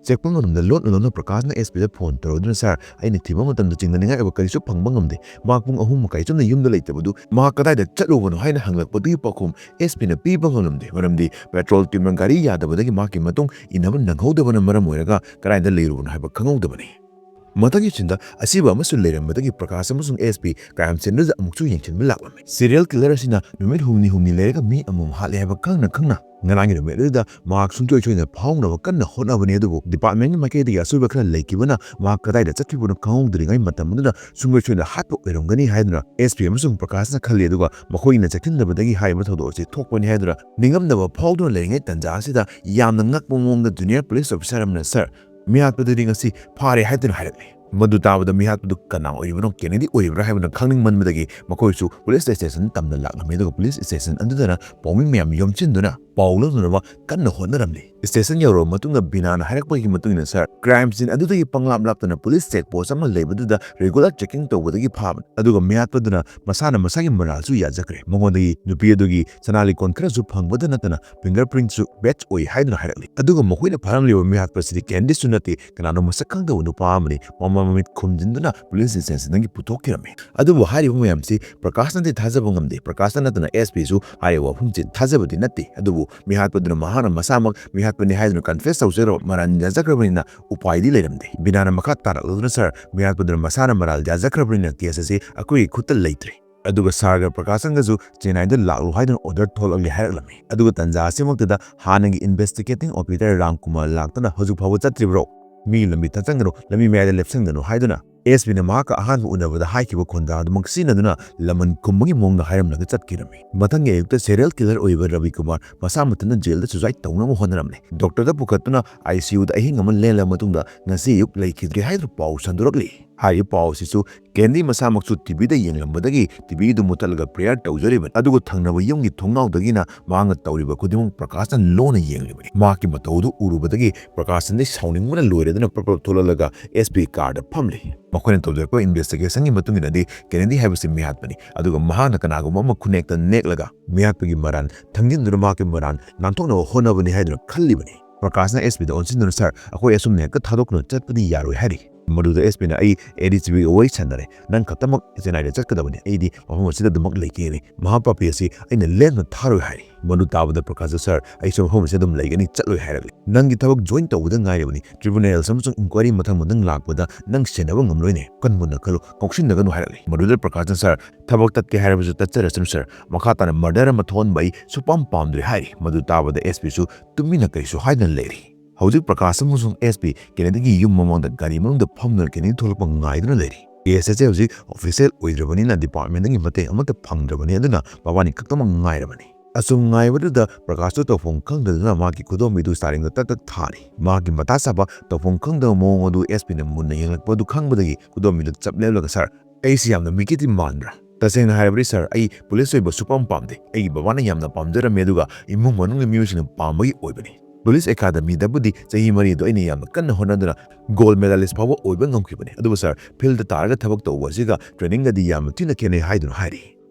ꯆꯦꯛꯄ ꯃꯅꯨꯡꯗ ꯂꯣꯠꯅ ꯂꯣꯠꯅ ꯄ꯭ꯔꯀꯥꯁꯅ ꯑꯦꯁ ꯄꯤꯗ ꯐꯣꯟ ꯇꯧꯔꯗꯨꯅ, "ꯁꯥꯔ, ꯑꯩꯅ ꯊꯤꯕ ꯃꯇꯝꯗ ꯆꯤꯡꯅꯅꯤꯡꯉꯥꯏ ꯑꯣꯏꯕ ꯀꯔꯤꯁꯨ ꯐꯪꯕ ꯉꯝꯗꯦ꯫ ꯃꯍꯥꯛ ꯄꯨꯡ ꯑꯍꯨꯝ ꯃꯈꯥꯏ ꯆꯨꯝꯅ ꯌꯨꯝꯗ ꯂꯩꯇꯕꯗꯨ ꯃꯍꯥꯛ ꯀꯗꯥꯏꯗ ꯆꯠꯂꯨꯕꯅꯣ?" ꯍꯥꯏꯅ ꯍꯪꯂꯛꯄꯗꯨꯒꯤ ꯄꯥꯎꯈꯨꯝ ꯑꯦꯁ ꯄꯤꯅ ꯄꯤꯕ ꯉꯝꯂꯝꯗꯦ꯫ ꯃꯔꯝꯗꯤ ꯄꯦꯇ꯭ꯔꯣꯜ ꯇꯤꯝꯅ ꯒꯥꯔꯤ ꯌꯥꯗꯕꯗꯒꯤ ꯃꯍꯥꯛꯀꯤ ꯃꯇꯨꯡ ꯏꯟꯅꯕ ꯅꯪꯍꯧꯗꯕꯅ ꯃꯔꯝ ꯑꯣꯏꯔꯒ ꯀꯗꯥꯏꯗ ꯂꯩꯔꯨꯕꯅꯣ ꯍꯥꯏꯕ ꯈꯪꯍꯧꯗꯕꯅꯤ꯫ ꯃꯊꯪꯒꯤ ꯁꯤꯟꯗ ꯑꯁꯤꯕ ꯑꯃꯁꯨ ꯂꯩꯔꯝꯕꯗꯒꯤ ꯄ꯭ꯔꯀꯥꯁ ꯑꯃꯁꯨꯡ ꯑꯦꯁ ꯄꯤ ꯀ꯭ꯔꯥꯏꯝ ꯁꯤꯟꯗꯨꯗ ꯑꯃꯨꯛꯁꯨ ꯌꯦꯡꯁꯤꯟꯕ ꯂꯥꯛꯂꯝꯃꯤ꯫ ꯁꯤꯔꯤꯌꯦꯜ ꯀꯤꯂꯔ ꯑꯁꯤꯅ ꯅꯨꯃꯤꯠ ꯍꯨꯝꯅꯤ ꯍꯨꯝꯅꯤ ꯂꯩꯔꯒ ꯃꯤ ꯑꯃꯃꯝ ꯍꯥꯠꯂꯦ ꯍꯥꯏꯕ ꯈꯪꯅ ꯈꯪꯅ ꯉꯔꯥꯡꯒꯤ ꯅꯨꯃꯤꯠ ꯑꯗꯨꯗ ꯃꯍꯥꯛ ꯁꯨꯡꯁꯣꯏ ꯁꯣꯏꯗꯅ ꯐꯥꯍꯧꯅꯕ ꯀꯟꯅ ꯍꯣꯠꯅꯕꯅꯤ꯫ ꯑꯗꯨꯕꯨ ꯗꯤꯄꯥꯔꯠꯃꯦꯟꯒꯤ ꯃꯥꯏꯀꯩꯗꯒꯤ ꯑꯁꯣꯏꯕ ꯈꯔ ꯂꯩꯈꯤꯕꯅ ꯃꯍꯥꯛ ꯀꯗꯥꯏꯗ ꯆꯠꯈꯤꯕꯅꯣ ꯈꯪꯍꯧꯗ꯭ꯔꯤꯉꯩ ꯃꯇꯝ ꯑꯗꯨꯗ ꯁꯨꯡꯁꯣꯏ ꯁꯣꯏꯗꯅ ꯍꯥꯠꯄ ꯑꯣꯏꯔꯝꯒꯅꯤ ꯍꯥꯏꯗꯨꯅ ꯑꯦꯁ ꯄꯤ ꯑꯃꯁꯨꯡ ꯄ꯭ꯔꯀꯥꯁꯅ ꯈꯜꯂꯤ꯫ ꯑꯗꯨꯒ ꯃꯈꯣꯏꯅ ꯆꯦꯛꯁꯤꯟꯗꯕꯗꯒꯤ ꯍꯥꯏꯔꯤꯕ ꯊꯧꯗꯣꯛ ꯑꯁꯤ ꯊꯣꯛꯄꯅꯤ ꯍꯥꯏꯗꯨꯅ ꯅꯤꯡꯉꯝꯗꯕ ꯐꯥꯎꯗꯨꯅ ꯂꯩꯔꯤꯉꯩ ꯇꯥꯟꯖꯥ ꯑꯁꯤꯗ ꯌꯥꯝꯅ ꯉꯛꯄ ꯃꯑꯣꯡꯗ ꯖꯨꯅꯤꯌꯔ ꯄꯨꯂꯤꯁ ꯑꯣꯐꯤꯁꯥꯔ ꯑꯃꯅ, "ꯁꯥꯔ, ꯃꯤꯍꯥꯠꯄꯗꯨꯗꯤ ꯉꯁꯤ ꯐꯥꯔꯦ" ꯍꯥꯏꯗꯨꯅ ꯍꯥꯏꯔꯛꯂꯦ꯫ ꯃꯗꯨ ꯇꯥꯕꯗ ꯃꯤꯍꯥꯠꯄꯗꯨ ꯀꯅꯥ ꯑꯣꯏꯔꯤꯕꯅꯣ? ꯀꯦꯅꯦꯗꯤ ꯑꯣꯏꯔꯤꯕ꯭ꯔꯥ ꯍꯥꯏꯕꯅ ꯈꯪꯅꯤꯡꯃꯟꯕꯗꯒꯤ ꯃꯈꯣꯏꯁꯨ ꯄꯨꯂꯤꯁ ꯁ꯭ꯇꯦꯁꯟ ꯇꯝꯅ ꯂꯥꯛꯂꯝꯃꯤ꯫ ꯑꯗꯨꯒ ꯄꯨꯂꯤꯁ ꯁ꯭ꯇꯦꯁꯟ ꯑꯗꯨꯗꯅ ꯄꯥꯎꯃꯤ ꯃꯌꯥꯝ ꯌꯣꯝꯁꯤꯟꯗꯨꯅ ꯄꯥꯎ ꯂꯧꯅꯅꯕ ꯀꯟꯅ ꯍꯣꯠꯅꯔꯝꯂꯤ꯫ ꯁ꯭ꯇꯦꯁꯟ ꯌꯧꯔꯕ ꯃꯇꯨꯡꯗ ꯕꯤꯅꯥꯅ ꯍꯥꯏꯔꯛꯄꯒꯤ ꯃꯇꯨꯡ ꯏꯟꯅ, "ꯁꯥꯔ, ꯀ꯭ꯔꯥꯏꯝ ꯁꯤꯟ ꯑꯗꯨꯗꯒꯤ ꯄꯪꯂꯥꯞ ꯂꯥꯞꯇꯅ ꯄꯨꯂꯤꯁ ꯆꯦꯛ ꯄꯣꯁ ꯑꯃ ꯂꯩꯕꯗꯨꯗ ꯔꯤꯒꯨꯂꯔ ꯆꯦꯀꯤꯡ ꯇꯧꯕꯗꯒꯤ ꯐꯥꯕꯅꯤ꯫ ꯑꯗꯨꯒ ꯃꯤꯍꯥꯠꯄꯗꯨꯅ ꯃꯁꯥꯅ ꯃꯁꯥꯒꯤ ꯃꯔꯥꯜꯁꯨ ꯌꯥꯖꯈ꯭ꯔꯦ꯫ ꯃꯉꯣꯟꯗꯒꯤ ꯅꯨꯄꯤ ꯑꯗꯨꯒꯤ ꯁꯅꯥ ꯂꯤꯛꯀꯣꯟ ꯈꯔꯁꯨ ꯐꯪꯕꯗ ꯅꯠꯇꯅ ꯐꯤꯡꯒꯔ ꯄ꯭ꯔꯤꯟꯠꯁꯨ ꯃꯦꯠꯆ ꯑꯣꯏ" ꯍꯥꯏꯗꯨꯅ ꯍꯥꯏꯔꯛꯂꯤ꯫ ꯑꯗꯨꯒ ꯃꯈꯣꯏꯅ ꯐꯥꯔꯝꯂꯤꯕ ꯃꯤꯍꯥꯠꯄ ꯑꯁꯤꯗꯤ ꯀꯦꯅꯦꯗꯤꯁꯨ ꯅꯠꯇꯦ, ꯀꯅꯥꯅꯣ ꯃꯁꯛ ꯈꯪꯗꯕ ꯅꯨꯄꯥ ꯑꯃꯅꯤ꯫ ꯃꯃꯥ ꯃꯃꯤꯠ ꯈꯨꯝꯖꯤꯟꯗꯨꯅ ꯄꯨꯂꯤꯁ ꯁ꯭ꯇꯦꯁꯟꯗꯒꯤ ꯄꯨꯊꯣꯛꯈꯤꯔꯝꯃꯤ꯫ ꯑꯗꯨꯕꯨ ꯍꯥꯏꯔꯤꯕ ꯃꯌꯥꯝꯁꯤ ꯄ꯭ꯔꯀꯥꯁꯅꯗꯤ ꯊꯥꯖꯕ ꯉꯝꯗꯦ꯫ ꯄ꯭ꯔꯀꯥꯁꯅ ꯅꯠꯇꯅ ꯑꯦꯁ ꯄꯤꯁꯨ ꯍꯥꯏꯔꯤꯕ ꯋꯥꯐꯝꯁꯤ ꯊꯥꯖꯕꯗꯤ ꯅꯠꯇꯦ꯫ ꯑꯗꯨꯕꯨ ꯃꯤꯍꯥꯠꯄꯗꯨꯅ ꯃꯍꯥꯛꯅ ꯃꯁꯥꯃꯛ ꯃꯤꯍꯥꯠꯄꯅꯤ ꯍꯥꯏꯗꯨꯅ ꯀꯟꯐꯦꯁ ꯇꯧꯖꯈ꯭ꯔꯕ, ꯃꯔꯥꯜ ꯌꯥꯖꯈ꯭ꯔꯕꯅꯤꯅ ꯎꯄꯥꯏꯗꯤ ꯂꯩꯔꯝꯗꯦ꯫ ꯕꯤꯅꯥꯅ ꯃꯈꯥ ꯇꯥꯔꯛꯂꯗꯨꯅ, "ꯁꯥꯔ, ꯃꯤꯍꯥꯠꯄꯗꯨꯅ ꯃꯁꯥꯅ ꯃꯔꯥꯜ ꯌꯥꯖꯈ꯭ꯔꯕꯅꯤꯅ ꯀꯦꯁ ꯑꯁꯤ ꯑꯩꯈꯣꯏꯒꯤ ꯈꯨꯠꯇ ꯂꯩꯇ꯭ꯔꯦ꯫ ꯑꯗꯨꯒ ꯁꯥꯔꯒ ꯄ꯭ꯔꯀꯥꯁꯟꯒꯁꯨ ꯆꯦꯟꯅꯥꯏꯗ ꯂꯥꯛꯂꯨ ꯍꯥꯏꯗꯨꯅ ꯑꯣꯔꯗꯔ ꯊꯣꯛꯂꯛꯂꯦ" ꯍꯥꯏꯔꯛꯂꯝꯃꯤ꯫ ꯑꯗꯨꯒ ꯇꯟꯖꯥ ꯑꯁꯤꯃꯛꯇꯗ ꯍꯥꯟꯅꯒꯤ ꯏꯟꯚꯦꯁꯇꯤꯒꯦꯇꯤꯡ ꯑꯣꯐꯤꯁꯔ ꯔꯥꯝ ꯀꯨꯃꯥꯔ ꯂꯥꯛꯇꯨꯅ, "ꯍꯧꯖꯤꯛ ꯐꯥꯎꯕ ꯆꯠꯇ꯭ꯔꯤꯕ꯭ꯔꯣ? ꯃꯤ ꯂꯝꯕꯤ ꯊꯠꯆꯟꯒꯅꯨ, ꯂꯝꯕꯤ ꯃꯌꯥꯏꯗ ꯂꯦꯞꯁꯟꯒꯅꯨ" ꯍꯥꯏꯗꯨꯅ ꯑꯦꯁ ꯄꯤꯅ ꯃꯍꯥꯛꯀ ꯑꯍꯥꯟꯕ ꯎꯅꯕꯗ ꯍꯥꯏꯈꯤꯕ ꯈꯣꯟꯗꯥ ꯑꯗꯨꯃꯛ ꯁꯤꯖꯤꯟꯅꯗꯨꯅ ꯂꯃꯟ ꯈꯨꯝꯕꯒꯤ ꯃꯑꯣꯡꯗ ꯍꯥꯏꯔꯝꯂꯒ ꯆꯠꯈꯤꯔꯝꯃꯤ꯫ ꯃꯊꯪꯒꯤ ꯑꯌꯨꯛꯇ ꯁꯦꯔꯤꯌꯦꯜ ꯀꯤꯂꯔ ꯑꯣꯏꯕ ꯔꯕꯤ ꯀꯨꯃꯥꯔ ꯃꯁꯥ ꯃꯊꯟꯇ ꯖꯦꯜꯗ ꯁꯨꯁꯥꯏꯗ ꯇꯧꯅꯕ ꯍꯣꯠꯅꯔꯝꯂꯦ꯫ ꯗꯣꯛꯇꯔꯗ ꯄꯨꯈꯠꯇꯨꯅ ꯑꯥꯏ ꯁꯤ ꯌꯨꯗ ꯑꯍꯤꯡ ꯑꯃ ꯂꯦꯜꯂꯕ ꯃꯇꯨꯡꯗ ꯉꯁꯤ ꯑꯌꯨꯛ ꯂꯩꯈꯤꯗ꯭ꯔꯦ ꯍꯥꯏꯗꯨꯅ ꯄꯥꯎ ꯁꯟꯗꯣꯔꯛꯂꯤ꯫ ꯍꯥꯏꯔꯤꯕ ꯄꯥꯎ ꯑꯁꯤꯁꯨ ꯀꯦꯟꯗꯤ ꯃꯁꯥꯃꯛꯁꯨ ꯇꯤꯚꯤꯗ ꯌꯦꯡꯂꯝꯕꯗꯒꯤ ꯇꯤꯚꯤꯗꯨ ꯃꯨꯠꯊꯠꯂꯒ ꯄ꯭ꯔꯦꯌꯔ ꯇꯧꯖꯔꯤꯕꯅꯤ꯫ ꯑꯗꯨꯒ ꯊꯪꯅꯕ ꯌꯨꯝꯒꯤ ꯊꯣꯡꯅꯥꯎꯗꯒꯤꯅ ꯃꯍꯥꯛꯅ ꯇꯧꯔꯤꯕ ꯈꯨꯗꯤꯡꯃꯛ ꯄ꯭ꯔꯀꯥꯁꯅ ꯂꯣꯟꯅ ꯌꯦꯡꯂꯤꯕꯅꯤ꯫ ꯃꯍꯥꯛꯀꯤ ꯃꯇꯧꯗꯨ ꯎꯔꯨꯕꯗꯒꯤ ꯄ꯭ꯔꯀꯥꯁꯅꯗꯤ ꯁꯥꯎꯅꯤꯡꯕꯅ ꯂꯣꯏꯔꯗꯨꯅ ꯄ꯭ꯔꯞ ꯄ꯭ꯔꯞ ꯊꯣꯛꯂꯛꯂꯒ ꯑꯦꯁ ꯄꯤ ꯀꯥꯔꯗ ꯐꯝꯂꯤ꯫ ꯃꯈꯣꯏꯅ ꯇꯧꯖꯔꯛꯄ ꯏꯟꯚꯦꯁꯇꯤꯒꯦꯁꯟꯒꯤ ꯃꯇꯨꯡ ꯏꯟꯅꯗꯤ ꯀꯦꯅꯦꯗꯤ ꯍꯥꯏꯕꯁꯤ ꯃꯤꯍꯥꯠꯄꯅꯤ, ꯑꯗꯨꯒ ꯃꯍꯥꯛꯅ ꯀꯅꯥꯒꯨꯝꯕ ꯑꯃ ꯈꯨꯟꯅꯦꯛꯇ ꯅꯦꯛꯂꯒ ꯃꯤꯍꯥꯠꯄꯒꯤ ꯃꯔꯥꯜ ꯊꯥꯡꯖꯤꯟꯗꯨꯅ ꯃꯍꯥꯛꯀꯤ ꯃꯔꯥꯜ ꯅꯥꯟꯊꯣꯛꯅꯕ ꯍꯣꯠꯅꯕꯅꯤ ꯍꯥꯏꯗꯨꯅ ꯈꯜꯂꯤꯕꯅꯤ꯫ ꯄ꯭ꯔꯀꯥꯁꯅ ꯑꯦꯁ ꯄꯤꯗ ꯑꯣꯟꯁꯤꯟꯗꯨꯅ, "ꯁꯥꯔ, ꯑꯩꯈꯣꯏ ꯑꯁꯨꯝꯅ ꯍꯦꯛꯇ ꯊꯥꯗꯣꯛꯇꯨꯅ ꯆꯠꯄꯗꯤ ꯌꯥꯔꯣꯏ" ꯍꯥꯏꯔꯤ꯫ ꯃꯗꯨꯗ ꯑꯦꯁ ꯄꯤꯅ, "ꯑꯩ ꯑꯦ ꯗꯤ ꯖꯤ ꯄꯤꯒ ꯋꯥꯔꯤ ꯁꯥꯟꯅꯔꯦ, ꯅꯪ ꯈꯛꯇꯃꯛ ꯆꯦꯟꯅꯥꯏꯗ ꯆꯠꯀꯗꯕꯅꯤ, ꯑꯩꯗꯤ ꯃꯐꯝ ꯑꯁꯤꯗ ꯑꯗꯨꯃꯛ ꯂꯩꯒꯦ" ꯍꯥꯏꯔꯤ꯫ "ꯃꯍꯥꯄꯥꯄꯤ ꯑꯁꯤ ꯑꯩꯅ ꯂꯦꯝꯅ ꯊꯥꯔꯣꯏ" ꯍꯥꯏꯔꯤ꯫ ꯃꯗꯨ ꯇꯥꯕꯗ ꯄ꯭ꯔꯀꯥꯁꯇ, "ꯁꯥꯔ, ꯑꯩꯁꯨ ꯃꯐꯝ ꯑꯁꯤꯗ ꯑꯗꯨꯝ ꯂꯩꯒꯅꯤ, ꯆꯠꯂꯣꯏ" ꯍꯥꯏꯔꯛꯂꯤ꯫ "ꯅꯪꯒꯤ ꯊꯕꯛ ꯖꯣꯏꯟ ꯇꯧꯕꯗ ꯉꯥꯏꯔꯕꯅꯤ, ꯇ꯭ꯔꯤꯕꯨꯅꯦꯜꯁ ꯑꯃꯁꯨꯡ ꯏꯟꯀ꯭ꯋꯥꯏꯔꯤ ꯃꯊꯪ ꯃꯊꯪ ꯂꯥꯛꯄꯗ ꯅꯪ ꯁꯦꯟꯅꯕ ꯉꯝꯂꯣꯏꯅꯦ, ꯋꯥꯈꯜ ꯃꯨꯟꯅ ꯈꯜꯂꯨ, ꯉꯥꯎꯁꯤꯟꯅꯒꯅꯨ" ꯍꯥꯏꯔꯛꯂꯤ꯫ ꯃꯗꯨꯗ ꯄ꯭ꯔꯀꯥꯁꯅ, "ꯁꯥꯔ, ꯊꯕꯛ ꯇꯠꯀꯦ ꯍꯥꯏꯔꯕꯁꯨ ꯇꯠꯆꯔꯁꯅꯨ ꯁꯥꯔ, ꯃꯈꯥ ꯇꯥꯅ ꯃꯔꯗꯔ ꯑꯃ ꯊꯣꯛꯍꯟꯕ ꯑꯩ ꯁꯨꯄꯥꯝ ꯄꯥꯝꯗ꯭ꯔꯦ" ꯍꯥꯏꯔꯤ꯫ ꯃꯗꯨ ꯇꯥꯕꯗ ꯑꯦꯁ ꯄꯤꯁꯨ ꯇꯨꯃꯤꯟꯅ ꯀꯔꯤꯁꯨ ꯍꯥꯏꯗꯅ ꯂꯩꯔꯤ꯫ ꯍꯧꯖꯤꯛ ꯄ꯭ꯔꯀꯥꯁ ꯑꯃꯁꯨꯡ ꯑꯦꯁ ꯄꯤ ꯀꯦꯅꯦꯗꯤꯒꯤ ꯌꯨꯝ ꯃꯃꯥꯡꯗ ꯒꯥꯔꯤ ꯃꯅꯨꯡꯗ ꯐꯝꯗꯨꯅ ꯀꯦꯅꯦꯗꯤ ꯊꯣꯛꯂꯛꯄ ꯉꯥꯏꯗꯨꯅ ꯂꯩꯔꯤ꯫ ꯀꯦꯁ ꯑꯁꯤ ꯍꯧꯖꯤꯛ ꯑꯣꯐꯤꯁꯤꯌꯦꯜ ꯑꯣꯏꯗ꯭ꯔꯕꯅꯤꯅ ꯗꯤꯄꯥꯔꯠꯃꯦꯟꯗꯒꯤ ꯃꯇꯦꯡ ꯑꯃꯠꯇ ꯐꯪꯗ꯭ꯔꯕꯅꯤ, ꯑꯗꯨꯅ ꯃꯕꯥꯅꯤ ꯈꯛꯇꯃꯛ ꯉꯥꯏꯔꯕꯅꯤ꯫ ꯑꯁꯨꯝ ꯉꯥꯏꯕꯗꯨꯗ ꯄ꯭ꯔꯀꯥꯁꯇꯨ ꯇꯧꯐꯝ ꯈꯪꯗꯗꯨꯅ ꯃꯥꯒꯤ ꯈꯨꯗꯣꯝꯕꯤꯗꯨ ꯁ꯭ꯇꯥꯔꯤꯡꯗ ꯇꯛ ꯇꯛ ꯊꯥꯔꯤ꯫ ꯃꯥꯒꯤ ꯃꯊꯥ ꯁꯥꯕ, ꯇꯧꯐꯝ ꯈꯪꯗꯕ ꯃꯑꯣꯡ ꯑꯗꯨ ꯑꯦꯁ ꯄꯤꯅ ꯃꯨꯟꯅ ꯌꯦꯡꯂꯛꯄ ꯑꯗꯨ ꯈꯪꯕꯗꯒꯤ ꯈꯨꯗꯣꯝꯕꯤꯗꯨ ꯆꯞ ꯂꯦꯞꯂꯒ, "ꯁꯥꯔ, ꯑꯩꯁꯤ ꯌꯥꯝꯅ ꯃꯤꯀꯤꯗꯤ ꯃꯥꯟꯕ꯭ꯔꯥ? ꯇꯁꯦꯡꯅ ꯍꯥꯏꯔꯕꯗꯤ ꯁꯥꯔ, ꯑꯩ ꯄꯨꯂꯤꯁ ꯑꯣꯏꯕ ꯁꯨꯄꯥꯝ ꯄꯥꯝꯗꯦ꯫ ꯑꯩꯒꯤ ꯕꯕꯥꯅ ꯌꯥꯝꯅ ꯄꯥꯝꯖꯔꯝꯃꯤ, ꯑꯗꯨꯒ ꯏꯃꯨꯡ ꯃꯅꯨꯡꯒꯤ ꯃꯤꯑꯣꯏꯁꯤꯡꯅ ꯄꯥꯝꯕꯒꯤ ꯑꯣꯏꯕꯅꯤ꯫ ꯄꯨꯂꯤꯁ ꯑꯦꯀꯥꯗꯃꯤꯗꯕꯨꯗꯤ ꯆꯍꯤ ꯃꯔꯤ ꯑꯗꯨ ꯑꯩꯅ ꯌꯥꯝꯅ ꯀꯟꯅ ꯍꯣꯠꯅꯗꯨꯅ ꯒꯣꯜꯗ ꯃꯦꯗꯥꯂꯤꯁ ꯐꯥꯎꯕ ꯑꯣꯏꯕ ꯉꯝꯈꯤꯕꯅꯤ, ꯑꯗꯨꯕꯨ ꯁꯥꯔ, ꯐꯤꯜꯗ ꯇꯥꯔꯒ ꯊꯕꯛ ꯇꯧꯕ ꯑꯁꯤꯒ ꯇ꯭ꯔꯦꯅꯤꯡꯒꯗꯤ ꯌꯥꯝꯅ ꯊꯤꯅ ꯈꯦꯠꯅꯩ" ꯍꯥꯏꯗꯨꯅ ꯍꯥꯏꯔꯤ꯫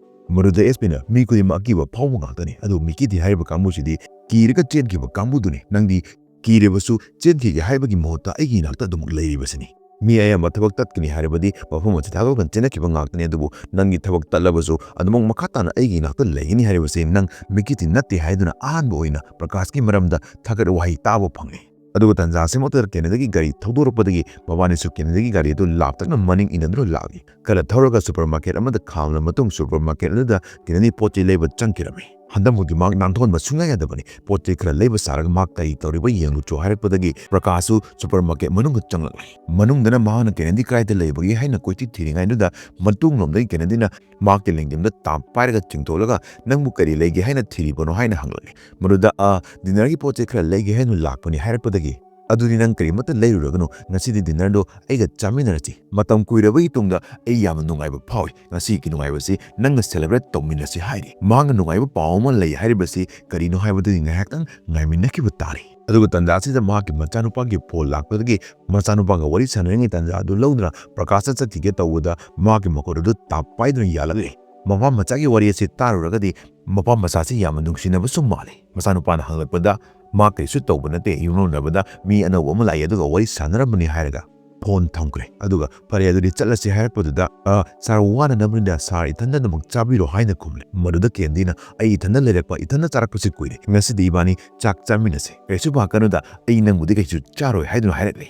ꯃꯗꯨꯗ ꯑꯦꯁ ꯄꯤꯅ, "ꯃꯤ ꯈꯨꯗꯤꯡꯃꯛ ꯑꯀꯤꯕ ꯐꯥꯎꯕ ꯉꯥꯛꯇꯅꯤ, ꯑꯗꯨꯕꯨ ꯃꯤꯀꯤꯗꯤ ꯍꯥꯏꯔꯤꯕ ꯀꯥꯡꯕꯨꯁꯤꯗꯤ ꯀꯤꯔꯒ ꯆꯦꯟꯈꯤꯕ ꯀꯥꯡꯕꯨꯗꯨꯅꯤ꯫ ꯅꯪꯗꯤ ꯀꯤꯔꯕꯁꯨ ꯆꯦꯟꯈꯤꯒꯦ ꯍꯥꯏꯕꯒꯤ ꯃꯍꯨꯠꯇ ꯑꯩꯒꯤ ꯏꯅꯥꯛꯇ ꯑꯗꯨꯃꯛ ꯂꯩꯔꯤꯕꯁꯤꯅꯤ꯫ ꯃꯤ ꯑꯌꯥꯝꯕ ꯊꯕꯛ ꯇꯠꯀꯅꯤ ꯍꯥꯏꯔꯕꯗꯤ ꯃꯐꯝ ꯑꯁꯤ ꯊꯥꯗꯣꯛꯇꯨꯅ ꯆꯦꯟꯅꯈꯤꯕ ꯉꯥꯛꯇꯅꯤ, ꯑꯗꯨꯕꯨ ꯅꯪꯒꯤ ꯊꯕꯛ ꯇꯠꯂꯕꯁꯨ ꯑꯗꯨꯃꯛ ꯃꯈꯥ ꯇꯥꯅ ꯑꯩꯒꯤ ꯏꯅꯥꯛꯇ ꯂꯩꯒꯅꯤ ꯍꯥꯏꯔꯤꯕꯁꯤ ꯅꯪ ꯃꯤꯀꯤꯇꯤ ꯅꯠꯇꯦ" ꯍꯥꯏꯗꯨꯅ ꯑꯍꯥꯟꯕ ꯑꯣꯏꯅ ꯄ꯭ꯔꯀꯥꯁꯀꯤ ꯃꯔꯝꯗ ꯊꯥꯒꯠ ꯋꯥꯍꯩ ꯇꯥꯕ ꯐꯪꯏ꯫ ꯑꯗꯨꯒ ꯇꯟꯖꯥ ꯑꯁꯤꯃꯛꯇꯗ ꯀꯦꯅꯦꯗꯥꯒꯤ ꯒꯥꯔꯤ ꯊꯧꯗꯣꯔꯛꯄꯗꯒꯤ ꯃꯕꯥꯅꯤꯁꯨ ꯀꯦꯅꯦꯗꯥꯒꯤ ꯒꯥꯔꯤ ꯑꯗꯨ ꯂꯥꯞꯇꯛꯅ ꯃꯅꯤꯡ ꯏꯟꯅꯗꯨꯅ ꯂꯥꯛꯂꯤ꯫ ꯈꯔ ꯊꯧꯔꯒ ꯁꯨꯄꯔ ꯃꯥꯔꯀꯦꯠ ꯑꯃꯗ ꯈꯥꯝꯂꯕ ꯃꯇꯨꯡ ꯁꯨꯄꯔ ꯃꯥꯔꯀꯦꯠ ꯑꯗꯨꯗ ꯀꯦꯅꯦꯗꯤ ꯄꯣꯠ ꯆꯩ ꯂꯩꯕ ꯆꯪꯈꯤꯔꯝꯃꯤ꯫ ꯍꯟꯗꯛꯃꯨꯛꯇꯤ ꯃꯍꯥꯛ ꯅꯥꯟꯊꯣꯛꯍꯟꯕ ꯁꯨꯡꯌꯥ ꯌꯥꯗꯕꯅꯤ꯫ ꯄꯣꯠ ꯆꯩ ꯈꯔ ꯂꯩꯕ ꯁꯥꯔꯒ ꯃꯍꯥꯛ ꯀꯔꯤ ꯇꯧꯔꯤꯕ ꯌꯦꯡꯂꯨꯆꯣ ꯍꯥꯏꯔꯛꯄꯗꯒꯤ ꯄ꯭ꯔꯀꯥꯁꯁꯨ ꯁꯨꯄꯔ ꯃꯥꯔꯀꯦꯠ ꯃꯅꯨꯡꯗ ꯆꯪꯂꯛꯂꯤ꯫ ꯃꯅꯨꯡꯗꯅ ꯃꯍꯥꯛꯅ ꯀꯦꯅꯦꯗꯤ ꯀꯗꯥꯏꯗ ꯂꯩꯕꯒꯦ ꯍꯥꯏꯅ ꯀꯣꯏꯊꯤ ꯊꯤꯔꯤꯉꯩꯗꯨꯗ ꯃꯇꯨꯡꯂꯣꯝꯗꯒꯤ ꯀꯦꯅꯦꯗꯤꯅ ꯃꯍꯥꯛꯀꯤ ꯂꯦꯡꯖꯨꯝꯗ ꯇꯥꯞ ꯄꯥꯏꯔꯒ ꯆꯤꯡꯊꯣꯛꯂꯒ, "ꯅꯪꯕꯨ ꯀꯔꯤ ꯂꯩꯒꯦ ꯍꯥꯏꯅ ꯊꯤꯔꯤꯕꯅꯣ?" ꯍꯥꯏꯅ ꯍꯪꯂꯛꯂꯤ꯫ ꯃꯗꯨꯗ, "ꯑ, ꯗꯤꯅꯔꯒꯤ ꯄꯣꯠ ꯆꯩ ꯈꯔ ꯂꯩꯒꯦ ꯍꯥꯏꯅ ꯂꯥꯛꯄꯅꯤ" ꯍꯥꯏꯔꯛꯄꯗꯒꯤ, "ꯑꯗꯨꯗꯤ ꯅꯪ ꯀꯔꯤꯃꯠꯇ ꯂꯩꯔꯨꯔꯒꯅꯨ, ꯉꯁꯤꯗꯤ ꯗꯤꯅꯔꯗꯣ ꯑꯩꯒ ꯆꯥꯃꯤꯟꯅꯔꯁꯤ꯫ ꯃꯇꯝ ꯀꯨꯏꯔꯕꯒꯤ ꯇꯨꯡꯗ ꯑꯩ ꯌꯥꯝꯅ ꯅꯨꯡꯉꯥꯏꯕ ꯐꯥꯎꯏ꯫ ꯉꯁꯤꯒꯤ ꯅꯨꯡꯉꯥꯏꯕꯁꯤ ꯅꯪꯒ ꯁꯦꯂꯦꯕ꯭ꯔꯦꯠ ꯇꯧꯃꯤꯟꯅꯁꯤ" ꯍꯥꯏꯔꯤ꯫ ꯃꯍꯥꯛꯅ ꯅꯨꯡꯉꯥꯏꯕ ꯄꯥꯎ ꯑꯃ ꯂꯩ ꯍꯥꯏꯔꯤꯕꯁꯤ ꯀꯔꯤꯅꯣ ꯍꯥꯏꯕꯗꯨꯗꯤ ꯉꯥꯏꯍꯥꯛꯇꯪ ꯉꯥꯏꯃꯤꯟꯅꯈꯤꯕ ꯇꯥꯔꯦ꯫ ꯑꯗꯨꯒ ꯇꯟꯖꯥ ꯑꯁꯤꯗ ꯃꯍꯥꯛꯀꯤ ꯃꯆꯥꯅꯨꯄꯥꯒꯤ ꯐꯣꯟ ꯂꯥꯛꯄꯗꯒꯤ ꯃꯆꯥꯅꯨꯄꯥꯒ ꯋꯥꯔꯤ ꯁꯥꯟꯅꯔꯤꯉꯩ ꯇꯟꯖꯥ ꯑꯗꯨ ꯂꯧꯗꯨꯅ ꯄ꯭ꯔꯀꯥꯁꯇ ꯆꯠꯈꯤꯒꯦ ꯇꯧꯕꯗ ꯃꯍꯥꯛꯀꯤ ꯃꯈꯨꯠ ꯑꯗꯨ ꯇꯥꯞ ꯄꯥꯏꯗꯨꯅ ꯌꯥꯜꯂꯛꯂꯦ꯫ ꯃꯄꯥ ꯃꯆꯥꯒꯤ ꯋꯥꯔꯤ ꯑꯁꯤ ꯇꯥꯔꯨꯔꯒꯗꯤ ꯃꯄꯥ ꯃꯆꯥꯁꯤ ꯌꯥꯝꯅ ꯅꯨꯡꯁꯤꯅꯕꯁꯨ ꯃꯥꯜꯂꯤ꯫ ꯃꯆꯥꯅꯨꯄꯥꯅ ꯍꯪꯂꯛꯄꯗ, "ꯃꯥ ꯀꯩꯁꯨ ꯇꯧꯕ ꯅꯠꯇꯦ, ꯌꯨꯝꯂꯣꯟꯅꯕꯗ ꯃꯤ ꯑꯅꯧꯕ ꯑꯃ ꯂꯥꯛꯏ ꯑꯗꯨꯒ ꯋꯥꯔꯤ ꯁꯥꯟꯅꯔꯝꯕꯅꯤ" ꯍꯥꯏꯔꯒ ꯐꯣꯟ ꯊꯝꯈ꯭ꯔꯦ꯫ ꯑꯗꯨꯒ "ꯐꯔꯦ, ꯑꯗꯨꯗꯤ ꯆꯠꯂꯁꯤ" ꯍꯥꯏꯔꯛꯄꯗꯨꯗ, "ꯑ, ꯁꯥꯔ ꯋꯥꯅꯅꯕꯅꯤꯅ ꯁꯥꯔ ꯏꯊꯟꯗ ꯑꯗꯨꯃꯛ ꯆꯥꯕꯤꯔꯣ" ꯍꯥꯏꯅ ꯈꯨꯝꯂꯦ꯫ ꯃꯗꯨꯗ ꯀꯦꯟꯗꯤꯅ, "ꯑꯩ ꯏꯊꯟꯗ ꯂꯩꯔꯛꯄ, ꯏꯊꯟꯗ ꯆꯥꯔꯛꯄꯁꯤ ꯀꯨꯏꯔꯦ, ꯉꯁꯤꯗꯤ ꯏꯕꯥꯅꯤ ꯆꯥꯛ ꯆꯥꯃꯤꯟꯅꯁꯦ, ꯀꯩꯁꯨ ꯄꯥꯈꯠꯀꯅꯨꯗ, ꯑꯩ ꯅꯪꯕꯨꯗꯤ ꯀꯩꯁꯨ ꯆꯥꯔꯣꯏ" ꯍꯥꯏꯗꯨꯅ ꯍꯥꯏꯔꯛꯂꯦ꯫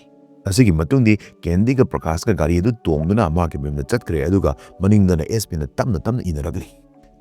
ꯑꯁꯤꯒꯤ ꯃꯇꯨꯡꯗꯤ ꯀꯦꯟꯗꯤꯒ ꯄ꯭ꯔꯀꯥꯁꯀ ꯒꯥꯔꯤ ꯑꯗꯨ ꯇꯣꯡꯗꯨꯅ ꯃꯍꯥꯛꯀꯤ ꯃꯌꯨꯝꯗ ꯆꯠꯈ꯭ꯔꯦ, ꯑꯗꯨꯒ ꯃꯅꯤꯡꯗꯅ ꯑꯦꯁ ꯄꯤꯅ ꯇꯞꯅ ꯇꯞꯅ ꯏꯟꯅꯔꯛꯂꯤ꯫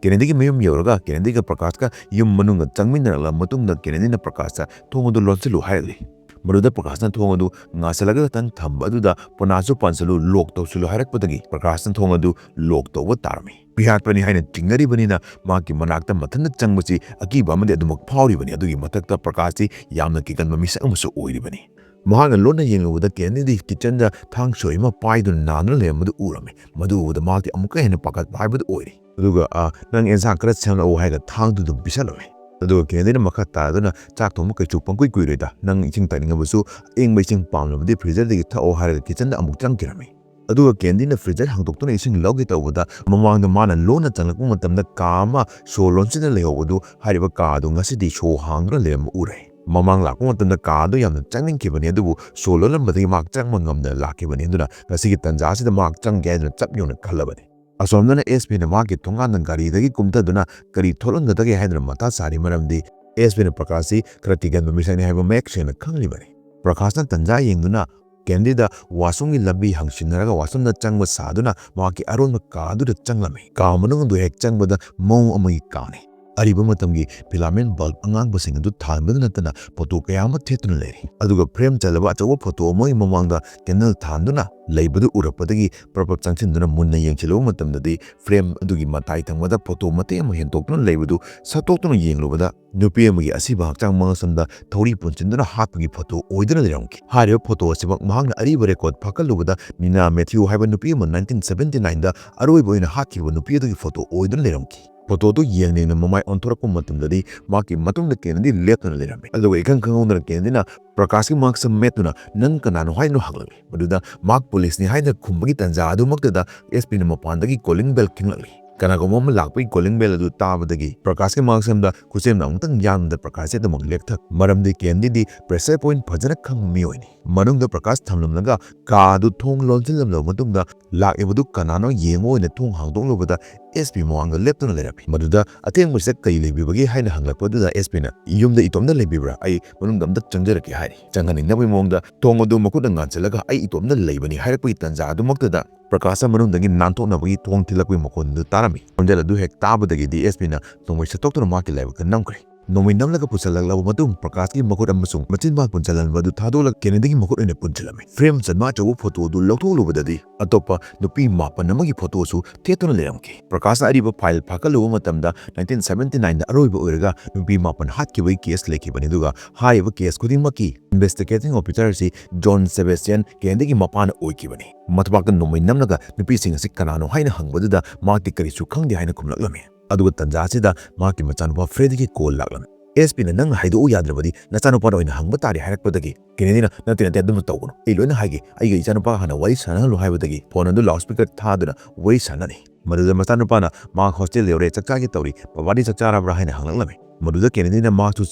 ꯀꯦꯅꯦꯗꯤꯒꯤ ꯃꯌꯨꯝ ꯌꯧꯔꯒ ꯀꯦꯅꯦꯗꯤꯒ ꯄ꯭ꯔꯀꯥꯁꯀ ꯌꯨꯝ ꯃꯅꯨꯡꯗ ꯆꯪꯃꯤꯟꯅꯔꯛꯂꯕ ꯃꯇꯨꯡꯗ ꯀꯦꯅꯦꯗꯤꯅ ꯄ꯭ꯔꯀꯥꯁꯇ "ꯊꯣꯡ ꯑꯗꯨ ꯂꯣꯟꯁꯤꯜꯂꯨ" ꯍꯥꯏꯔꯛꯂꯤ꯫ ꯃꯗꯨꯗ ꯄ꯭ꯔꯀꯥꯁꯅ ꯊꯣꯡ ꯑꯗꯨ ꯉꯥꯁꯤꯜꯂꯒ ꯈꯛꯇꯪ ꯊꯝꯕ ꯑꯗꯨꯗ "ꯄꯣꯅꯥꯁꯨ ꯄꯥꯟꯁꯤꯜꯂꯨ, ꯂꯣꯛ ꯇꯧꯁꯤꯜꯂꯨ" ꯍꯥꯏꯔꯛꯄꯗꯒꯤ ꯄ꯭ꯔꯀꯥꯁꯅ ꯊꯣꯡ ꯑꯗꯨ ꯂꯣꯛ ꯇꯧꯕ ꯇꯥꯔꯝꯃꯤ꯫ ꯄꯤꯍꯥꯠꯄꯅꯤ ꯍꯥꯏꯅ ꯆꯤꯡꯅꯔꯤꯕꯅꯤꯅ ꯃꯍꯥꯛꯀꯤ ꯃꯅꯥꯛꯇ ꯃꯊꯟꯇ ꯆꯪꯕꯁꯤ ꯑꯀꯤꯕ ꯑꯃꯗꯤ ꯑꯗꯨꯃꯛ ꯐꯥꯎꯔꯤꯕꯅꯤ꯫ ꯑꯗꯨꯒꯤ ꯃꯊꯛꯇ ꯄ꯭ꯔꯀꯥꯁꯁꯤ ꯌꯥꯝꯅ ꯀꯤꯒꯟꯕ ꯃꯤꯁꯛ ꯑꯃꯁꯨ ꯑꯣꯏꯔꯤꯕꯅꯤ꯫ ꯃꯍꯥꯛꯅ ꯂꯣꯟꯅ ꯌꯦꯡꯂꯨꯕꯗ ꯀꯦꯅꯦꯗꯤ ꯀꯤꯆꯟꯗ ꯊꯥꯡ ꯁꯣꯔꯤ ꯑꯃ ꯄꯥꯏꯗꯨꯅ ꯅꯥꯟꯗꯨꯅ ꯂꯩꯔꯝꯕꯗꯨ ꯎꯔꯝꯃꯤ꯫ ꯃꯗꯨ ꯎꯕꯗ ꯃꯍꯥꯛꯇꯤ ꯑꯃꯨꯛꯀ ꯍꯦꯟꯅ ꯄꯥꯈꯠꯄ ꯍꯥꯏꯕꯗꯨ ꯑꯣꯏꯔꯦ꯫ ꯑꯗꯨꯒ, "ꯑ, ꯅꯪ ꯑꯦꯟꯁꯥꯡ ꯈꯔ ꯁꯦꯝꯂꯛꯎ" ꯍꯥꯏꯔꯒ ꯊꯥꯡꯗꯨ ꯑꯗꯨꯝ ꯄꯤꯁꯜꯂꯝꯃꯤ꯫ ꯑꯗꯨꯒ ꯀꯦꯅꯦꯗꯤꯅ ꯃꯈꯥ ꯇꯥꯗꯨꯅ "ꯆꯥꯛ ꯊꯣꯡꯕ ꯀꯩꯁꯨ ꯄꯪꯀꯨꯏ ꯀꯨꯏꯔꯣꯏꯗ, ꯅꯪ ꯏꯁꯤꯡ ꯊꯛꯅꯤꯡꯉꯕꯁꯨ ꯑꯏꯪꯕ ꯏꯁꯤꯡ ꯄꯥꯝꯂꯕꯗꯤ ꯐ꯭ꯔꯤꯖꯔꯗꯒꯤ ꯊꯛꯑꯣ" ꯍꯥꯏꯔꯒ ꯀꯤꯆꯟꯗ ꯑꯃꯨꯛ ꯆꯪꯈꯤꯔꯝꯃꯤ꯫ ꯑꯗꯨꯒ ꯀꯦꯟꯗꯤꯅ ꯐ꯭ꯔꯤꯖꯔ ꯍꯥꯡꯗꯣꯛꯇꯨꯅ ꯏꯁꯤꯡ ꯂꯧꯒꯦ ꯇꯧꯕꯗ ꯃꯃꯥꯡꯗ ꯃꯥꯅ ꯂꯣꯟꯅ ꯆꯪꯂꯛꯄ ꯃꯇꯝꯗ ꯀꯥ ꯑꯃ ꯁꯣ ꯂꯣꯟꯁꯤꯟꯅ ꯂꯩꯍꯧꯕꯗꯨ, ꯍꯥꯏꯔꯤꯕ ꯀꯥ ꯑꯗꯨ ꯉꯁꯤꯗꯤ ꯁꯣ ꯍꯥꯡꯗꯨꯅ ꯂꯩꯔꯝꯕ ꯎꯔꯦ꯫ ꯃꯃꯥꯡ ꯂꯥꯛꯄ ꯃꯇꯝꯗ ꯀꯥ ꯑꯗꯨ ꯌꯥꯝꯅ ꯆꯪꯅꯤꯡꯈꯤꯕꯅꯤ, ꯑꯗꯨꯕꯨ ꯁꯣ ꯂꯣꯜꯂꯝꯕꯗꯒꯤ ꯃꯍꯥꯛ ꯆꯪꯕ ꯉꯝꯗꯅ ꯂꯥꯛꯈꯤꯕꯅꯤ꯫ ꯑꯗꯨꯅ ꯉꯁꯤꯒꯤ ꯇꯥꯟꯖꯥ ꯑꯁꯤꯗ ꯃꯍꯥꯛ ꯆꯪꯒꯦ ꯍꯥꯏꯗꯨꯅ ꯆꯞ ꯌꯨꯡꯅ ꯈꯜꯂꯕꯅꯤ꯫ ꯑꯁꯣꯝꯗꯅ ꯑꯦꯁ ꯄꯤꯅ ꯃꯍꯥꯛꯀꯤ ꯊꯣꯡꯒꯥꯟꯗ ꯒꯥꯔꯤꯗꯒꯤ ꯀꯨꯝꯊꯗꯨꯅ ꯀꯔꯤ ꯊꯣꯛꯍꯟꯒꯗꯒꯦ ꯍꯥꯏꯗꯨꯅ ꯃꯊꯥ ꯁꯥꯔꯤ, ꯃꯔꯝꯗꯤ ꯑꯦꯁ ꯄꯤꯅ ꯄ꯭ꯔꯀꯥꯁꯁꯤ ꯈꯔ ꯀꯤꯒꯟꯕ ꯃꯤꯁꯛꯅꯤ ꯍꯥꯏꯕ ꯃꯌꯦꯛ ꯁꯦꯡꯅ ꯈꯪꯂꯤꯕꯅꯤ꯫ ꯄ꯭ꯔꯀꯥꯁꯅ ꯇꯟꯖꯥ ꯌꯦꯡꯗꯨꯅ ꯀꯦꯟꯗꯤꯗ ꯋꯥꯁꯔꯨꯝꯒꯤ ꯂꯝꯕꯤ ꯍꯪꯁꯤꯟꯅꯔꯒ ꯋꯥꯁꯔꯨꯝꯗ ꯆꯪꯕ ꯁꯥꯗꯨꯅ ꯃꯍꯥꯛꯀꯤ ꯑꯔꯣꯟꯕ ꯀꯥ ꯑꯗꯨꯗ ꯆꯪꯂꯝꯃꯤ꯫ ꯀꯥ ꯃꯅꯨꯡ ꯑꯗꯨ ꯍꯦꯛ ꯆꯪꯕꯗ ꯃꯑꯣꯡ ꯑꯃꯒꯤ ꯀꯥꯅꯤ꯫ ꯑꯔꯤꯕ ꯃꯇꯝꯒꯤ ꯐꯤꯂꯥꯃꯦꯟ ꯕꯜꯕ ꯑꯉꯥꯡꯕꯁꯤꯡ ꯑꯗꯨ ꯊꯥꯟꯕꯗ ꯅꯠꯇꯅ ꯐꯣꯇꯣ ꯀꯌꯥ ꯑꯃ ꯊꯦꯠꯇꯨꯅ ꯂꯩꯔꯤ꯫ ꯑꯗꯨꯒ ꯐ꯭ꯔꯦꯝ ꯆꯜꯂꯕ ꯑꯆꯧꯕ ꯐꯣꯇꯣ ꯑꯃꯒꯤ ꯃꯃꯥꯡꯗ ꯀꯦꯟꯗꯜ ꯊꯥꯟꯗꯨꯅ ꯂꯩꯕꯗꯨ ꯎꯔꯛꯄꯗꯒꯤ ꯄ꯭ꯔꯞ ꯄ꯭ꯔꯞ ꯆꯪꯁꯤꯟꯗꯨꯅ ꯃꯨꯟꯅ ꯌꯦꯡꯁꯤꯜꯂꯨꯕ ꯃꯇꯝꯗꯗꯤ ꯐ꯭ꯔꯦꯝ ꯑꯗꯨꯒꯤ ꯃꯇꯥꯏ ꯊꯪꯕꯗ ꯐꯣꯇꯣ ꯃꯇꯦꯛ ꯑꯃ ꯍꯦꯟꯗꯣꯛꯇꯨꯅ ꯂꯩꯕꯗꯨ ꯁꯠꯇꯣꯛꯇꯨꯅ ꯌꯦꯡꯂꯨꯕꯗ ꯅꯨꯄꯤ ꯑꯃꯒꯤ ꯑꯁꯤꯕ ꯍꯛꯆꯥꯡ ꯃꯉꯛꯁꯝꯗ ꯊꯧꯔꯤ ꯄꯨꯟꯁꯤꯟꯗꯨꯅ ꯍꯥꯠꯄꯒꯤ ꯐꯣꯇꯣ ꯑꯣꯏꯗꯨꯅ ꯂꯩꯔꯝꯈꯤ꯫ ꯍꯥꯏꯔꯤꯕ ꯐꯣꯇꯣ ꯑꯁꯤꯃꯛ ꯃꯍꯥꯛꯅ ꯑꯔꯤꯕ ꯔꯦꯀꯣꯔꯗ ꯐꯥꯀꯠꯂꯨꯕꯗ ꯅꯤꯅꯥ ꯃꯦꯊ꯭ꯌꯨ ꯍꯥꯏꯕ ꯅꯨꯄꯤ ꯑꯃ ꯅꯥꯏꯟꯇꯤꯟ ꯁꯚꯦꯟꯇꯤ ꯅꯥꯏꯟꯗ ꯑꯔꯣꯏꯕ ꯑꯣꯏꯅ ꯍꯥꯠꯈꯤꯕ ꯅꯨꯄꯤ ꯑꯗꯨꯒꯤ ꯐꯣꯇꯣ ꯑꯣꯏꯗꯨꯅ ꯂꯩꯔꯝꯈꯤ꯫ ꯐꯣꯇꯣꯗꯨ ꯌꯦꯡꯅꯤꯡꯅ ꯃꯃꯥꯏ ꯑꯣꯟꯊꯣꯔꯛꯄ ꯃꯇꯝꯗꯗꯤ ꯃꯍꯥꯛꯀꯤ ꯃꯇꯨꯡꯗ ꯀꯦꯟꯗꯤ ꯂꯦꯞꯇꯨꯅ ꯂꯩꯔꯝꯃꯤ꯫ ꯑꯗꯨꯒ ꯏꯈꯪ ꯈꯪꯍꯧꯗꯅ ꯀꯦꯟꯗꯤꯅ ꯄ꯭ꯔꯀꯥꯁꯀꯤ ꯃꯉꯛꯁꯝ ꯃꯦꯠꯇꯨꯅ "ꯅꯪ ꯀꯅꯥꯅꯣ?" ꯍꯥꯏꯗꯨꯅ ꯍꯪꯂꯝꯃꯤ꯫ ꯃꯗꯨꯗ ꯃꯍꯥꯛ ꯄꯨꯂꯤꯁꯅꯤ ꯍꯥꯏꯗꯨꯅ ꯈꯨꯝꯕꯒꯤ ꯇꯥꯟꯖꯥ ꯑꯗꯨꯃꯛꯇꯗ ꯑꯦꯁ ꯄꯤꯅ ꯃꯄꯥꯟꯗꯒꯤ ꯀꯣꯂꯤꯡ ꯕꯦꯜ ꯈꯤꯡꯂꯛꯂꯤ꯫ ꯀꯅꯥꯒꯨꯝꯕ ꯑꯃ ꯂꯥꯛꯄꯒꯤ calling bell ꯑꯗꯨ ꯇꯥꯕꯗꯒꯤ ꯄ꯭ꯔꯀꯥꯁꯀꯤ ꯃꯥꯡꯁꯝꯗ ꯈꯨꯠꯁꯦꯝꯅ ꯑꯃꯨꯛꯇꯪ ꯌꯥꯟꯕꯗ ꯄ꯭ꯔꯀꯥꯁꯁꯦ ꯑꯗꯨꯃꯛ ꯂꯦꯛꯊꯈ꯭ꯔꯦ꯫ ꯃꯔꯝꯗꯤ ꯀꯦꯟꯗꯤꯗꯤ pressure point ꯐꯖꯅ ꯈꯪꯕ ꯃꯤꯑꯣꯏꯅꯤ꯫ ꯃꯅꯨꯡꯗ ꯄ꯭ꯔꯀꯥꯁ ꯊꯝꯂꯝꯂꯒ ꯀꯥ ꯑꯗꯨ ꯊꯣꯡ ꯂꯣꯟꯁꯤꯜꯂꯝꯂꯕ ꯃꯇꯨꯡꯗ ꯂꯥꯛꯂꯤꯕꯗꯨ ꯀꯅꯥꯅꯣ ꯌꯦꯡꯕ ꯑꯣꯏꯅ ꯊꯣꯡ ꯍꯥꯡꯗꯣꯛꯂꯨꯕꯗ S P ꯃꯃꯥꯡꯗ ꯂꯦꯞꯇꯨꯅ ꯂꯩꯔꯝꯃꯤ꯫ ꯃꯗꯨꯗ ꯑꯊꯦꯡꯕꯁꯤꯗ ꯀꯔꯤ ꯂꯩꯕꯤꯕꯒꯦ ꯍꯥꯏꯅ ꯍꯪꯂꯛꯄꯗꯨꯗ S P ꯅ "ꯌꯨꯝꯗ ꯏꯇꯣꯝꯇ ꯂꯩꯕꯤꯕ꯭ꯔꯥ? ꯑꯩ ꯃꯅꯨꯡꯗ ꯑꯝꯇ ꯆꯪꯖꯔꯛꯀꯦ" ꯍꯥꯏꯔꯤ꯫ ꯆꯪꯍꯟꯅꯤꯡꯗꯕꯒꯤ ꯃꯑꯣꯡꯗ ꯊꯣꯡ ꯑꯗꯨ ꯃꯈꯨꯠꯅ ꯉꯥꯟꯁꯤꯜꯂꯒ "ꯑꯩ ꯏꯇꯣꯝꯇ ꯂꯩꯕꯅꯤ" ꯍꯥꯏꯔꯛꯄꯒꯤ ꯇꯥꯟꯖꯥ ꯑꯗꯨꯃꯛꯇꯗ ꯄ꯭ꯔꯀꯥꯁꯇ ꯃꯅꯨꯡꯗꯒꯤ ꯅꯥꯟꯊꯣꯛꯅꯕꯒꯤ ꯊꯣꯡ ꯊꯤꯜꯂꯛꯄꯒꯤ ꯃꯈꯣꯟ ꯑꯗꯨ ꯇꯥꯔꯝꯃꯤ꯫ ꯈꯣꯟꯖꯦꯜ ꯑꯗꯨ ꯍꯦꯛ ꯇꯥꯕꯗꯒꯤꯗꯤ S P ꯅ ꯅꯣꯡꯃꯩ ꯁꯠꯇꯣꯛꯇꯨꯅ ꯃꯍꯥꯛꯀꯤ ꯂꯥꯏꯕꯛꯇ ꯅꯝꯈ꯭ꯔꯦ꯫ ꯅꯣꯡꯃꯩ ꯅꯝꯂꯒ ꯄꯨꯁꯜꯂꯛꯂꯕ ꯃꯇꯨꯡ ꯄ꯭ꯔꯀꯥꯁꯀꯤ ꯃꯈꯨꯠ ꯑꯃꯁꯨꯡ ꯃꯆꯤꯟꯕꯥꯜ ꯄꯨꯟꯁꯤꯜꯍꯟꯕ ꯑꯗꯨ ꯊꯥꯗꯣꯛꯂꯒ ꯀꯦꯅꯦꯗꯤꯒꯤ ꯃꯈꯨꯠ ꯑꯣꯏꯅ ꯄꯨꯟꯁꯤꯜꯂꯝꯃꯤ꯫ Frame ꯆꯟꯕ ꯑꯆꯧꯕ photo ꯑꯗꯨ ꯂꯧꯊꯣꯛꯂꯨꯕꯗꯗꯤ ꯑꯇꯣꯞꯄ ꯅꯨꯄꯤ ꯃꯥꯄꯟ ꯑꯃꯒꯤ photo ꯁꯨ ꯊꯦꯠꯇꯨꯅ ꯂꯩꯔꯝꯈꯤ꯫ ꯄ꯭ꯔꯀꯥꯁꯅ ꯑꯔꯤꯕ file ꯐꯥꯒꯠꯂꯨꯕ ꯃꯇꯝꯗ nineteen seventy nine ꯗ ꯑꯔꯣꯏꯕ ꯑꯣꯏꯔꯒ ꯅꯨꯄꯤ ꯃꯥꯄꯟ ꯍꯥꯠꯈꯤꯕꯒꯤ case ꯂꯩꯈꯤꯕꯅꯤ, ꯑꯗꯨꯒ ꯍꯥꯏꯔꯤꯕ case ꯈꯨꯗꯤꯡꯃꯛꯀꯤ investigating officer ꯑꯁꯤ ꯖꯣꯟ ꯁꯦꯕꯦꯁꯇꯤꯌꯟ ꯀꯦꯅꯦꯗꯤꯒꯤ ꯃꯄꯥꯅ ꯑꯣꯏꯈꯤꯕꯅꯤ꯫ ꯃꯊꯕꯥꯛꯇ ꯅꯣꯡꯃꯩ ꯅꯝꯂꯒ ꯅꯨꯄꯤꯁꯤꯡ ꯑꯁꯤ ꯀꯅꯥꯅꯣ ꯍꯥꯏꯅ ꯍꯪꯕꯗꯨꯗ ꯃꯍꯥꯛꯇꯤ ꯀꯔꯤꯁꯨ ꯈꯪꯗꯦ ꯍꯥꯏꯅ ꯈꯨꯝꯂꯛꯂꯝꯃꯤ꯫ ꯑꯗꯨꯒ ꯇꯟꯖꯥ ꯑꯁꯤꯗ ꯃꯍꯥꯛꯀꯤ ꯃꯆꯥꯅꯨꯄꯥ ꯐ꯭ꯔꯦꯗꯤꯒꯤ call ꯂꯥꯛꯂꯝꯃꯤ꯫ S P ꯅ "ꯅꯪꯅ ꯍꯥꯏꯗꯣꯛꯎ ꯌꯥꯗ꯭ꯔꯕꯗꯤ ꯅꯆꯥꯅꯨꯄꯥꯗ ꯑꯣꯏꯅ ꯍꯪꯕ ꯇꯥꯔꯦ" ꯍꯥꯏꯔꯛꯄꯗꯒꯤ ꯀꯦꯅꯦꯗꯤꯅ "ꯅꯠꯇꯦ, ꯅꯠꯇꯦ, ꯑꯗꯨꯝꯅ ꯇꯧꯒꯅꯨ꯫ ꯑꯩ ꯂꯣꯏꯅ ꯍꯥꯏꯒꯦ꯫ ꯑꯩꯒ ꯏꯆꯥꯅꯨꯄꯥꯒ ꯍꯥꯟꯅ ꯋꯥꯔꯤ ꯁꯥꯟꯅꯍꯜꯂꯨ" ꯍꯥꯏꯕꯗꯒꯤ phone ꯑꯗꯨ loudspeaker ꯊꯥꯗꯨꯅ ꯋꯥꯔꯤ ꯁꯥꯟꯅꯔꯤ꯫ ꯃꯗꯨꯗ ꯃꯆꯥꯅꯨꯄꯥꯅ "ꯃꯍꯥꯛ hostel ꯌꯧꯔꯦ, ꯆꯥꯛ ꯆꯥꯒꯦ ꯇꯧꯔꯤ, ꯕꯕꯥꯗꯤ ꯆꯥꯛ ꯆꯥꯔꯕ꯭ꯔꯥ?" ꯍꯥꯏꯅ ꯍꯪꯂꯛꯂꯝꯃꯤ꯫ ꯃꯗꯨꯗ ꯀꯦꯅꯦꯗꯤꯅ "ꯃꯍꯥꯛꯁꯨ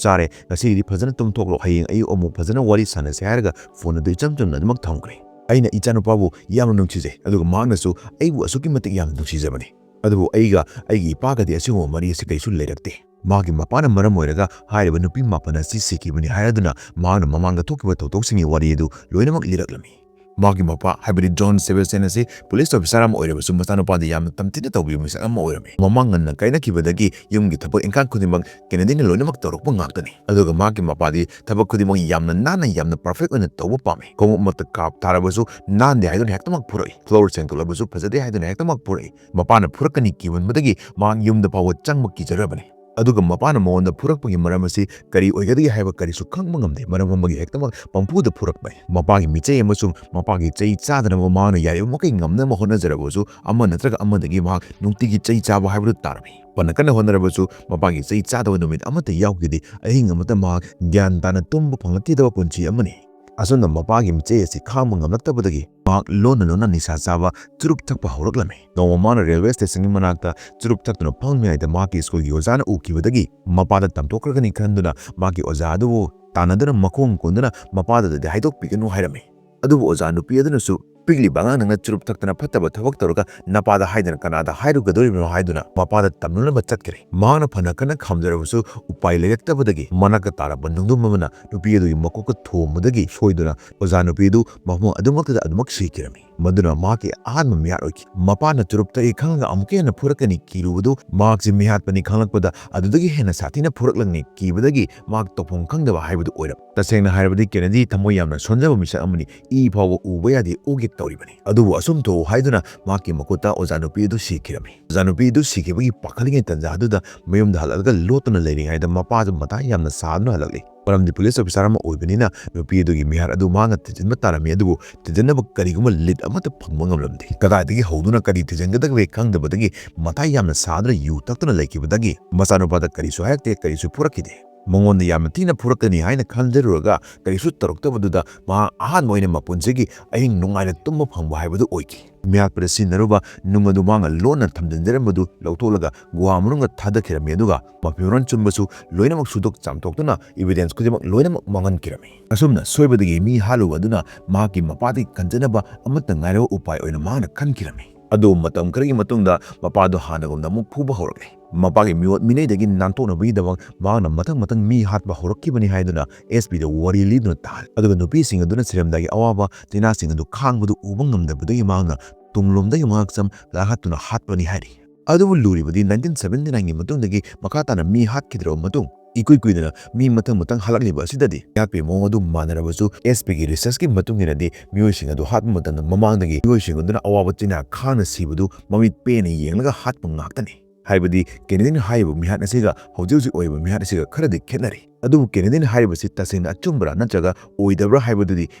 ꯆꯥꯔꯦ, ꯉꯁꯤꯒꯤꯗꯤ ꯐꯖꯅ ꯇꯨꯝꯊꯣꯛꯂꯣ, ꯍꯌꯦꯡ ꯑꯌꯨꯛ ꯑꯃꯨꯛ ꯐꯖꯅ ꯋꯥꯔꯤ ꯁꯥꯟꯅꯁꯦ" ꯍꯥꯏꯔꯒ phone ꯑꯗꯨ ꯏꯆꯝ ꯆꯝꯅ ꯑꯗꯨꯃꯛ ꯊꯝꯈ꯭ꯔꯦ꯫ ꯑꯩꯅ ꯏꯆꯥꯅꯨꯄꯥꯕꯨ ꯌꯥꯝꯅ ꯅꯨꯡꯁꯤꯖꯩ, ꯑꯗꯨꯒ ꯃꯍꯥꯛꯅꯁꯨ ꯑꯩꯕꯨ ꯑꯁꯨꯛꯀꯤ ꯃꯇꯤꯛ ꯌꯥꯝꯅ ꯅꯨꯡꯁꯤꯖꯕꯅꯤ꯫ ꯑꯗꯨꯕꯨ ꯑꯩꯒ ꯑꯩꯒꯤ ꯏꯄꯥꯒꯗꯤ ꯑꯁꯤꯒꯨꯝꯕ ꯃꯔꯤ ꯑꯁꯤ ꯀꯩꯁꯨ ꯂꯩꯔꯛꯇꯦ꯫ ꯃꯍꯥꯛꯀꯤ ꯃꯄꯥꯅ ꯃꯔꯝ ꯑꯣꯏꯔꯒ ꯍꯥꯏꯔꯤꯕ ꯅꯨꯄꯤ ꯃꯥꯄꯟ ꯑꯁꯤ ꯁꯤꯈꯤꯕꯅꯤ ꯍꯥꯏꯔꯗꯨꯅ ꯃꯍꯥꯛꯅ ꯃꯃꯥꯡꯗ ꯊꯣꯛꯈꯤꯕ ꯊꯧꯗꯣꯛꯁꯤꯡꯒꯤ ꯋꯥꯔꯤ ꯑꯗꯨ ꯂꯣꯏꯅꯃꯛ ꯂꯤꯔꯛꯂꯝꯃꯤ꯫ ꯃꯍꯥꯛꯀꯤ ꯃꯄꯥ, ꯍꯥꯏꯕꯗꯤ ꯖꯣꯟ ꯁꯦꯕꯦꯁꯇꯤꯌꯟ ꯑꯁꯤ police officer ꯑꯃ ꯑꯣꯏꯔꯕꯁꯨ ꯃꯆꯥꯅꯨꯄꯥꯗ ꯌꯥꯝꯅ ꯇꯝꯊꯤꯅ ꯇꯧꯕꯤꯕ ꯃꯤꯁꯛ ꯑꯃ ꯑꯣꯏꯔꯝꯃꯤ꯫ ꯃꯃꯥ ꯉꯟꯅ ꯀꯥꯏꯅꯈꯤꯕꯗꯒꯤ ꯌꯨꯝꯒꯤ ꯊꯕꯛ ꯏꯪꯈꯥꯡ ꯈꯨꯗꯤꯡꯃꯛ ꯀꯦꯅꯦꯗꯤꯅ ꯂꯣꯏꯅꯃꯛ ꯇꯧꯔꯛꯄ ꯉꯥꯛꯇꯅꯤ꯫ ꯑꯗꯨꯒ ꯃꯍꯥꯛꯀꯤ ꯃꯄꯥꯗꯤ ꯊꯕꯛ ꯈꯨꯗꯤꯡꯃꯛ ꯌꯥꯝꯅ ꯅꯥꯟꯅ, ꯌꯥꯝꯅ perfect ꯑꯣꯏꯅ ꯇꯧꯕ ꯄꯥꯝꯃꯤ꯫ ꯈꯣꯡꯎꯞꯃꯛꯇ ꯀꯥꯞ ꯊꯥꯔꯕꯁꯨ ꯅꯥꯟꯗꯦ ꯍꯥꯏꯗꯨꯅ ꯍꯦꯛꯇꯃꯛ ꯐꯨꯔꯛꯏ꯫ Floor ꯁꯦꯡꯗꯣꯛꯂꯕꯁꯨ ꯐꯖꯗꯦ ꯍꯥꯏꯗꯨꯅ ꯍꯦꯛꯇꯃꯛ ꯐꯨꯔꯛꯏ꯫ ꯃꯄꯥꯅ ꯐꯨꯔꯛꯀꯅꯤ ꯀꯤꯃꯟꯕꯗꯒꯤ ꯃꯍꯥꯛ ꯌꯨꯝꯗ ꯐꯥꯎꯕ ꯆꯪꯕ ꯀꯤꯖꯔꯕꯅꯤ꯫ ꯑꯗꯨꯒ ꯃꯄꯥꯅ ꯃꯉꯣꯟꯗ ꯐꯨꯔꯛꯄꯒꯤ ꯃꯔꯝ ꯑꯁꯤ ꯀꯔꯤ ꯑꯣꯏꯒꯗꯒꯦ ꯍꯥꯏꯕ ꯀꯔꯤꯁꯨ ꯈꯪꯕ ꯉꯝꯗꯦ꯫ ꯃꯔꯝ ꯑꯃꯒꯤ ꯍꯦꯛꯇꯃꯛ ꯄꯪꯐꯨꯗ ꯐꯨꯔꯛꯄꯅꯤ꯫ ꯃꯄꯥꯒꯤ ꯃꯤꯆꯩ ꯑꯃꯁꯨꯡ ꯃꯄꯥꯒꯤ ꯆꯩ ꯆꯥꯗꯅꯕ ꯃꯍꯥꯛꯅ ꯌꯥꯔꯤꯕ ꯃꯈꯩ ꯉꯝꯅꯕ ꯍꯣꯠꯅꯖꯔꯕꯁꯨ ꯑꯃ ꯅꯠꯇ꯭ꯔꯒ ꯑꯃꯗꯒꯤ ꯃꯍꯥꯛ ꯅꯨꯡꯇꯤꯒꯤ ꯆꯩ ꯆꯥꯕ ꯍꯥꯏꯕꯗꯨ ꯇꯥꯔꯝꯃꯤ꯫ ꯐꯅ ꯀꯟꯅ ꯍꯣꯠꯅꯔꯕꯁꯨ ꯃꯄꯥꯒꯤ ꯆꯩ ꯆꯥꯗꯕ ꯅꯨꯃꯤꯠ ꯑꯃꯠꯇ ꯌꯥꯎꯈꯤꯗꯦ꯫ ꯑꯍꯤꯡ ꯑꯃꯠꯇ ꯃꯍꯥꯛ ꯒ꯭ꯌꯥꯟ ꯇꯥꯅ ꯇꯨꯝꯕ ꯐꯪꯂꯛꯈꯤꯗꯕ ꯄꯨꯟꯁꯤ ꯑꯃꯅꯤ꯫ ꯑꯁꯨꯝꯅ ꯃꯄꯥꯒꯤ ꯃꯤꯆꯩ ꯑꯁꯤ ꯈꯥꯡꯕ ꯉꯝꯂꯛꯇꯕꯗꯒꯤ ꯃꯍꯥꯛ ꯂꯣꯟꯅ ꯂꯣꯟꯅ ꯅꯤꯁꯥ ꯆꯥꯕ, ꯆꯨꯔꯨꯞ ꯊꯛꯄ ꯍꯧꯔꯛꯂꯝꯃꯤ꯫ ꯅꯣꯡꯃ ꯃꯥꯅ ꯔꯦꯜꯋꯦ ꯁ꯭ꯇꯦꯁꯟꯒꯤ ꯃꯅꯥꯛꯇ ꯆꯨꯔꯨꯞ ꯊꯛꯇꯨꯅ ꯐꯝꯂꯤꯉꯩꯗ ꯃꯍꯥꯛꯀꯤ ꯁ꯭ꯀꯨꯜꯒꯤ ꯑꯣꯖꯥꯅ ꯎꯈꯤꯕꯗꯒꯤ ꯃꯄꯥꯗ ꯇꯝꯊꯣꯛꯈ꯭ꯔꯒꯅꯤ ꯈꯟꯗꯨꯅ ꯃꯍꯥꯛꯀꯤ ꯑꯣꯖꯥ ꯑꯗꯨꯕꯨ ꯇꯥꯟꯅꯗꯨꯅ ꯃꯈꯣꯡ ꯀꯣꯟꯗꯨꯅ ꯃꯄꯥꯗꯗꯤ ꯍꯥꯏꯗꯣꯛꯄꯤꯒꯅꯨ ꯍꯥꯏꯔꯝꯃꯤ꯫ ꯑꯗꯨꯕꯨ ꯑꯣꯖꯥ ꯅꯨꯄꯤ ꯑꯗꯨꯅꯁꯨ ꯄꯤꯛꯂꯤꯕ ꯑꯉꯥꯡ ꯅꯪꯅ ꯆꯨꯔꯨꯞ ꯊꯛꯇꯅ ꯐꯠꯇꯕ ꯊꯕꯛ ꯇꯧꯔꯒ ꯅꯄꯥꯗ ꯍꯥꯏꯗꯅ ꯀꯅꯥꯗ ꯍꯥꯏꯔꯨꯒꯗꯧꯔꯤꯕꯅꯣ ꯍꯥꯏꯗꯨꯅ ꯃꯄꯥꯗ ꯇꯝꯅꯅꯕ ꯆꯠꯈ꯭ꯔꯦ꯫ ꯃꯍꯥꯛꯅ ꯐꯅ ꯀꯟꯅ ꯈꯥꯝꯖꯔꯕꯁꯨ ꯎꯄꯥꯏ ꯂꯩꯔꯛꯇꯕꯗꯒꯤ ꯃꯅꯥꯛꯇ ꯇꯥꯔꯛꯄ ꯅꯨꯡꯗꯨꯝ ꯑꯃꯅ ꯅꯨꯄꯤ ꯑꯗꯨꯒꯤ ꯃꯀꯣꯛꯇ ꯊꯣꯝꯕꯗꯒꯤ ꯁꯣꯏꯗꯨꯅ ꯑꯣꯖꯥ ꯅꯨꯄꯤ ꯑꯗꯨ ꯃꯐꯝ ꯑꯗꯨꯃꯛꯇꯗ ꯑꯗꯨꯃꯛ ꯁꯤꯈꯤꯔꯝꯃꯤ꯫ ꯃꯗꯨꯅ ꯃꯍꯥꯛꯀꯤ ꯑꯍꯥꯟꯕ ꯃꯤꯍꯥꯠ ꯑꯣꯏꯈꯤ꯫ ꯃꯄꯥꯅ ꯆꯨꯔꯨꯞ ꯊꯛꯏ ꯈꯪꯂꯒ ꯑꯃꯨꯛꯀ ꯍꯦꯟꯅ ꯐꯨꯔꯛꯀꯅꯤ ꯀꯤꯔꯨꯕꯗꯨ ꯃꯍꯥꯛꯁꯤ ꯃꯤꯍꯥꯠꯄꯅꯤ ꯈꯪꯂꯛꯄꯗ ꯑꯗꯨꯗꯒꯤ ꯍꯦꯟꯅ ꯁꯥꯊꯤꯅ ꯐꯨꯔꯛꯂꯅꯤ ꯀꯤꯕꯗꯒꯤ ꯃꯍꯥꯛ ꯇꯧꯐꯝ ꯈꯪꯗꯕ ꯍꯥꯏꯕꯗꯨ ꯑꯣꯏꯔꯝꯃꯤ꯫ ꯇꯁꯦꯡꯅ ꯍꯥꯏꯔꯕꯗꯤ ꯀꯦꯅꯦꯗꯤ ꯊꯃꯣꯏ ꯌꯥꯝꯅ ꯁꯣꯟꯖꯕ ꯃꯤꯁꯛ ꯑꯃꯅꯤ꯫ ꯏ ꯐꯥꯎꯕ ꯎꯕ ꯌꯥꯗꯦ ꯑꯣꯒꯦ ꯇꯧꯔꯤꯕꯅꯤ꯫ ꯑꯗꯨꯕꯨ ꯑꯁꯨꯝ ꯊꯣꯛꯎ ꯍꯥꯏꯗꯨꯅ ꯃꯍꯥꯛꯀꯤ ꯃꯈꯨꯠꯇ ꯑꯣꯖꯥ ꯅꯨꯄꯤ ꯑꯗꯨ ꯁꯤꯈꯤꯔꯝꯃꯤ꯫ ꯑꯣꯖꯥ ꯅꯨꯄꯤ ꯑꯗꯨ ꯁꯤꯈꯤꯕꯒꯤ ꯄꯥꯈꯠꯂꯤꯉꯩ ꯇꯥꯟꯖꯥ ꯑꯗꯨꯗ ꯃꯌꯨꯝꯗ ꯍꯜꯂꯛꯂꯒ ꯂꯣꯠꯇꯨꯅ ꯂꯩꯔꯤꯉꯩꯗ ꯃꯄꯥꯁꯨ ꯃꯊꯥ ꯌꯥꯝꯅ ꯁꯥꯗꯨꯅ ꯍꯜꯂꯛꯂꯤ꯫ ꯃꯔꯝꯗꯤ ꯄꯨꯂꯤꯁ ꯑꯣꯐꯤꯁꯥꯔ ꯑꯃ ꯑꯣꯏꯕꯅꯤꯅ ꯅꯨꯄꯤ ꯑꯗꯨꯒꯤ ꯃꯤꯍꯥꯠ ꯑꯗꯨ ꯃꯍꯥꯛꯅ ꯊꯤꯖꯤꯟꯕ ꯇꯥꯔꯝꯃꯤ, ꯑꯗꯨꯕꯨ ꯊꯤꯖꯤꯟꯅꯕ ꯀꯔꯤꯒꯨꯝꯕ ꯂꯤꯗ ꯑꯃꯠꯇ ꯐꯪꯕ ꯉꯝꯂꯝꯗꯦ꯫ ꯀꯗꯥꯏꯗꯒꯤ ꯍꯧꯗꯨꯅ ꯀꯔꯤ ꯊꯤꯖꯤꯟꯒꯗꯒꯦ ꯈꯪꯗꯕꯗꯒꯤ ꯃꯊꯥ ꯌꯥꯝꯅ ꯁꯥꯗꯨꯅ ꯌꯨ ꯊꯛꯇꯨꯅ ꯂꯩꯈꯤꯕꯗꯒꯤ ꯃꯆꯥꯅꯨꯄꯥꯗ ꯀꯔꯤꯁꯨ ꯍꯥꯏꯔꯛꯇꯦ, ꯀꯔꯤꯁꯨ ꯐꯨꯔꯛꯈꯤꯗꯦ꯫ ꯃꯉꯣꯟꯗ ꯌꯥꯝꯅ ꯊꯤꯅ ꯐꯨꯔꯛꯀꯅꯤ ꯍꯥꯏꯅ ꯈꯟꯖꯔꯨꯔꯒ ꯀꯔꯤꯁꯨ ꯇꯧꯔꯛꯇꯕꯗꯨꯗ ꯃꯍꯥꯛ ꯑꯍꯥꯟꯕ ꯑꯣꯏꯅ ꯃꯄꯨꯟꯁꯤꯒꯤ ꯑꯍꯤꯡ ꯅꯨꯡꯉꯥꯏꯅ ꯇꯨꯝꯕ ꯐꯪꯕ ꯍꯥꯏꯕꯗꯨ ꯑꯣꯏꯈꯤ꯫ ꯃꯤꯍꯥꯠꯄꯗ ꯁꯤꯖꯤꯟꯅꯔꯨꯕ ꯅꯨꯡ ꯑꯗꯨ ꯃꯍꯥꯛꯅ ꯂꯣꯟꯅ ꯊꯝꯖꯤꯟꯖꯔꯝꯕꯗꯨ ꯂꯧꯊꯣꯛꯂꯒ ꯒꯨꯍꯥ ꯃꯅꯨꯡꯗ ꯊꯥꯗꯈꯤꯔꯝꯃꯤ, ꯑꯗꯨꯒ ꯃꯐꯤꯔꯣꯟ ꯆꯨꯝꯕꯁꯨ ꯂꯣꯏꯅꯃꯛ ꯁꯨꯗꯣꯛ ꯆꯥꯝꯊꯣꯛꯇꯨꯅ evidence ꯈꯨꯗꯤꯡꯃꯛ ꯂꯣꯏꯅꯃꯛ ꯃꯥꯡꯍꯟꯈꯤꯔꯝꯃꯤ꯫ ꯑꯁꯨꯝꯅ ꯁꯣꯏꯕꯗꯒꯤ ꯃꯤ ꯍꯥꯠꯂꯨꯕ ꯑꯗꯨꯅ ꯃꯍꯥꯛꯀꯤ ꯃꯄꯥꯗꯒꯤ ꯀꯟꯖꯅꯕ ꯑꯃꯠꯇ ꯉꯥꯏꯔꯕ ꯎꯄꯥꯏ ꯑꯣꯏꯅ ꯃꯍꯥꯛꯅ ꯈꯟꯈꯤꯔꯝꯃꯤ꯫ ꯑꯗꯨꯕꯨ ꯃꯇꯝ ꯈꯔꯒꯤ ꯃꯇꯨꯡꯗ ꯃꯄꯥꯗꯨ ꯍꯥꯟꯅꯒꯨꯝꯅ ꯑꯃꯨꯛ ꯐꯨꯕ ꯍꯧꯔꯛꯂꯦ꯫ ꯃꯄꯥꯒꯤ ꯃꯤꯑꯣꯠ ꯃꯤꯅꯩꯗꯒꯤ ꯅꯥꯟꯊꯣꯛꯅꯕꯒꯤꯗꯃꯛ ꯃꯍꯥꯛꯅ ꯃꯊꯪ ꯃꯊꯪ ꯃꯤ ꯍꯥꯠꯄ ꯍꯧꯔꯛꯈꯤꯕꯅꯤ ꯍꯥꯏꯗꯨꯅ ꯑꯦꯁ ꯄꯤꯗ ꯋꯥꯔꯤ ꯂꯤꯗꯨꯅ ꯇꯥꯍꯜꯂꯤ꯫ ꯑꯗꯨꯒ ꯅꯨꯄꯤꯁꯤꯡ ꯑꯗꯨꯅ ꯁꯤꯔꯝꯗꯥꯏꯒꯤ ꯑꯋꯥꯕ ꯆꯩꯅꯥꯁꯤꯡ ꯑꯗꯨ ꯈꯥꯡꯕꯗꯨ ꯎꯕ ꯉꯝꯗꯕꯗꯒꯤ ꯃꯍꯥꯛꯅ ꯇꯨꯡꯂꯣꯝꯗꯒꯤ ꯃꯍꯥꯛ ꯁꯝ ꯂꯥꯛꯍꯠꯇꯨꯅ ꯍꯥꯠꯄꯅꯤ ꯍꯥꯏꯔꯤ꯫ ꯑꯗꯨꯕꯨ ꯂꯨꯔꯤꯕꯗꯤ nineteen seventy nineꯒꯤ ꯃꯇꯨꯡꯗꯒꯤ ꯃꯈꯥ ꯇꯥꯅ ꯃꯤ ꯍꯥꯠꯈꯤꯗ꯭ꯔꯕ ꯃꯇꯨꯡ ꯏꯀꯨꯏ ꯀꯨꯏꯗꯅ ꯃꯤ ꯃꯊꯪ ꯃꯊꯪ ꯍꯥꯠꯂꯛꯂꯤꯕ ꯑꯁꯤꯗꯗꯤ ꯃꯤꯍꯥꯠꯄꯒꯤ ꯃꯑꯣꯡ ꯑꯗꯨ ꯃꯥꯟꯅꯔꯕꯁꯨ, ꯑꯦꯁ ꯄꯤꯒꯤ researchꯀꯤ ꯃꯇꯨꯡ ꯏꯟꯅꯗꯤ ꯃꯤꯑꯣꯏꯁꯤꯡ ꯑꯗꯨ ꯍꯥꯠꯄ ꯃꯇꯝꯗ ꯃꯃꯥꯡꯗꯒꯤ ꯃꯤꯑꯣꯏꯁꯤꯡ ꯑꯗꯨꯅ ꯑꯋꯥꯕ ꯆꯩꯅꯥ ꯈꯥꯡꯅ ꯁꯤꯕꯗꯨ ꯃꯃꯤꯠ ꯄꯦꯅ ꯌꯦꯡꯂꯒ ꯍꯥꯠꯄ ꯉꯥꯛꯇꯅꯤ꯫ ꯍꯥꯏꯕꯗꯤ ꯀꯦꯅꯦꯗꯤꯅ ꯍꯥꯏꯔꯤꯕ ꯃꯤꯍꯥꯠ ꯑꯁꯤꯒ ꯍꯧꯖꯤꯛ ꯍꯧꯖꯤꯛ ꯑꯣꯏꯔꯤꯕ ꯃꯤꯍꯥꯠ ꯑꯁꯤꯒ ꯈꯔꯗꯤ ꯈꯦꯠꯅꯔꯤ꯫ ꯑꯗꯨꯕꯨ ꯀꯦꯅꯦꯗꯤꯅ ꯍꯥꯏꯔꯤꯕꯁꯤ ꯇꯁꯦꯡꯅ ꯑꯆꯨꯝꯕꯔꯥ ꯅꯠꯇ꯭ꯔꯒ ꯑꯣꯏꯗꯕ꯭ꯔꯥ ꯍꯥꯏꯕꯗꯨꯗꯤ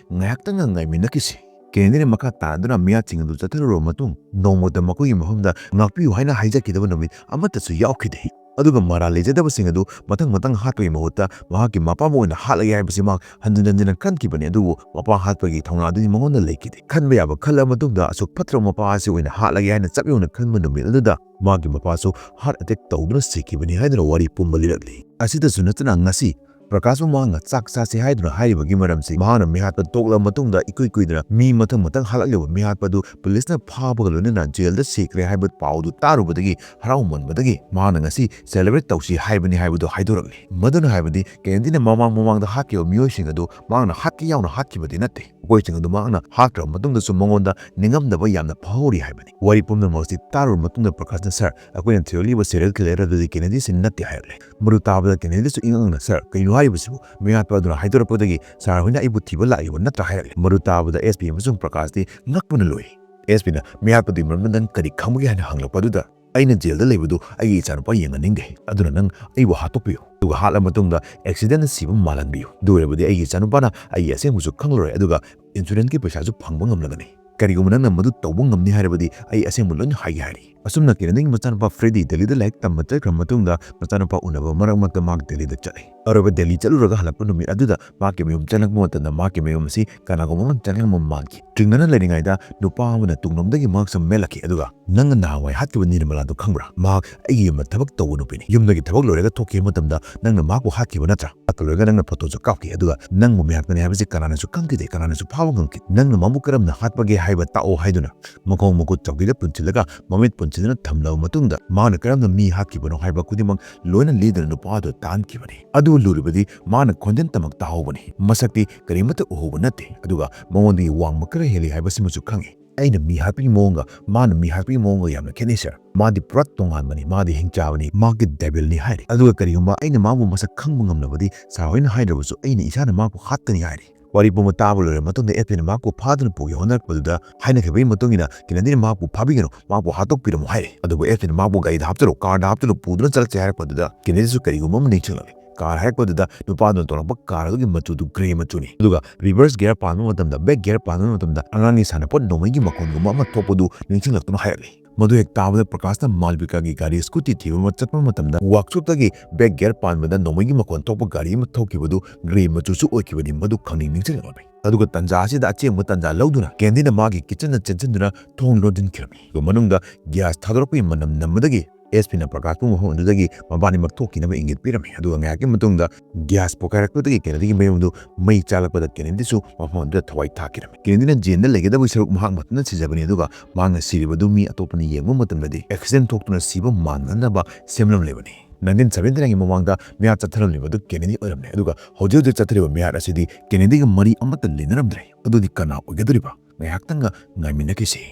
ꯉꯥꯏꯍꯥꯛꯇꯪꯒ ꯉꯥꯏꯃꯤꯟꯅꯈꯤꯁꯤ꯫ ꯀꯦꯅꯦꯗꯤꯅ ꯃꯈꯥ ꯇꯥꯗꯨꯅ ꯃꯤꯍꯥꯠꯁꯤꯡ ꯑꯗꯨ ꯆꯠꯊꯔꯨꯔꯕ ꯃꯇꯨꯡ ꯅꯣꯡꯃꯇ ꯃꯈꯣꯏꯒꯤ ꯃꯐꯝꯗ ꯉꯥꯛꯄꯤꯌꯨ ꯍꯥꯏꯅ ꯍꯥꯏꯖꯈꯤꯗꯕ ꯅꯨꯃꯤꯠ ꯑꯃꯠꯇꯁꯨ ꯌꯥꯎꯈꯤꯗꯦ꯫ ꯑꯗꯨꯒ ꯃꯔꯥꯜ ꯂꯩꯖꯗꯕꯁꯤꯡ ꯑꯗꯨ ꯃꯊꯪ ꯃꯊꯪ ꯍꯥꯠꯄꯒꯤ ꯃꯍꯨꯠꯇ ꯃꯍꯥꯛꯀꯤ ꯃꯄꯥꯕꯨ ꯑꯣꯏꯅ ꯍꯥꯠꯂꯒꯦ ꯍꯥꯏꯕꯁꯤ ꯃꯍꯥꯛ ꯍꯟꯖꯤꯟ ꯍꯟꯖꯤꯟꯅ ꯈꯟꯈꯤꯕꯅꯤ, ꯑꯗꯨꯕꯨ ꯃꯄꯥ ꯍꯥꯠꯄꯒꯤ ꯊꯧꯅꯥ ꯑꯗꯨꯗꯤ ꯃꯉꯣꯟꯗ ꯂꯩꯈꯤꯗꯦ꯫ ꯈꯟꯕ ꯌꯥꯕ ꯈꯜꯂꯕ ꯃꯇꯨꯡꯗ ꯑꯁꯨꯛ ꯐꯠꯇ꯭ꯔꯕ ꯃꯄꯥ ꯑꯁꯤ ꯑꯣꯏꯅ ꯍꯥꯠꯂꯒꯦ ꯍꯥꯏꯅ ꯆꯞ ꯌꯨꯡꯅ ꯈꯟꯕ ꯅꯨꯃꯤꯠ ꯑꯗꯨꯗ ꯃꯥꯒꯤ ꯃꯄꯥꯁꯨ heart attack ꯇꯧꯗꯨꯅ ꯁꯤꯈꯤꯕꯅꯤ ꯍꯥꯏꯗꯨꯅ ꯋꯥꯔꯤ ꯄꯨꯝꯕ ꯂꯤꯔꯛꯂꯤ꯫ ꯑꯁꯤꯗꯁꯨ ꯅꯠꯇꯅ ꯉꯁꯤ ꯄ꯭ꯔꯀꯥꯁꯄꯨ ꯃꯍꯥꯛꯅ ꯆꯥꯛ ꯆꯥꯁꯤ ꯍꯥꯏꯗꯨꯅ ꯍꯥꯏꯔꯤꯕꯒꯤ ꯃꯔꯝꯁꯤ ꯃꯍꯥꯛꯅ ꯃꯤꯍꯥꯠꯄ ꯇꯣꯛꯂꯕ ꯃꯇꯨꯡꯗ ꯏꯀꯨꯏ ꯀꯨꯏꯗꯅ ꯃꯤ ꯃꯊꯪ ꯃꯊꯪ ꯍꯥꯠꯂꯛꯂꯤꯕ ꯃꯤꯍꯥꯠꯄ ꯑꯗꯨ ꯄꯨꯂꯤꯁꯅ ꯐꯥꯕꯒ ꯂꯣꯏꯅꯅ ꯖꯦꯜꯗ ꯁꯤꯈ꯭ꯔꯦ ꯍꯥꯏꯕ ꯄꯥꯎꯗꯨ ꯇꯥꯔꯨꯕꯗꯒꯤ ꯍꯔꯥꯎꯃꯟꯕꯗꯒꯤ ꯃꯍꯥꯛꯅ ꯉꯁꯤ celebrate ꯇꯧꯁꯤ ꯍꯥꯏꯕꯅꯤ ꯍꯥꯏꯕꯗꯨ ꯍꯥꯏꯗꯣꯔꯛꯂꯤ꯫ ꯃꯗꯨꯅ ꯍꯥꯏꯕꯗꯤ ꯀꯦꯅꯦꯗꯤꯅ ꯃꯃꯥꯡ ꯃꯃꯥꯡꯗ ꯍꯥꯠꯈꯤꯕ ꯃꯤꯑꯣꯏꯁꯤꯡ ꯑꯗꯨ ꯃꯍꯥꯛꯅ ꯍꯥꯠꯀꯦ ꯌꯥꯎꯅ ꯍꯥꯠꯈꯤꯕꯗꯤ ꯅꯠꯇꯦ꯫ ꯃꯈꯣꯏꯁꯤꯡ ꯑꯗꯨ ꯃꯍꯥꯛꯅ ꯍꯥꯠꯈ꯭ꯔꯕ ꯃꯇꯨꯡꯗꯁꯨ ꯃꯉꯣꯟꯗ ꯅꯤꯡꯉꯝꯗꯕ ꯌꯥꯝꯅ ꯐꯥꯎꯔꯤ ꯍꯥꯏꯕꯅꯤ꯫ ꯋꯥꯔꯤ ꯄꯨꯝꯅꯃꯛ ꯑꯁꯤ ꯇꯥꯔꯨꯔꯕ ꯃꯇꯨꯡꯗ ꯄ꯭ꯔꯀꯥꯁꯅ, "ꯁꯥꯔ, ꯑꯩꯈꯣꯏꯅ ꯊꯤꯒꯠꯂꯤꯕ serial killer ꯑꯗꯨꯗꯤ ꯀꯦꯅꯦꯗꯤꯁꯤ ꯅꯠꯇꯦ" ꯍꯥꯏꯔꯛꯂꯦ꯫ ꯃꯗꯨ ꯇꯥꯕꯗ ꯀꯦꯅꯦꯗꯤꯁꯨ ꯏꯉꯛ ꯉꯛꯅ, "ꯁꯥꯔ, ꯀꯔꯤꯅꯣ ꯍꯥꯏꯔꯤꯕꯁꯤꯕꯨ? ꯃꯤꯍꯥꯠꯄ ꯑꯗꯨꯅ ꯍꯥꯏꯗꯣꯔꯛꯄꯗꯒꯤ ꯁꯥꯔ ꯍꯣꯏꯅ ꯑꯩꯕꯨ ꯊꯤꯕ ꯂꯥꯛꯏꯕ ꯅꯠꯇ꯭ꯔꯥ?" ꯍꯥꯏꯔꯛꯂꯦ꯫ ꯃꯗꯨ ꯇꯥꯕꯗ ꯑꯦꯁ ꯄꯤ ꯑꯃꯁꯨꯡ ꯄ꯭ꯔꯀꯥꯁꯇꯤ ꯉꯛꯄꯅ ꯂꯣꯏ꯫ ꯑꯦꯁ ꯄꯤꯅ, "ꯃꯤꯍꯥꯠꯄꯗꯨꯒꯤ ꯃꯔꯝꯗ ꯅꯪ ꯀꯔꯤ ꯈꯪꯕꯒꯦ?" ꯍꯥꯏꯅ ꯍꯪꯂꯛꯄ ꯑꯗꯨꯗ, "ꯑꯩꯅ ꯖꯦꯜꯗ ꯂꯩꯕꯗꯨ ꯑꯩꯒꯤ ꯏꯆꯥꯅꯨꯄꯥ ꯌꯦꯡꯍꯟꯅꯤꯡꯗꯦ, ꯑꯗꯨꯅ ꯅꯪ ꯑꯩꯕꯨ ꯍꯥꯠꯇꯣꯛꯄꯤꯌꯨ, ꯑꯗꯨꯒ ꯍꯥꯠꯂꯕ ꯃꯇꯨꯡꯗ accidentꯅ ꯁꯤꯕ ꯃꯥꯜꯍꯟꯕꯤꯌꯨ꯫ ꯑꯗꯨ ꯑꯣꯏꯔꯕꯗꯤ ꯑꯩꯒꯤ ꯏꯆꯥꯅꯨꯄꯥꯅ ꯑꯩꯒꯤ ꯑꯁꯦꯡꯕꯁꯨ ꯈꯪꯂꯔꯣꯏ, ꯑꯗꯨꯒ insuranceꯀꯤ ꯄꯩꯁꯥꯁꯨ ꯐꯪꯕ ꯉꯝꯂꯒꯅꯤ꯫ ꯀꯔꯤꯒꯨꯝꯕ ꯅꯪꯅ ꯃꯗꯨ ꯇꯧꯕ ꯉꯝꯅꯤ ꯍꯥꯏꯔꯕꯗꯤ ꯑꯩ ꯑꯁꯦꯡꯕ ꯂꯣꯏꯅ ꯍꯥꯏꯒꯦ" ꯍꯥꯏꯔꯤ꯫ ꯑꯁꯨꯝꯅ ꯀꯦꯅꯦꯗꯤꯒꯤ ꯃꯆꯥꯅꯨꯄꯥ ꯐ꯭ꯔꯦꯗꯤ ꯗꯦꯜꯂꯤꯗ ꯂꯥꯏꯔꯤꯛ ꯇꯝꯕ ꯆꯠꯈ꯭ꯔꯕ ꯃꯇꯨꯡꯗ ꯃꯆꯥꯅꯨꯄꯥ ꯎꯅꯕ ꯃꯔꯛ ꯃꯔꯛꯇ ꯃꯍꯥꯛ ꯗꯦꯜꯂꯤꯗ ꯆꯠꯂꯤ꯫ ꯑꯔꯣꯏꯕ ꯗꯦꯜꯂꯤ ꯆꯠꯂꯨꯔꯒ ꯍꯜꯂꯛꯄ ꯅꯨꯃꯤꯠ ꯑꯗꯨꯗ ꯃꯍꯥꯛꯀꯤ ꯃꯌꯨꯝ ꯆꯪꯂꯛꯄ ꯃꯇꯝꯗ ꯃꯍꯥꯛꯀꯤ ꯃꯌꯨꯝ ꯑꯁꯤ ꯀꯅꯥꯒꯨꯝꯕ ꯑꯃꯅ ꯆꯪꯂꯝꯕ ꯃꯥꯟꯈꯤ꯫ ꯆꯤꯡꯅꯅ ꯂꯩꯔꯤꯉꯩꯗ ꯅꯨꯄꯥ ꯑꯃꯅ ꯇꯨꯡꯂꯣꯝꯗꯒꯤ ꯃꯍꯥꯛ ꯁꯨꯝ ꯃꯦꯜꯂꯛꯈꯤ, ꯑꯗꯨꯒ, "ꯅꯪꯅ ꯅꯍꯥꯟꯋꯥꯏ ꯍꯥꯠꯈꯤꯕ ꯅꯤꯔꯃꯂꯥꯗꯨ ꯈꯪꯕ꯭ꯔꯥ? ꯃꯍꯥꯛ ꯑꯩꯒꯤ ꯌꯨꯝꯗ ꯊꯕꯛ ꯇꯧꯕ ꯅꯨꯄꯤꯅꯤ꯫ ꯌꯨꯝꯗꯒꯤ ꯊꯕꯛ ꯂꯣꯏꯔꯒ ꯊꯣꯛꯈꯤꯕ ꯃꯇꯝꯗ ꯅꯪꯅ ꯃꯍꯥꯛꯄꯨ ꯍꯥꯠꯈꯤꯕ ꯅꯠꯇ꯭ꯔꯥ? ꯍꯥꯠꯄ ꯂꯣꯏꯔꯒ ꯅꯪꯅ ꯐꯣꯇꯣꯁꯨ ꯀꯥꯞꯈꯤ, ꯑꯗꯨꯒ ꯅꯪꯕꯨ ꯃꯤꯍꯥꯠꯄꯅꯤ ꯍꯥꯏꯕꯁꯤ ꯀꯅꯥꯅꯁꯨ ꯈꯪꯈꯤꯗꯦ, ꯀꯅꯥꯅꯁꯨ ꯐꯥꯕ ꯉꯝꯈꯤꯗꯦ꯫ ꯅꯪꯅ ꯃꯥꯕꯨ ꯀꯔꯝꯅ ꯍꯥꯠꯄꯒꯦ ꯍꯥꯏꯕ ꯇꯥꯛꯑꯣ" ꯍꯥꯏꯗꯨꯅ ꯃꯈꯣꯡ ꯃꯈꯨꯠ ꯆꯧꯀꯤꯗ ꯄꯨꯟꯁꯤꯜꯂꯒ ꯃꯃꯤꯠ ꯄꯨꯟꯁꯤꯟꯗꯨꯅ ꯊꯝꯂꯕ ꯃꯇꯨꯡꯗ ꯃꯍꯥꯛꯅ ꯀꯔꯝꯅ ꯃꯤ ꯍꯥꯠꯈꯤꯕꯅꯣ ꯍꯥꯏꯕ ꯈꯨꯗꯤꯡꯃꯛ ꯂꯣꯏꯅ ꯂꯤꯗꯨꯅ ꯅꯨꯄꯥ ꯑꯗꯨ ꯇꯥꯍꯟꯈꯤꯕꯅꯤ꯫ ꯑꯗꯨ ꯂꯨꯔꯤꯕꯗꯤ ꯃꯍꯥꯛꯅ ꯈꯣꯟꯖꯦꯜꯇꯃꯛ ꯇꯥꯍꯧꯕꯅꯤ꯫ ꯃꯁꯛꯇꯤ ꯀꯔꯤꯃꯠꯇ ꯎꯍꯧꯕ ꯅꯠꯇꯦ, ꯑꯗꯨꯒ ꯃꯉꯣꯟꯗꯒꯤ ꯋꯥꯡꯕ ꯈꯔ ꯍꯦꯜꯂꯤ ꯍꯥꯏꯕꯁꯤꯃꯁꯨ ꯈꯪꯏ꯫ ꯑꯩꯅ ꯃꯤ ꯍꯥꯠꯄꯒꯤ ꯃꯑꯣꯡꯒ ꯃꯥꯅ ꯃꯤ ꯍꯥꯠꯄꯒꯤ ꯃꯑꯣꯡꯒ ꯌꯥꯝꯅ ꯈꯦꯠꯅꯩ, ꯁꯥꯔ꯫ ꯃꯥꯗꯤ ꯄꯨꯔꯥ ꯇꯣꯉꯥꯟꯕꯅꯤ, ꯃꯥꯗꯤ ꯍꯤꯡꯆꯥꯕꯅꯤ, ꯃꯍꯥꯛꯇꯤ ꯗꯦꯚꯤꯜꯅꯤ ꯍꯥꯏꯔꯤ꯫ ꯑꯗꯨꯒ ꯀꯔꯤꯒꯨꯝꯕ ꯑꯩꯅ ꯃꯥꯕꯨ ꯃꯁꯛ ꯈꯪꯕ ꯉꯝꯂꯕꯗꯤ ꯁꯥꯔ ꯍꯣꯏꯅ ꯍꯥꯏꯗ꯭ꯔꯕꯁꯨ ꯑꯩꯅ ꯏꯁꯥꯅ ꯃꯍꯥꯛꯄꯨ ꯍꯥꯠꯀꯅꯤ ꯍꯥꯏꯔꯤ꯫ ꯋꯥꯔꯤ ꯄꯨꯝꯕ ꯇꯥꯕ ꯂꯣꯏꯔꯕ ꯃꯇꯨꯡꯗ ꯑꯦꯁ ꯄꯤꯅ ꯃꯍꯥꯛꯄꯨ ꯐꯥꯗꯨꯅ ꯄꯨꯒꯦ ꯍꯣꯠꯅꯔꯛꯄꯗꯨꯗ ꯍꯥꯏꯅꯈꯤꯕꯒꯤ ꯃꯇꯨꯡ ꯏꯟꯅ ꯀꯦꯅꯦꯗꯤꯅ ꯃꯍꯥꯛꯄꯨ ꯐꯥꯕꯤꯒꯅꯨ, ꯃꯍꯥꯛꯄꯨ ꯍꯥꯠꯇꯣꯛꯄꯤꯔꯝꯃꯨ ꯍꯥꯏꯔꯤ꯫ ꯑꯗꯨꯕꯨ ꯑꯦꯁ ꯄꯤꯅ ꯃꯍꯥꯛꯄꯨ ꯒꯥꯔꯤꯗ ꯍꯥꯞꯆꯤꯜꯂꯨ, ꯀꯥꯔꯗ ꯍꯥꯞꯆꯤꯜꯂꯨ, ꯄꯨꯗꯨꯅ ꯆꯠꯂꯁꯦ ꯍꯥꯏꯔꯛꯄꯗꯨꯗ ꯀꯦꯅꯦꯗꯤꯁꯨ ꯀꯔꯤꯒꯨꯝꯕ ꯑꯃ ꯅꯤꯡꯁꯤꯡꯂꯛꯂꯤ꯫ ꯀꯥꯔ ꯍꯥꯏꯔꯛꯄꯗꯨꯗ ꯅꯨꯄꯥꯗꯨꯅ ꯇꯣꯡꯂꯛꯄ ꯀꯥꯔ ꯑꯗꯨꯒꯤ ꯃꯆꯨꯗꯨ ꯒ꯭ꯔꯦ ꯃꯆꯨꯅꯤ꯫ ꯑꯗꯨꯒ reverse gear ꯄꯥꯟꯕ ꯃꯇꯝꯗ, back gear ꯄꯥꯟꯕ ꯃꯇꯝꯗ ꯑꯉꯥꯡꯒꯤ ꯁꯥꯟꯅꯄꯣꯠ ꯅꯣꯡꯃꯩꯒꯤ ꯃꯈꯣꯟꯒꯨꯝꯕ ꯑꯃ ꯊꯣꯛꯄꯗꯨ ꯅꯤꯡꯁꯤꯡꯂꯛꯇꯨꯅ ꯍꯥꯏꯔꯛꯂꯤ꯫ ꯃꯗꯨ ꯍꯦꯛ ꯇꯥꯕꯗ ꯄ꯭ꯔꯀꯥꯁꯅ ꯃꯥꯜꯕꯤꯀꯥꯒꯤ ꯒꯥꯔꯤ ꯁ꯭ꯀꯨꯇꯤ ꯊꯤꯕ ꯑꯃ ꯆꯠꯄ ꯃꯇꯝꯗ ꯋꯥꯔꯛꯁꯣꯞꯇꯒꯤ ꯕꯦꯛ ꯒꯤꯌꯔ ꯄꯥꯟꯕꯗ ꯅꯣꯡꯃꯩꯒꯤ ꯃꯈꯣꯟ ꯊꯣꯛꯄ ꯒꯥꯔꯤ ꯑꯃ ꯊꯣꯛꯈꯤꯕꯗꯨ ꯒ꯭ꯔꯦ ꯃꯆꯨꯁꯨ ꯑꯣꯏꯈꯤꯕꯅꯤ꯫ ꯃꯗꯨ ꯈꯪꯅꯤꯡ ꯅꯤꯡꯁꯤꯡꯂꯛꯂꯝꯃꯤ꯫ ꯑꯗꯨꯒ ꯇꯟꯖꯥ ꯑꯁꯤꯗ ꯑꯆꯦꯡꯕ ꯇꯟꯖꯥ ꯂꯧꯗꯨꯅ ꯀꯦꯟꯗꯤꯅ ꯃꯥꯒꯤ ꯀꯤꯆꯟꯗ ꯆꯦꯟꯁꯤꯟꯗꯨꯅ ꯊꯣꯡ ꯂꯣꯟꯁꯤꯟꯈꯤꯔꯝꯃꯤ꯫ ꯑꯗꯨꯒ ꯃꯅꯨꯡꯗ ꯒ꯭ꯌꯥꯁ ꯊꯥꯗꯣꯔꯛꯄꯒꯤ ꯃꯅꯝ ꯅꯝꯕꯗꯒꯤ ꯑꯦꯁ ꯄꯤꯅ ꯄ꯭ꯔꯀꯥꯁꯄꯨ ꯃꯐꯝ ꯑꯗꯨꯗꯒꯤ ꯃꯕꯥꯅꯤꯃꯛ ꯊꯣꯛꯈꯤꯅꯕ ꯏꯪꯒꯤꯠ ꯄꯤꯔꯝꯃꯤ꯫ ꯑꯗꯨꯒ ꯉꯥꯏꯍꯥꯛꯀꯤ ꯃꯇꯨꯡꯗ ꯒ꯭ꯌꯥꯁ ꯄꯣꯈꯥꯏꯔꯛꯄꯗꯒꯤ ꯀꯦꯅꯦꯗꯤꯒꯤ ꯃꯌꯨꯝꯗꯨ ꯃꯩ ꯆꯥꯛꯂꯛꯄꯗ ꯀꯦꯅꯦꯗꯤꯁꯨ ꯃꯐꯝ ꯑꯗꯨꯗ ꯊꯋꯥꯏ ꯊꯥꯈꯤꯔꯝꯃꯤ꯫ ꯀꯦꯅꯦꯗꯤꯅ ꯖꯦꯟꯗ ꯂꯩꯒꯗꯕꯒꯤ ꯁꯔꯨꯛ ꯃꯍꯥꯛ ꯃꯊꯟꯇ ꯁꯤꯖꯕꯅꯤ, ꯑꯗꯨꯒ ꯃꯍꯥꯛꯅ ꯁꯤꯔꯤꯕꯗꯨ ꯃꯤ ꯑꯇꯣꯞꯄꯅ ꯌꯦꯡꯕ ꯃꯇꯝꯗꯗꯤ ꯑꯦꯛꯁꯤꯗꯦꯟ ꯊꯣꯛꯇꯨꯅ ꯁꯤꯕ ꯃꯥꯟꯅꯅꯕ ꯁꯦꯝꯂꯝꯂꯤꯕꯅꯤ꯫ ꯅꯥꯏꯟꯇꯤꯟ ꯁꯚꯦꯟꯇꯤ ꯅꯥꯏꯟꯒꯤ ꯃꯃꯥꯡꯗ ꯃꯤꯍꯥꯠ ꯆꯠꯊꯔꯝꯂꯤꯕ ꯑꯗꯨ ꯀꯦꯅꯦꯗꯤ ꯑꯣꯏꯔꯝꯂꯦ, ꯑꯗꯨꯒ ꯍꯧꯖꯤꯛ ꯍꯧꯖꯤꯛ ꯆꯠꯊꯔꯤꯕ ꯃꯤꯍꯥꯠ ꯑꯁꯤꯗꯤ ꯀꯦꯅꯦꯗꯤꯒ ꯃꯔꯤ ꯑꯃꯠꯇ ꯂꯩꯅꯔꯝꯗ꯭ꯔꯦ꯫ ꯑꯗꯨꯗꯤ ꯀꯅꯥ ꯑꯣꯏꯒꯗꯧꯔꯤꯕ? ꯉꯥꯏꯍꯥꯛꯇꯪꯒ ꯉꯥꯏꯃꯤꯟꯅꯈꯤꯁꯤ꯫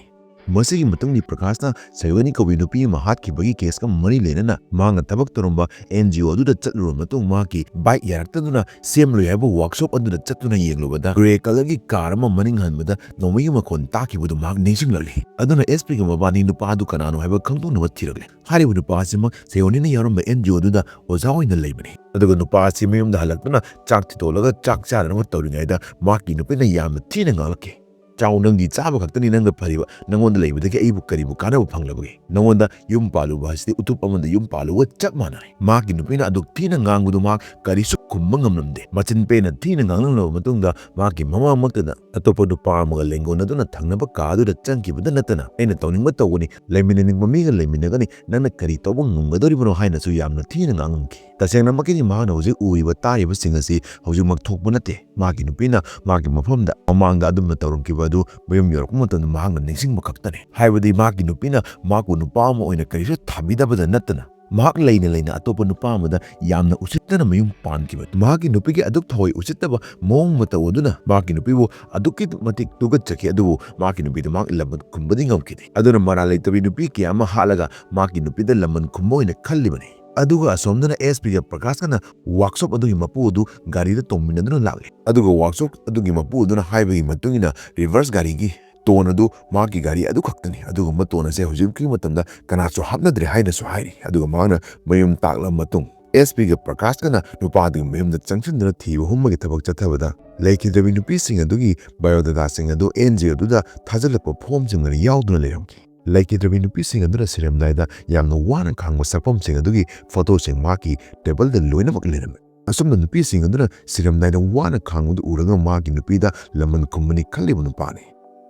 ꯃꯁꯤꯒꯤ ꯃꯇꯨꯡꯗ ꯄ꯭ꯔꯀꯥꯁꯅ ꯁꯌꯣꯅꯤ ꯀꯧꯕꯤ ꯅꯨꯄꯤ ꯑꯃ ꯍꯥꯠꯈꯤꯕꯒꯤ ꯀꯦꯁꯀ ꯃꯔꯤ ꯂꯩꯅꯅ ꯃꯍꯥꯛꯅ ꯊꯕꯛ ꯇꯧꯔꯝꯕ ꯑꯦꯟ ꯖꯤ ꯑꯣ ꯑꯗꯨꯗ ꯆꯠꯂꯨꯔꯕ ꯃꯇꯨꯡ ꯃꯍꯥꯛꯀꯤ ꯕꯥꯏꯛ ꯌꯥꯔꯛꯇꯗꯨꯅ ꯁꯦꯝꯂꯣꯏ ꯍꯥꯏꯕ ꯋꯥꯔꯛꯁꯣꯞ ꯑꯗꯨꯗ ꯆꯠꯇꯨꯅ ꯌꯦꯡꯂꯨꯕꯗ ꯒ꯭ꯔꯦ ꯀꯂꯔꯒꯤ ꯀꯥꯔ ꯑꯃ ꯃꯅꯤꯡ ꯍꯟꯕꯗ ꯅꯣꯡꯃꯩꯒꯤ ꯃꯈꯣꯟ ꯇꯥꯈꯤꯕꯗꯨ ꯃꯍꯥꯛ ꯅꯤꯡꯁꯤꯡꯂꯛꯂꯤ꯫ ꯑꯗꯨꯅ ꯑꯦꯁ ꯄꯤꯒ ꯃꯕꯥꯅꯤ ꯅꯨꯄꯥ ꯑꯗꯨ ꯀꯅꯥꯅꯣ ꯍꯥꯏꯕ ꯈꯪꯗꯣꯛꯅꯕ ꯊꯤꯔꯛꯂꯤ꯫ ꯍꯥꯏꯔꯤꯕ ꯅꯨꯄꯥ ꯑꯁꯤꯃꯛ ꯁꯌꯣꯅꯤꯅ ꯌꯥꯎꯔꯝꯕ ꯑꯦꯟ ꯖꯤ ꯑꯣ ꯑꯗꯨꯗ ꯑꯣꯖꯥ ꯑꯣꯏꯅ ꯂꯩꯕꯅꯤ꯫ ꯑꯗꯨꯒ ꯅꯨꯄꯥ ꯑꯁꯤ ꯃꯌꯨꯝꯗ ꯍꯜꯂꯛꯇꯨꯅ ꯆꯥꯛ ꯊꯤꯗꯣꯛꯂꯒ ꯆꯥꯛ ꯆꯥꯅꯅꯕ ꯇꯧꯔꯤꯉꯩꯗ ꯃꯍꯥꯛꯀꯤ ꯅꯨꯄꯤꯅ ꯌꯥꯝꯅ ꯊꯤꯅ ꯉꯥꯡꯂꯛꯈꯤ꯫ "ꯆꯥꯎ, ꯅꯪꯗꯤ ꯆꯥꯕ ꯈꯛꯇꯅꯤ ꯅꯪꯒ ꯐꯔꯤꯕ, ꯅꯪꯉꯣꯟꯗ ꯂꯩꯕꯗꯒꯤ ꯑꯩꯕꯨ ꯀꯔꯤꯕꯨ ꯀꯥꯟꯅꯕ ꯐꯪꯂꯕꯒꯦ? ꯅꯪꯉꯣꯟꯗ ꯌꯨꯝ ꯄꯥꯜꯂꯨꯕ ꯍꯥꯏꯁꯤꯗꯤ ꯎꯇꯨꯞ ꯑꯃꯗ ꯌꯨꯝ ꯄꯥꯜꯂꯨꯕꯒ ꯆꯞ ꯃꯥꯟꯅꯔꯦ꯫" ꯃꯍꯥꯛꯀꯤ ꯅꯨꯄꯤꯅ ꯑꯗꯨꯛ ꯊꯤꯅ ꯉꯥꯡꯕꯗꯨ ꯃꯍꯥꯛ ꯀꯔꯤꯁꯨ ꯈꯨꯝꯕ ꯉꯝꯂꯝꯗꯦ꯫ ꯃꯆꯤꯟ ꯄꯦꯟꯅ ꯊꯤꯅ ꯉꯥꯡꯂꯝꯂꯕ ꯃꯇꯨꯡꯗ ꯃꯍꯥꯛꯀꯤ ꯃꯃꯥꯃꯛꯇꯗ ꯑꯇꯣꯞꯄ ꯅꯨꯄꯥ ꯑꯃꯒ ꯂꯦꯡꯒꯣꯟꯅꯗꯨꯅ ꯊꯪꯅꯕ ꯀꯥ ꯑꯗꯨꯗ ꯆꯪꯈꯤꯕꯗ ꯅꯠꯇꯅ "ꯑꯩꯅ ꯇꯧꯅꯤꯡꯕ ꯇꯧꯒꯅꯤ, ꯂꯩꯃꯤꯟꯅꯅꯤꯡꯕ ꯃꯤꯒ ꯂꯩꯃꯤꯟꯅꯒꯅꯤ, ꯅꯪꯅ ꯀꯔꯤ ꯇꯧꯕ ꯉꯝꯒꯗꯧꯔꯤꯕꯅꯣ?" ꯍꯥꯏꯅꯁꯨ ꯌꯥꯝꯅ ꯊꯤꯅ ꯉꯥꯡꯂꯝꯈꯤ꯫ ꯇꯁꯦꯡꯅꯃꯛꯀꯤꯗꯤ ꯃꯍꯥꯛꯅ ꯍꯧꯖꯤꯛ ꯎꯔꯤꯕ ꯇꯥꯔꯤꯕꯁꯤꯡ ꯑꯁꯤ ꯍꯧꯖꯤꯛꯃꯛ ꯊꯣꯛꯄ ꯅꯠꯇꯦ꯫ ꯃꯍꯥꯛꯀꯤ ꯅꯨꯄꯤꯅ ꯃꯍꯥꯛꯀꯤ ꯃꯐꯝꯗ ꯃꯃꯥꯡꯗ ꯑꯗꯨꯝꯅ ꯇꯧꯔꯝꯈꯤꯕ ꯑꯗꯨ ꯃꯌꯨꯝ ꯌꯧꯔꯛꯄ ꯃꯇꯝꯗ ꯃꯍꯥꯛꯅ ꯅꯤꯡꯁꯤꯡꯕ ꯈꯛꯇꯅꯤ꯫ ꯍꯥꯏꯕꯗꯤ ꯃꯍꯥꯛꯀꯤ ꯅꯨꯄꯤꯅ ꯃꯍꯥꯛꯄꯨ ꯅꯨꯄꯥ ꯑꯃ ꯑꯣꯏꯅ ꯀꯔꯤꯁꯨ ꯊꯥꯕꯤꯗꯕꯗ ꯅꯠꯇꯅ ꯃꯍꯥꯛ ꯂꯩꯅ ꯂꯩꯅ ꯑꯇꯣꯞꯄ ꯅꯨꯄꯥ ꯑꯃꯗ ꯌꯥꯝꯅ ꯎꯁꯤꯠꯇꯅ ꯃꯌꯨꯝ ꯄꯥꯟꯈꯤꯕ꯫ ꯃꯍꯥꯛꯀꯤ ꯅꯨꯄꯤꯒꯤ ꯑꯗꯨꯛ ꯊꯑꯣꯏ ꯎꯁꯤꯠꯇꯕ ꯃꯑꯣꯡ ꯃꯇꯧ ꯑꯗꯨꯅ ꯃꯍꯥꯛꯀꯤ ꯅꯨꯄꯤꯕꯨ ꯑꯗꯨꯛꯀꯤ ꯃꯇꯤꯛ ꯇꯨꯀꯠꯆꯈꯤ, ꯑꯗꯨꯕꯨ ꯃꯍꯥꯛꯀꯤ ꯅꯨꯄꯤꯗꯨ ꯃꯍꯥꯛ ꯂꯃꯟ ꯈꯨꯝꯕꯗꯤ ꯉꯝꯈꯤꯗꯦ꯫ ꯑꯗꯨꯅ ꯃꯔꯥꯜ ꯂꯩꯇꯕꯤ ꯅꯨꯄꯤ ꯀꯌꯥ ꯑꯃ ꯍꯥꯠꯂꯒ ꯃꯍꯥꯛꯀꯤ ꯅꯨꯄꯤꯗ ꯂꯃꯟ ꯈꯨꯝꯕ ꯑꯣꯏꯅ ꯈꯜꯂꯤꯕꯅꯤ꯫ ꯑꯗꯨꯒ ꯑꯁꯣꯝꯗꯅ ꯑꯦꯁ ꯄꯤꯒ ꯄ꯭ꯔꯀꯥꯁꯀꯅ ꯋꯥꯔꯛꯁꯣꯞ ꯑꯗꯨꯒꯤ ꯃꯄꯨ ꯑꯗꯨ ꯒꯥꯔꯤꯗ ꯇꯣꯡꯃꯤꯟꯅꯗꯨꯅ ꯂꯥꯛꯂꯦ꯫ ꯑꯗꯨꯒ ꯋꯥꯔꯛꯁꯣꯞ ꯑꯗꯨꯒꯤ ꯃꯄꯨ ꯑꯗꯨꯅ ꯍꯥꯏꯕꯒꯤ ꯃꯇꯨꯡ ꯏꯟꯅ ꯔꯤꯚꯔꯁ ꯒꯥꯔꯤꯒꯤ ꯇꯣꯟ ꯑꯗꯨ ꯃꯍꯥꯛꯀꯤ ꯒꯥꯔꯤ ꯑꯗꯨ ꯈꯛꯇꯅꯤ꯫ ꯑꯗꯨꯒꯨꯝꯕ ꯇꯣꯟ ꯑꯁꯦ ꯍꯧꯖꯤꯛꯀꯤ ꯃꯇꯝꯗ ꯀꯅꯥꯁꯨ ꯍꯥꯞꯅꯗ꯭ꯔꯦ ꯍꯥꯏꯅꯁꯨ ꯍꯥꯏꯔꯤ꯫ ꯑꯗꯨꯒ ꯃꯍꯥꯛꯅ ꯃꯌꯨꯝ ꯇꯥꯛꯂꯕ ꯃꯇꯨꯡ ꯑꯦꯁ ꯄꯤꯒ ꯄ꯭ꯔꯀꯥꯁꯀꯅ ꯅꯨꯄꯥꯗꯨꯒꯤ ꯃꯌꯨꯝꯗ ꯆꯪꯁꯤꯟꯗꯨꯅ ꯊꯤꯕ ꯍꯨꯝꯕꯒꯤ ꯊꯕꯛ ꯆꯠꯊꯕꯗ ꯂꯩꯈꯤꯗ꯭ꯔꯕꯤ ꯅꯨꯄꯤꯁꯤꯡ ꯑꯗꯨꯒꯤ ꯕꯥꯏꯑꯣꯗꯥꯇꯥꯁꯤꯡ ꯑꯗꯨ ꯑꯦꯟ ꯖꯤ ꯑꯣ ꯑꯗꯨꯗ ꯊꯥꯖꯤꯜꯂꯛꯄ ꯐꯣꯝꯁꯤꯡ ꯑꯗꯨ ꯌꯥꯎꯗꯨꯅ ꯂꯩꯔꯝꯈꯤ꯫ ꯂꯩꯈꯤꯗ꯭ꯔꯕꯤ ꯅꯨꯄꯤꯁꯤꯡ ꯑꯗꯨꯅ ꯁꯤꯔꯝꯗꯥꯏꯗ ꯌꯥꯝꯅ ꯋꯥꯅ ꯈꯥꯡꯕ ꯁꯛꯐꯝꯁꯤꯡ ꯑꯗꯨꯒꯤ ꯐꯣꯇꯣꯁꯤꯡ ꯃꯍꯥꯛꯀꯤ ꯇꯦꯕꯜꯗ ꯂꯣꯏꯅꯃꯛ ꯂꯩꯔꯝꯃꯤ꯫ ꯑꯁꯨꯝꯅ ꯅꯨꯄꯤꯁꯤꯡ ꯑꯗꯨꯅ ꯁꯤꯔꯝꯗꯥꯏꯗ ꯋꯥꯅ ꯈꯥꯡꯕꯗꯨ ꯎꯔꯒ ꯃꯍꯥꯛꯀꯤ ꯅꯨꯄꯤꯗ ꯂꯃꯟ ꯈꯨꯝꯕꯅꯤ ꯈꯜꯂꯤꯕ ꯅꯨꯄꯥꯅꯤ꯫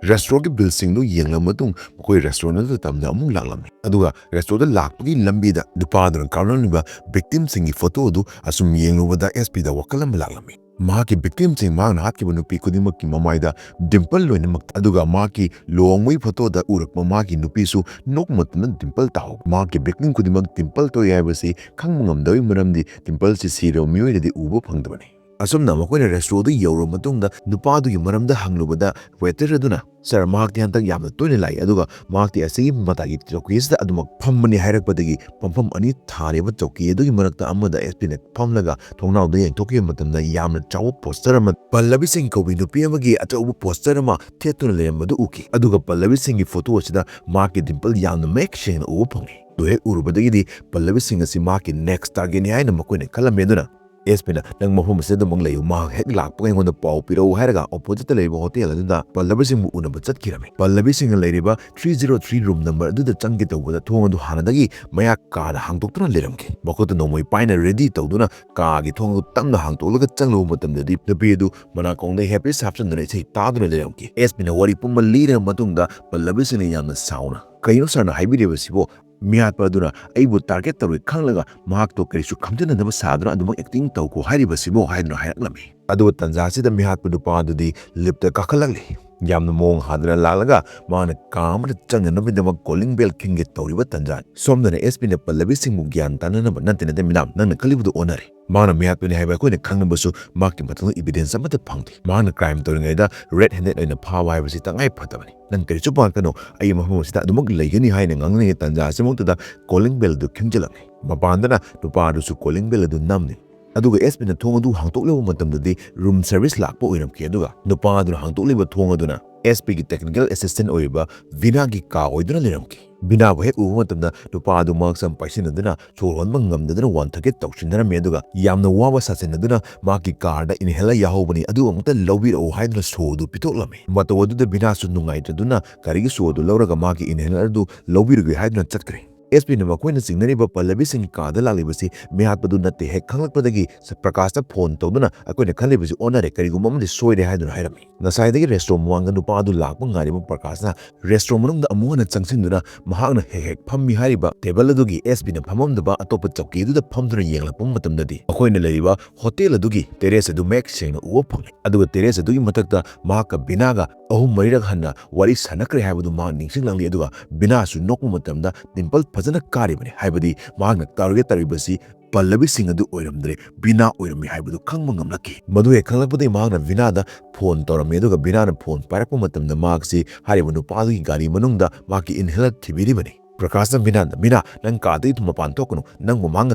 ꯔꯦꯁꯇ꯭ꯔꯣꯒꯤ ꯕꯤꯜꯁꯤꯡꯗꯨ ꯌꯦꯡꯂꯕ ꯃꯇꯨꯡ ꯃꯈꯣꯏ ꯔꯦꯁꯇ꯭ꯔꯣ ꯑꯗꯨꯗ ꯇꯝꯅ ꯑꯃꯨꯛ ꯂꯥꯛꯂꯝꯃꯤ꯫ ꯑꯗꯨꯒ ꯔꯦꯁꯇ꯭ꯔꯣꯗ ꯂꯥꯛꯄꯒꯤ ꯂꯝꯕꯤꯗ ꯅꯨꯄꯥꯗꯨꯅ ꯀꯥꯞꯂꯝꯂꯤꯕ ꯚꯤꯛꯇꯤꯝꯁꯤꯡꯒꯤ ꯐꯣꯇꯣ ꯑꯗꯨ ꯑꯁꯨꯝ ꯌꯦꯡꯂꯨꯕꯗ ꯑꯦꯁ ꯄꯤꯗ ꯋꯥꯈꯜ ꯑꯃ ꯂꯥꯛꯂꯝꯃꯤ꯫ ꯃꯍꯥꯛꯀꯤ ꯚꯤꯛꯇꯤꯝꯁꯤꯡ, ꯃꯍꯥꯛꯅ ꯍꯥꯠꯈꯤꯕ ꯅꯨꯄꯤ ꯈꯨꯗꯤꯡꯃꯛꯀꯤ ꯃꯃꯥꯏꯗ ꯗꯤꯝꯄꯜ ꯂꯣꯏꯅꯃꯛ, ꯑꯗꯨꯒ ꯃꯍꯥꯛꯀꯤ ꯂꯨꯍꯣꯡꯕꯒꯤ ꯐꯣꯇꯣꯗ ꯎꯔꯛꯄ ꯃꯍꯥꯛꯀꯤ ꯅꯨꯄꯤꯁꯨ ꯅꯣꯛꯃꯛꯇꯅ ꯗꯤꯝꯄꯜ ꯇꯥꯍꯧ꯫ ꯃꯍꯥꯛꯀꯤ ꯚꯤꯛꯇꯤꯝ ꯈꯨꯗꯤꯡꯃꯛ ꯗꯤꯝꯄꯜ ꯊꯣꯛꯏ ꯍꯥꯏꯕꯁꯤ ꯈꯪꯕ ꯉꯝꯗꯕꯒꯤ ꯃꯔꯝꯗꯤ ꯗꯤꯝꯄꯜꯁꯤ ꯁꯤꯔꯕ ꯃꯤꯑꯣꯏꯗꯗꯤ ꯎꯕ ꯐꯪꯗꯕꯅꯤ꯫ ꯑꯁꯨꯝꯅ ꯃꯈꯣꯏꯅ ꯔꯦꯁꯇ꯭ꯔꯣꯗꯨ ꯌꯧꯔꯕ ꯃꯇꯨꯡꯗ ꯅꯨꯄꯥꯗꯨꯒꯤ ꯃꯔꯝꯗ ꯍꯪꯂꯨꯕꯗ ꯋꯦꯇꯔ ꯑꯗꯨꯅ, "ꯁꯥꯔ, ꯃꯍꯥꯛꯇꯤ ꯍꯟꯗꯛ ꯌꯥꯝꯅ ꯇꯣꯏꯅ ꯂꯥꯛꯏ, ꯑꯗꯨꯒ ꯃꯍꯥꯛꯇꯤ ꯑꯁꯤꯒꯤ ꯃꯇꯥꯏꯒꯤ ꯆꯧꯀꯤ ꯑꯁꯤꯗ ꯑꯗꯨꯃꯛ ꯐꯝꯕꯅꯤ" ꯍꯥꯏꯔꯛꯄꯗꯒꯤ ꯐꯝꯐꯝ ꯑꯅꯤ ꯊꯥꯔꯤꯕ ꯆꯧꯀꯤ ꯑꯗꯨꯒꯤ ꯃꯔꯛꯇ ꯑꯃꯗ ꯑꯦꯁ ꯄꯤꯅ ꯐꯝꯂꯒ ꯊꯣꯡꯅꯥꯎꯗ ꯌꯦꯡꯊꯣꯛꯈꯤꯕ ꯃꯇꯝꯗ ꯌꯥꯝꯅ ꯆꯥꯎꯕ ꯄꯣꯁꯇꯔ ꯑꯃ, ꯄꯜꯂꯕꯤ ꯁꯤꯡ ꯀꯧꯕꯤ ꯅꯨꯄꯤ ꯑꯃꯒꯤ ꯑꯆꯧꯕ ꯄꯣꯁꯇꯔ ꯑꯃ ꯊꯦꯠꯇꯨꯅ ꯂꯩꯔꯝꯕꯗꯨ ꯎꯈꯤ꯫ ꯑꯗꯨꯒ ꯄꯜꯂꯕꯤ ꯁꯤꯡꯒꯤ ꯐꯣꯇꯣ ꯑꯁꯤꯗ ꯃꯍꯥꯛꯀꯤ ꯗꯤꯝꯄꯜ ꯌꯥꯝꯅ ꯃꯌꯦꯛ ꯁꯦꯡꯅ ꯎꯕ ꯐꯪꯉꯤ꯫ ꯑꯗꯨ ꯍꯦꯛ ꯎꯔꯨꯕꯗꯒꯤꯗꯤ ꯄꯜꯂꯕꯤ ꯁꯤꯡ ꯑꯁꯤ ꯃꯍꯥꯛꯀꯤ ꯅꯦꯛꯁ ꯇꯥꯔꯒꯦꯠꯅꯤ ꯍꯥꯏꯅ ꯃꯈꯣꯏꯅ ꯈꯜꯂꯝꯃꯤ꯫ ꯑꯗꯨꯅ ꯑꯦꯁ ꯄꯤꯅ, "ꯅꯪ ꯃꯐꯝ ꯑꯁꯤꯗ ꯑꯗꯨꯃꯛ ꯂꯩꯌꯨ, ꯃꯍꯥꯛ ꯍꯦꯛ ꯂꯥꯛꯄꯒ ꯑꯩꯉꯣꯟꯗ ꯄꯥꯎ ꯄꯤꯔꯛꯎ" ꯍꯥꯏꯔꯒ ꯑꯣꯄꯣꯖꯤꯠꯇ ꯂꯩꯔꯤꯕ ꯍꯣꯇꯦꯜ ꯑꯗꯨꯗ ꯄꯜꯂꯕꯤꯁꯤꯡꯕꯨ ꯎꯅꯕ ꯆꯠꯈꯤꯔꯝꯃꯤ꯫ ꯄꯜꯂꯕꯤꯁꯤꯡꯅ ꯂꯩꯔꯤꯕ three zero three room number ꯑꯗꯨꯗ ꯆꯪꯒꯦ ꯇꯧꯕꯗ ꯊꯣꯡ ꯑꯗꯨ ꯍꯥꯟꯅꯗꯒꯤ ꯃꯌꯥ ꯀꯥꯅ ꯍꯥꯡꯗꯣꯛꯇꯨꯅ ꯂꯩꯔꯝꯈꯤ꯫ ꯃꯈꯨꯠꯇ ꯅꯣꯡꯃꯩ ꯄꯥꯏꯅ ꯔꯦꯗꯤ ꯇꯧꯗꯨꯅ ꯀꯥꯒꯤ ꯊꯣꯡ ꯑꯗꯨ ꯇꯞꯅ ꯍꯥꯡꯗꯣꯛꯂꯒ ꯆꯪꯂꯨꯕ ꯃꯇꯝꯗꯗꯤ ꯅꯨꯄꯤ ꯑꯗꯨ ꯃꯅꯥꯀꯣꯡꯗ ꯍꯦꯗꯄꯤꯁ ꯍꯥꯞꯆꯤꯟꯗꯨꯅ ꯏꯁꯩ ꯇꯥꯗꯨꯅ ꯂꯩꯔꯝꯈꯤ꯫ ꯑꯦꯁ ꯄꯤꯅ ꯋꯥꯔꯤ ꯄꯨꯝꯕ ꯂꯤꯔꯕ ꯃꯇꯨꯡꯗ ꯄꯜꯂꯕꯤꯁꯤꯡꯅ ꯌꯥꯝꯅ ꯁꯥꯎꯅ, "ꯀꯩꯅꯣ ꯁꯥꯔꯅ ꯍꯥꯏꯕꯤꯔꯤꯕꯁꯤꯕꯣ? ꯃꯤꯍꯥꯠꯄ ꯑꯗꯨꯅ ꯑꯩꯕꯨ ꯇꯥꯔꯒꯦꯠ ꯇꯧꯔꯦ ꯈꯪꯂꯒ ꯃꯍꯥꯛꯇꯣ ꯀꯔꯤꯁꯨ ꯈꯪꯖꯟꯅꯗꯕ ꯁꯥꯗꯨꯅ ꯑꯗꯨꯃꯛ ꯑꯦꯛꯇꯤꯡ ꯇꯧꯈꯣ ꯍꯥꯏꯔꯤꯕꯁꯤꯕꯣ?" ꯍꯥꯏꯗꯨꯅ ꯍꯥꯏꯔꯛꯂꯝꯃꯤ꯫ ꯑꯗꯨꯒ ꯇꯟꯖꯥ ꯑꯁꯤꯗ ꯃꯤꯍꯥꯠꯄ ꯅꯨꯄꯥ ꯑꯗꯨꯗꯤ ꯂꯤꯞꯇ ꯀꯥꯈꯠꯂꯛꯂꯤ꯫ ꯌꯥꯝꯅ ꯃꯑꯣꯡ ꯍꯥꯗꯅ ꯂꯥꯛꯂꯒ ꯃꯥꯅ ꯀꯥ ꯑꯃꯗ ꯆꯪꯅꯅꯕꯒꯤꯗꯃꯛ ꯀꯣꯂꯤꯡ ꯕꯦꯜ ꯈꯤꯡꯒꯦ ꯇꯧꯔꯤꯕ ꯇꯟꯖꯥꯅꯤ꯫ ꯁꯣꯝꯗꯅ ꯑꯦꯁ ꯄꯤꯅ ꯄꯜꯂꯕꯤꯁꯤꯡꯕꯨ ꯒ꯭ꯌꯥꯟ ꯇꯥꯅꯅꯕ, "ꯅꯠꯇꯦ, ꯅꯠꯇꯦ, ꯃꯦꯗꯥꯝ, ꯅꯪꯅ ꯈꯜꯂꯤꯕꯗꯨ ꯑꯣꯟꯅꯔꯦ꯫ ꯃꯥꯅ ꯃꯤꯍꯥꯠꯄꯅꯤ ꯍꯥꯏꯕ ꯑꯩꯈꯣꯏꯅ ꯈꯪꯂꯕꯁꯨ ꯃꯍꯥꯛꯀꯤ ꯃꯊꯛꯇ ꯏꯕꯤꯗꯦꯟꯁ ꯑꯃꯠꯇ ꯐꯪꯗꯦ꯫ ꯃꯍꯥꯛꯅ ꯀ꯭ꯔꯥꯏꯝ ꯇꯧꯔꯤꯉꯩꯗ ꯔꯦꯗ ꯍꯦꯟꯗꯦꯗ ꯑꯣꯏꯅ ꯐꯥꯕ ꯍꯥꯏꯕꯁꯤ ꯇꯉꯥꯏ ꯐꯗꯕꯅꯤ꯫ ꯅꯪ ꯀꯔꯤꯁꯨ ꯄꯥꯈꯠꯀꯅꯨ, ꯑꯩ ꯃꯐꯝ ꯑꯁꯤꯗ ꯑꯗꯨꯃꯛ ꯂꯩꯒꯅꯤ" ꯍꯥꯏꯅ ꯉꯥꯡꯅꯔꯤꯉꯩ ꯇꯟꯖꯥ ꯑꯁꯤꯃꯛꯇꯗ ꯀꯣꯂꯤꯡ ꯕꯦꯜ ꯑꯗꯨ ꯈꯤꯡꯖꯤꯜꯂꯝꯃꯤ꯫ ꯃꯄꯥꯟꯗꯅ ꯅꯨꯄꯥ ꯑꯗꯨꯁꯨ ꯀꯣꯂꯤꯡ ꯕꯦꯜ ꯑꯗꯨ ꯅꯝꯃꯤ꯫ ꯑꯗꯨꯒ ꯑꯦꯁ ꯄꯤꯅ ꯊꯣꯡ ꯑꯗꯨ ꯍꯥꯡꯗꯣꯛꯂꯨꯕ ꯃꯇꯝꯗꯗꯤ ꯔꯨꯝ ꯁꯔꯚꯤꯁ ꯂꯥꯛꯄ ꯑꯣꯏꯔꯝꯈꯤ꯫ ꯑꯗꯨꯒ ꯅꯨꯄꯥ ꯑꯗꯨꯅ ꯍꯥꯡꯗꯣꯛꯂꯤꯕ ꯊꯣꯡ ꯑꯗꯨꯅ ꯑꯦꯁ ꯄꯤꯒꯤ ꯇꯦꯛꯅꯤꯀꯦꯜ ꯑꯦꯁꯤꯁꯇꯦꯟ ꯑꯣꯏꯔꯤꯕ ꯕꯤꯅꯥꯒꯤ ꯀꯥ ꯑꯣꯏꯗꯨꯅ ꯂꯩꯔꯝꯈꯤ꯫ ꯕꯤꯅꯥꯕꯨ ꯍꯦꯛ ꯎꯕ ꯃꯇꯝꯗ ꯅꯨꯄꯥ ꯑꯗꯨ ꯃꯉꯛꯁꯝ ꯄꯥꯏꯁꯤꯟꯅꯗꯨꯅ ꯁꯣꯔ ꯍꯣꯟꯕ ꯉꯝꯗꯗꯨꯅ ꯋꯥꯟꯊꯒꯦ ꯇꯧꯁꯤꯟꯅꯔꯝꯃꯤ꯫ ꯑꯗꯨꯒ ꯌꯥꯝꯅ ꯋꯥꯕ ꯁꯥꯖꯤꯟꯅꯗꯨꯅ ꯃꯍꯥꯛꯀꯤ ꯀꯥꯔꯗ ꯏꯟꯍꯦꯂꯔ ꯌꯥꯎꯍꯧꯕꯅꯤ, ꯑꯗꯨ ꯑꯃꯨꯛꯇ ꯂꯧꯕꯤꯔꯛꯎ ꯍꯥꯏꯗꯨꯅ ꯁꯣ ꯑꯗꯨ ꯄꯤꯊꯣꯛꯂꯝꯃꯤ꯫ ꯃꯇꯧ ꯑꯗꯨꯗ ꯕꯤꯅꯥꯁꯨ ꯅꯨꯡꯉꯥꯏꯇꯗꯨꯅ ꯒꯥꯔꯤꯒꯤ ꯁꯣ ꯑꯗꯨ ꯂꯧꯔꯒ ꯃꯍꯥꯛꯀꯤ ꯏꯟꯍꯦꯂꯔ ꯑꯗꯨ ꯂꯧꯕꯤꯔꯨꯒꯦ ꯍꯥꯏꯗꯨꯅ ꯆꯠꯈ꯭ꯔꯦ꯫ ꯑꯦꯁ ꯄꯤꯅ ꯃꯈꯣꯏꯅ ꯆꯤꯡꯅꯔꯤꯕ ꯄꯜꯂꯕꯤ ꯁꯤꯡꯒꯤ ꯀꯥꯗ ꯂꯥꯛꯂꯤꯕꯁꯤ ꯃꯤꯍꯥꯠꯄꯗꯨ ꯅꯠꯇꯦ ꯍꯦꯛ ꯈꯪꯂꯛꯄꯗꯒꯤ ꯄ꯭ꯔꯀꯥꯁꯇ ꯐꯣꯟ ꯇꯧꯗꯨꯅ ꯑꯩꯈꯣꯏꯅ ꯈꯜꯂꯤꯕꯁꯤ ꯑꯣꯟꯅꯔꯦ, ꯀꯔꯤꯒꯨꯝꯕ ꯑꯃꯗꯤ ꯁꯣꯏꯔꯦ ꯍꯥꯏꯗꯨꯅ ꯍꯥꯏꯔꯝꯃꯤ꯫ ꯉꯁꯥꯏꯗꯒꯤ ꯔꯦꯁꯇ꯭ꯔꯣ ꯃꯃꯥꯡꯗ ꯅꯨꯄꯥ ꯑꯗꯨ ꯂꯥꯛꯄ ꯉꯥꯏꯔꯤꯕ ꯄ꯭ꯔꯀꯥꯁꯅ ꯔꯦꯁꯇ꯭ꯔꯣ ꯃꯅꯨꯡꯗ ꯑꯃꯨꯛ ꯍꯟꯅ ꯆꯪꯁꯤꯟꯗꯨꯅ ꯃꯍꯥꯛꯅ ꯍꯦꯛ ꯍꯦꯛ ꯐꯝꯃꯤ ꯍꯥꯏꯔꯤꯕ ꯇꯦꯕꯜ ꯑꯗꯨꯒꯤ ꯑꯦꯁ ꯄꯤꯅ ꯐꯝꯃꯝꯗꯕ ꯑꯇꯣꯞꯄ ꯆꯧꯀꯤ ꯑꯗꯨꯗ ꯐꯝꯗꯨꯅ ꯌꯦꯡꯂꯛꯄ ꯃꯇꯝꯗꯗꯤ ꯃꯈꯣꯏꯅ ꯂꯩꯔꯤꯕ ꯍꯣꯇꯦꯜ ꯑꯗꯨꯒꯤ ꯇꯦꯔꯦꯁ ꯑꯗꯨ ꯃꯌꯦꯛ ꯁꯦꯡꯅ ꯎꯕ ꯐꯪꯉꯤ꯫ ꯑꯗꯨꯒ ꯇꯦꯔꯦꯁ ꯑꯗꯨꯒꯤ ꯃꯊꯛꯇ ꯃꯍꯥꯛꯀ ꯕꯤꯅꯥꯒ ꯑꯍꯨꯝ ꯃꯔꯤꯔꯛ ꯍꯟꯅ ꯋꯥꯔꯤ ꯁꯥꯟꯅꯈ꯭ꯔꯦ ꯍꯥꯏꯕꯗꯨ ꯃꯍꯥꯛ ꯅꯤꯡꯁꯤꯡꯂꯛꯂꯤ꯫ ꯑꯗꯨꯒ ꯕꯤꯅꯥꯁꯨ ꯅꯣꯛꯄ ꯃꯇꯝꯗ ꯗꯤꯝꯄꯜ ꯐꯖꯅ ꯀꯥꯔꯤꯕꯅꯤ, ꯍꯥꯏꯕꯗꯤ ꯃꯍꯥꯛꯅ ꯇꯥꯔꯒꯦꯠ ꯇꯧꯔꯤꯕꯁꯤ ꯄꯜꯂꯕꯤꯁꯤꯡ ꯑꯗꯨ ꯑꯣꯏꯔꯝꯗ꯭ꯔꯦ, ꯕꯤꯅꯥ ꯑꯣꯏꯔꯝꯃꯤ ꯍꯥꯏꯕꯗꯨ ꯈꯪꯕ ꯉꯝꯂꯛꯈꯤ꯫ ꯃꯗꯨ ꯍꯦꯛ ꯈꯪꯂꯛꯄꯗꯒꯤ ꯃꯍꯥꯛꯅ ꯕꯤꯅꯥꯗ ꯐꯣꯟ ꯇꯧꯔꯝꯃꯤ, ꯑꯗꯨꯒ ꯕꯤꯅꯥꯅ ꯐꯣꯟ ꯄꯥꯏꯔꯛꯄ ꯃꯇꯝꯗ ꯃꯍꯥꯛꯁꯤ ꯍꯥꯏꯔꯤꯕ ꯅꯨꯄꯥꯗꯨꯒꯤ ꯒꯥꯔꯤ ꯃꯅꯨꯡꯗ ꯃꯍꯥꯛꯀꯤ ꯏꯟꯍꯦꯂꯔ ꯊꯤꯕꯤꯔꯤꯕꯅꯤ꯫ ꯄ꯭ꯔꯀꯥꯁꯅ ꯕꯤꯅꯥꯗ, "ꯕꯤꯅꯥ, ꯅꯪ ꯀꯥꯗꯒꯤ ꯃꯄꯥꯟ ꯊꯣꯛꯀꯅꯨ, ꯅꯪꯕꯨ ꯃꯍꯥꯛꯅ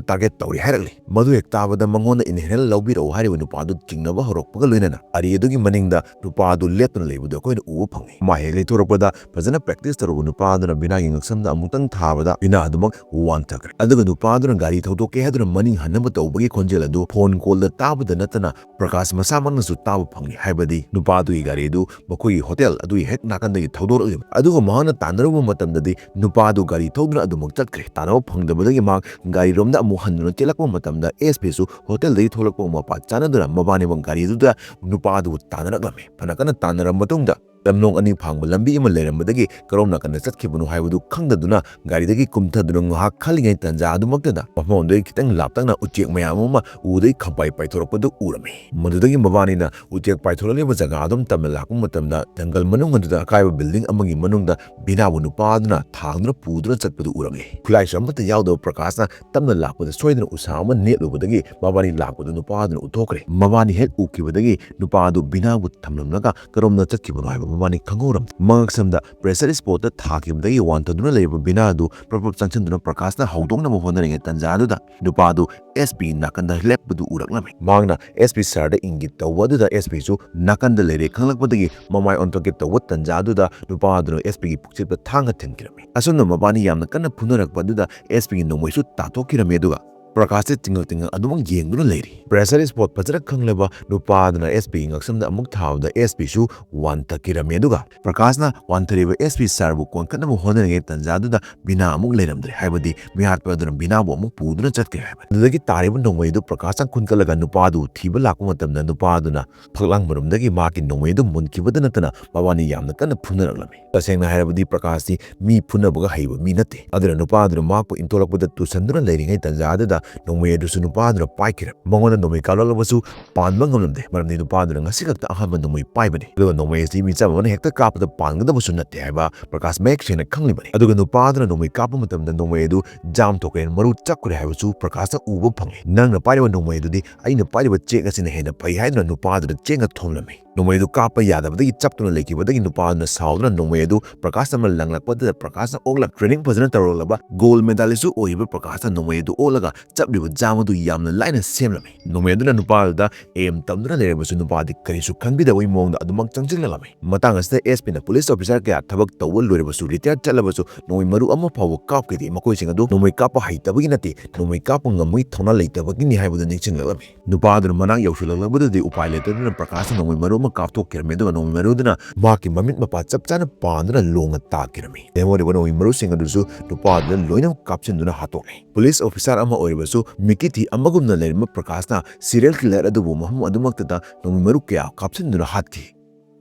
ꯇꯥꯔꯒꯦꯠ ꯇꯧꯔꯤ" ꯍꯥꯏꯔꯛꯂꯤ꯫ ꯃꯗꯨ ꯍꯦꯛ ꯇꯥꯕꯗ ꯃꯉꯣꯟꯗ ꯏꯟꯍꯦꯂꯔ ꯂꯧꯕꯤꯔꯛꯎ ꯍꯥꯏꯔꯤꯕ ꯅꯨꯄꯥꯗꯨ ꯆꯤꯡꯅꯕ ꯍꯧꯔꯛꯄꯒ ꯂꯣꯏꯅꯅ ꯒꯥꯔꯤ ꯑꯗꯨꯒꯤ ꯃꯅꯤꯡꯗ ꯅꯨꯄꯥ ꯑꯗꯨ ꯂꯦꯞꯇꯨꯅ ꯂꯩꯕꯗꯨ ꯑꯩꯈꯣꯏꯅ ꯎꯕ ꯐꯪꯉꯤ꯫ ꯃꯥ ꯍꯦꯛ ꯂꯩꯊꯣꯔꯛꯄꯗ ꯐꯖꯅ ꯄ꯭ꯔꯦꯛꯇꯤꯁ ꯇꯧꯔꯨꯕ ꯅꯨꯄꯥ ꯑꯗꯨꯅ ꯕꯤꯅꯥꯒꯤ ꯉꯛꯁꯝꯗ ꯑꯃꯨꯛꯇꯪ ꯊꯥꯕꯗ ꯕꯤꯅꯥ ꯑꯗꯨꯃꯛ ꯋꯥꯟꯊꯈ꯭ꯔꯦ꯫ ꯑꯗꯨꯒ ꯅꯨꯄꯥ ꯑꯗꯨꯅ ꯒꯥꯔꯤ ꯊꯧꯗꯣꯛꯀꯦ ꯍꯥꯏꯗꯨꯅ ꯃꯅꯤꯡ ꯍꯟꯅꯕ ꯇꯧꯕꯒꯤ ꯈꯣꯟꯖꯦꯜ ꯑꯗꯨ ꯐꯣꯟ ꯀꯣꯜꯗ ꯇꯥꯕꯗ ꯅꯠꯇꯅ ꯄ꯭ꯔꯀꯥꯁ ꯃꯁꯥꯃꯛꯅꯁꯨ ꯇꯥꯕ ꯐꯪꯉꯤ, ꯍꯥꯏꯕꯗꯤ ꯅꯨꯄꯥ ꯑꯗꯨꯒꯤ ꯒꯥꯔꯤ ꯑꯗꯨ ꯃꯈꯣꯏꯒꯤ ꯍꯣꯇꯦꯜ ꯑꯗꯨꯒꯤ ꯍꯦꯛ ꯅꯥꯀꯟꯗꯒꯤ ꯊꯧꯗꯣꯔꯛꯂꯤꯕ꯫ ꯑꯗꯨꯒ ꯃꯍꯥꯛꯅ ꯇꯥꯟꯅꯔꯨꯕ ꯃꯇꯝꯗꯗꯤ ꯅꯨꯄꯥ ꯑꯗꯨ ꯒꯥꯔꯤ ꯊꯧꯗꯨꯅ ꯑꯗꯨꯃꯛ ꯆꯠꯈ꯭ꯔꯦ꯫ ꯇꯥꯟꯅꯕ ꯐꯪꯗꯕꯗꯒꯤ ꯃꯍꯥꯛ ꯒꯥꯔꯤꯔꯣꯝꯗ ꯑꯃꯨꯛ ꯍꯟꯗꯨꯅ ꯆꯦꯜꯂꯛꯄ ꯃꯇꯝꯗ ꯑꯦꯁ ꯄꯤꯁꯨ ꯍꯣꯇꯦꯜꯗꯒꯤ ꯊꯣꯛꯂꯛꯄ ꯃꯄꯥ ꯆꯥꯅꯗꯨꯅ ꯃꯕꯥꯅꯤꯃꯛ ꯒꯥꯔꯤꯗꯨꯗ ꯅꯨꯄꯥ ꯑꯗꯨꯕꯨ ꯇꯥꯟꯅꯔꯛꯂꯝꯃꯤ꯫ ꯐꯅ ꯀꯟꯅ ꯇꯥꯟꯅꯔꯕ ꯃꯇꯨꯡꯗ ꯂꯝꯂꯣꯡ ꯑꯅꯤ ꯐꯥꯡꯕ ꯂꯝꯕꯤ ꯑꯃ ꯂꯩꯔꯝꯕꯗꯒꯤ ꯀꯔꯣꯝ ꯅꯥꯀꯟꯗ ꯆꯠꯈꯤꯕꯅꯣ ꯍꯥꯏꯕꯗꯨ ꯈꯪꯗꯗꯨꯅ ꯒꯥꯔꯤꯗꯒꯤ ꯀꯨꯝꯊꯗꯨꯅ ꯉꯥꯏꯍꯥꯛ ꯈꯜꯂꯤꯉꯩ ꯇꯟꯖꯥ ꯑꯗꯨꯃꯛꯇꯗ ꯃꯐꯝ ꯑꯗꯨꯗꯒꯤ ꯈꯤꯇꯪ ꯂꯥꯞꯇꯛꯅ ꯎꯆꯦꯛ ꯃꯌꯥꯝ ꯑꯃ ꯎꯗꯒꯤ ꯈꯝꯄꯥꯏ ꯄꯥꯏꯊꯣꯔꯛꯄꯗꯨ ꯎꯔꯝꯃꯤ꯫ ꯃꯗꯨꯗꯒꯤ ꯃꯕꯥꯅꯤꯅ ꯎꯆꯦꯛ ꯄꯥꯏꯊꯣꯔꯛꯂꯤꯕ ꯖꯒꯥ ꯑꯗꯨꯝ ꯇꯝꯅ ꯂꯥꯛꯄ ꯃꯇꯝꯗ ꯖꯪꯒꯜ ꯃꯅꯨꯡ ꯑꯗꯨꯗ ꯑꯀꯥꯏꯕ ꯕꯤꯜꯗꯤꯡ ꯑꯃꯒꯤ ꯃꯅꯨꯡꯗ ꯕꯤꯅꯥꯕꯨ ꯅꯨꯄꯥ ꯑꯗꯨꯅ ꯊꯥꯡꯗꯨꯅ ꯄꯨꯗꯨꯅ ꯆꯠꯄꯗꯨ ꯎꯔꯝꯃꯤ꯫ ꯈꯨꯠꯂꯥꯏꯁꯨ ꯑꯃꯠꯇ ꯌꯥꯎꯗꯕ ꯄ꯭ꯔꯀꯥꯁꯅ ꯇꯞꯅ ꯂꯥꯛꯄꯗ ꯁꯣꯏꯗꯅ ꯎꯁꯥ ꯑꯃ ꯅꯦꯠꯂꯨꯕꯗꯒꯤ ꯃꯕꯥꯅꯤ ꯂꯥꯛꯄꯗꯨ ꯅꯨꯄꯥ ꯑꯗꯨꯅ ꯎꯊꯣꯛꯈ꯭ꯔꯦ꯫ ꯃꯕꯥꯅꯤ ꯍꯦꯛ ꯎꯈꯤꯕꯗꯒꯤ ꯅꯨꯄꯥ ꯑꯗꯨ ꯕꯤꯅꯥꯕꯨ ꯊꯝꯂꯝꯂꯒ ꯀꯔꯣꯝꯗ ꯆꯠꯈꯤꯕꯅꯣ ꯍꯥꯏꯕ ꯃꯕꯥꯅꯤ ꯈꯪꯍꯧꯔꯝꯗꯦ꯫ ꯃꯉꯛꯁꯝꯗ pressure spot ꯊꯥꯈꯤꯕꯗꯒꯤ ꯋꯥꯟꯊꯗꯨꯅ ꯂꯩꯔꯤꯕ ꯕꯤꯅꯥ ꯑꯗꯨ ꯄ꯭ꯔꯞ ꯄ꯭ꯔꯞ ꯆꯪꯁꯤꯟꯗꯨꯅ ꯄ꯭ꯔꯀꯥꯁꯅ ꯍꯧꯗꯣꯛꯅꯕ ꯍꯣꯠꯅꯔꯤꯉꯩ ꯇꯟꯖꯥ ꯑꯗꯨꯗ ꯅꯨꯄꯥ ꯑꯗꯨ S P ꯅꯥꯀꯟꯗ ꯂꯦꯞꯄꯗꯨ ꯎꯔꯛꯂꯝꯃꯤ꯫ ꯃꯍꯥꯛꯅ S P sir ꯗ ꯏꯪꯒꯤꯠ ꯇꯧꯕ ꯑꯗꯨꯗ S P ꯁꯨ ꯅꯥꯀꯟꯗ ꯂꯩꯔꯦ ꯈꯪꯂꯛꯄꯗꯒꯤ ꯃꯃꯥꯏ ꯑꯣꯟꯊꯣꯛꯀꯦ ꯇꯧꯕ ꯇꯟꯖꯥ ꯑꯗꯨꯗ ꯅꯨꯄꯥ ꯑꯗꯨꯅ S P ꯒꯤ ꯄꯨꯛꯆꯦꯞꯇ ꯊꯥꯡꯅ ꯊꯤꯟꯈꯤꯔꯝꯃꯤ꯫ ꯑꯁꯨꯝꯅ ꯃꯕꯥꯅꯤ ꯌꯥꯝꯅ ꯀꯟꯅ ꯐꯨꯅꯔꯛꯄ ꯑꯗꯨꯗ S P ꯒꯤ ꯅꯣꯡꯃꯩꯁꯨ ꯇꯥꯊꯣꯛꯈꯤꯔꯝꯃꯤ꯫ ꯑꯗꯨꯒ ꯄ꯭ꯔꯀꯥꯁꯁꯦ ꯇꯤꯡꯉꯛ ꯇꯤꯡꯉꯛ ꯑꯗꯨꯃꯛ ꯌꯦꯡꯗꯨꯅ ꯂꯩꯔꯤ꯫ Pressure spot ꯐꯖꯅ ꯈꯪꯂꯕ ꯅꯨꯄꯥ ꯑꯗꯨꯅ S P ꯒꯤ ꯉꯛꯁꯝꯗ ꯑꯃꯨꯛ ꯊꯥꯕꯗ S P ꯁꯨ ꯋꯥꯟꯊꯈꯤꯔꯝꯃꯤ꯫ ꯑꯗꯨꯒ ꯄ꯭ꯔꯀꯥꯁꯅ ꯋꯥꯟꯊꯔꯤꯕ S P sir ꯕꯨ ꯀꯣꯟꯈꯠꯅꯕ ꯍꯣꯠꯅꯔꯤꯉꯩ ꯇꯟꯖꯥ ꯑꯗꯨꯗ ꯕꯤꯅꯥ ꯑꯃꯨꯛ ꯂꯩꯔꯝꯗ꯭ꯔꯦ, ꯍꯥꯏꯕꯗꯤ ꯃꯤꯍꯥꯠꯄ ꯑꯗꯨꯅ ꯕꯤꯅꯥꯕꯨ ꯑꯃꯨꯛ ꯄꯨꯗꯨꯅ ꯆꯠꯈ꯭ꯔꯦ ꯍꯥꯏꯕ꯫ ꯑꯗꯨꯗꯒꯤ ꯇꯥꯔꯤꯕ ꯅꯣꯡꯃꯩ ꯑꯗꯨ ꯄ꯭ꯔꯀꯥꯁꯅ ꯈꯨꯟꯀꯠꯂꯒ ꯅꯨꯄꯥ ꯑꯗꯨ ꯊꯤꯕ ꯂꯥꯛꯄ ꯃꯇꯝꯗ ꯅꯨꯄꯥ ꯑꯗꯨꯅ ꯐꯛꯂꯥꯡ ꯃꯔꯨꯝꯗꯒꯤ ꯃꯍꯥꯛꯀꯤ ꯅꯣꯡꯃꯩ ꯑꯗꯨ ꯃꯨꯟꯈꯤꯕꯗ ꯅꯠꯇꯅ ꯃꯕꯥꯅꯤ ꯌꯥꯝꯅ ꯀꯟꯅ ꯐꯨꯅꯔꯛꯂꯝꯃꯤ꯫ ꯇꯁꯦꯡꯅ ꯍꯥꯏꯔꯕꯗꯤ ꯄ꯭ꯔꯀꯥꯁꯇꯤ ꯃꯤ ꯐꯨꯅꯕꯒ ꯍꯩꯕ ꯃꯤ ꯅꯠꯇꯦ꯫ ꯑꯗꯨꯅ ꯅꯨꯄꯥ ꯑꯗꯨꯅ ꯃꯍꯥꯛꯄꯨ ꯏꯟꯊꯣꯔꯛꯄꯗ ꯇꯨꯁꯟꯗꯨꯅ ꯂꯩꯔꯤꯉꯩ ꯇꯟꯖꯥ ꯑꯗꯨꯗ ꯅꯣꯡꯃꯩ ꯑꯗꯨꯁꯨ ꯅꯨꯄꯥ ꯑꯗꯨꯅ ꯄꯥꯏꯈꯤꯔꯝꯃꯤ꯫ ꯃꯉꯣꯟꯗ ꯅꯣꯡꯃꯩ ꯀꯥꯞꯂꯛꯂꯕꯁꯨ ꯄꯥꯟꯕ ꯉꯝꯂꯝꯗꯦ, ꯃꯔꯝꯗꯤ ꯅꯨꯄꯥ ꯑꯗꯨꯅ ꯉꯁꯤ ꯈꯛꯇ ꯑꯍꯥꯟꯕ ꯅꯣꯡꯃꯩ ꯄꯥꯏꯕꯅꯤ꯫ ꯑꯗꯨꯒ ꯅꯣꯡꯃꯩ ꯑꯁꯤ ꯃꯤꯆꯝ ꯑꯃꯅ ꯍꯦꯛꯇ ꯀꯥꯞꯄꯗ ꯄꯥꯟꯒꯗꯕꯁꯨ ꯅꯠꯇꯦ ꯍꯥꯏꯕ ꯄ꯭ꯔꯀꯥꯁ ꯃꯌꯦꯛ ꯁꯦꯡꯅ ꯈꯪꯂꯤꯕꯅꯤ꯫ ꯑꯗꯨꯒ ꯅꯨꯄꯥ ꯑꯗꯨꯅ ꯅꯣꯡꯃꯩ ꯀꯥꯞꯄ ꯃꯇꯝꯗ ꯅꯣꯡꯃꯩ ꯑꯗꯨ ꯖꯥꯝ ꯊꯣꯛꯈ꯭ꯔꯦ, ꯃꯔꯨ ꯆꯞꯈ꯭ꯔꯦ ꯍꯥꯏꯕꯁꯨ ꯄ꯭ꯔꯀꯥꯁꯅ ꯎꯕ ꯐꯪꯉꯤ꯫ "ꯅꯪꯅ ꯄꯥꯏꯔꯤꯕ ꯅꯣꯡꯃꯩ ꯑꯗꯨꯗꯤ ꯑꯩꯅ ꯄꯥꯏꯔꯤꯕ ꯆꯦꯛ ꯑꯁꯤꯅ ꯍꯦꯟꯅ ꯐꯩ" ꯍꯥꯏꯗꯨꯅ ꯅꯨꯄꯥ ꯑꯗꯨꯗ ꯆꯦꯡꯒ ꯊꯣꯝꯂꯝꯃꯤ꯫ ꯅꯣꯡꯃꯩ ꯑꯗꯨ ꯀꯥꯞꯄ ꯌꯥꯗꯕꯗꯒꯤ ꯆꯞꯇꯨꯅ ꯂꯩꯈꯤꯕꯗꯒꯤ ꯅꯨꯄꯥ ꯑꯗꯨꯅ ꯁꯥꯎꯗꯨꯅ ꯅꯣꯡꯃꯩ ꯑꯗꯨ ꯄ꯭ꯔꯀꯥꯁ ꯑꯃ ꯂꯪꯂꯛꯄꯗꯨꯗ ꯄ꯭ꯔꯀꯥꯁꯅ ꯑꯣꯛꯂ training ꯐꯖꯅ ꯇꯧꯔꯛꯂꯕ gold medalist ꯁꯨ ꯑꯣꯏꯔꯤꯕ ꯄ꯭ꯔꯀꯥꯁꯅ ꯅꯣꯡꯃꯩ ꯑꯗꯨ ꯑꯣꯛꯂꯒ ꯆꯞꯂꯤꯕ ꯖꯥꯝ ꯑꯗꯨ ꯌꯥꯝꯅ ꯂꯥꯏꯅ ꯁꯦꯝꯂꯝꯃꯤ꯫ ꯅꯣꯡꯃꯩ ꯑꯗꯨꯅ ꯅꯨꯄꯥ ꯑꯗꯨꯗ aim ꯇꯝꯗꯨꯅ ꯂꯩꯔꯕꯁꯨ ꯅꯨꯄꯥꯗꯤ ꯀꯔꯤꯁꯨ ꯈꯟꯕꯤꯗꯕꯒꯤ ꯃꯑꯣꯡꯗ ꯑꯗꯨꯃꯛ ꯆꯪꯁꯤꯜꯂꯛꯂꯝꯃꯤ꯫ ꯃꯇꯥꯡ ꯑꯁꯤꯗ S P ꯅ police officer ꯀꯌꯥ ꯊꯕꯛ ꯇꯧꯕ ꯂꯣꯏꯔꯕꯁꯨ retire ꯆꯠꯂꯕꯁꯨ ꯅꯣꯡꯃꯩ ꯃꯔꯨ ꯑꯃ ꯐꯥꯎꯕ ꯀꯥꯞꯈꯤꯗꯦ꯫ ꯃꯈꯣꯏꯁꯤꯡ ꯑꯗꯨ ꯅꯣꯡꯃꯩ ꯀꯥꯞꯄ ꯍꯩꯇꯕꯒꯤ ꯅꯠꯇꯦ, ꯅꯣꯡꯃꯩ ꯀꯥꯞꯄ ꯉꯝꯕꯒꯤ ꯊꯧꯅꯥ ꯂꯩꯇꯕꯒꯤꯅꯤ ꯍꯥꯏꯕꯗꯨ ꯅꯤꯡꯁꯤꯡꯂꯛꯂꯝꯃꯤ꯫ ꯅꯨꯄꯥ ꯑꯗꯨꯅ ꯃꯅꯥꯛ ꯌꯧꯁꯤꯜꯂꯛꯂꯕꯗꯨꯗꯤ ꯎꯄꯥꯏ ꯂꯩꯇꯗꯨꯅ ꯄ꯭ꯔꯀꯥꯁꯅ ꯅꯣꯡꯃꯩ ꯃꯔꯨ ꯑꯃ ꯀꯥꯞꯊꯣꯛꯈꯤꯔꯝꯃꯤ, ꯑꯗꯨꯒ ꯅꯣꯡꯃꯩ ꯃꯔꯨꯗꯨꯅ ꯃꯍꯥꯛꯀꯤ ꯃꯃꯤꯠ ꯃꯄꯥ ꯆꯞ ꯆꯥꯅ ꯄꯥꯟꯗꯨꯅ ꯂꯣꯡꯅ ꯇꯥꯈꯤꯔꯝꯃꯤ꯫ ꯂꯦꯝꯍꯧꯔꯤꯕ ꯅꯣꯡꯃꯩ ꯃꯔꯨꯁꯤꯡ ꯑꯗꯨꯁꯨ ꯅꯨꯄꯥ ꯑꯗꯨꯗ ꯂꯣꯏꯅꯃꯛ ꯀꯥꯞꯁꯤꯟꯗꯨꯅ ꯍꯥꯠꯇꯣꯛꯂꯦ꯫ Police officer ꯑꯃ ꯑꯣꯏꯔꯕꯁꯨ ꯃꯤꯀꯤꯊꯤ ꯑꯃꯒꯨꯝꯅ ꯂꯩꯔꯝꯕ ꯄ꯭ꯔꯀꯥꯁꯅ serial killer ꯑꯗꯨꯕꯨ ꯃꯐꯝ ꯑꯗꯨꯃꯛꯇꯗ ꯅꯣꯡꯃꯩ ꯃꯔꯨ ꯀꯌꯥ ꯀꯥꯞꯁꯤꯟꯗꯨꯅ ꯍꯥꯠꯈꯤ꯫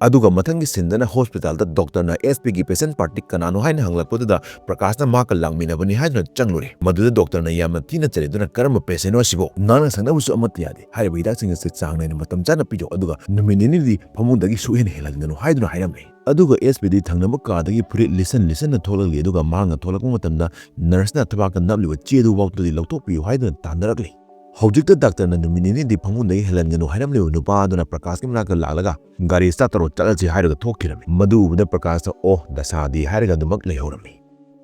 ꯑꯗꯨꯒ ꯃꯊꯪꯒꯤ scene ꯗꯅ hospital ꯗ doctor ꯅ S P ꯒꯤ patient party ꯀꯅꯥꯅꯣ ꯍꯥꯏꯅ ꯍꯪꯂꯛꯄꯗꯨꯗ ꯄ꯭ꯔꯀꯥꯁꯅ ꯃꯍꯥꯛꯀ ꯂꯥꯛꯃꯤꯟꯅꯕꯅꯤ ꯍꯥꯏꯗꯨꯅ ꯆꯪꯂꯨꯔꯦ꯫ ꯃꯗꯨꯗ doctor ꯅ ꯌꯥꯝꯅ ꯊꯤꯅ ꯆꯩꯔꯗꯨꯅ "ꯀꯔꯝꯕ patient ꯅꯣ ꯑꯁꯤꯕꯣ? ꯉꯥꯡꯅ ꯁꯛꯅꯕꯁꯨ ꯑꯃꯠꯇ ꯌꯥꯗꯦ꯫ ꯍꯥꯏꯔꯤꯕ ꯍꯤꯗꯥꯛꯁꯤꯡ ꯑꯁꯤ ꯆꯥꯡ ꯅꯥꯏꯅ ꯃꯇꯝ ꯆꯥꯅ ꯄꯤꯖꯧ, ꯑꯗꯨꯒ ꯅꯨꯃꯤꯠ ꯅꯤꯅꯤꯗꯤ ꯐꯃꯨꯡꯗꯒꯤ ꯁꯨꯛꯍꯦꯟ ꯍꯦꯜꯍꯟꯒꯅꯨ" ꯍꯥꯏꯗꯨꯅ ꯍꯥꯏꯔꯝꯃꯤ꯫ ꯑꯗꯨꯒ S P ꯗꯤ ꯊꯪꯅꯕ ꯀꯥꯗꯒꯤ ꯐꯨꯔꯤꯠ ꯂꯤꯠꯁꯟ ꯂꯤꯠꯁꯟꯅ ꯊꯣꯛꯂꯛꯂꯤ, ꯑꯗꯨꯒ ꯃꯍꯥꯛꯅ ꯊꯣꯛꯂꯛꯄ ꯃꯇꯝꯗ nurse ꯅ ꯊꯕꯥꯛꯇ ꯅꯞꯂꯤꯕ ꯆꯦ ꯑꯗꯨ ꯐꯥꯎꯗꯗꯤ ꯂꯧꯊꯣꯛꯄꯤꯌꯨ ꯍꯥꯏꯗꯨꯅ ꯇꯥꯟꯅꯔꯛꯂꯤ꯫ ꯍꯧꯖꯤꯛꯇ ꯗꯥꯛꯇꯔꯅ ꯅꯨꯃꯤꯠ ꯅꯤꯅꯤꯗꯤ ꯐꯃꯨꯡꯗꯒꯤ ꯍꯦꯜꯍꯟꯒꯅꯨ ꯍꯥꯏꯔꯝꯂꯤꯕ ꯅꯨꯄꯥ ꯑꯗꯨꯅ ꯄ꯭ꯔꯀꯥꯁꯀꯤ ꯃꯅꯥꯛꯇ ꯂꯥꯛꯂꯒ ꯒꯥꯔꯤ ꯁ꯭ꯇꯥꯔꯠ ꯇꯧꯔꯣ, ꯆꯠꯂꯁꯤ ꯍꯥꯏꯔꯒ ꯊꯣꯛꯈꯤꯔꯝꯃꯤ꯫ ꯃꯗꯨ ꯎꯕꯗ ꯄ꯭ꯔꯀꯥꯁꯇ "ꯑꯣ ꯗꯁꯥꯗꯤ" ꯍꯥꯏꯔꯒ ꯑꯗꯨꯃꯛ ꯂꯩꯍꯧꯔꯝꯃꯤ꯫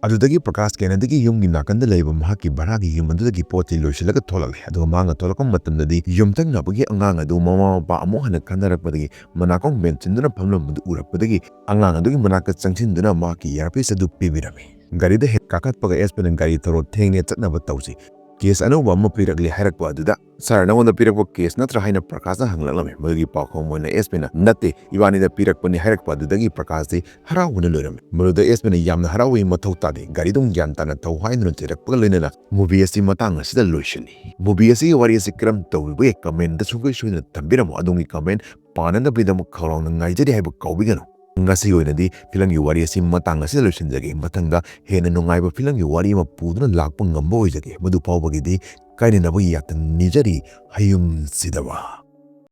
ꯑꯗꯨꯗꯒꯤ ꯄ꯭ꯔꯀꯥꯁ ꯀꯦꯅꯗꯒꯤ ꯌꯨꯝꯒꯤ ꯅꯥꯀꯟꯗ ꯂꯩꯕ ꯃꯍꯥꯛꯀꯤ ꯚꯔꯥꯒꯤ ꯌꯨꯝ ꯑꯗꯨꯗꯒꯤ ꯄꯣꯠ ꯆꯩ ꯂꯣꯏꯁꯤꯜꯂꯒ ꯊꯣꯛꯂꯛꯂꯦ꯫ ꯑꯗꯨꯒ ꯃꯍꯥꯛꯅ ꯊꯣꯛꯂꯛꯄ ꯃꯇꯝꯗꯗꯤ ꯌꯨꯝꯊꯪꯅꯕꯒꯤ ꯑꯉꯥꯡ ꯑꯗꯨ ꯃꯃꯥ ꯃꯄꯥ ꯑꯃꯨꯛ ꯍꯟꯅ ꯈꯟꯅꯔꯛꯄꯗꯒꯤ ꯃꯅꯥꯀꯣꯡ ꯃꯦꯟꯁꯤꯟꯗꯨꯅ ꯐꯝꯂꯝꯕꯗꯨ ꯎꯔꯛꯄꯗꯒꯤ ꯑꯉꯥꯡ ꯑꯗꯨꯒꯤ ꯃꯅꯥꯛꯇ ꯆꯪꯁꯤꯟꯗꯨꯅ ꯃꯍꯥꯛꯀꯤ ꯏꯌꯥꯔꯄꯤꯁ ꯑꯗꯨ ꯄꯤꯕꯤꯔꯝꯃꯤ꯫ ꯒꯥꯔꯤꯗ ꯍꯦꯛ ꯀꯥꯈꯠꯄꯒ ꯑꯦꯁ ꯄꯤꯅ "ꯒꯥꯔꯤ ꯊꯧꯔꯣ, ꯊꯦꯡꯂꯦ, ꯆꯠꯅꯕ ꯇꯧꯁꯤ꯫ ꯀꯦꯁ ꯑꯅꯧꯕ ꯑꯃ ꯄꯤꯔꯛꯂꯦ" ꯍꯥꯏꯔꯛꯄ ꯑꯗꯨꯗ "ꯁꯥꯔ, ꯅꯉꯣꯟꯗ ꯄꯤꯔꯛꯄ ꯀꯦꯁ ꯅꯠꯇ꯭ꯔꯥ?" ꯍꯥꯏꯅ ꯄ꯭ꯔꯀꯥꯁꯅ ꯍꯪꯂꯛꯂꯝꯃꯤ꯫ ꯃꯗꯨꯒꯤ ꯄꯥꯎꯈꯨꯝ ꯑꯣꯏꯅ ꯑꯦꯁ ꯄꯤꯅ "ꯅꯠꯇꯦ, ꯏꯕꯥꯅꯤꯗ ꯄꯤꯔꯛꯄꯅꯤ" ꯍꯥꯏꯔꯛꯄ ꯑꯗꯨꯗꯒꯤ ꯄ꯭ꯔꯀꯥꯁꯇꯤ ꯍꯔꯥꯎꯕꯅ ꯂꯣꯏꯔꯝꯃꯤ꯫ ꯃꯗꯨꯗ ꯑꯦꯁ ꯄꯤꯅ "ꯌꯥꯝꯅ ꯍꯔꯥꯎꯕꯒꯤ ꯃꯊꯧ ꯇꯥꯗꯦ, ꯒꯥꯔꯤꯗꯨ ꯒ꯭ꯌꯥꯟ ꯇꯥꯅ ꯊꯧ" ꯍꯥꯏꯗꯨꯅ ꯆꯩꯔꯛꯄꯒ ꯂꯣꯏꯅꯅ ꯃꯨꯚꯤ ꯑꯁꯤ ꯃꯇꯥꯡ ꯑꯁꯤꯗ ꯂꯣꯏꯁꯤꯜꯂꯤ꯫ ꯃꯨꯚꯤ ꯑꯁꯤꯒꯤ ꯋꯥꯔꯤ ꯑꯁꯤ ꯀꯔꯝ ꯇꯧꯔꯤꯕꯒꯦ ꯀꯃꯦꯟꯇ ꯁꯨꯡꯁꯣꯏ ꯁꯣꯏꯗꯅ ꯊꯝꯕꯤꯔꯝꯃꯨ꯫ ꯑꯗꯣꯝꯒꯤ ꯀꯃꯦꯟ ꯄꯥꯅꯅꯕꯒꯤꯗꯃꯛ ꯈꯧꯔꯥꯡꯅ ꯉꯥꯏꯖꯔꯤ ꯍꯥꯏꯕ ꯀꯥꯎꯕꯤꯒꯅꯨ꯫ ꯉꯁꯤꯒꯤ ꯑꯣꯏꯅꯗꯤ ꯐꯤꯂꯝꯒꯤ ꯋꯥꯔꯤ ꯑꯁꯤ ꯃꯇꯥꯡ ꯑꯁꯤꯗ ꯂꯣꯏꯁꯤꯟꯖꯒꯦ꯫ ꯃꯊꯪꯗ ꯍꯦꯟꯅ ꯅꯨꯡꯉꯥꯏꯕ ꯐꯤꯂꯝꯒꯤ ꯋꯥꯔꯤ ꯑꯃ ꯄꯨꯗꯨꯅ ꯂꯥꯛꯄ ꯉꯝꯕ ꯑꯣꯏꯖꯒꯦ꯫ ꯃꯗꯨ ꯐꯥꯎꯕꯒꯤꯗꯤ ꯀꯥꯏꯅꯅꯕꯒꯤ ꯌꯥꯊꯪ ꯅꯤꯖꯔꯤ꯫ ꯍꯌꯨꯝ ꯁꯤꯗꯕ꯫